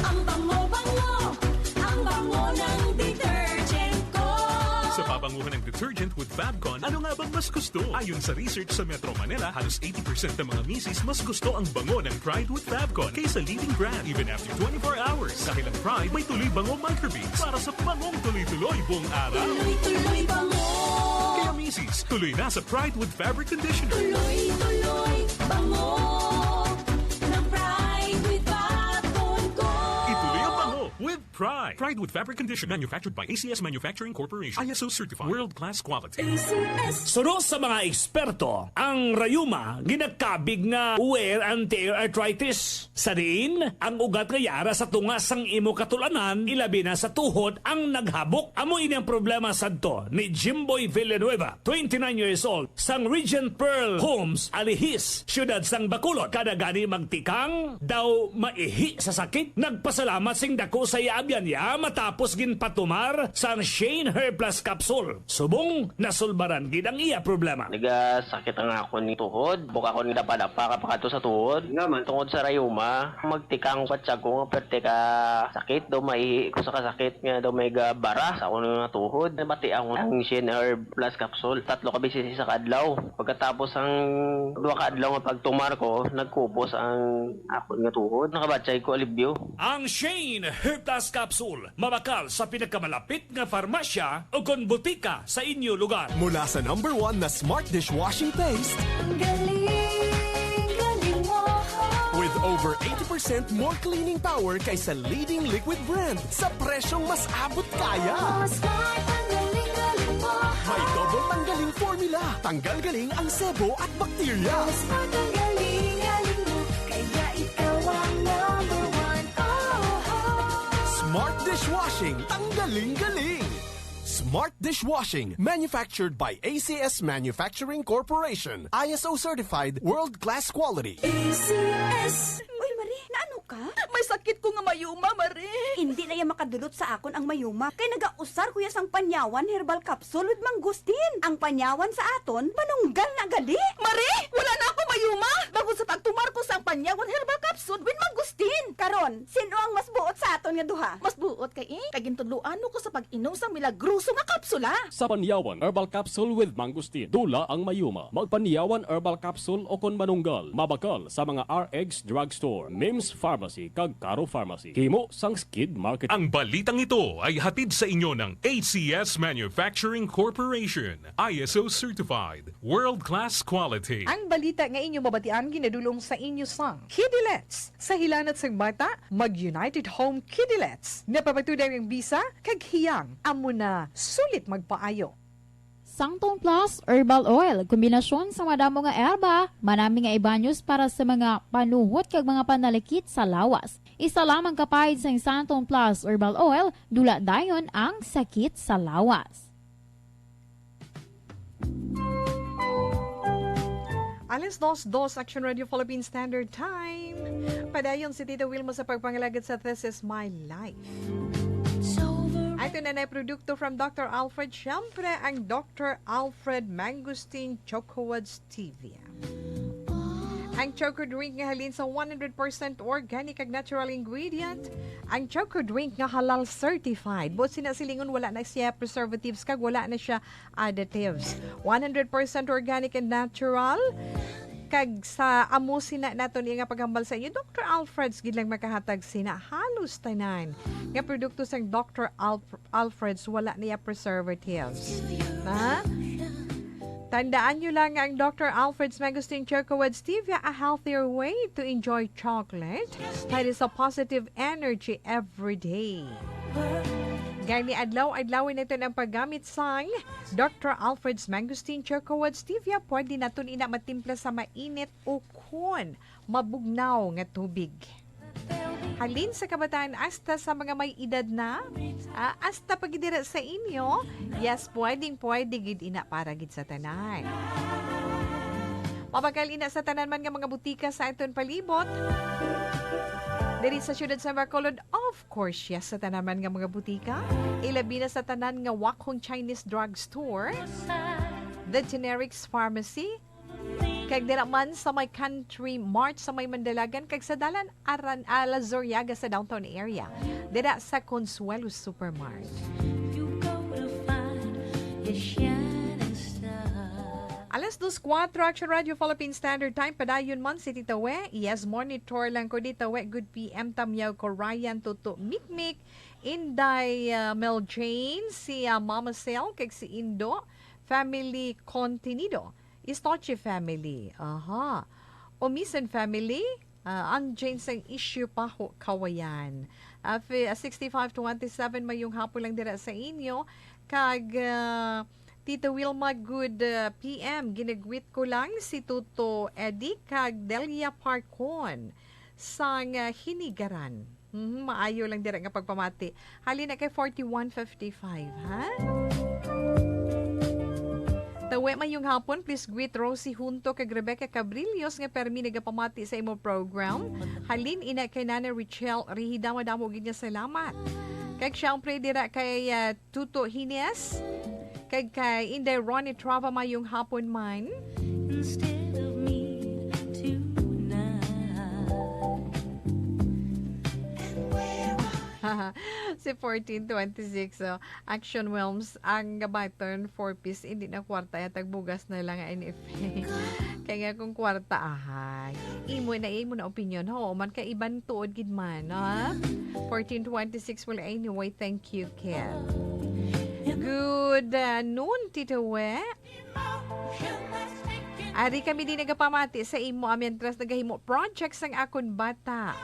ang bango-bango, ang bango ng detergent ko. Sa pabanguhan ng detergent with Fabcon, ano nga bang mas gusto? Ayon sa research sa Metro Manila, halos eighty percent ng mga misis mas gusto ang bango ng Pride with Fabcon kaysa leading brand, even after twenty-four hours. Dahil ang Pride may tuloy bango microbeads para sa bangong tuloy-tuloy buong araw. Tuloy-tuloy bango. Kaya misis, tuloy na sa Pride with Fabric Conditioner. Tuloy-tuloy bango ng Pride with Fabcon ko. Ituloy ang bango with Pride. Pride with Fabric Conditioner, manufactured by A C S Manufacturing Corporation. I S O certified. World class quality. A C S. Suno sa mga eksperto, ang rayuma ginakabig nga wear and tear arthritis. Sa diin, ang ugat nga yara sa tunga sang imo katul-anan, ilabi na sa tuhod, ang naghabok. Amo ini ang problema sadto ni Jimboy Villanueva, twenty-nine years old, sang Regent Pearl Homes, Alihis, siyudad sang Bacolod. Kada gani magtikang, daw maihi sa sakit. Nagpasalamat sing dako sa iya abyan niya matapos ginpatumar sang Shane Hair Plus Capsule. Subong nasulbaran gid ang iya problema. Nagasakit ang akon ni tuhod. Bukakon ni dapa-dapa ka pa kadto sa tuhod. Nga man. Tungod sa rayuma, magtikang patsyag ko nga perte ka sakit. Daw maihi ko sa kasakit nga daw may gabara sa akon nga tuhod. Nabati ako ang Shin Herb Plus Capsule. Tatlo ka beses sa kadlaw. Pagkatapos ang duha ka adlaw nga pagtumar ko, nagkupos ang akon nga tuhod. Nakabatyag ko alibyo. Ang Shane Herb Plus Capsule, mabakal sa pinakamalapit nga farmasya o kon butika sa inyo lugar. Mula sa number one na smart dishwashing paste, Ang galing, galing mo. With over eighty percent more cleaning power kaysa leading liquid brand sa presyong mas abot kaya. Oh, smart, ang galing, galing mo. May double tanggaling formula. Tanggal galing ang sebo at bakterya. Oh, smart, ang galing, galing mo. Kaya ikaw ang number one. Oh, oh. Smart dishwashing, tanggaling galing. Smart Dishwashing, manufactured by A C S Manufacturing Corporation, I S O certified, world-class quality. A C S. Uy, Marie, naano ka? May sakit ko nga mayuma, Marie. Hindi na iya makadulot sa akon ang mayuma, kay nagausar ko ya sang Panyawan Herbal Capsule with Mangustin. Ang Panyawan sa aton, manunggal na gali. Marie, wala na ako mayuma. Bangod sa pagtumar ko sang Panyawan Herbal Capsule with Mangustin. Karon, sin-o ang mas buot sa aton nga duha? Mas buot kay, eh, kay gintudloan mo ko sa pag-inom sang milagroso nga kapsula. Sa Panyawan Herbal Capsule with Mangustin, dula ang mayuma. Mag-Panyawan Herbal Capsule o kon manunggal, mabakal sa mga R X Drugstore, Mims Pharmacy, kag Caro Pharmacy. Himo sang Skid Market. Ang balitang ito ay hatid sa inyo ng A C S Manufacturing Corporation, I S O certified, world-class quality. Ang balita nga inyo mabatian ginadul-ong sa inyo sang Kidilets. Sa hilanat sang bata, mag-United Home Kidilets. Napapatuday ang bisa kag hiyang amo na sulit magpaayo. Sangton Plus Herbal Oil, kombinasyon sa madamo nga erba, manami nga ibanyos para sa mga panuhot kag mga panalakit sa lawas. Isa lamang ka pahid sang Sangton Plus Herbal Oil, dula dayon ang sakit sa lawas. Alas dos, dos, Action Radio Philippine Standard Time. Padayon si Tita Wilma sa pagpangalagad sa This Is My Life. Ato na na produkto from Doctor Alfred. Siyempre, ang Doctor Alfred Mangosteen Choco Woods Stevia. Ang Choco Drink nga halin sa one hundred percent organic ag natural ingredient. Ang Choco Drink nga halal certified. Buot sina silingon, wala na siya preservatives kag wala na siya additives. One hundred percent organic and natural. Kag sa amo sina naton nga paghambal sa inyo, Doctor Alfred's gid lang makahatag sina. Halos tanan nga produkto sang Doctor Alf-, Alfred's wala niya preservatives. Ha? Tandaan nyo lang nga ang Doctor Alfred's Mangosteen Choco Woods Stevia, a healthier way to enjoy chocolate that is a positive energy every day. Gani adlaw-adlaw naton ang paggamit sang Doctor Alfred's Mangosteen Choco Woods Stevia. Pwede naton ina matimpla sa mainit o kon mabugnaw nga tubig. Halin sa kabataan hasta sa mga may edad na, ah, hasta pa gid dira sa inyo, yes, pwedeng pwede gid ina para gid sa tanan. Mabakal ina sa tanan man nga mga butika sa aton palibot. Diri sa siyudad sa Bacolod, of course, yes, sa tanan man nga mga butika. Ilabi na sa tanan nga Wakhong Chinese Drugstore, The Generics Pharmacy, kag dira man sa may Country Mart sa may Mandalagan, kag sa Dalan Aran, ah, Lazuriaga sa downtown area. Dira sa Consuelo Supermart. Alas dos kuwatro, Action Radio Philippine Standard Time. Padayon man si Tita We. Yes, monitor lang ko, Tita We. Good P M, tamyaw ko, Ryan, Tuto, Mikmik, Inday, ah, Mel Jane, si, ah, Mama Sel, kag si Indo, family Contenido, Istoche family. Aha. Omisen family, ah, ang Jane sang issue pa ho, Kawayan. Ah, fi-, ah, sixty-five twenty-seven, mayong hapon lang dira sa inyo. Kag, ah, Tita Wilma, good, ah, P M. Ginagwit ko lang si Tuto Eddie kag Delia Parcon sang, ah, Hinigaran. Mhm, maayo lang dira nga pagpamati. Halin na kay forty-one fifty-five, ha? Tawe, mayong hapon. Please greet Rosie Hunto kag Rebecca Cabrillos nga permi nagapamati sa imo program. Halin ina kay Nana Richelle Rihida, madamo gid nga salamat. Kag syempre dira kay, ah, Tuto Hines, kag kay Inday Ronnie Trava, mayong hapon man. Instead of me tonight. Si fourteen twenty-six, oh. Action Wilms, ang gabayton, four piece, hindi na kwarta, yatag bugas na lang ang N F A. Kaya nga kung kwarta, ahay. Imo na, imo na opinion, ho, man kay iban tuod gid man, ha? Fourteen twenty-six, well, anyway, thank you, Ken. Good, uh, noon, Tito We. Ari kami din nagapamati sa imo, ah, mientras nagahimo project sang akon bata.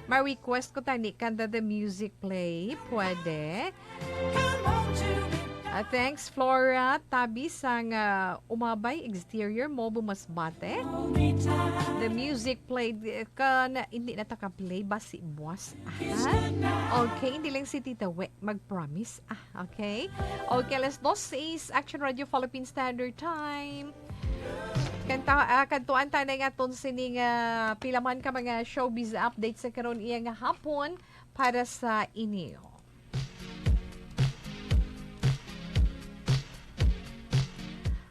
Ma-request ko tani kanta The Music Play. Pwede. Ah, thanks, Flora Tabi sang, ah, Umabay, Exterior, Mobo, Masbate. The Music Play, eh, ka na, hindi na ta ka-play, basi buwas. Aha. Okay, hindi lang si Tita We mag-promise. Ah, okay. Okay, alas dos is Action Radio Philippine Standard Time. Kanta, ah, kantuan ta na nga aton sining, ah, pila man ka mga showbiz update sa karon iya nga hapon para sa inyo.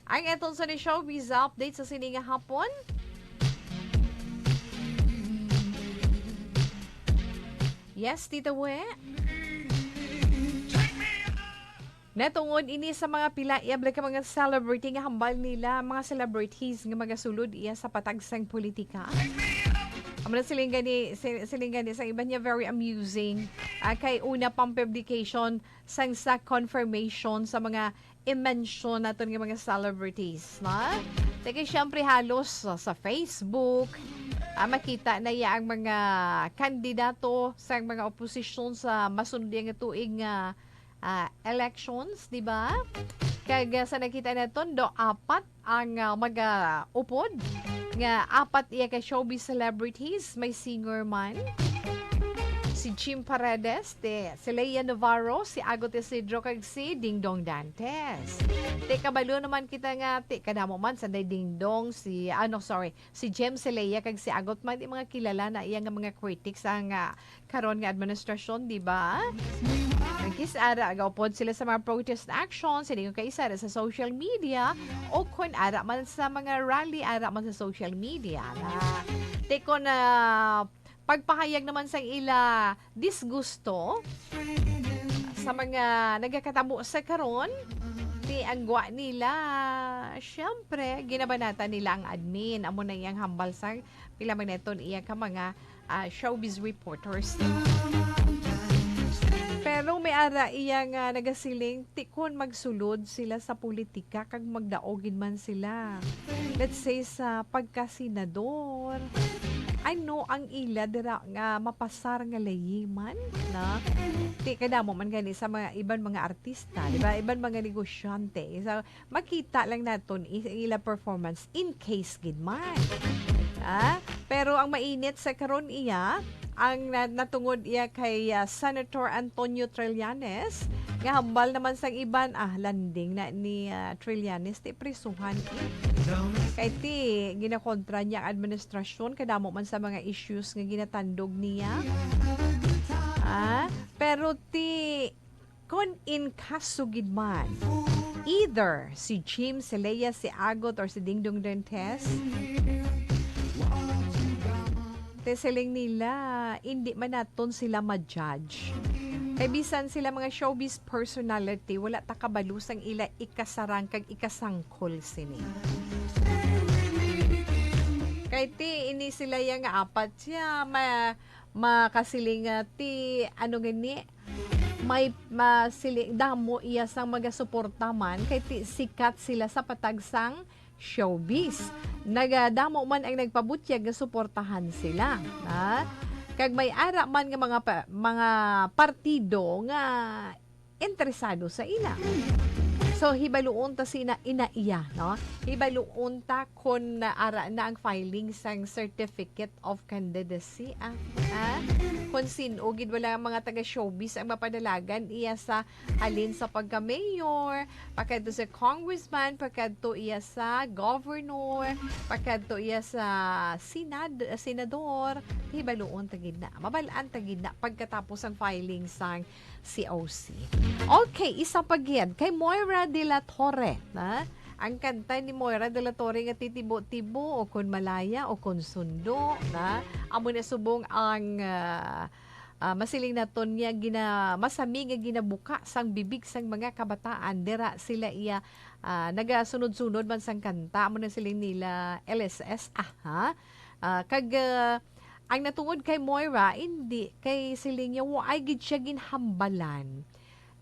Ang aton sa ni showbiz update sa sini nga hapon. Yes, Tita We. Natungod ini sa mga pila iya ka mga celebrity nga hambal nila, mga celebrities nga magasulod iya sa patag sang politika. Amo na siling gani, si-, siling gani sa iban niya, very amusing. Ah, kay una pang publication sang sa confirmation sa mga i-mention naton nga mga celebrities, na? Kay syempre halos sa, sa Facebook, ah, makita na ya ang mga kandidato sa mga oposisyon sa masunod nga tuig nga, ah, elections, di ba? Kag, ah, sa nakita naton, do apat ang, ah, mag-, ah, upod nga apat iya ka showbiz celebrities, may singer man, Si Jim Paredes, te, si Leia Navarro, si Agot Isidro, kag si Dingdong Dantes. Te, kabalo naman kita nga, te, kadamo man sa day Dingdong, si, ano, sorry, si Jem, si Leia, kag si Agot man, di mga kilala na iya nga mga critics ang, ah, karon nga administrasyon, di ba? Nagkisara, gaupod sila sa mga protest action, sila yung kaisara sa social media, o kung ara man sa mga rally, ara man sa social media. Na, te, kung, ah, pagpahayag naman sa ila disgusto sa mga nagakatabo sa karon, ni ang gwa nila, syempre, ginabanatan nila ang admin. Amo na iyang hambal sa pila man neton iya ka mga, ah, showbiz reporters. Pero may ara iya nga nagasiling, ti kon magsulod sila sa politika kag magdaog gid man sila, let's say, sa pagkasenador, ano ang ila dira nga mapasar nga layiman, na? Ti kadamo man gani sa mga iban mga artista, di ba? Iban mga negosyante. So, makita lang naton i-, ila performance in case gid man. Ah, pero ang mainit sa karon iya, ang na-, natungod iya kay, ah, Senator Antonio Trillanes, nga hambal naman sang iban, ah, landing na ni, ah, Trillanes, ti prisuhan, eh. Kay ti, ginakontra niya ang administrasyon, kadamo man sa mga issues nga ginatandog niya. Ah, pero ti, kon in kaso gid man, either si Jim, si Leia, si Agot, or si Dingdong Dantes, te siling nila, hindi man naton sila ma-judge. Kay bisan sila mga showbiz personality, wala ta kabalo sang ila ikasarang kag ikasangkol sini. Kay ti, ini sila yang nga apat siya, ma-, makasiling nga ti, ano gani, may, ma-, sili-, damo iya sang magasuporta man, kay ti-, sikat sila sa patag sang showbiz. Nagadamo man ang nagpabutyag nga suportahan sila, ha? Kag may ara man nga mga pa-, mga partido nga interesado sa ila. So, hibaluon ta sina ina iya, no? Hibaluon ta kon ara na ang filing sang certificate of candidacy, ah. Ah? Kon sin-o gid wala ang mga taga-showbiz ang mapadalagan iya sa halin sa pagka-mayor, pakadto sa congressman, pakadto iya sa governor, pakadto iya sa sinad-, senador. Hibaluon ta gid na. Mabal-an ta gid na pagkatapos ang filing sang C O C. Okay, isa pa gid kay Moira de la Torre, na? Ang kanta ni Moira de la Torre nga Titibo-tibo o Kon Malaya o Kon Sundo, na? Amo na subong ang, ah, ah, masiling naton niya gina-, masami nga ginabuka sang bibig sang mga kabataan. Dira sila iya, ah, nagasunod-sunod man sang kanta. Amo na siling nila L S S, aha. Ah, kag, ah, ang natungod kay Moira, hindi, kay siling niya, waay gid siya ginhambalan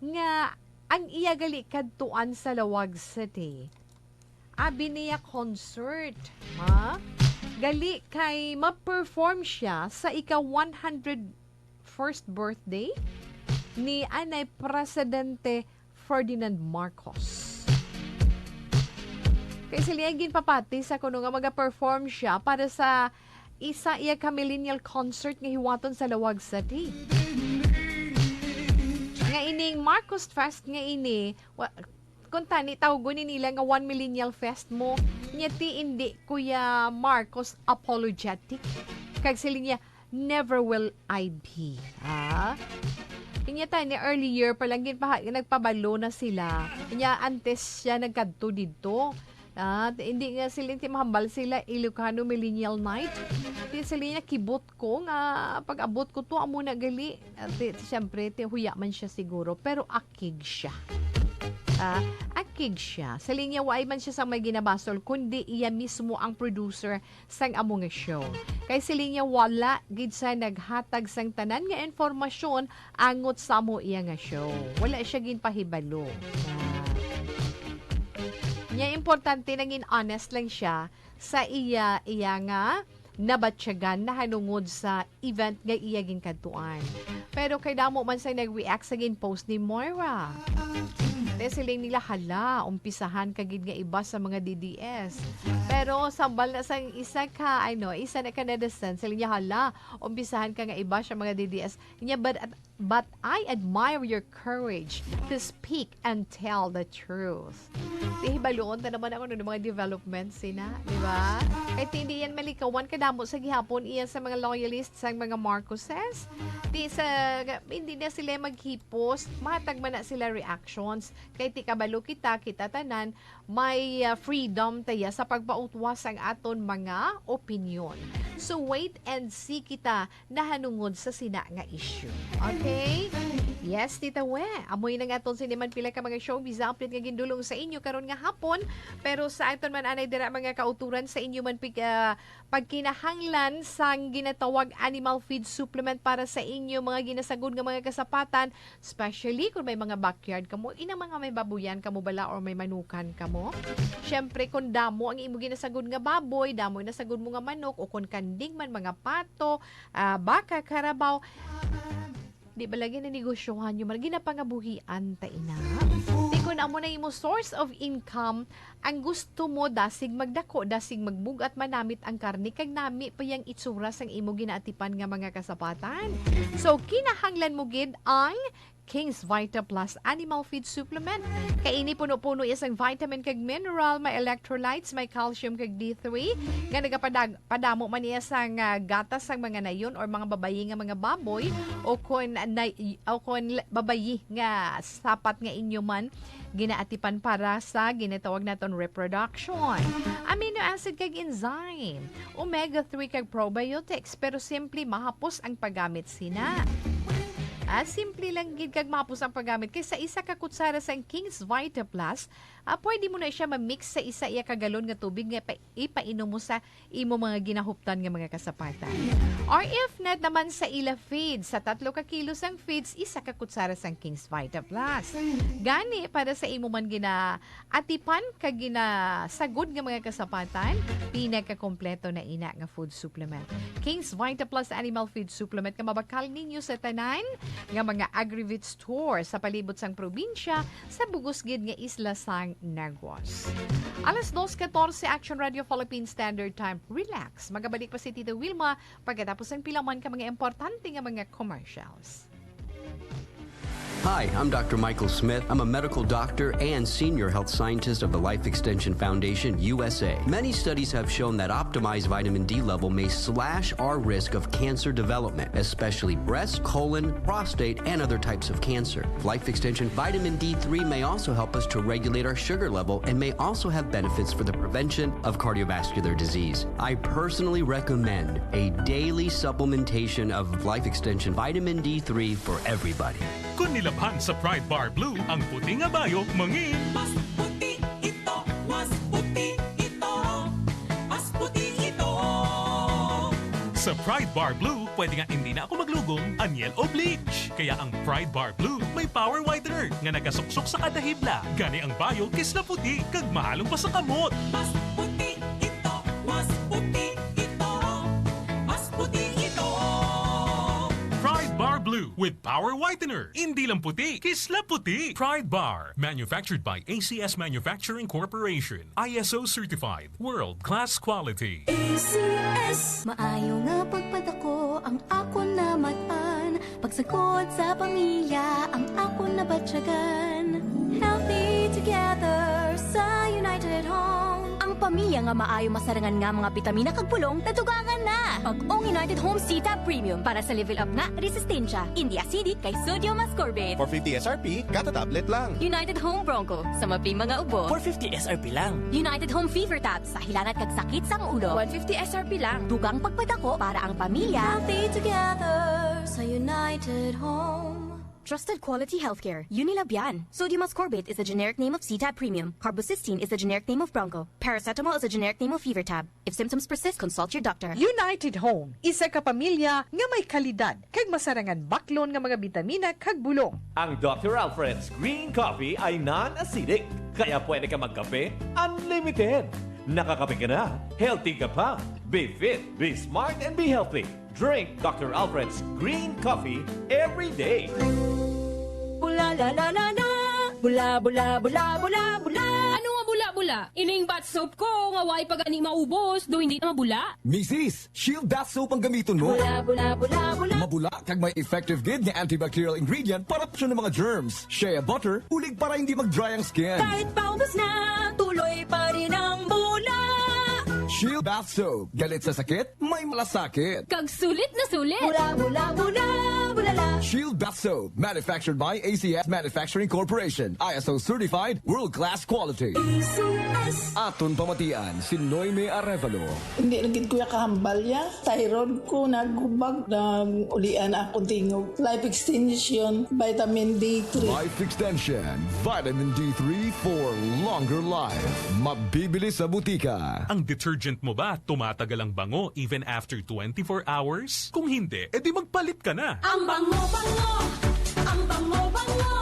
nga ang iya gali kadtuan sa Laoag City, abi niya concert, ha? Gali kay ma-perform siya sa ika one hundred first birthday ni anay Presidente Ferdinand Marcos. Kay sila ginpapati sa kuno nga maga-perform siya para sa isa iya ka millennial concert nga hiwaton sa Laoag City. Nga ining Marcos Fest nga ini, wa-, kung tani tawgon ni nila nga one millennial fest mo, niya ti indi, Kuya Marcos apologetic. Kag siling niya, "Never will I be." Ah? Inya tani earlier pa lang ginpaha-, nagpabalo na sila. Inya antes siya nagkadto didto. Ah, hindi nga sila, hindi mahambal sila Ilocano Millennial Night. Di sila niya kibot ko nga pag-abot ko to, amo na gali. Ah, ti-, siyempre, ti-, huya man siya siguro, pero akig siya. Ah, akig siya. Sa linya, waay man siya sa may ginabasol, kundi iya mismo ang producer sang amo nga show. Kay siling niya, wala gid siya naghatag sang tanan nga informasyon angot sa amo iya nga show. Wala siya ginpahibalo. Ah. Nya, importante, nangin honest lang siya sa iya, iya nga nabatyagan nahanungod sa event nga iya ginkadtuan. Pero kay damo man sa nag-react sa gin-post ni Moira. Siling nila, "Hala, umpisahan ka gid nga i-bash sa mga D D S." Pero sambal na sang isa ka, ano, isa na ka netizen, siling niya, "Hala, umpisahan ka nga i-bash sa mga D D S." Niya, but, but I admire your courage to speak and tell the truth. Di hibaluon ta naman ako ng mga developments, sina, di ba? Kay hindi yan malikawan, kadamo sa gihapon iya sa mga loyalists sang mga Marcoses. Di sa, hindi na sila maghipos, matag man na sila reactions. Kay ti kabalo kita, kita tanan, may, ah, freedom taya sa pagpautwas ang aton mga opinyon. So wait and see kita nahanungod sa sina nga issue. Okay? Yes, Tita We. Amoy nang aton siniman pila ka mga showbiz update nga gindulong sa inyo karon nga hapon. Pero sa aton man anay dira mga kauturan sa inyo man pig, ah, pagkinahanglan sang ginatawag animal feed supplement para sa inyo mga ginasagod nga mga kasapatan, especially kung may mga backyard kamo, ina mga may babuyan kamo bala or may manukan kamo. Syempre, kung damo ang imo ginasagod nga baboy, damo yung nasagod mo nga manok, o kung kanding man, mga pato, ah, baka, karabaw, di ba lagi na negosyohan nyo man, ginapangabuhian ta ina? Di kun amo na imo source of income, ang gusto mo, dasig magdako, dasig magbugat, manamit ang karne, kag nami pa yang itsura sang imo ginaatipan nga mga kasapatan. So, kinahanglan mo gid ang King's Vita Plus Animal Feed Supplement. Kay ini puno-puno iya sang vitamin kag mineral, may electrolytes, may calcium kag D three, nga nagapadag-, padamo man niya sang, ah, gatas sang mga nayon or mga babayi nga mga baboy, o kon na-, o kon l-, babayi nga sapat nga inyo man ginaatipan para sa ginatawag naton reproduction. Amino acid kag enzyme, omega three kag probiotics, pero simple mahapos ang paggamit sina. Ah, simple lang gid kag mahapos ang paggamit, kay sa isa ka kutsara sang King's Vita Plus, ah, pwede mo na siya ma-mix sa isa iya ka galon nga tubig nga pa-, ipainom mo sa imo mga ginahuptan nga mga kasapatan. Or if not naman sa ila feeds, sa tatlo ka kilo sang feeds, isa ka kutsara sang King's Vita Plus. Gani, para sa imo man ginaatipan kag ginasagod nga mga kasapatan, pinakakompleto na ina nga food supplement. King's Vita Plus Animal Feed Supplement nga mabakal ninyo sa tanan nga mga Agrivit store sa palibot sang probinsya, sa bug-os gid nga isla sang Negros. Alas dos katorse, Action Radio Philippine Standard Time. Relax. Magabalik pa si Tita Wilma pagkatapos sang pila man ka mga importante nga mga commercials. Hi, I'm Doctor Michael Smith. I'm a medical doctor and senior health scientist of the Life Extension Foundation, U S A. Many studies have shown that optimized vitamin D level may slash our risk of cancer development, especially breast, colon, prostate, and other types of cancer. Life Extension Vitamin D three may also help us to regulate our sugar level and may also have benefits for the prevention of cardiovascular disease. I personally recommend a daily supplementation of Life Extension Vitamin D three for everybody. Kon nilabhan sa Pride Bar Blue, ang puti nga bayo mangin. Mas puti ito, mas puti ito, mas puti ito. Sa Pride Bar Blue, pwede nga hindi na ako maglugom, anyel o bleach. Kaya ang Pride Bar Blue may power whitener nga nagasuksok sa kada hibla. Gani ang bayo kisla puti kag mahalong pa sa kamot. Mas puti ito, mas puti ito, mas puti ito. Pride Bar Blue with Power Whitener. Hindi lang puti, kisla puti. Pride Bar. Manufactured by A C S Manufacturing Corporation. I S O certified. World class quality. A C S. Maayo nga pagpadako ang akon namatan. Pagsagod sa pamilya ang akon nabatyagan. Healthy together sa United Home. Ang pamilya nga maayo masarangan nga mga bitamina kag bulong nadugangan na. Bag-ong United Home C-Tab Premium para sa Level Up na resistensya. Indi acidic kay sodium ascorbate. four fifty S R P, kada tablet lang. United Home Bronco sa maping mga ubo. four fifty S R P lang. United Home Fever Tab sa hilanat kag sakit sang ulo. one fifty S R P lang. Dugang pagpadako para ang pamilya. Healthy together sa United Home. Trusted quality healthcare. Unilab yan. Sodium ascorbate is the generic name of C-Tab Premium. Carbocisteine is the generic name of Bronco. Paracetamol is the generic name of Fever Tab. If symptoms persist, consult your doctor. United Home, isa ka pamilya nga may kalidad kag masarangan baklon nga mga bitamina kag bulong. Ang Doctor Alfred's Green Coffee ay non-acidic, kaya pwede ka magkape unlimited. Nakakape ka na, healthy ka pa. Be fit, be smart, and be healthy. Drink Doctor Alfred's Green Coffee every day. Ooh la la la la la. Bula, bula, bula, bula, bula. Ano nga bula-bula? Ining bath soap ko nga way pa gani maubos, do hindi na mabula? Misis, Shield Bath Soap ang gamiton mo. Bula, bula, bula, bula. Mabula kag may effective gid nga antibacterial ingredient para sa mga germs. Shea butter, ulig para hindi mag-dry ang skin. Kahit paubos na, tuloy pa rin ang bula. Shield Bath Soap. Galit sa sakit, may malasakit. Kag sulit na sulit. Bula, bula, bula, bula la. Shield Bath Soap, manufactured by A C S Manufacturing Corporation. I S O certified, world-class quality. A C S. Aton pamatian si Noemi Arevalo. Hindi na gid ko ya kahambal ya. Thyroid ko, nagubag, nag-ulian akong tingog. Life extension, vitamin D three. Life extension, vitamin D three for longer life. Mabibili sa butika. Ang detergent mo ba tumatagal ang bango even after twenty-four hours? Kung hindi, edi magpalit ka na. Ang bango-bango, ang bango-bango,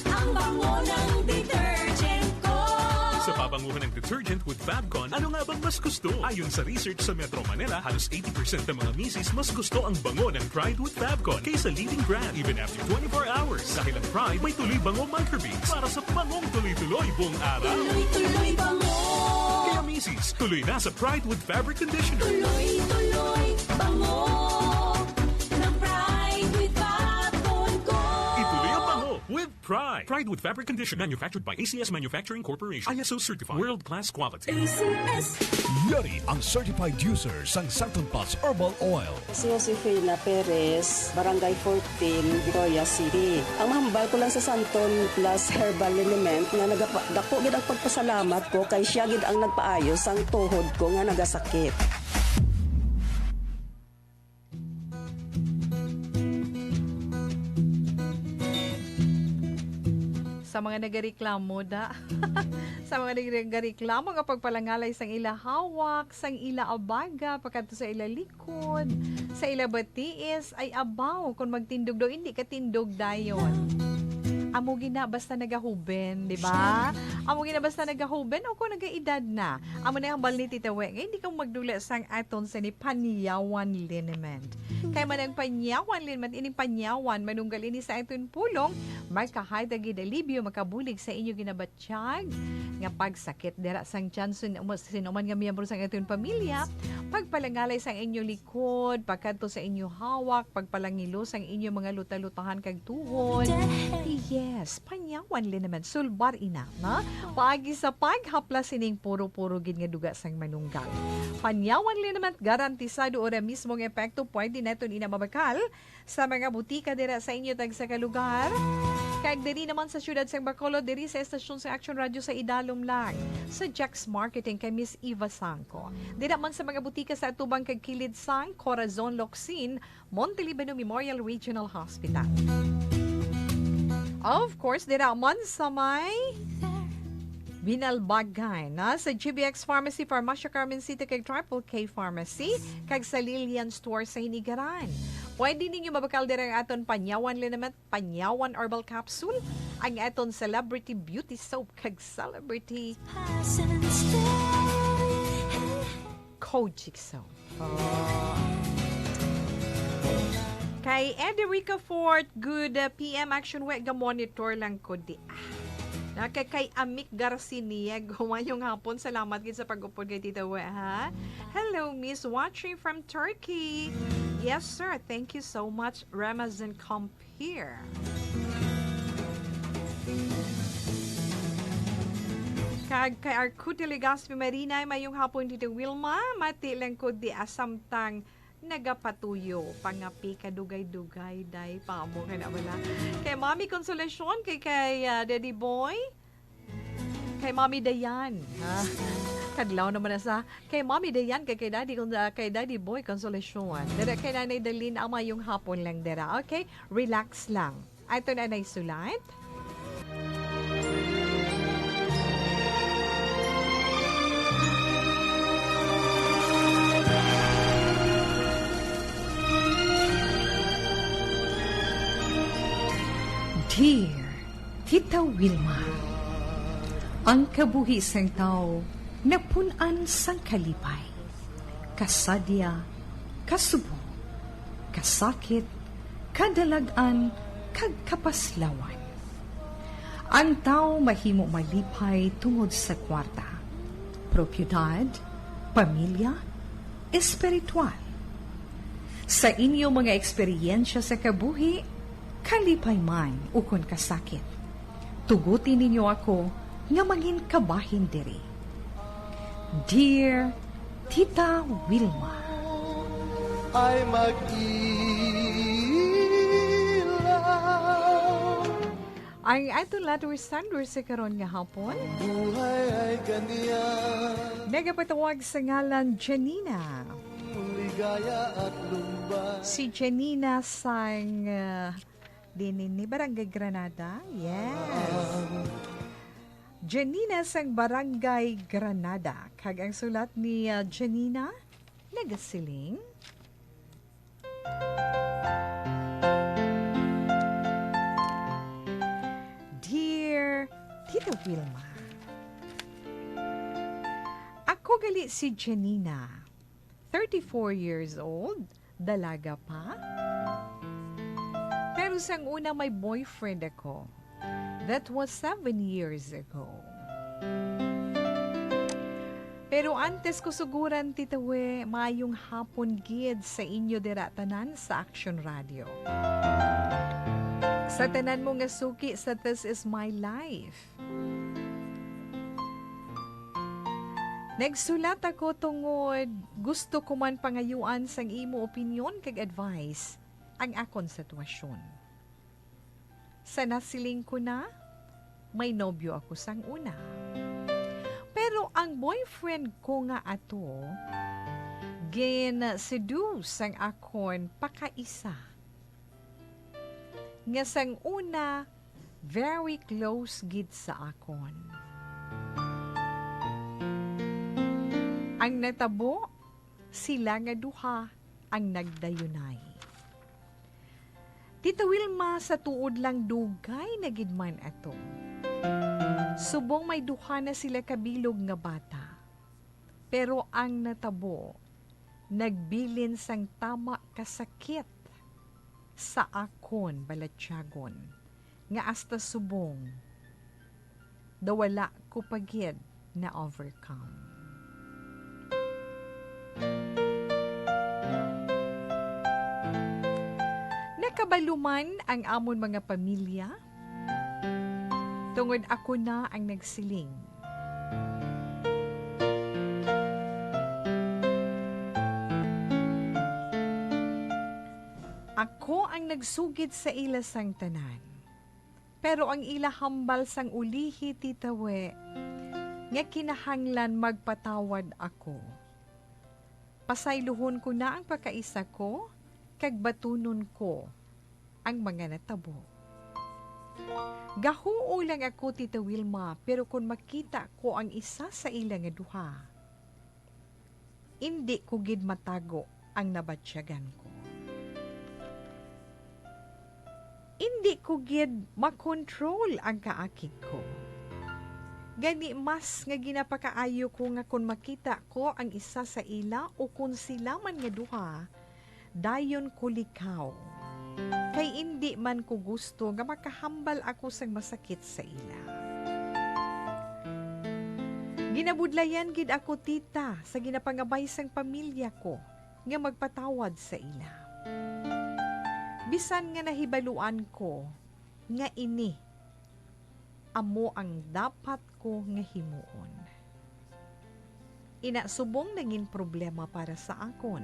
ang bango ng detergent ko. Sa pabanguhan ng detergent with Fabcon, ano nga bang mas gusto? Ayon sa research sa Metro Manila, halos eighty percent ng mga misis mas gusto ang bango ng Pride with Fabcon kaysa leading brand, even after twenty-four hours. Dahil ang Pride may tuloy bango microbeads para sa bangong tuloy-tuloy buong araw. Tuloy-tuloy bango. Kaya misis, tuloy na sa Pride with Fabric Conditioner. Tuloy-tuloy bango ng Pride with Fabcon ko. Ituloy ang bango with Pride. Pride with Fabric Conditioner, manufactured by A C S Manufacturing Corporation. I S O certified. World class quality. A C S. Yari ang certified user sang Santon Plus Herbal Oil. Si Josefina Perez, Barangay fourteen, Victoria City. Ang mahambal ko lang sa Santon Plus Herbal Liniment nga nagapa-, dako gid ang pagpasalamat ko kay siya gid ang nagpaayo sang tuhod ko nga nagasakit. Sa mga nagareklamo da, sa mga nagareklamo nga pagpalangalay sang ila hawak, sang ila abaga, pakadto sa ila likod, sa ila batiis, ay abaw, kung magtindog daw, hindi ka tindog dayon. Amo gina basta nagahuben, di ba? Amo gina basta nagahuben o kung nagaedad na. Amo na ang hambal ni Tita We, nga hindi ka magdula sang aton sa ni panyawan liniment. Kay man ang panyawan liniment, ining panyawan, manunggal ini sa aton pulong, makahatag gid alibyo, makabulig sa inyo ginabatyag nga pagsakit dira sang tiyan, sin-, sinuman nga miyembro sang aton pamilya, pagpalangalay sang inyo likod, pagkadto sa inyo hawak, pagpalangilo sang inyo mga luta-lutahan kag tuhod. Yes, panyawan liniment, sulbar ina, no? Paagi sa paghaplas sining puro-puro gid nga duga sang manunggal. Panyawan liniment, garantisado ora mismo nga epekto, pwede naton ina mabakal sa mga butika dira sa inyo tagsa ka lugar. Kag diri naman sa siyudad sang Bacolod, diri sa estasyon sa Action Radio sa idalom lang, sa Jack's Marketing kay Miss Eva Sangco. Dira man sa mga butika sa atubang kag kilid sang Corazon, Locsin, Montelibano Memorial Regional Hospital. Of course, dira man sa may Binalbagan, na sa G B X Pharmacy, Farmacia Carmen City, kag Triple K Pharmacy, kag sa Lilian Store sa Hinigaran. Pwede ninyo mabakal dira ang aton panyawan liniment, panyawan herbal capsule, ang aton celebrity beauty soap, kag celebrity Kojic soap. Oh. Kay Ederica Fort, good, uh, P M Action Week, ga-monitor lang ko di. Ah. Na kay, kay Amik Garciniego, mayong hapon. Salamat gid sa pag-upod kay Tita We, ha? Hello, Miss, watching from Turkey. Yes, sir. Thank you so much, Ramazan Comp here. Kag kay Arcuti Legaspi Marinay, mayong hapon, Tita Wilma. Mati lang ko di asamtang nagapatuyo. Pangapi ka dugay-dugay, day, pamo kay na wala. Kay Mami Consolacion, kay, kay, ah, Daddy Boy. Kay Mami Dayan, ha? Kadlaw naman na sa kay Mami Dayan, kay, kay Daddy, Con-, ah, kay Daddy Boy Consolacion. Dira kay Nanay Dalin, ang mayong hapon lang dira. Okay? Relax lang. Ato na na'y sulat. Dear Tita Wilma, ang kabuhi sang tawo napun-an sang kalipay, kasadya, kasubo, kasakit, kadalag-an, kag kapaslawan. Ang tawo mahimo malipay tungod sa kwarta, propiedad, pamilya, espiritual. Sa inyo mga eksperyensya sa kabuhi, kalipay man ukon kasakit, tuguti ninyo ako nga mangin kabahin diri. Dear Tita Wilma. Ay mag-ilaw. Ang aton letter sender sa karon nga hapon, buhay ay ganyan. Nagapatawag sa ngalan Janina. Ligaya at lumbay. Si Janina sang, ah, dinin ni Barangay Granada. Yes. Janina sang Barangay Granada. Kag ang sulat ni, ah, Janina, nagasiling, Dear Tita Wilma, ako gali si Janina, thirty-four years old, dalaga pa. Pero sang una may boyfriend ako. That was seven years ago. Pero antes ko suguran, Tita We, maayong hapon gid sa inyo dira tanan sa Action Radio. Sa tanan mo nga suki sa This Is My Life. Nagsulat ako tungod gusto ko man pangayuan sang imo opinyon kag advice ang akon sitwasyon. Sa nasiling ko na, may nobyo ako sang una. Pero ang boyfriend ko nga ato, gin-seduce sang akon pakaisa, nga sang una, very close gid sa akon. Ang natabo, sila nga duha ang nagdayunay. Tita Wilma, sa tuod lang dugay na gid man ato. Subong may duha na sila ka bilog nga bata. Pero ang natabo, nagbilin sang tama ka sakit sa akon balatyagon, nga hasta subong daw wala ko pa gid na-overcome. Nakabalo man ang amon mga pamilya, tungod ako na ang nagsiling. Ako ang nagsugid sa ila sang tanan. Pero ang ila hambal sang ulihi, Tita We, nga kinahanglan magpatawad ako. Pasayluhon ko na ang pakaisa ko, kag batunon ko ang mga natabo. Gahuo lang ako, Tita Wilma, pero kon makita ko ang isa sa ila nga duha, indi ko gid matago ang nabatyagan ko. Indi ko gid makontrol ang kaakig ko. Gani, mas nga ginapakaayo ko nga kon makita ko ang isa sa ila o kon sila man nga duha, dayon ko likaw. Kay indi man ko gusto nga makahambal ako sang masakit sa ila. Ginabudlayan gid ako, tita, sa ginapangabay sang pamilya ko nga magpatawad sa ila. Bisan nga nahibaluan ko nga ini amo ang dapat ko nga himuon. Ina, subong nangin problema para sa akon.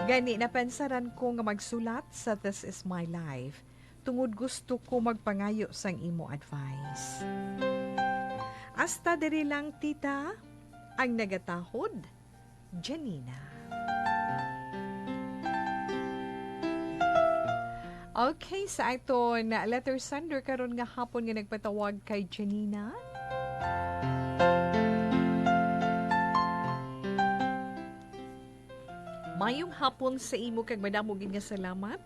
Gani, napansaran ko nga magsulat sa This Is My Life, tungod gusto ko magpangayo sang imo advice. Hasta diri lang, tita, ang nagatahod, Janina. Okay, sa aton letter sender karon nga hapon nga nagpatawag kay Janina. Mayong hapon sa imo kag madamo gid nga salamat.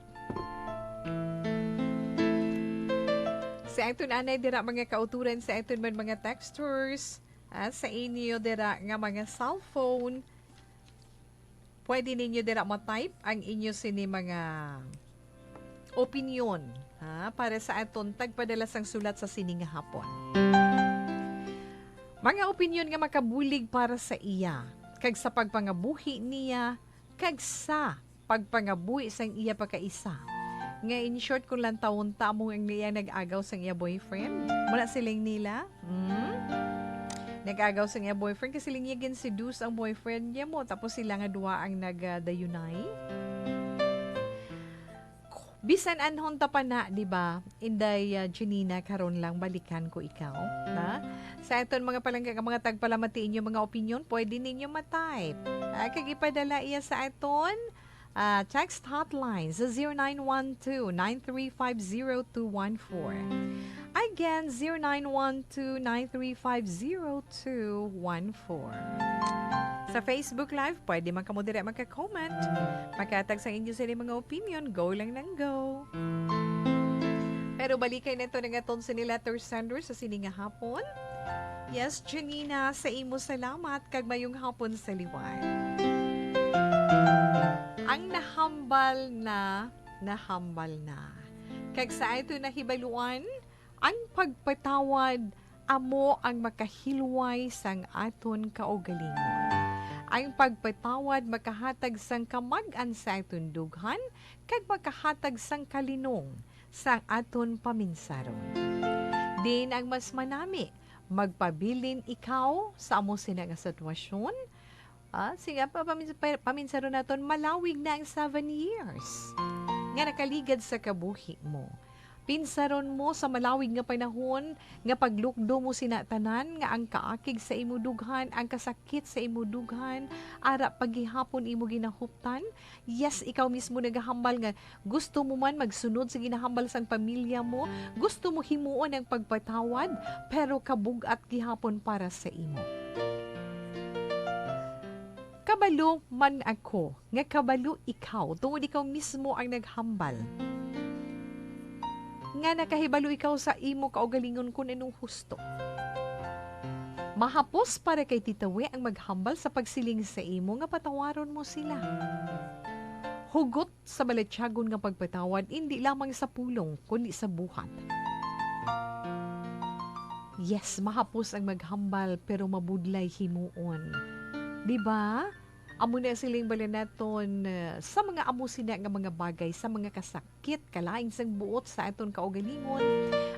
Sa aton anay dira, mga kauturan, sa aton man mga texters, ah, sa inyo dira nga mga cellphone, pwede ninyo dira ma-type ang inyo sini mga opinyon, ha, para sa aton tagpadala sang sulat sa sini nga hapon. Mga opinyon nga makabulig para sa iya, kag sa pagpangabuhi niya, kag sa pagpangabuhi sang iya pagkaisa. Nga in short, kung lantawon ta amo ang iya nag-agaw sang iya boyfriend. Muna siling nila, hmm? Nag-agaw sang iya boyfriend kasi siling niya gin-seduce ang boyfriend niya mo, tapos sila nga duwa ang nagdayunay. Bisan anhon ta pa na, di ba? Inday, ah, Janina, karon lang balikan ko ikaw, na? Sa aton mga palangga nga mga tagpalamati, inyo mga opinyon, pwede ninyo ma-type. Ah, kag ipadala iya sa aton, ah, text hotline sa zero nine one two, nine three five, zero two one four. Again, zero nine one two, nine three five, zero two one four. Sa Facebook Live, pwede man kamo dire magka-comment. Magkatag sa inyo sini mga opinion, go lang nang go. Pero balikay na ito nga ton sini letter sender sa sini nga hapon. Yes, Janina, sa imo salamat kag mayong hapon sa liwat. Ang nahambal na, nahambal na. Kag sa ato nahibaluan, ang pagpatawad amo ang makahilway sang aton kaugalingon. Ang pagpatawad makahatag sang kamag-an sa aton dughan kag makahatag sang kalinong sa aton paminsaron. Din ang mas manami, magpabilin ikaw sa amo sina nga sitwasyon, ah, sige, pa-, pamin-, pa-, paminsaron naton, malawig na ang seven years nga nakaligad sa kabuhi mo. Pinsaron mo sa malawig nga panahon nga paglukdo mo sina tanan nga ang kaakig sa imo dughan, ang kasakit sa imo dughan, ara pa gihapon imo ginahuptan. Yes, ikaw mismo nagahambal nga gusto mo man magsunod sa ginahambal sang pamilya mo, gusto mo himuon ang pagpatawad, pero kabug-at gihapon para sa imo. Kabalo man ako nga kabalo ikaw, tungod ikaw mismo ang naghambal, nga nakahibalo ikaw sa imo kaugalingon kun ano husto. Mahapos para kay Tita We ang maghambal sa pagsiling sa imo nga patawaron mo sila. Hugot sa balatyagon nga pagpatawad, indi lamang sa pulong, kundi sa buhat. Yes, mahapos ang maghambal, pero mabudlay himuon. Di ba? Amo na siling bala naton, eh, sa mga amo sina nga mga bagay, sa mga kasakit, kalain sang buot sa aton kaugalingon,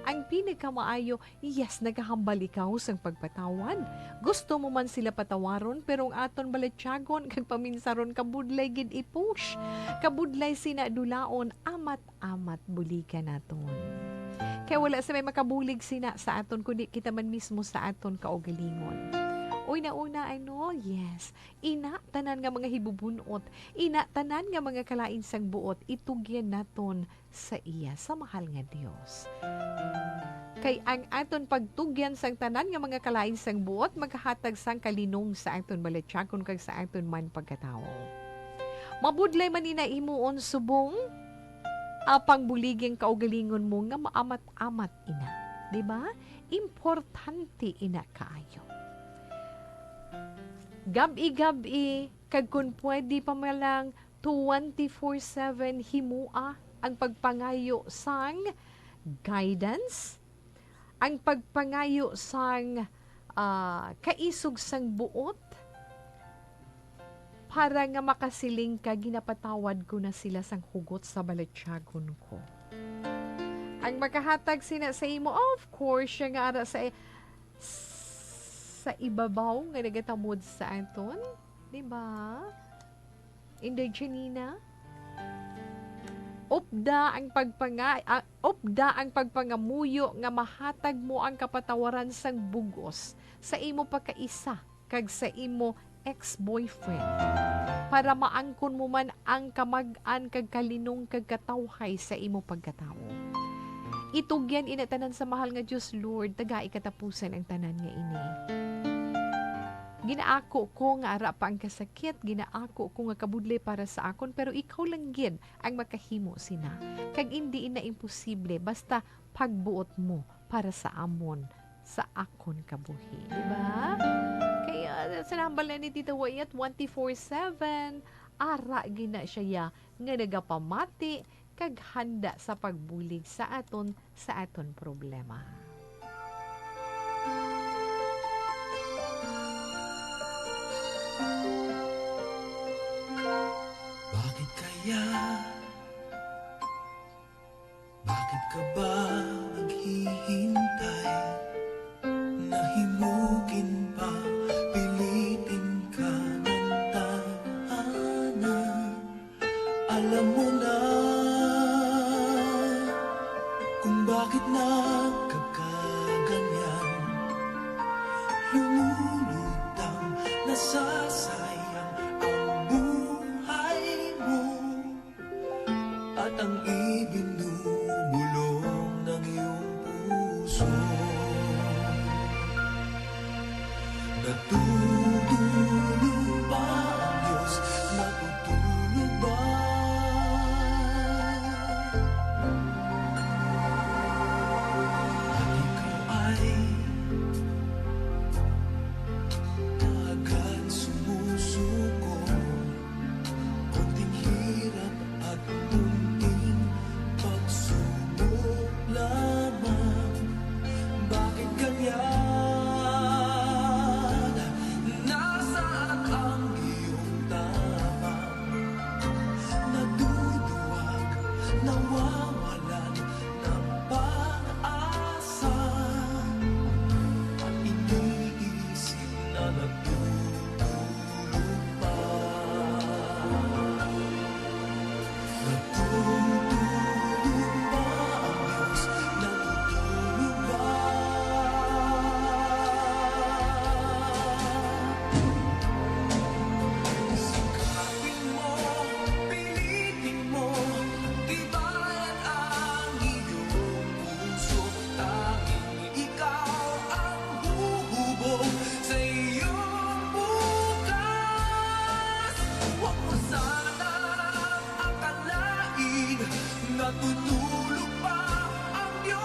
ang pinakamaayo, yes, nagahambal ikaw sang pagpatawad. Gusto mo man sila patawaron, pero ang aton balatyagon kag paminsaron, kabudlay gid i-push. Kabudlay sina dulaon, amat-amat buligan naton. Kay wala sa may makabulig sina sa aton, kundi kita man mismo sa aton kaugalingon. Una-una, ano? Yes. Ina tanan nga mga hibubun-ot, ina tanan nga mga kalain sang buot, itugyan naton sa iya, sa mahal nga Dios. Kay ang aton pagtugyan sang tanan nga mga kalain sang buot, maghatag sang kalinong sa aton balatyagon kag sa aton man pagkatawo. Mabudlay man ina himuon subong, apang buliging kaugalingon mo nga maamat-amat ina. Di ba? Importante ina kaayo. Gab-i-gab-i, kag kun pwede pa man lang, twenty-four seven himoa ang pagpangayo sang guidance, ang pagpangayo sang, ah, kaisog sang buot, para nga makasiling ka, "Ginapatawad ko na sila sang hugot sa balatyagon ko." Ang makahatag sina sa imo, of course, siya nga ara sa, sa ibabaw nga nagatamod sa aton, di ba? Inday Janina? Upda ang pagpanga-, ah, upda ang pagpangamuyo nga mahatag mo ang kapatawaran sang bug-os sa imo pagkaisa kag sa imo ex-boyfriend, para maangkon mo man ang kamag-an kag kalinong kag katawhay sa imo pagkatawo. Itugyan ina tanan sa mahal nga Dios, Lord, tagai katapusan ang tanan nga ini. Ginaako ko nga ara pa ang kasakit, ginaako ko nga kabudlay para sa akon, pero ikaw lang gid ang makahimo sina. Kag indi ina imposible, basta pagbuot mo para sa amon, sa akon kabuhi. Di ba? Kaya, sa nahambal na ni Tita Wayat, twenty-four seven, ara gina siya ya, nga nagapamati, kag handa sa pagbulig sa aton, sa aton problema. Bakit kaya? Bakit ka ba naghihintay? Nahimukin pa, pilitin ka ng tadhana. Alam mo na kung bakit nagkakaganyan. Lumulutang, nasasayang ang buhay mo. At ang ibinubulong ng iyong puso. Natutulog ba ang Diyos? Natutulog ba? At ikaw ay kaagad sumusuko. Konting hirap at konting pagsubok lamang. Bakit ganyan? Nasaan ang iyong tapang? Naduduwag, nawawalan ng pag-asa. At iniisip na nagtutulog pa. Natutulog ba ang Diyos? Natutulog ba? Sikapin mo, pilitin mo, tibayan ang iyong puso. Tanging ikaw ang huhubog sa iyong bukas. Huwag mo sanang akalain na tutulog pa ang Diyos.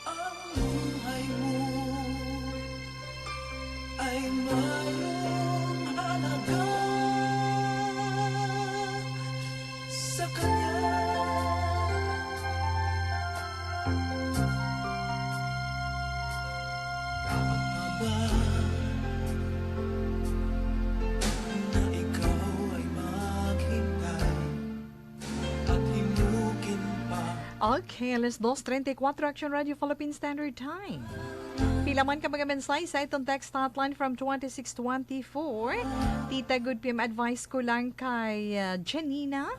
Ang buhay mo ay mayroong halaga sa Kanya. Dapat pa ba na ikaw ay maghintay? At himukin pa. Okay, alas dos treinta y cuatro, Action Radio Philippine Standard Time. Pila man ka mga mensahe sa itong text hotline from twenty-six twenty-four. Tita, good P M advice ko lang kay, ah, Janina.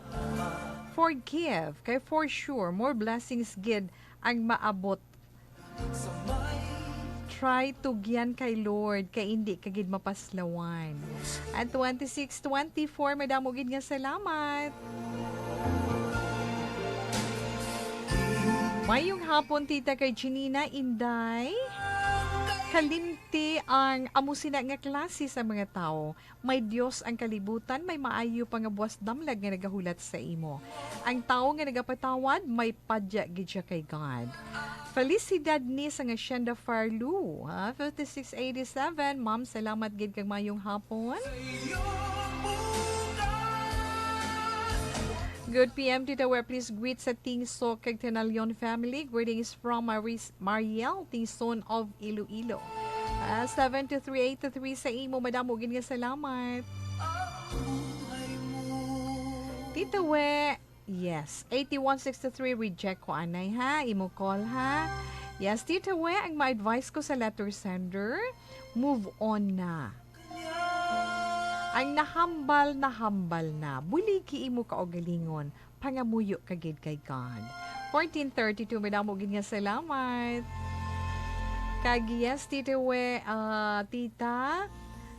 Forgive, kay for sure, more blessings gid ang maabot. Try to gian kay Lord, kay indi ka gid mapaslawan. At twenty-six twenty-four, madamo gid nga salamat. Mayong hapon, Tita, kay Janina, Inday. Kalimti ang amo sina nga klase sa mga tawo. May Dios ang kalibutan, may maayo pa nga buwas damlag nga nagahulat sa imo. Ang tawo nga nagapatawad, may padya gid siya kay God. Felicidad ni sa nga Shenda Farlu, ha? Fifty-six eighty-seven. Ma'am, salamat gid kag mayong hapon. Good P M, Tita We. Please greet sa Tingso kag Tenalion family. Greetings from Maris Mariel Tingson of Iloilo. Ah, seven two three eight two three sa imo. Madamo gid nga salamat. Tita We, yes. Eighty-one sixty-three, reject ko, anay, ha? Imo call, ha? Yes, Tita We, ang ma-advise ko sa letter sender, move on na. Ang nahambal, nahambal na. Buligi imo kaugalingon. Pangamuyo ka gid kay God. Fourteen thirty-two, madamo gid nga salamat. Kag yes, Tita We, ah, Tita,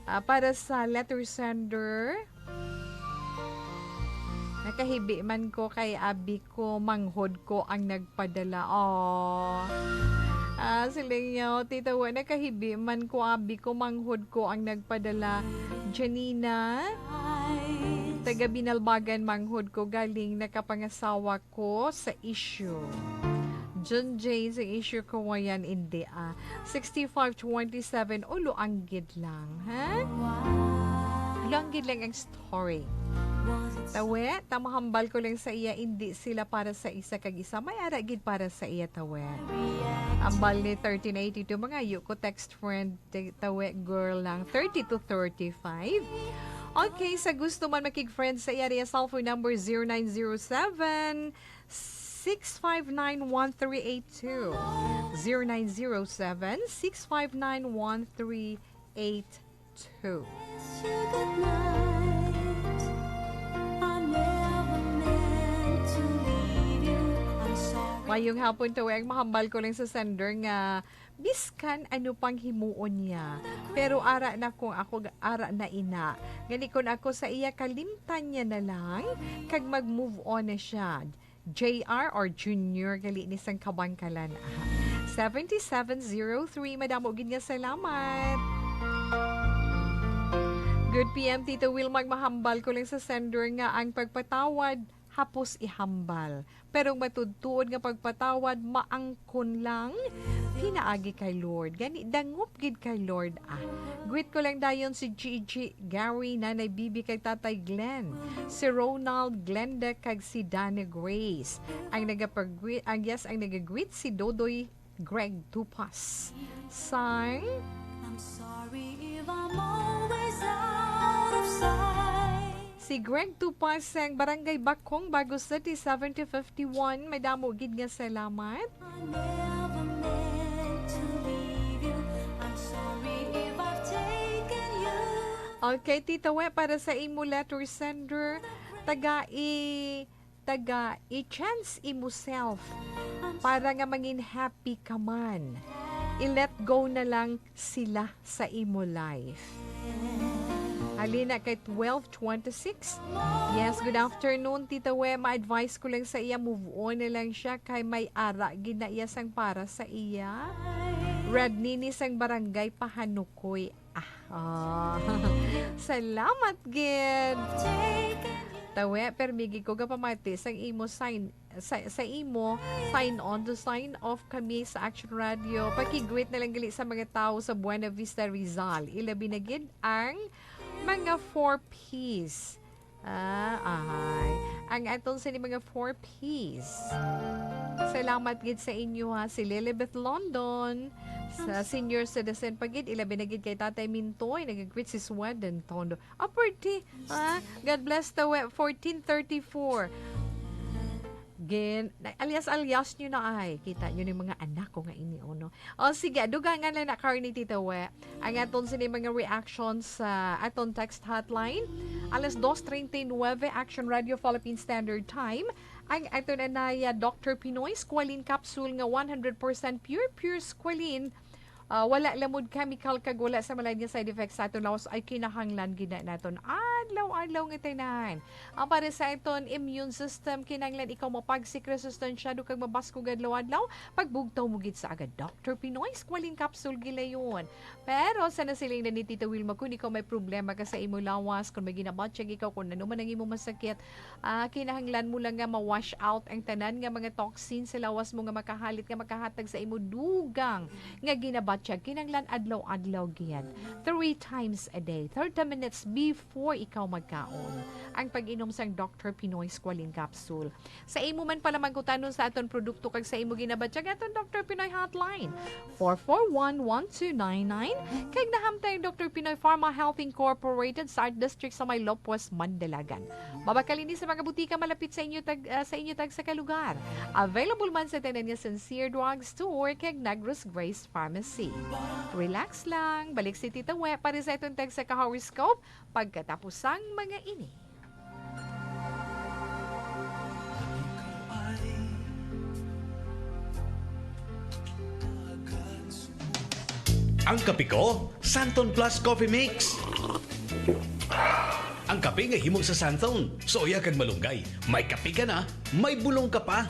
ah, para sa letter sender, nakahibi man ko kay abi ko, manghod ko ang nagpadala. Oh. Ah, siling niyo, Tita We, nakahibi man ko, abi ko, manghod ko ang nagpadala. Janina, taga Binalbagan, manghod ko, galing nakapangasawa ko sa issue. John Jay, sa issue ko, wayan, indi, ah. Sixty-five twenty-seven, ulo ang gid lang, ha? Lang gid lang ang story. Tawe, ta mahambal ko lang sa iya, indi sila para sa isa kag isa. May ara gid para sa iya, tawe. Ambal ni thirteen eighty-two, mga yu ko text friend, ti-, tawe, girl lang, thirty to thirty-five. Okay, sa gusto man makig-friend sa iya, iya cellphone number zero nine zero seven, six five nine, one three eight two. Zero nine zero seven, six five nine, one three eight two. Mayong hapon, tawe, ang mahambal ko lang sa sender nga biskan ano pang himuon niya. Pero ara na kung ako, ara na ina. Gani kun ako sa iya, kalimtan niya na lang, kag mag-move on na siya. J R or Junior, gali ni sang Kabangkalan. Seventy-seven zero three, madamo gid nga salamat. Good P M, Tito Wilmar, mahambal ko lang sa sender nga ang pagpatawad, hapos ihambal. Pero ang matuod-tuod nga pagpatawad, maangkon lang. Pinaagi kay Lord. Gani, dangop gid kay Lord, ah. Greet ko lang dayon si Gigi, Gary, Nanay Bibi, kag Tatay Glenn. Si Ronald, Glenda, kag si Dana Grace. Ang nagapag-greet, ang, yes, ang nagagreet si Dodoy Greg Tupas. Sang I'm sorry if I'm always out of sight. Si Greg Tupas sang Barangay Bakong, Bago City, seventy fifty-one. Madamo gid nga salamat. I never meant to leave you. I'm sorry if I've taken you. Okay, Tita We, para sa imo letter sender, taga i-, taga i-chance imo self para nga mangin happy ka man. I-let go na lang sila sa imo life. Halina kay twelve twenty-six. Yes, good afternoon, Tita We. Ma-advise ko lang sa iya, move on na lang siya kay may ara gid na iya sang para sa iya. Red Nini sang Barangay Pahanukoy. Ah, ah. Salamat gid. Tawe, permi gid ko gapamati sang imo sign, sa, sa imo sign on to sign off kami sa Action Radio. Paki-greet na lang gali sa mga tawo sa Buena Vista, Rizal. Ilabi na gid ang mga four Ps. Ah, ahay. Ang aton sini mga four Ps. Salamat gid sa inyo, ha. Si Lilibeth London, sa senior citizen pa gid, ilabi na gid kay Tatay Mintoy, nag-greet si Sweden Tondo. Ah, pretty, ha? God bless the we-, fourteen thirty-four. Gin-, alias-alias nyo na ay. Kita nyo ni mga anak ko nga ini, oh, no? O, sige, dugangan lang na, Carney, Tita We. Ang aton sini mga reactions sa aton text hotline. Alas dos treinta y nueve, Action Radio Philippine Standard Time. Ang aton anaya, Doctor Pinoy Squalene Capsule nga one hundred percent pure, pure squalene. Ah, wala lamod chemical kag wala sa malain nga side effects sa aton lawas ay kinahanglan gid na naton adlaw-adlaw nga tanan. Ang para sa aton immune system, kinahanglan ikaw mapagsik, resustansyado kag mabaskog adlaw-adlaw. Pagbugtaw mo gid sa aga Doctor Pinoy Squalene Capsule gilayon. Pero sa nasiling na ni Tita Wilma, kung ikaw may problema ka sa imo lawas, kung may ginabatyag ikaw, kung ano man ang imo masakit, ah, kinahanglan mo lang nga ma-wash out ang tanan nga mga toxin sa lawas mo nga makahalit, nga makahatag sa imo dugang nga ginabatyag. Kinahanglan adlaw-adlaw gid, three times a day, thirty minutes before ikaw magkaon, ang pag-inom sang Doctor Pinoy Squalene Capsule. Sa imo man pala magkutanon sa aton produkto kag sa imo ginabatyag, aton Doctor Pinoy Hotline, four four one, one two nine nine, kag nahamtang ang Doctor Pinoy Pharma Health Incorporated sa Art District sa may Lopez, Mandalagan. Mabakal ini sa mga butika malapit sa inyo tag-, ah, sa inyo tagsa ka lugar. Available man sa tanan nga Sincere Drug Store kag Negros Grace Pharmacy. Relax lang. Balik si Tita We para sa itong tagsa ka horoscope pagkatapos sang mga ini. Ang kape ko, Santon Plus Coffee Mix. Ang kape nga himo sa Santon, suya kag malunggay. May kape ka na, may bulong ka pa.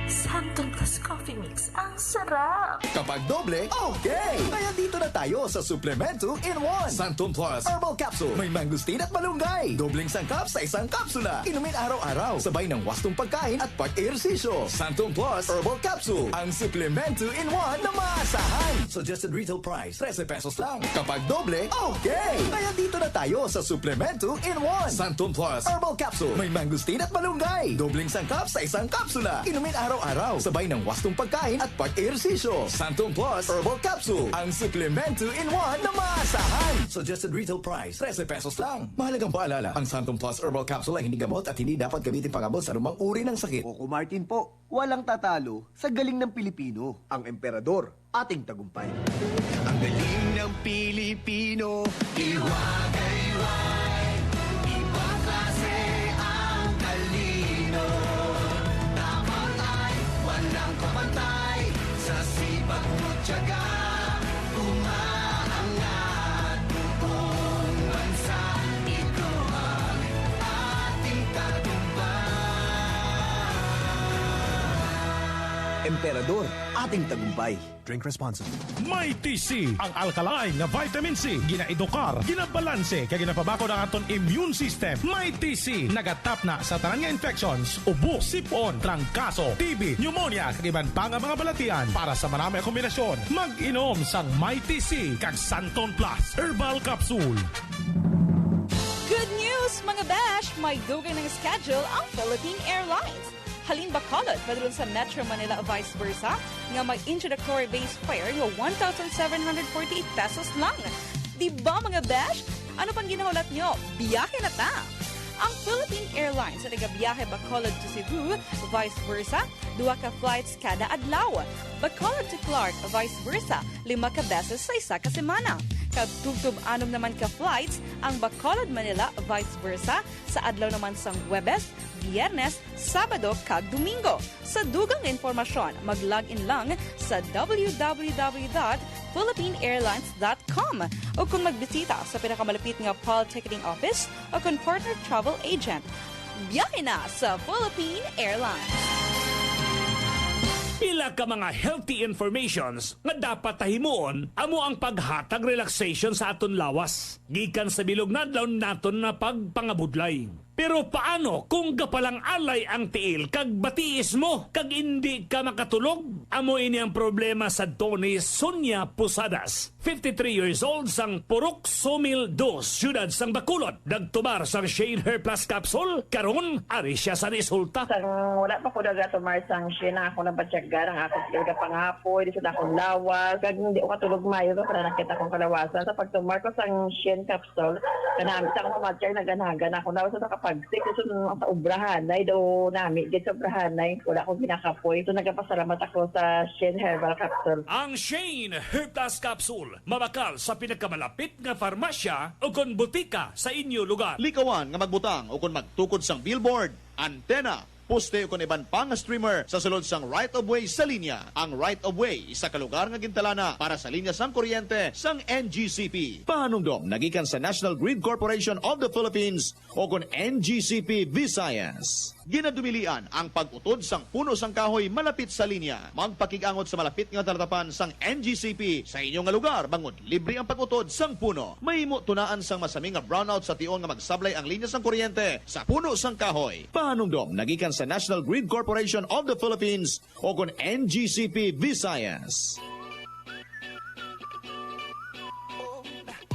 Santon Plus. Coffee Mix. Ang sarap! Kapag doble, okay! Kaya dito na tayo sa Suplemento in one. Santon Plus Herbal Capsule. May mangosteen at malunggay. Dobleng sangkap sa isang kapsula. Inumin araw-araw. Sabay ng wastong pagkain at pag-ehersisyo. Santon Plus Herbal Capsule. Ang suplemento in one na maasahan. Suggested retail price, trese pesos lang. Kapag doble, okay! Kaya dito na tayo sa Suplemento in one. Santon Plus Herbal Capsule. May mangosteen at malunggay. Dobleng sangkap sa isang kapsula. Inumin araw-araw. Sabay ng wastong pagkain at pag-ehersisyo. Santon Plus Herbal Capsule. Ang suplemento in one na maasahan. Suggested retail price, trese pesos lang. Mahalagang paalala, ang Santon Plus Herbal Capsule ay hindi gamot at hindi dapat gamitin pang-abot sa anumang uri ng sakit. Coco Martin po, walang tatalo sa galing ng Pilipino. Ang Emperador, ating tagumpay. Ang galing ng Pilipino, iwagayway, ibang klase ang talino. Tapang ay walang kapantay, sa sipag mo tiyaga, umaangat buong bansa, ito ang ating tagumpay. Emperador, ating tagumpay. Drink responsibly. Mighty C, ang alkaline nga vitamin C, ginaedukar, ginabalanse, kag ginapabakod ang aton immune system. Mighty C, nagatapna sa tanan nga infections, ubo, sipon, trangkaso, T B, pneumonia, kag iban pa nga mga balatian. Para sa marami nga kombinasyon, mag-inom sang Mighty C kag Santon Plus Herbal Capsule. Good news, mga besh! May dugang nga schedule ang Philippine Airlines. Halin Bacolod, padulong sa Metro Manila, vice versa, nga may introductory base fare nga one thousand seven hundred forty-eight pesos lang. Di ba, mga besh? Ano pang ginahulat nyo? Biyahe na ta! Ang Philippine Airlines sa nagabiyahe Bacolod to Cebu, vice versa, duha ka flights kada adlaw. Bacolod to Clark, vice versa, lima ka beses sa isa ka semana. Kag tubtob anom naman ka flights ang Bacolod, Manila, vice versa, sa adlaw naman sang Huwebes, Biyernes, Sabado, kag Domingo. Sa dugang nga impormasyon, mag-log in lang sa w w w dot philippine airlines dot com o kung magbisita sa pinakamalapit nga P A L ticketing office o kon partner travel agent. Biyahe na sa Philippine Airlines! Pila ka mga healthy informations nga dapat ta himuon amo ang paghatag relaxation sa aton lawas gikan sa bilog nga adlaw naton nga pagpangabudlay. Pero paano kung gapalang-alay ang tiil kag batiis mo kag indi ka makatulog? Amo ini ang problema sa Tony Sonia Posadas, fifty-three years old, sang Purok Sumil Dos, siyudad sang Bacolod. Nagtumar sang Shane Hair Plus Capsule, karon ari sia sa resulta. Sang wala pa ko nagatumar sang Shane, ako nang batyagan ang akong tiil nga pangapoy, di sa akong lawas, kag hindi ko katulog maayo ba para nakita akong kalawasan. Sa pagtumar ko sang Shane Capsule, kanami sa akong pamatyag, naganagan ako. Daw sa nakapagsik, so, sa ubrahanay daw nami, gid sa ubrahanay, wala akong ginakapoy. So, nagapasalamat ako sa Shane Herbal Capsule. Ang Shane Hair Plus Capsule, mabakal sa pinakamalapit nga farmasya o kon butika sa inyo lugar. Likawan nga magbutang o kon magtukod sang billboard, antena, poste o kon iban pa nga streamer sa sulod sang right of way sa linya. Ang right of way, isa ka lugar nga gintalana para sa linya sang kuryente sang N G C P. Pahanumdom na gikan sa National Grid Corporation of the Philippines o kon N G C P Visayas. Ginadumilian ang pag-utod sang puno sang kahoy malapit sa linya. Magpakig-angot sa malapit nga talatapan sang N G C P sa inyo nga lugar bangod libre ang pag-utod sang puno. Mahimo tunaan sang masami nga brownout sa tion nga magsablay ang linya sang kuryente sa puno sang kahoy. Pahanumdom na gikan sa National Grid Corporation of the Philippines o kon N G C P Visayas.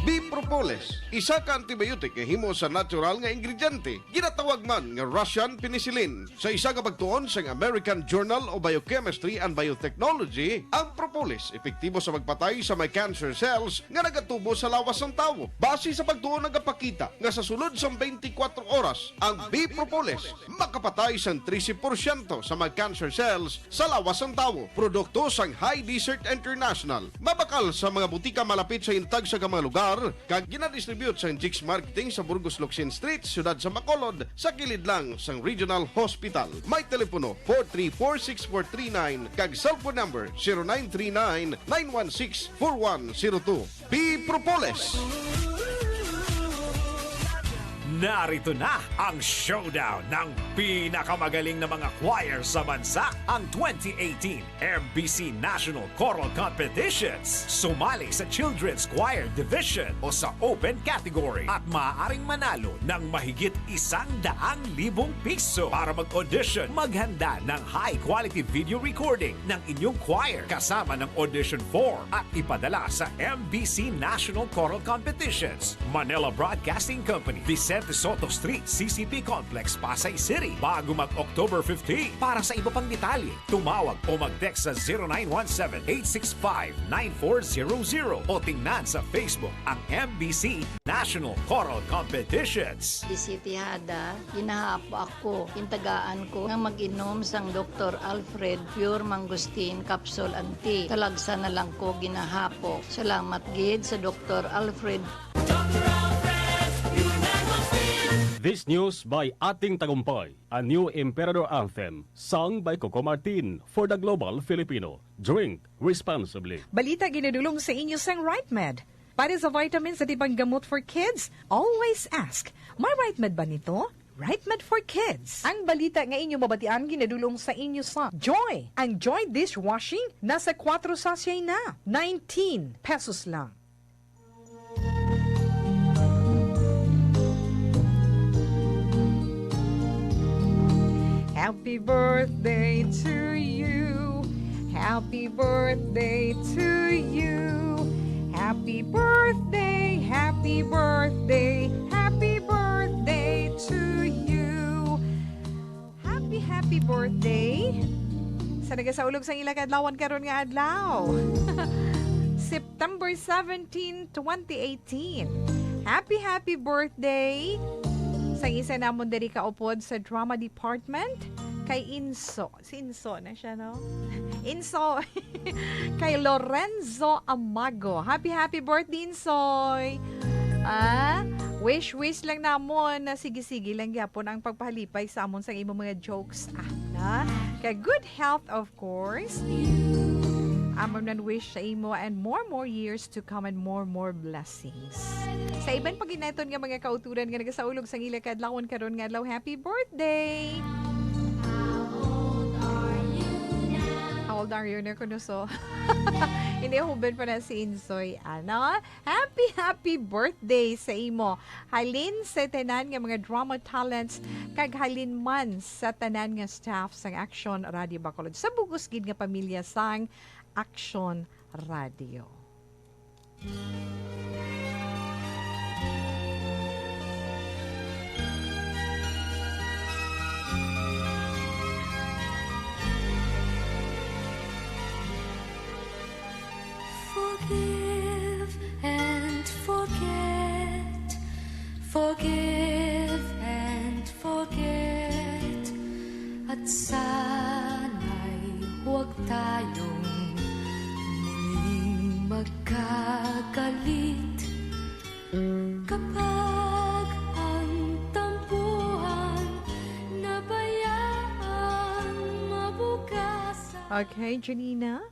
B Propolis, isa ka antibiotic nga himo sa natural nga ingrediente, ginatawag man nga Russian penicillin. Sa isa ka pagtuon sang American Journal of Biochemistry and Biotechnology, ang propolis epektibo sa pagpatay sa mga cancer cells nga nagatubo sa lawas sang tawo. Base sa pagtuon, nagapakita nga sa sulod sang twenty-four oras, ang B Propolis makapatay sang trese porsyento sa mga cancer cells sa lawas sang tawo. Produkto sang High Desert International. Mabakal sa mga butika malapit sa inyo tagsa ka mga lugar, kag ginadistribute sa Injix Marketing sa Burgos Locsin Street, Siyudad sa Bacolod, sa kilid lang sang Regional Hospital. May telepono four three four six four three nine kag cellphone number zero nine three nine nine one six four one zero two. B Propolis. Narito na ang showdown ng pinakamagaling na mga choir sa bansa, ang twenty eighteen M B C National Choral Competitions. Sumali sa Children's Choir Division o sa Open Category at maaaring manalo ng mahigit isang daang libong piso. Para mag-audition, maghanda ng high-quality video recording ng inyong choir kasama ng audition form at ipadala sa M B C National Choral Competitions, Manila Broadcasting Company, Vicente Sotto Street, C C P Complex, Pasay City, bago mag-October fifteen. Para sa iba pang detalye, tumawag o mag-text sa zero nine one seven, eight six five, nine four zero zero o tingnan sa Facebook ang M B C National Choral Competitions. Bisitihada, ginahapo ako, gintagaan ko nga mag-inom sang Doktor Alfred Pure Mangosteen Capsule and Tea. Talagsa na lang ko ginahapo. Salamat gid sa Doktor Alfred. This news by Ating Tagumpay, a new Emperador anthem, sung by Coco Martin for the global Filipino. Drink responsibly. Balita ginadulong sa inyo sang Right Med. Para sa vitamins at ibang gamot for kids, always ask, "May Right Med ba nito?" Right Med for Kids. Ang balita nga inyo mabatian ginadulong sa inyo sa Joy. Ang Joy dishwashing nasa kwatro sachet na, nineteen pesos lang. Happy birthday to you. Happy birthday to you. Happy birthday, happy birthday, happy birthday to you. Happy, happy birthday sa nagasaulog sang ila kaadlawan karon nga adlaw. September seventeen, twenty eighteen. Happy, happy birthday sa isa namon diri kaupod sa drama department, kay Inso. Si Inso na siya, no? Inso. Kay Lorenzo Amago. Happy, happy birthday, Insoy! Ah, wish, wish lang namon na sige-sige lang gyapon ang pagpahalipay sa amon sang imong mga jokes. Ah, na? Kay good health, of course. Amon man wish sa imo and more, more years to come and more, more blessings. Sa iban pa gid naton nga mga kauturan nga nagasaulog sang ila kaadlawan karon nga adlaw, happy birthday! How old are you na kuno so? Hindi, huben pa na si Insoy, ano? Happy, happy birthday sa imo. Halin sa tanan nga mga drama talents, kag halin man sa tanan nga staff sang Action Radio Bacolod, sa bug-os gid nga pamilya sang Action Radio. Forgive and forget. Forgive and forget. At sana'y huwag tayong muling magkagalit. Kapag ang tampuhan na bayang mabugasan. Okay, Janina?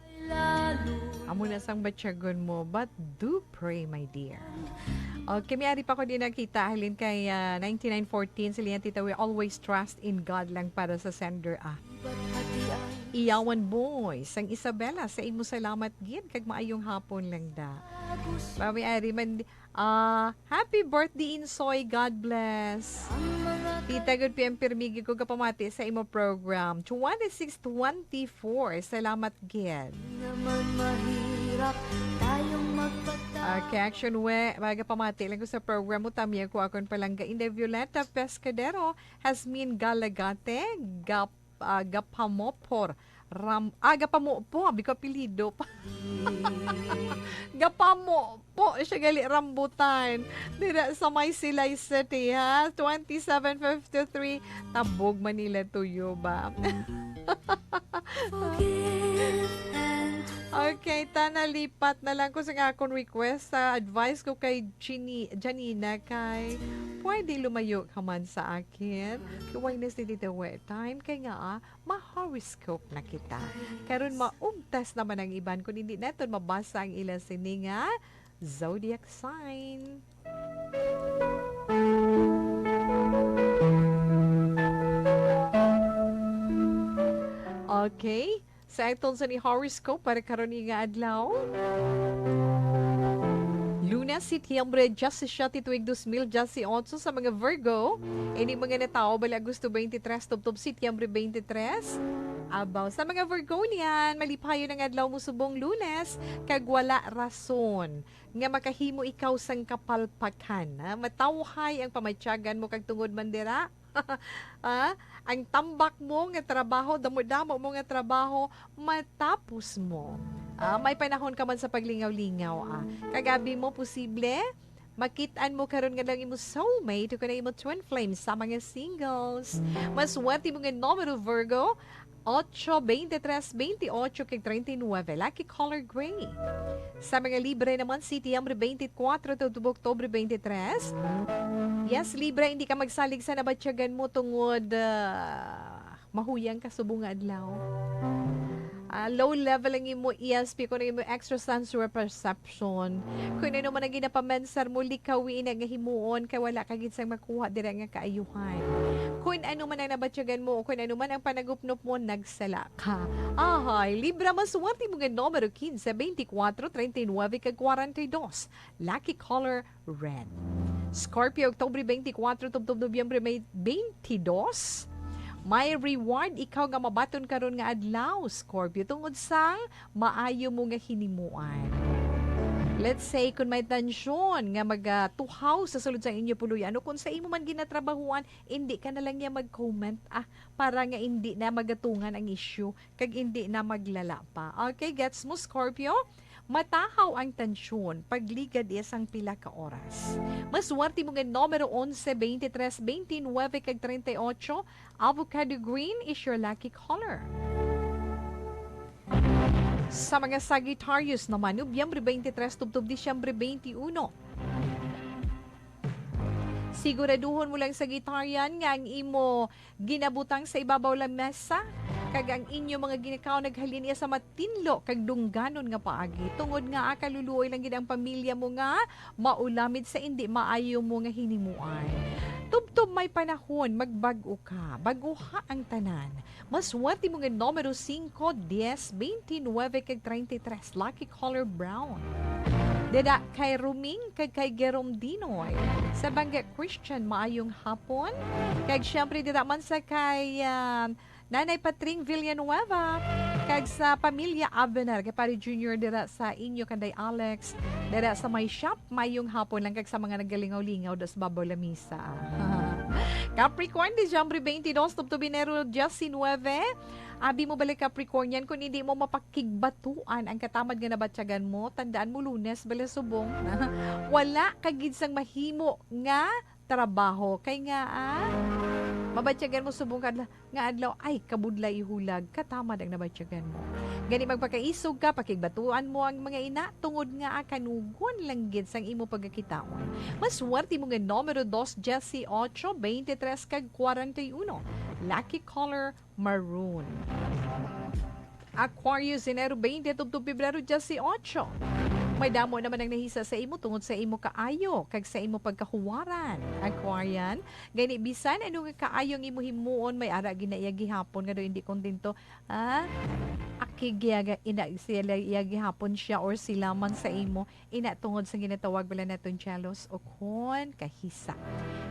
Amo na sang batyagon mo, but do pray, my dear. Okay, may ari pa ko din nakita, halin kay, ah, ninety-nine fourteen, sila yan, Tita, "We always trust in God lang para sa sender, ah." Iyawan Boy, sang Isabela, sa imo salamat gid, kag maayong hapon lang da. Mami Ari man, ah, happy birthday, Insoy. God bless. Tita, good P M Pirmigi ko kapamati sa imo program. Twenty-six twenty-four. Salamat gid. Naman mahirap tayong magpatawad. Ah, kay Action We, magapamati lang ko sa program mo. Tami ako akon palangga Inday Violeta Pescadero, Hasmin Galagate, Gap, ah, Gapamopor. Ram, ah, Gapamopo, abi ko apelyido pa. Gapamopo siya gali, Rambutan. Dira sa may Silay City, ha? Twenty-seven fifty-three, Tabog, Manila, Tuyo ba? Forgive and Okay, ta, nalipat na lang ko sa akong request. Sa advice ko kay Jini-, Janina, kay pwede lumayo ka man sa akin. Kay why na si Tita We time? Kay nga, ah, ma-horoscope na kita. Karon, maugtas naman ang iban kung hindi naton mabasa ang ila sini nga zodiac sign. Okay. Sa aton sa ni horoscope para karon nga adlaw. Lunes, Setyembre diyasisiete tuig dos mil diyasiyotso sa mga Virgo. Ini mga natawo bala Agosto twenty-three tubtob Setyembre twenty-three. Abaw sa mga Virgonian, malipayon ang adlaw mo subong Lunes, kag wala rason nga makahimo ikaw sang kapalpakan, ha? Matawhay ang pamatyagan mo kag tungod man dira, ah, ang tambak mo nga trabaho, damo-damo mo nga trabaho, matapos mo. Ah, may panahon ka man sa paglingaw-lingaw, ah. Kag abi mo, posible, makit-an mo karon nga lang imo soulmate o kana imo twin flame sa mga singles. Mas swerte mo nga numero, Virgo, ocho, twenty-three, twenty-ocho, kag treinta y nueve. Lucky color gray. Sa mga Libre naman, Setyembre twenty-four tubtob Oktubre twenty-three. Yes, Libra, hindi ka magsalig sa nabatyagan mo tungod, ah, mahuyang ka subong nga adlaw. Ah, low level ang imo E S P, kung imo extrasensory perception. Kung ano man ang ginapamensar mo, likawi ina nga himuon, kay wala ka gid sang makuha dira nga kaayuhan. Kung ano man ang nabatyagan mo, o kung ano man ang panagupnop mo, nagsala ka. Ahay, Libra, maswerte mo nga numero quince, twenty-four, treinta y nueve, kag kwarenta y dos. Lucky color, red. Scorpio, Oktubre twenty-four tubtob Nobyembre may twenty-dos. May reward ikaw nga mabaton karon nga adlaw, Scorpio, tungod sang maayo mo nga hinimuan. Let's say, kung may tansyon nga magatuhaw sa sulod sa inyo puloy-an, o kung sa imo man ginatrabahuan, hindi ka na lang niya mag-comment, ah, para nga hindi na magatungan ang issue, kag hindi na maglala pa. Okay, gets mo, Scorpio? Matahaw ang tansyon pagligad iya sang pila ka oras. Maswerte mo nga numero onse, twenty-tres, twenty-nueve, kag treinta y ocho. Avocado green is your lucky color. Sa mga Sagittarius naman, Nobyembre twenty-tres tubtob Disyembre twenty-uno. Siguraduhon mo lang, Sagittarian, nga ang imo ginabutang sa ibabaw lamesa, kag ang inyo mga ginikaon naghalin iya sa matinlo kag dungganon nga paagi, tungod nga, ah, kaluluoy lang gid ang pamilya mo nga maulamid sa indi maayo mo nga hinimuan. Tubtob may panahon, magbag-o ka, bag-uha ang tanan. Maswerte mo nga numero singko, dyes, twenty-nueve, kag treinta y tres. Lucky color, brown. Dida kay Ruming kag kay Gerom Dinoy. Sa Bangga Christian, maayong hapon. Kag siyempre, dida man sa kay, ah, Nanay Patring Villanueva. Kag sa pamilya Abenar, kay Pare Junior, dira sa inyo, kanday Alex, dira sa may shop, maayong hapon lang. Kag sa mga nagalingaw-lingaw, dos babaw lamisa. Capricorn, Disyembre twenty-dos, tubtob Enero diecinueve. Abi mo bala, Capricornian, kung hindi mo mapakigbatuan ang katamad nga nabatyagan mo, tandaan mo, Lunes bala subong. Wala ka gid sang mahimo nga trabaho. Kay nga, ah, mabatyagan mo subong ka adla-, nga adlaw, ay, kabudlay ihulag, katamad ang nabatyagan mo. Gani, magpakaisog ka, pakigbatuan mo ang mga ina, tungod nga, ah, kanugon lang gid sang imo pagakitaon. Maswerte mo nga numero dos, dieciocho, veintitrés, kag kwarenta y uno. Lucky color, maroon. Aquarius, Enero twenty tubtob Pebrero dieciocho. May damo naman ang nahisa sa imo tungod sa imo kaayo kag sa imo pagkahuwaran. Aquarian, gani, bisan ano nga kaayo ang imo himuon, may ara gid na iya gihapon nga daw hindi kontento. Ah, aki giyaga ina sila iya gihapon, siya or sila man sa imo. Ina, tungod sa ginatawag bala naton jealous o kon kahisa.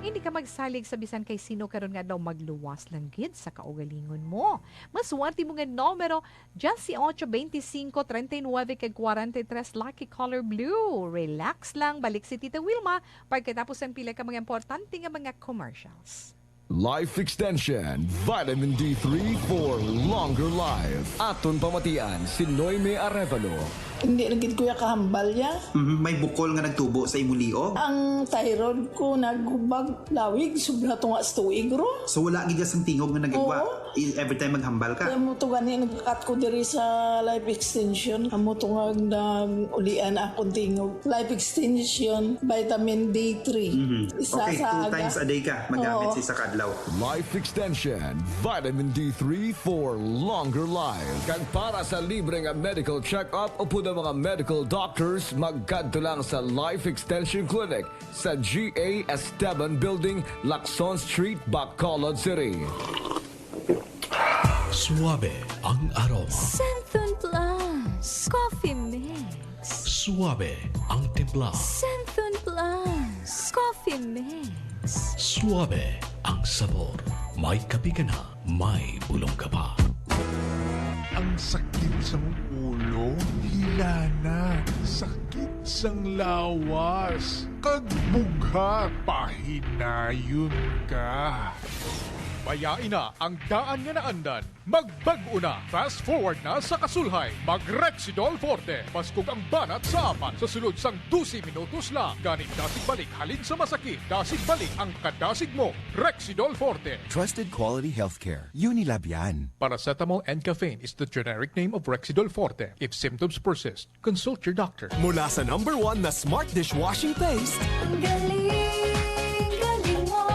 Hindi ka magsalig sa bisan kay sino karon nga adlaw, magluwas lang gid sa kaugalingon mo. Maswerte mo nga numero, dieciocho, veinticinco, treinta y nueve, kag kwarenta y tres, lucky color blue. Relax lang, balik si Tita Wilma pagkatapos ang pila ka mga importante nga mga commercials. Life Extension, Vitamin D three for longer life. Aton pamatian si Noemi Arevalo. Hindi na gid, kuya, kahambal ya. Mhm, may bukol nga nagtubo sa imo liog? Ang thyroid ko naghubag lawig, sobra to nga sa tuig ro. So, wala gid sang tingog nga nagagwa? Oo. I-, every time maghambal ka? Kaya mo to gani, nagkat ko diri sa Life Extension. Amo to nga nag-ulian akong tingog. Life Extension, vitamin D three. Mhm. Isa Okay, sa two aga. Times a day ka magamit Oo. sa isa ka adlaw. Life Extension, Vitamin D three for longer life. Kag para sa libre nga medical check-up upod ang mga medical doctors, magkadto lang sa Life Extension Clinic sa G A Esteban Building, Lacson Street, Bacolod City. Suabe ang aroma. Xanthone Plus Coffee Mix. Suabe ang timpla. Xanthone Plus Coffee Mix. Suabe ang sabor. May kape ka na, may bulong ka pa. Ang sakit sa ulo, hila na. Sakit sang lawas, kag bughat, pahinayon ka. Bayai na ang daan nga naandan. Magbag-o na. Fast forward na sa kasulhay. Mag Rexidol Forte. Baskog ang banat sa apat sa sulod sang dose minutos lang. Gani dasig balik halin sa masakit. Dasig balik ang kadasig mo. Rexidol Forte. Trusted quality healthcare. Unilab yan. Paracetamol and caffeine is the generic name of Rexidol Forte. If symptoms persist, consult your doctor. Mula sa number one na Smart Dishwashing Paste, Ang galing, galing mo.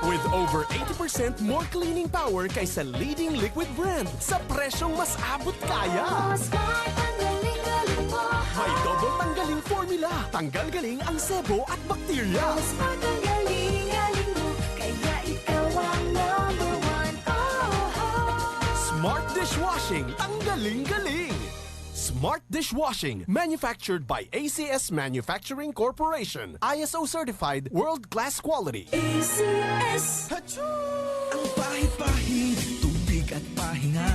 With over eighty percent more cleaning power kaysa leading liquid brand sa presyong mas abot kaya. Oh, Smart, ang galing, galing mo. May double tanggaling formula. Tanggal galing ang sebo at bakterya. Oh, Smart, ang galing, galing mo. Kaya ikaw ang number one. Oh, oh. Smart Dishwashing, tanggaling galing. Smart Dishwashing, manufactured by A C S Manufacturing Corporation, I S O certified, world-class quality. A C S. Ang pahid-pahid, tubig at pahinga.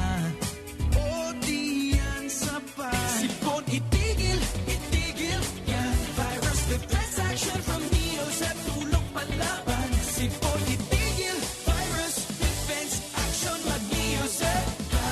O di yan sa pa. Sipon itigil, itigil yan. Virus defense action from Neozep, tulog panlaban. Sipon itigil, virus defense action, mag Neozep ka.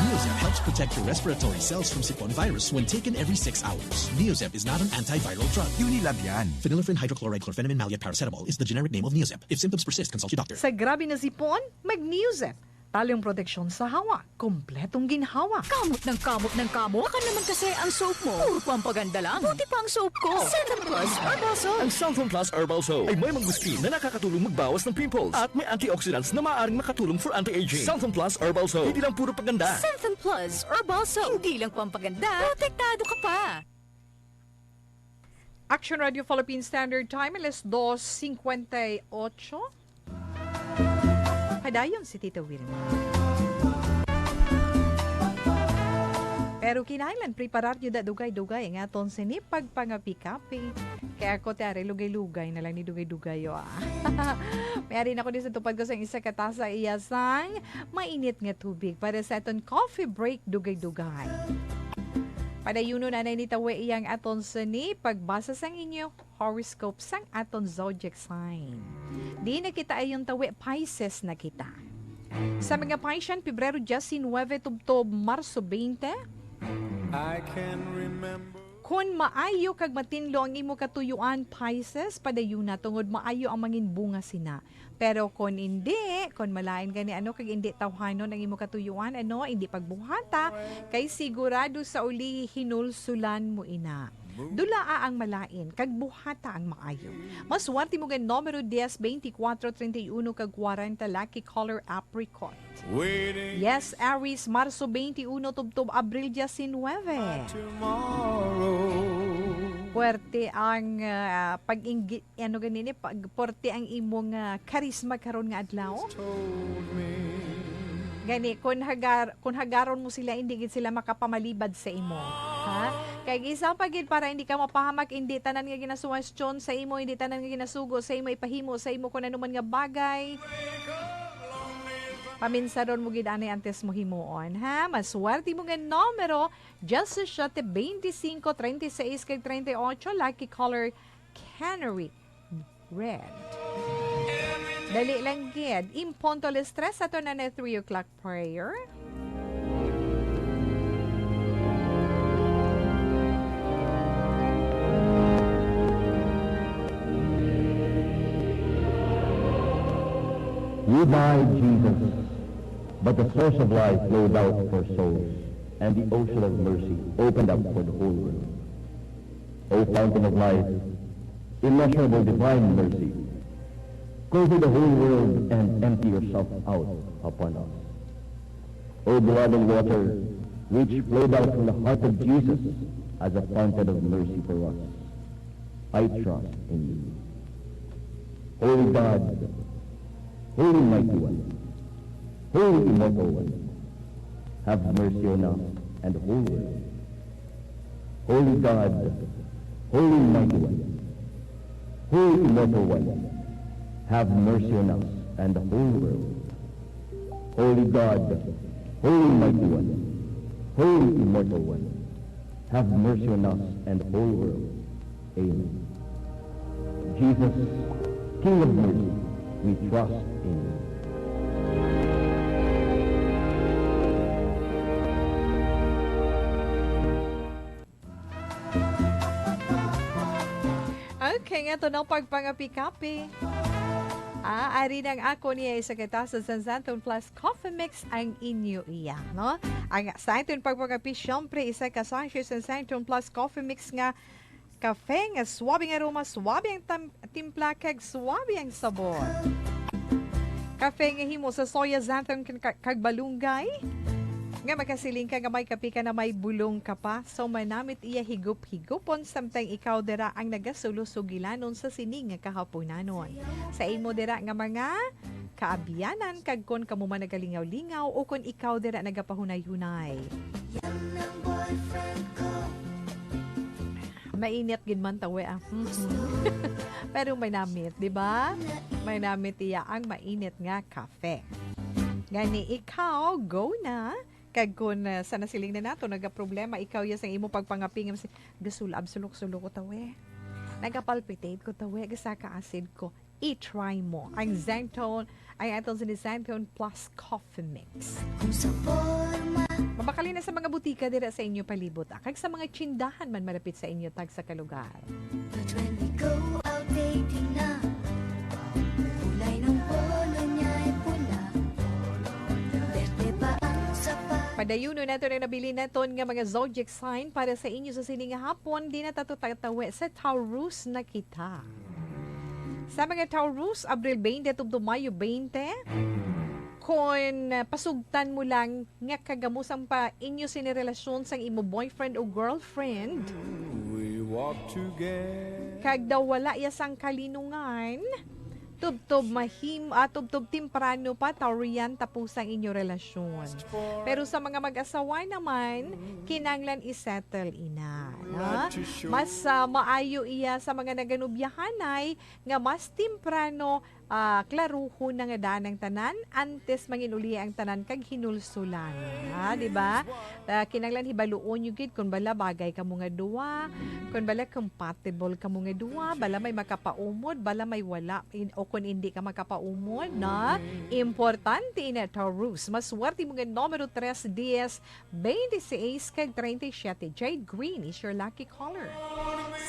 Neozep helps protect your respiratory cells from sipon virus when taken every six hours. Neozep is not an antiviral drug. Unilab yan. Phenylephrine hydrochloride chlorphenamine maleate paracetamol is the generic name of Neozep. If symptoms persist, consult your doctor. Sa grabe na sipon, mag Neozep. Talong proteksyon sa hawa, kompletong ginhawa. Kamot ng kamot ng kamot. Baka naman kasi ang soap mo, puro pampaganda lang. Buti pa ang soap ko. Xanthone Plus Herbal Soap. Ang Xanthone Plus Herbal Soap ay may mangustin na nakakatulong magbawas ng pimples at may antioxidants na maaaring makatulong for anti-aging. Xanthone Plus Herbal Soap. Hindi lang puro paganda. Xanthone Plus Herbal Soap. Hindi lang pampaganda, protektado ka pa. Action Radio Philippine Standard Time, alas dos cincuenta y ocho. Padayon si Tita Wilma. Pero kinahanglan preparar nyo da dugay-dugay nga aton sini pagpangapi-kapi. Kaya ako, te, ari, lugay-lugay na lang ni dugay-dugay, oh, ah. May ari na ko di sa tupad ko sang isa ka tasa iya sang mainit nga tubig para sa aton coffee break dugay-dugay. Padayunon anay ni tawi iyang aton sini pagbasa sang inyo horoscope sang aton zodiac sign. Di na kita ayon tawi, Pisces na kita. Sa mga Piscean, Pebrero diecinuebe tubtob Marso twenty. I can remember. Kon maayo kag matinlo ang imo katuyuan, Pisces, padayuna, tungod maayo ang mangin bunga sina. Pero kon indi, kon malain gani, ano, kag indi tawhanon ang imo katuyuan, ano, indi pagbuhata, kay sigurado sa uli hinulsulan mo ina. Dulaa ang malain, kag buhata ang maayo. Maswerte mo nga numero dies, beintikwatro, treinta y uno, kag kwarenta, lucky color apricot. Yes, Aries, Marso twenty-uno tubtob Abril diecinuebe. Puwerte ang, ah, pag-inggi-, ano gani ni, pag-, puwerte ang imong, ah, karisma karon nga adlaw. Gani, kun hagar-, kun hagaron mo sila, hindi gid sila makapamalibad sa imo. Ha? Kay isa pa gid, para hindi ka mapahamak, hindi tanan nga ginasuwestyon sa imo, hindi tanan nga ginasugo sa imo, ipahimo sa imo kun ano man nga bagay. Paminsaron mo gid anay antes mo himuon, ha? Maswerte mo nga numero, diecisiete, veinticinco, treinta y seis, kag treinta y ocho, lucky color, canary red. Dali lang gid. In punto alas tres, ato na na three o'clock prayer. You died, Jesus, but the source of life flowed out for souls, and the ocean of mercy opened up for the whole world. O fountain of life, immeasurable divine mercy, cover the whole world and empty yourself out upon us. O blood and water, which flowed out from the heart of Jesus as a fountain of mercy for us, I trust in you. Holy God, Holy Mighty One, Holy Immortal One, have mercy on us and the whole world. Holy God, Holy Mighty One, Holy Immortal One, have mercy on us and the whole world. Holy God, Holy Mighty One, Holy Immortal One, have mercy on us and the whole world. Amen. Jesus, King of mercy, we trust in you. Okay, nga to na pagpangapi-kapi. Ah, ari nang ako niya isa ka tasa sa Santon Plus Coffee Mix ang inyo iya, no? Ang sa aton pagpangapi, syempre, isa ka sachet sa Santon Plus Coffee Mix nga kafe nga suabe nga aroma, suabe ang tam-, timpla, kag suabe ang sabor. Kafe nga himo sa soya, xanthan, kag, kag balunggay, nga makasiling ka nga may kape ka na may bulong ka pa. So, manamit iya higop-higupon, samtang ikaw dira ang nagasulo sugilanon sa sini nga kahaponanon. Sa imo dira nga mga kaabyanan, kag kon kamo man nagalingaw-lingaw o kon ikaw dira nagapahunay-hunay. Yan ang boyfriend ko. Mainit gid man tawe, ah. Mhm. Pero may namit, di ba? May namit iya ang mainit nga kafe. Gani ikaw, go na. Kag kun, ah, sa nasiling na nato, nagaproblema ikaw ya sang imo pagpangaping, gasulab sulok-sulok ko tawe. Nagapalpitate ko tawe, gasaka acid ko. I-try mo ang Xantone, ang aton sa Xantone Plus Coffee Mix. Kung sa forma. Mabakal na sa mga butika dira sa inyo palibot, ah, kag sa mga tsindahan man malapit sa inyo, tagsa ka lugar. But when we go out dating na, kulay ng polo niya ay pula, berde ba ang sapat? Padayunon nato ang nabilin naton nga mga zodiac sign para sa inyo sa sini nga hapon. Di na tato tatawi sa Taurus na kita. Sa mga Taurus, Abril twenty tubtob Mayo twenty, kon, ah, pasugtan mo lang nga kagamos ang pa inyo sini relasyon sang imo boyfriend o girlfriend, We walk together. Kag daw wala ya sang kalinungan, tubtob mahim-, ah, tubtob temprano pa, Taurian, tapos ang inyo relasyon. Pero sa mga mag-asawa naman, kinanglan i-settle ina, no? Mas, ah, maayo iya sa mga naganubyahanay nga mas temprano, ah, klaruhon na nga daan ang tanan antes mangin-uli ang tanan kag hinulsulan. Ah, di ba? Ah, kinanglan hibaluon nyo gid kung bala bagay kamo nga duwa, kung bala compatible kamo nga duwa, bala may makapaumod, bala may wala, in-, o kung hindi ka makapaumod, na importante na Taurus. Maswerte mo nga numero tres, dies, twenty-six kag treinta y siete. Jade green is your lucky color.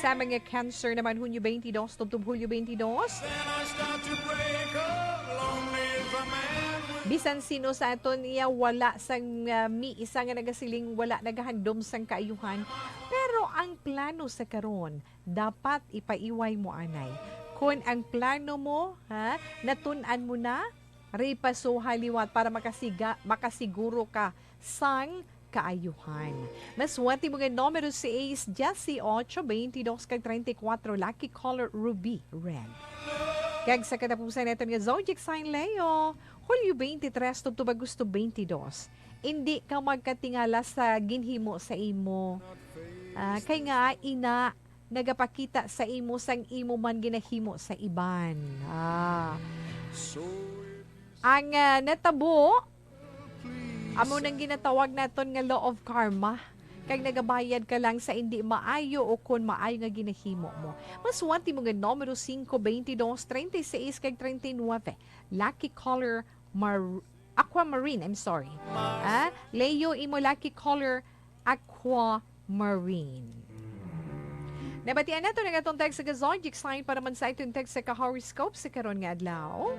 Sa mga Cancer naman, Hunyo twenty-dos tubtob Hulyo twenty-dos. Bisan sino sa aton iya wala sang, ah, may isa nga nagasiling wala nagahandom sang kaayuhan. Pero ang plano sa karon, dapat ipaiway mo anay. Kon ang plano mo, ha, natun-an mo na, repasoha liwat para makasiga-, makasiguro ka sang kaayuhan. Maswerte mo nga numero seis, dieciocho, veintidós, kag treinta y cuatro, lucky color ruby red. Kag sa katapusan naton nga zodiac sign, Leo, Hulyo twenty-tres tubtob Agosto twenty-dos. Indi ka magkatingala sa ginhimo sa imo. Ah, kay nga ina nagapakita sa imo sang imo man ginahimo sa iban. Ah. Ang, ah, natabo, amo nang ginatawag naton nga law of karma. Kag nagabayad ka lang sa indi maayo o kon maayo nga ginahimo mo. Maswerte mo nga numero singko, veintidós, treinta y seis, kag treinta y nueve. Lucky color, mar-, aquamarine, I'm sorry. Ah, Leo, imo lucky color, aquamarine. Nabatian nato ang atong text sa zodiac sign para man sa atong text sa ka-horoscope sa karon nga adlaw.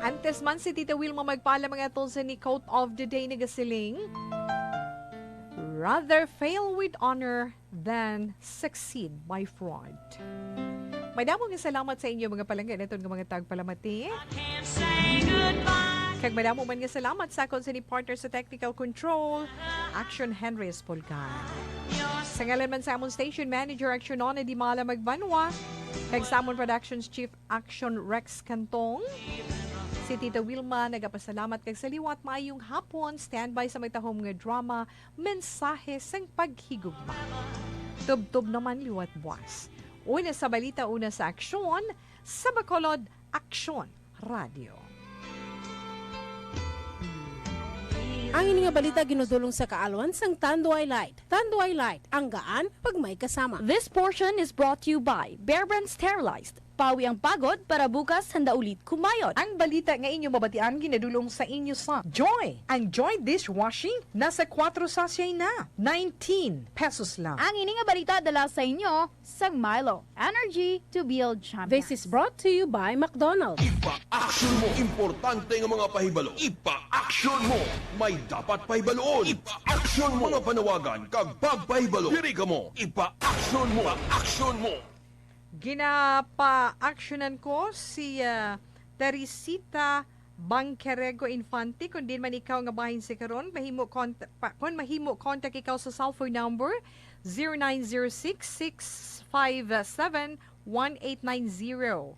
Antes man si Tita Wilma magpaalam, ang aton sa ni quote of the day nagasiling, "Rather fail with honor than succeed by fraud." Madamo nga salamat sa inyo, mga palangga, naton nga mga tagpalamati. Kag madamo man nga salamat sa akon sa ni partner sa technical control, Action Henry Espolgan. Sa ngalan man sa amon station manager, Action Nona Di Mala Magbanwa, kag sa amon productions chief, Action Rex Cantong, si Tita Wilma nagapasalamat kag sa liwat maayong hapon, standby sa may tahom nga drama, mensahe sang paghigugma. Tubtob naman liwat buwas. Una sa balita, una sa aksyon, sa Bacolod, Aksyon Radio. Ang ini nga balita ginudulong sa kaalwan sang Tanduay Light. Tanduay Light, ang gaan pag may kasama. This portion is brought to you by Bear Brand Sterilized. Pawi ang pagod para bukas handa ulit kumayod. Ang balita nga inyo mabatian ginadulong sa inyo sa Joy. Ang Joy dishwashing nasa kwatro sachet na, nineteen pesos lang. Ang ini nga balita dala sa inyo sang Milo, energy to build champions. This is brought to you by McDonald's. Ipa-action mo. Importante nga mga pahibalo. Ipa-action mo. May dapat pahibaluon. Ipa-action mo. Mga panawagan kag pagpahibalo. Diri kamo. Ipa-action mo. Ipa-action mo. Ginapa-actionan ko si, ah, Teresita Bangkerego Infante. Kon diin man ikaw nga bahin sa karon, mahimo konta-, pa, kon mahimo, contact ikaw sa cellphone number zero nine zero six, six five seven, one eight nine zero.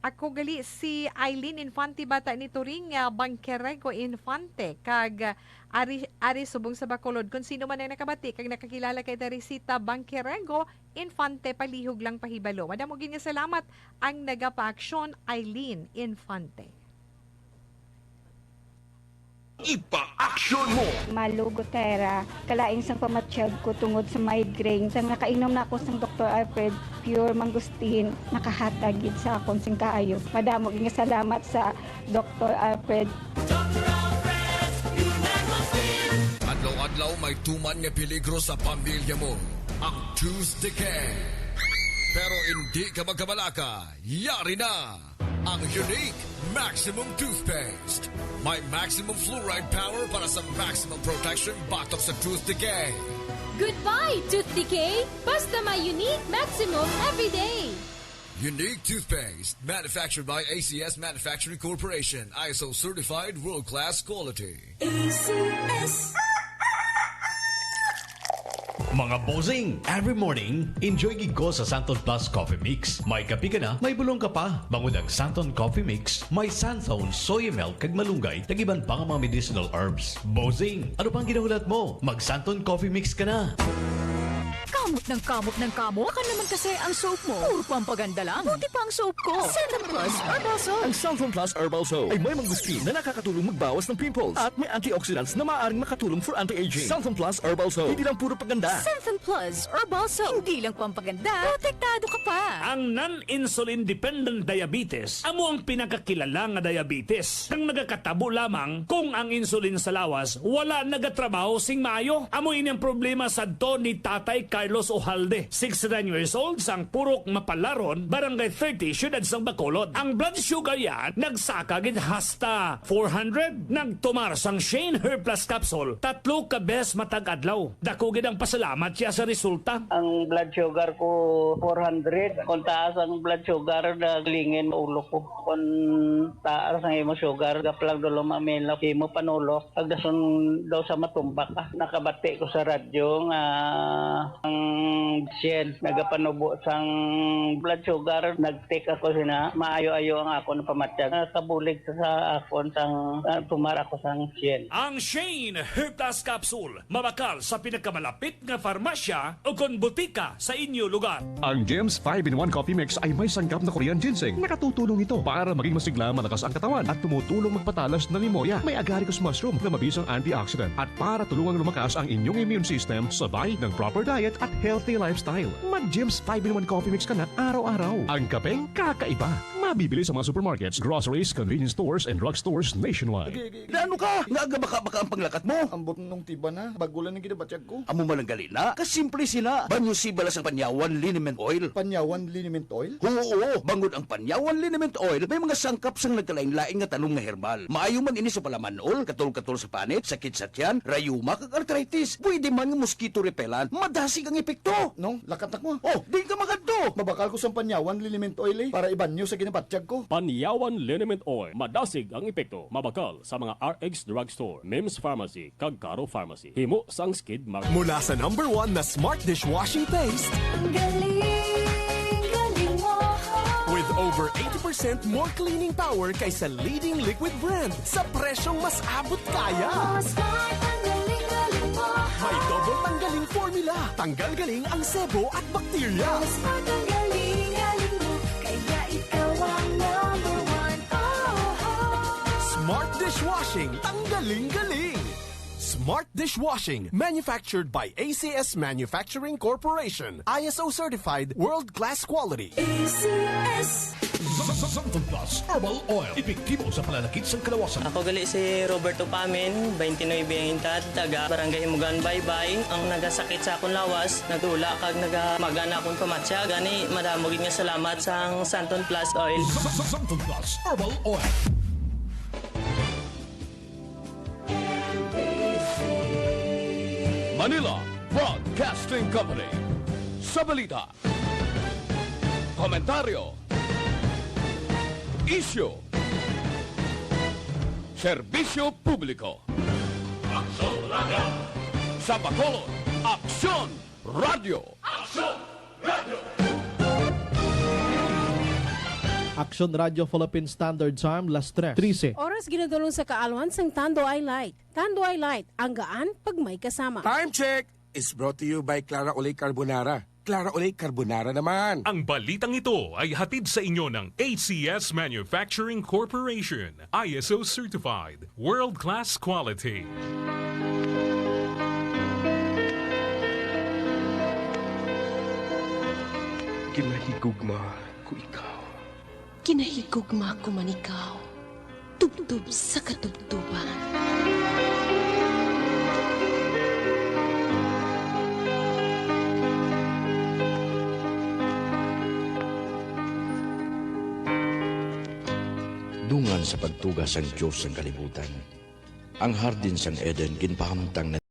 Ako gali si Eileen Infante, bata ni Turing, ah, Bangkerego Infante, kag, ah, ari, ari subong sa Bacolod. Kung sino man ang nakabati kag nakakilala kay Teresita Bangkerego Infante, palihog lang pahibalo. Madamo gid nga salamat ang nagapaaksyon, Eileen Infante. Ipa-action mo! Malu Gutera, kalain sang pamatyag ko tungod sa migraine. Sang nakainom na ako sang Doktor Alfred Pure Mangustin, nakahatag gid sa akon sing kaayo. Madamo gid nga salamat sa Doktor Alfred. Adlaw-adlaw may tuman nga peligro sa pamilya mo, ang tooth decay. Pero hindi ka magkabalaka, yari na ang Unique Maximum Toothpaste. May maximum fluoride power para sa maximum protection batok sa tooth decay. Goodbye, tooth decay! Basta may Unique Maximum everyday! Unique Toothpaste, manufactured by A C S Manufacturing Corporation, I S O certified, world-class quality. A C S. Mga bossing, every morning, enjoy gid ko sa Santon Plus Coffee Mix. May kape ka na, may bulong ka pa. Bangod ang Santon Coffee Mix, may Santon, soy milk, kag malunggay, kag iban pa nga mga medicinal herbs. Bossing, ano pang ginahulat mo? Mag Santon Coffee Mix ka na. Kamot ng kamot ng kamot. Baka naman kasi ang soap mo, puro pampaganda lang. Buti pa ang soap ko. Santon Plus Herbal Soap. Ang Santon Plus Herbal Soap ay may mangustin na nakakatulong magbawas ng pimples at may antioxidants na maaaring makatulong for anti-aging. Santon Plus Herbal Soap, hindi lang puro paganda. Santon Plus Herbal Soap, hindi lang pampaganda, protektado ka pa. Ang non-insulin dependent diabetes amo ang pinakakilala nga diabetes kang nagakatabo lamang kung ang insulin sa lawas wala nagatrabaho sing maayo. Amo ini ang problema sadto ni Tatay Carlos Ojalde, sixty-nine years old, sang Purok Mapalaron, Barangay thirty, Siyudad sang Bacolod. Ang blood sugar niya nagsaka gid hasta four hundred. Nagtumar sang Shane Hair Plus Capsule tatlo ka bes matag adlaw. Dako gid ang pasalamat siya sa resulta. Ang blood sugar ko, four hundred. Kung taas ang blood sugar, naglingin ulo ko. Kung taas ang imo sugar, gaplang dulo mamilok imo panulok. Agdason daw sa matumba ka. Nakabati ko sa radyo nga ang siyen nagapanubo sang blood sugar. Nag-take ako sina, maayo-ayo ang akon pamatyag. Nakabulig sa akon sang, ah, tumar ako sang siyen. Ang Shane Hair Plus Capsule, mabakal sa pinakamalapit nga farmasya o kon butika sa inyo lugar. Ang Jim's five-in-one Coffee Mix ay may sangkap na Korean ginseng. Nakatutulong ito para maging masigla, malakas ang katawan at tumutulong magpatalas ng memorya. May agaricus mushroom na mabisang antioxidant at para tulungang lumakas ang inyong immune system sabay ng proper diet at healthy lifestyle. Mag Jim's five-in-one Coffee Mix ka na araw-araw. Ang kapeng kakaiba. Mabibili sa mga supermarkets, groceries, convenience stores, and drugstores nationwide. Naano ka? Nga aga baka-baka ang panglakat mo? Ambot nung tiba na, bago lang ang ginabatyag ko. Amo man ang gali na, kasimple sina. Banyo siba lang sang Panyawan Liniment Oil. Panyawan Liniment Oil? Oo, bangod ang Panyawan Liniment Oil may mga sangkap sang nagkalain-lain nga tanom nga herbal. Maayo man ini sa palaman-ol, katol-katol sa panit, sakit sa tiyan, rayuma, kag arthritis. Pwede man nga mosquito repellent. Madasig ang epekto. No, lakat na ko. Oh, di ka magadto. Mabakal ko sang Panyawan Liniment Oil, eh, para ibanyo sa ginabatyag. Tiyag ko. Panyawan Liniment Oil. Madasig ang epekto. Mabakal sa mga R X Drugstore, Mims Pharmacy, kag Caro Pharmacy. Himo sang Skid Market. Mula sa number one na smart dishwashing paste, Ang galing, galing mo. With over eighty percent more cleaning power kaysa leading liquid brand sa presyong mas abot kaya. Oh, smart, ang galing, galing mo. May double tanggaling formula. Tanggal galing ang sebo at bakterya. Oh, smart, ang galing, galing mo. Kaya ikaw ang number one. Oh, oh. Smart dishwashing. Tanggaling galing. Smart dishwashing. Manufactured by A C S Manufacturing Corporation. I S O certified, world-class quality. A C S. Sa, sa, sa Santon Plus Herbal Oil, epektibo sa pananakit sang kalawasan. Ako gali si Roberto Pamin, twenty-nine ang edad, taga Barangay Himugan, Baybay. Ang nagasakit sa akon lawas, nagdula kag nagamaga na akon pamatya. Gani, madamo gid nga salamat sang Santon Plus Oil. Sa, sa, sa Santon Plus Herbal Oil. Manila Broadcasting Company. Sa balita, komentaryo, isyu, serbisyo publiko. Aksyon Radio. Sa Bacolod, Aksyon Radio. Aksyon Radio. Aksyon Radio Philippine Standard Time, las tres trese. Oras ginadulong sa kaalwan sang Tanduay Light. Tanduay Light, ang gaan pag may kasama. Time check is brought to you by Clara Olay Carbonara. Clara Olay Carbonara naman. Ang balitang ito ay hatid sa inyo ng A C S Manufacturing Corporation, I S O certified, world-class quality. Ginahigugma ko ikaw. Ginahigugma ko man ikaw, tubtob sa katubtoban. Dungan sa pagtuga sang Dios ang kalibutan, ang hardin sang Eden ginpahamtang na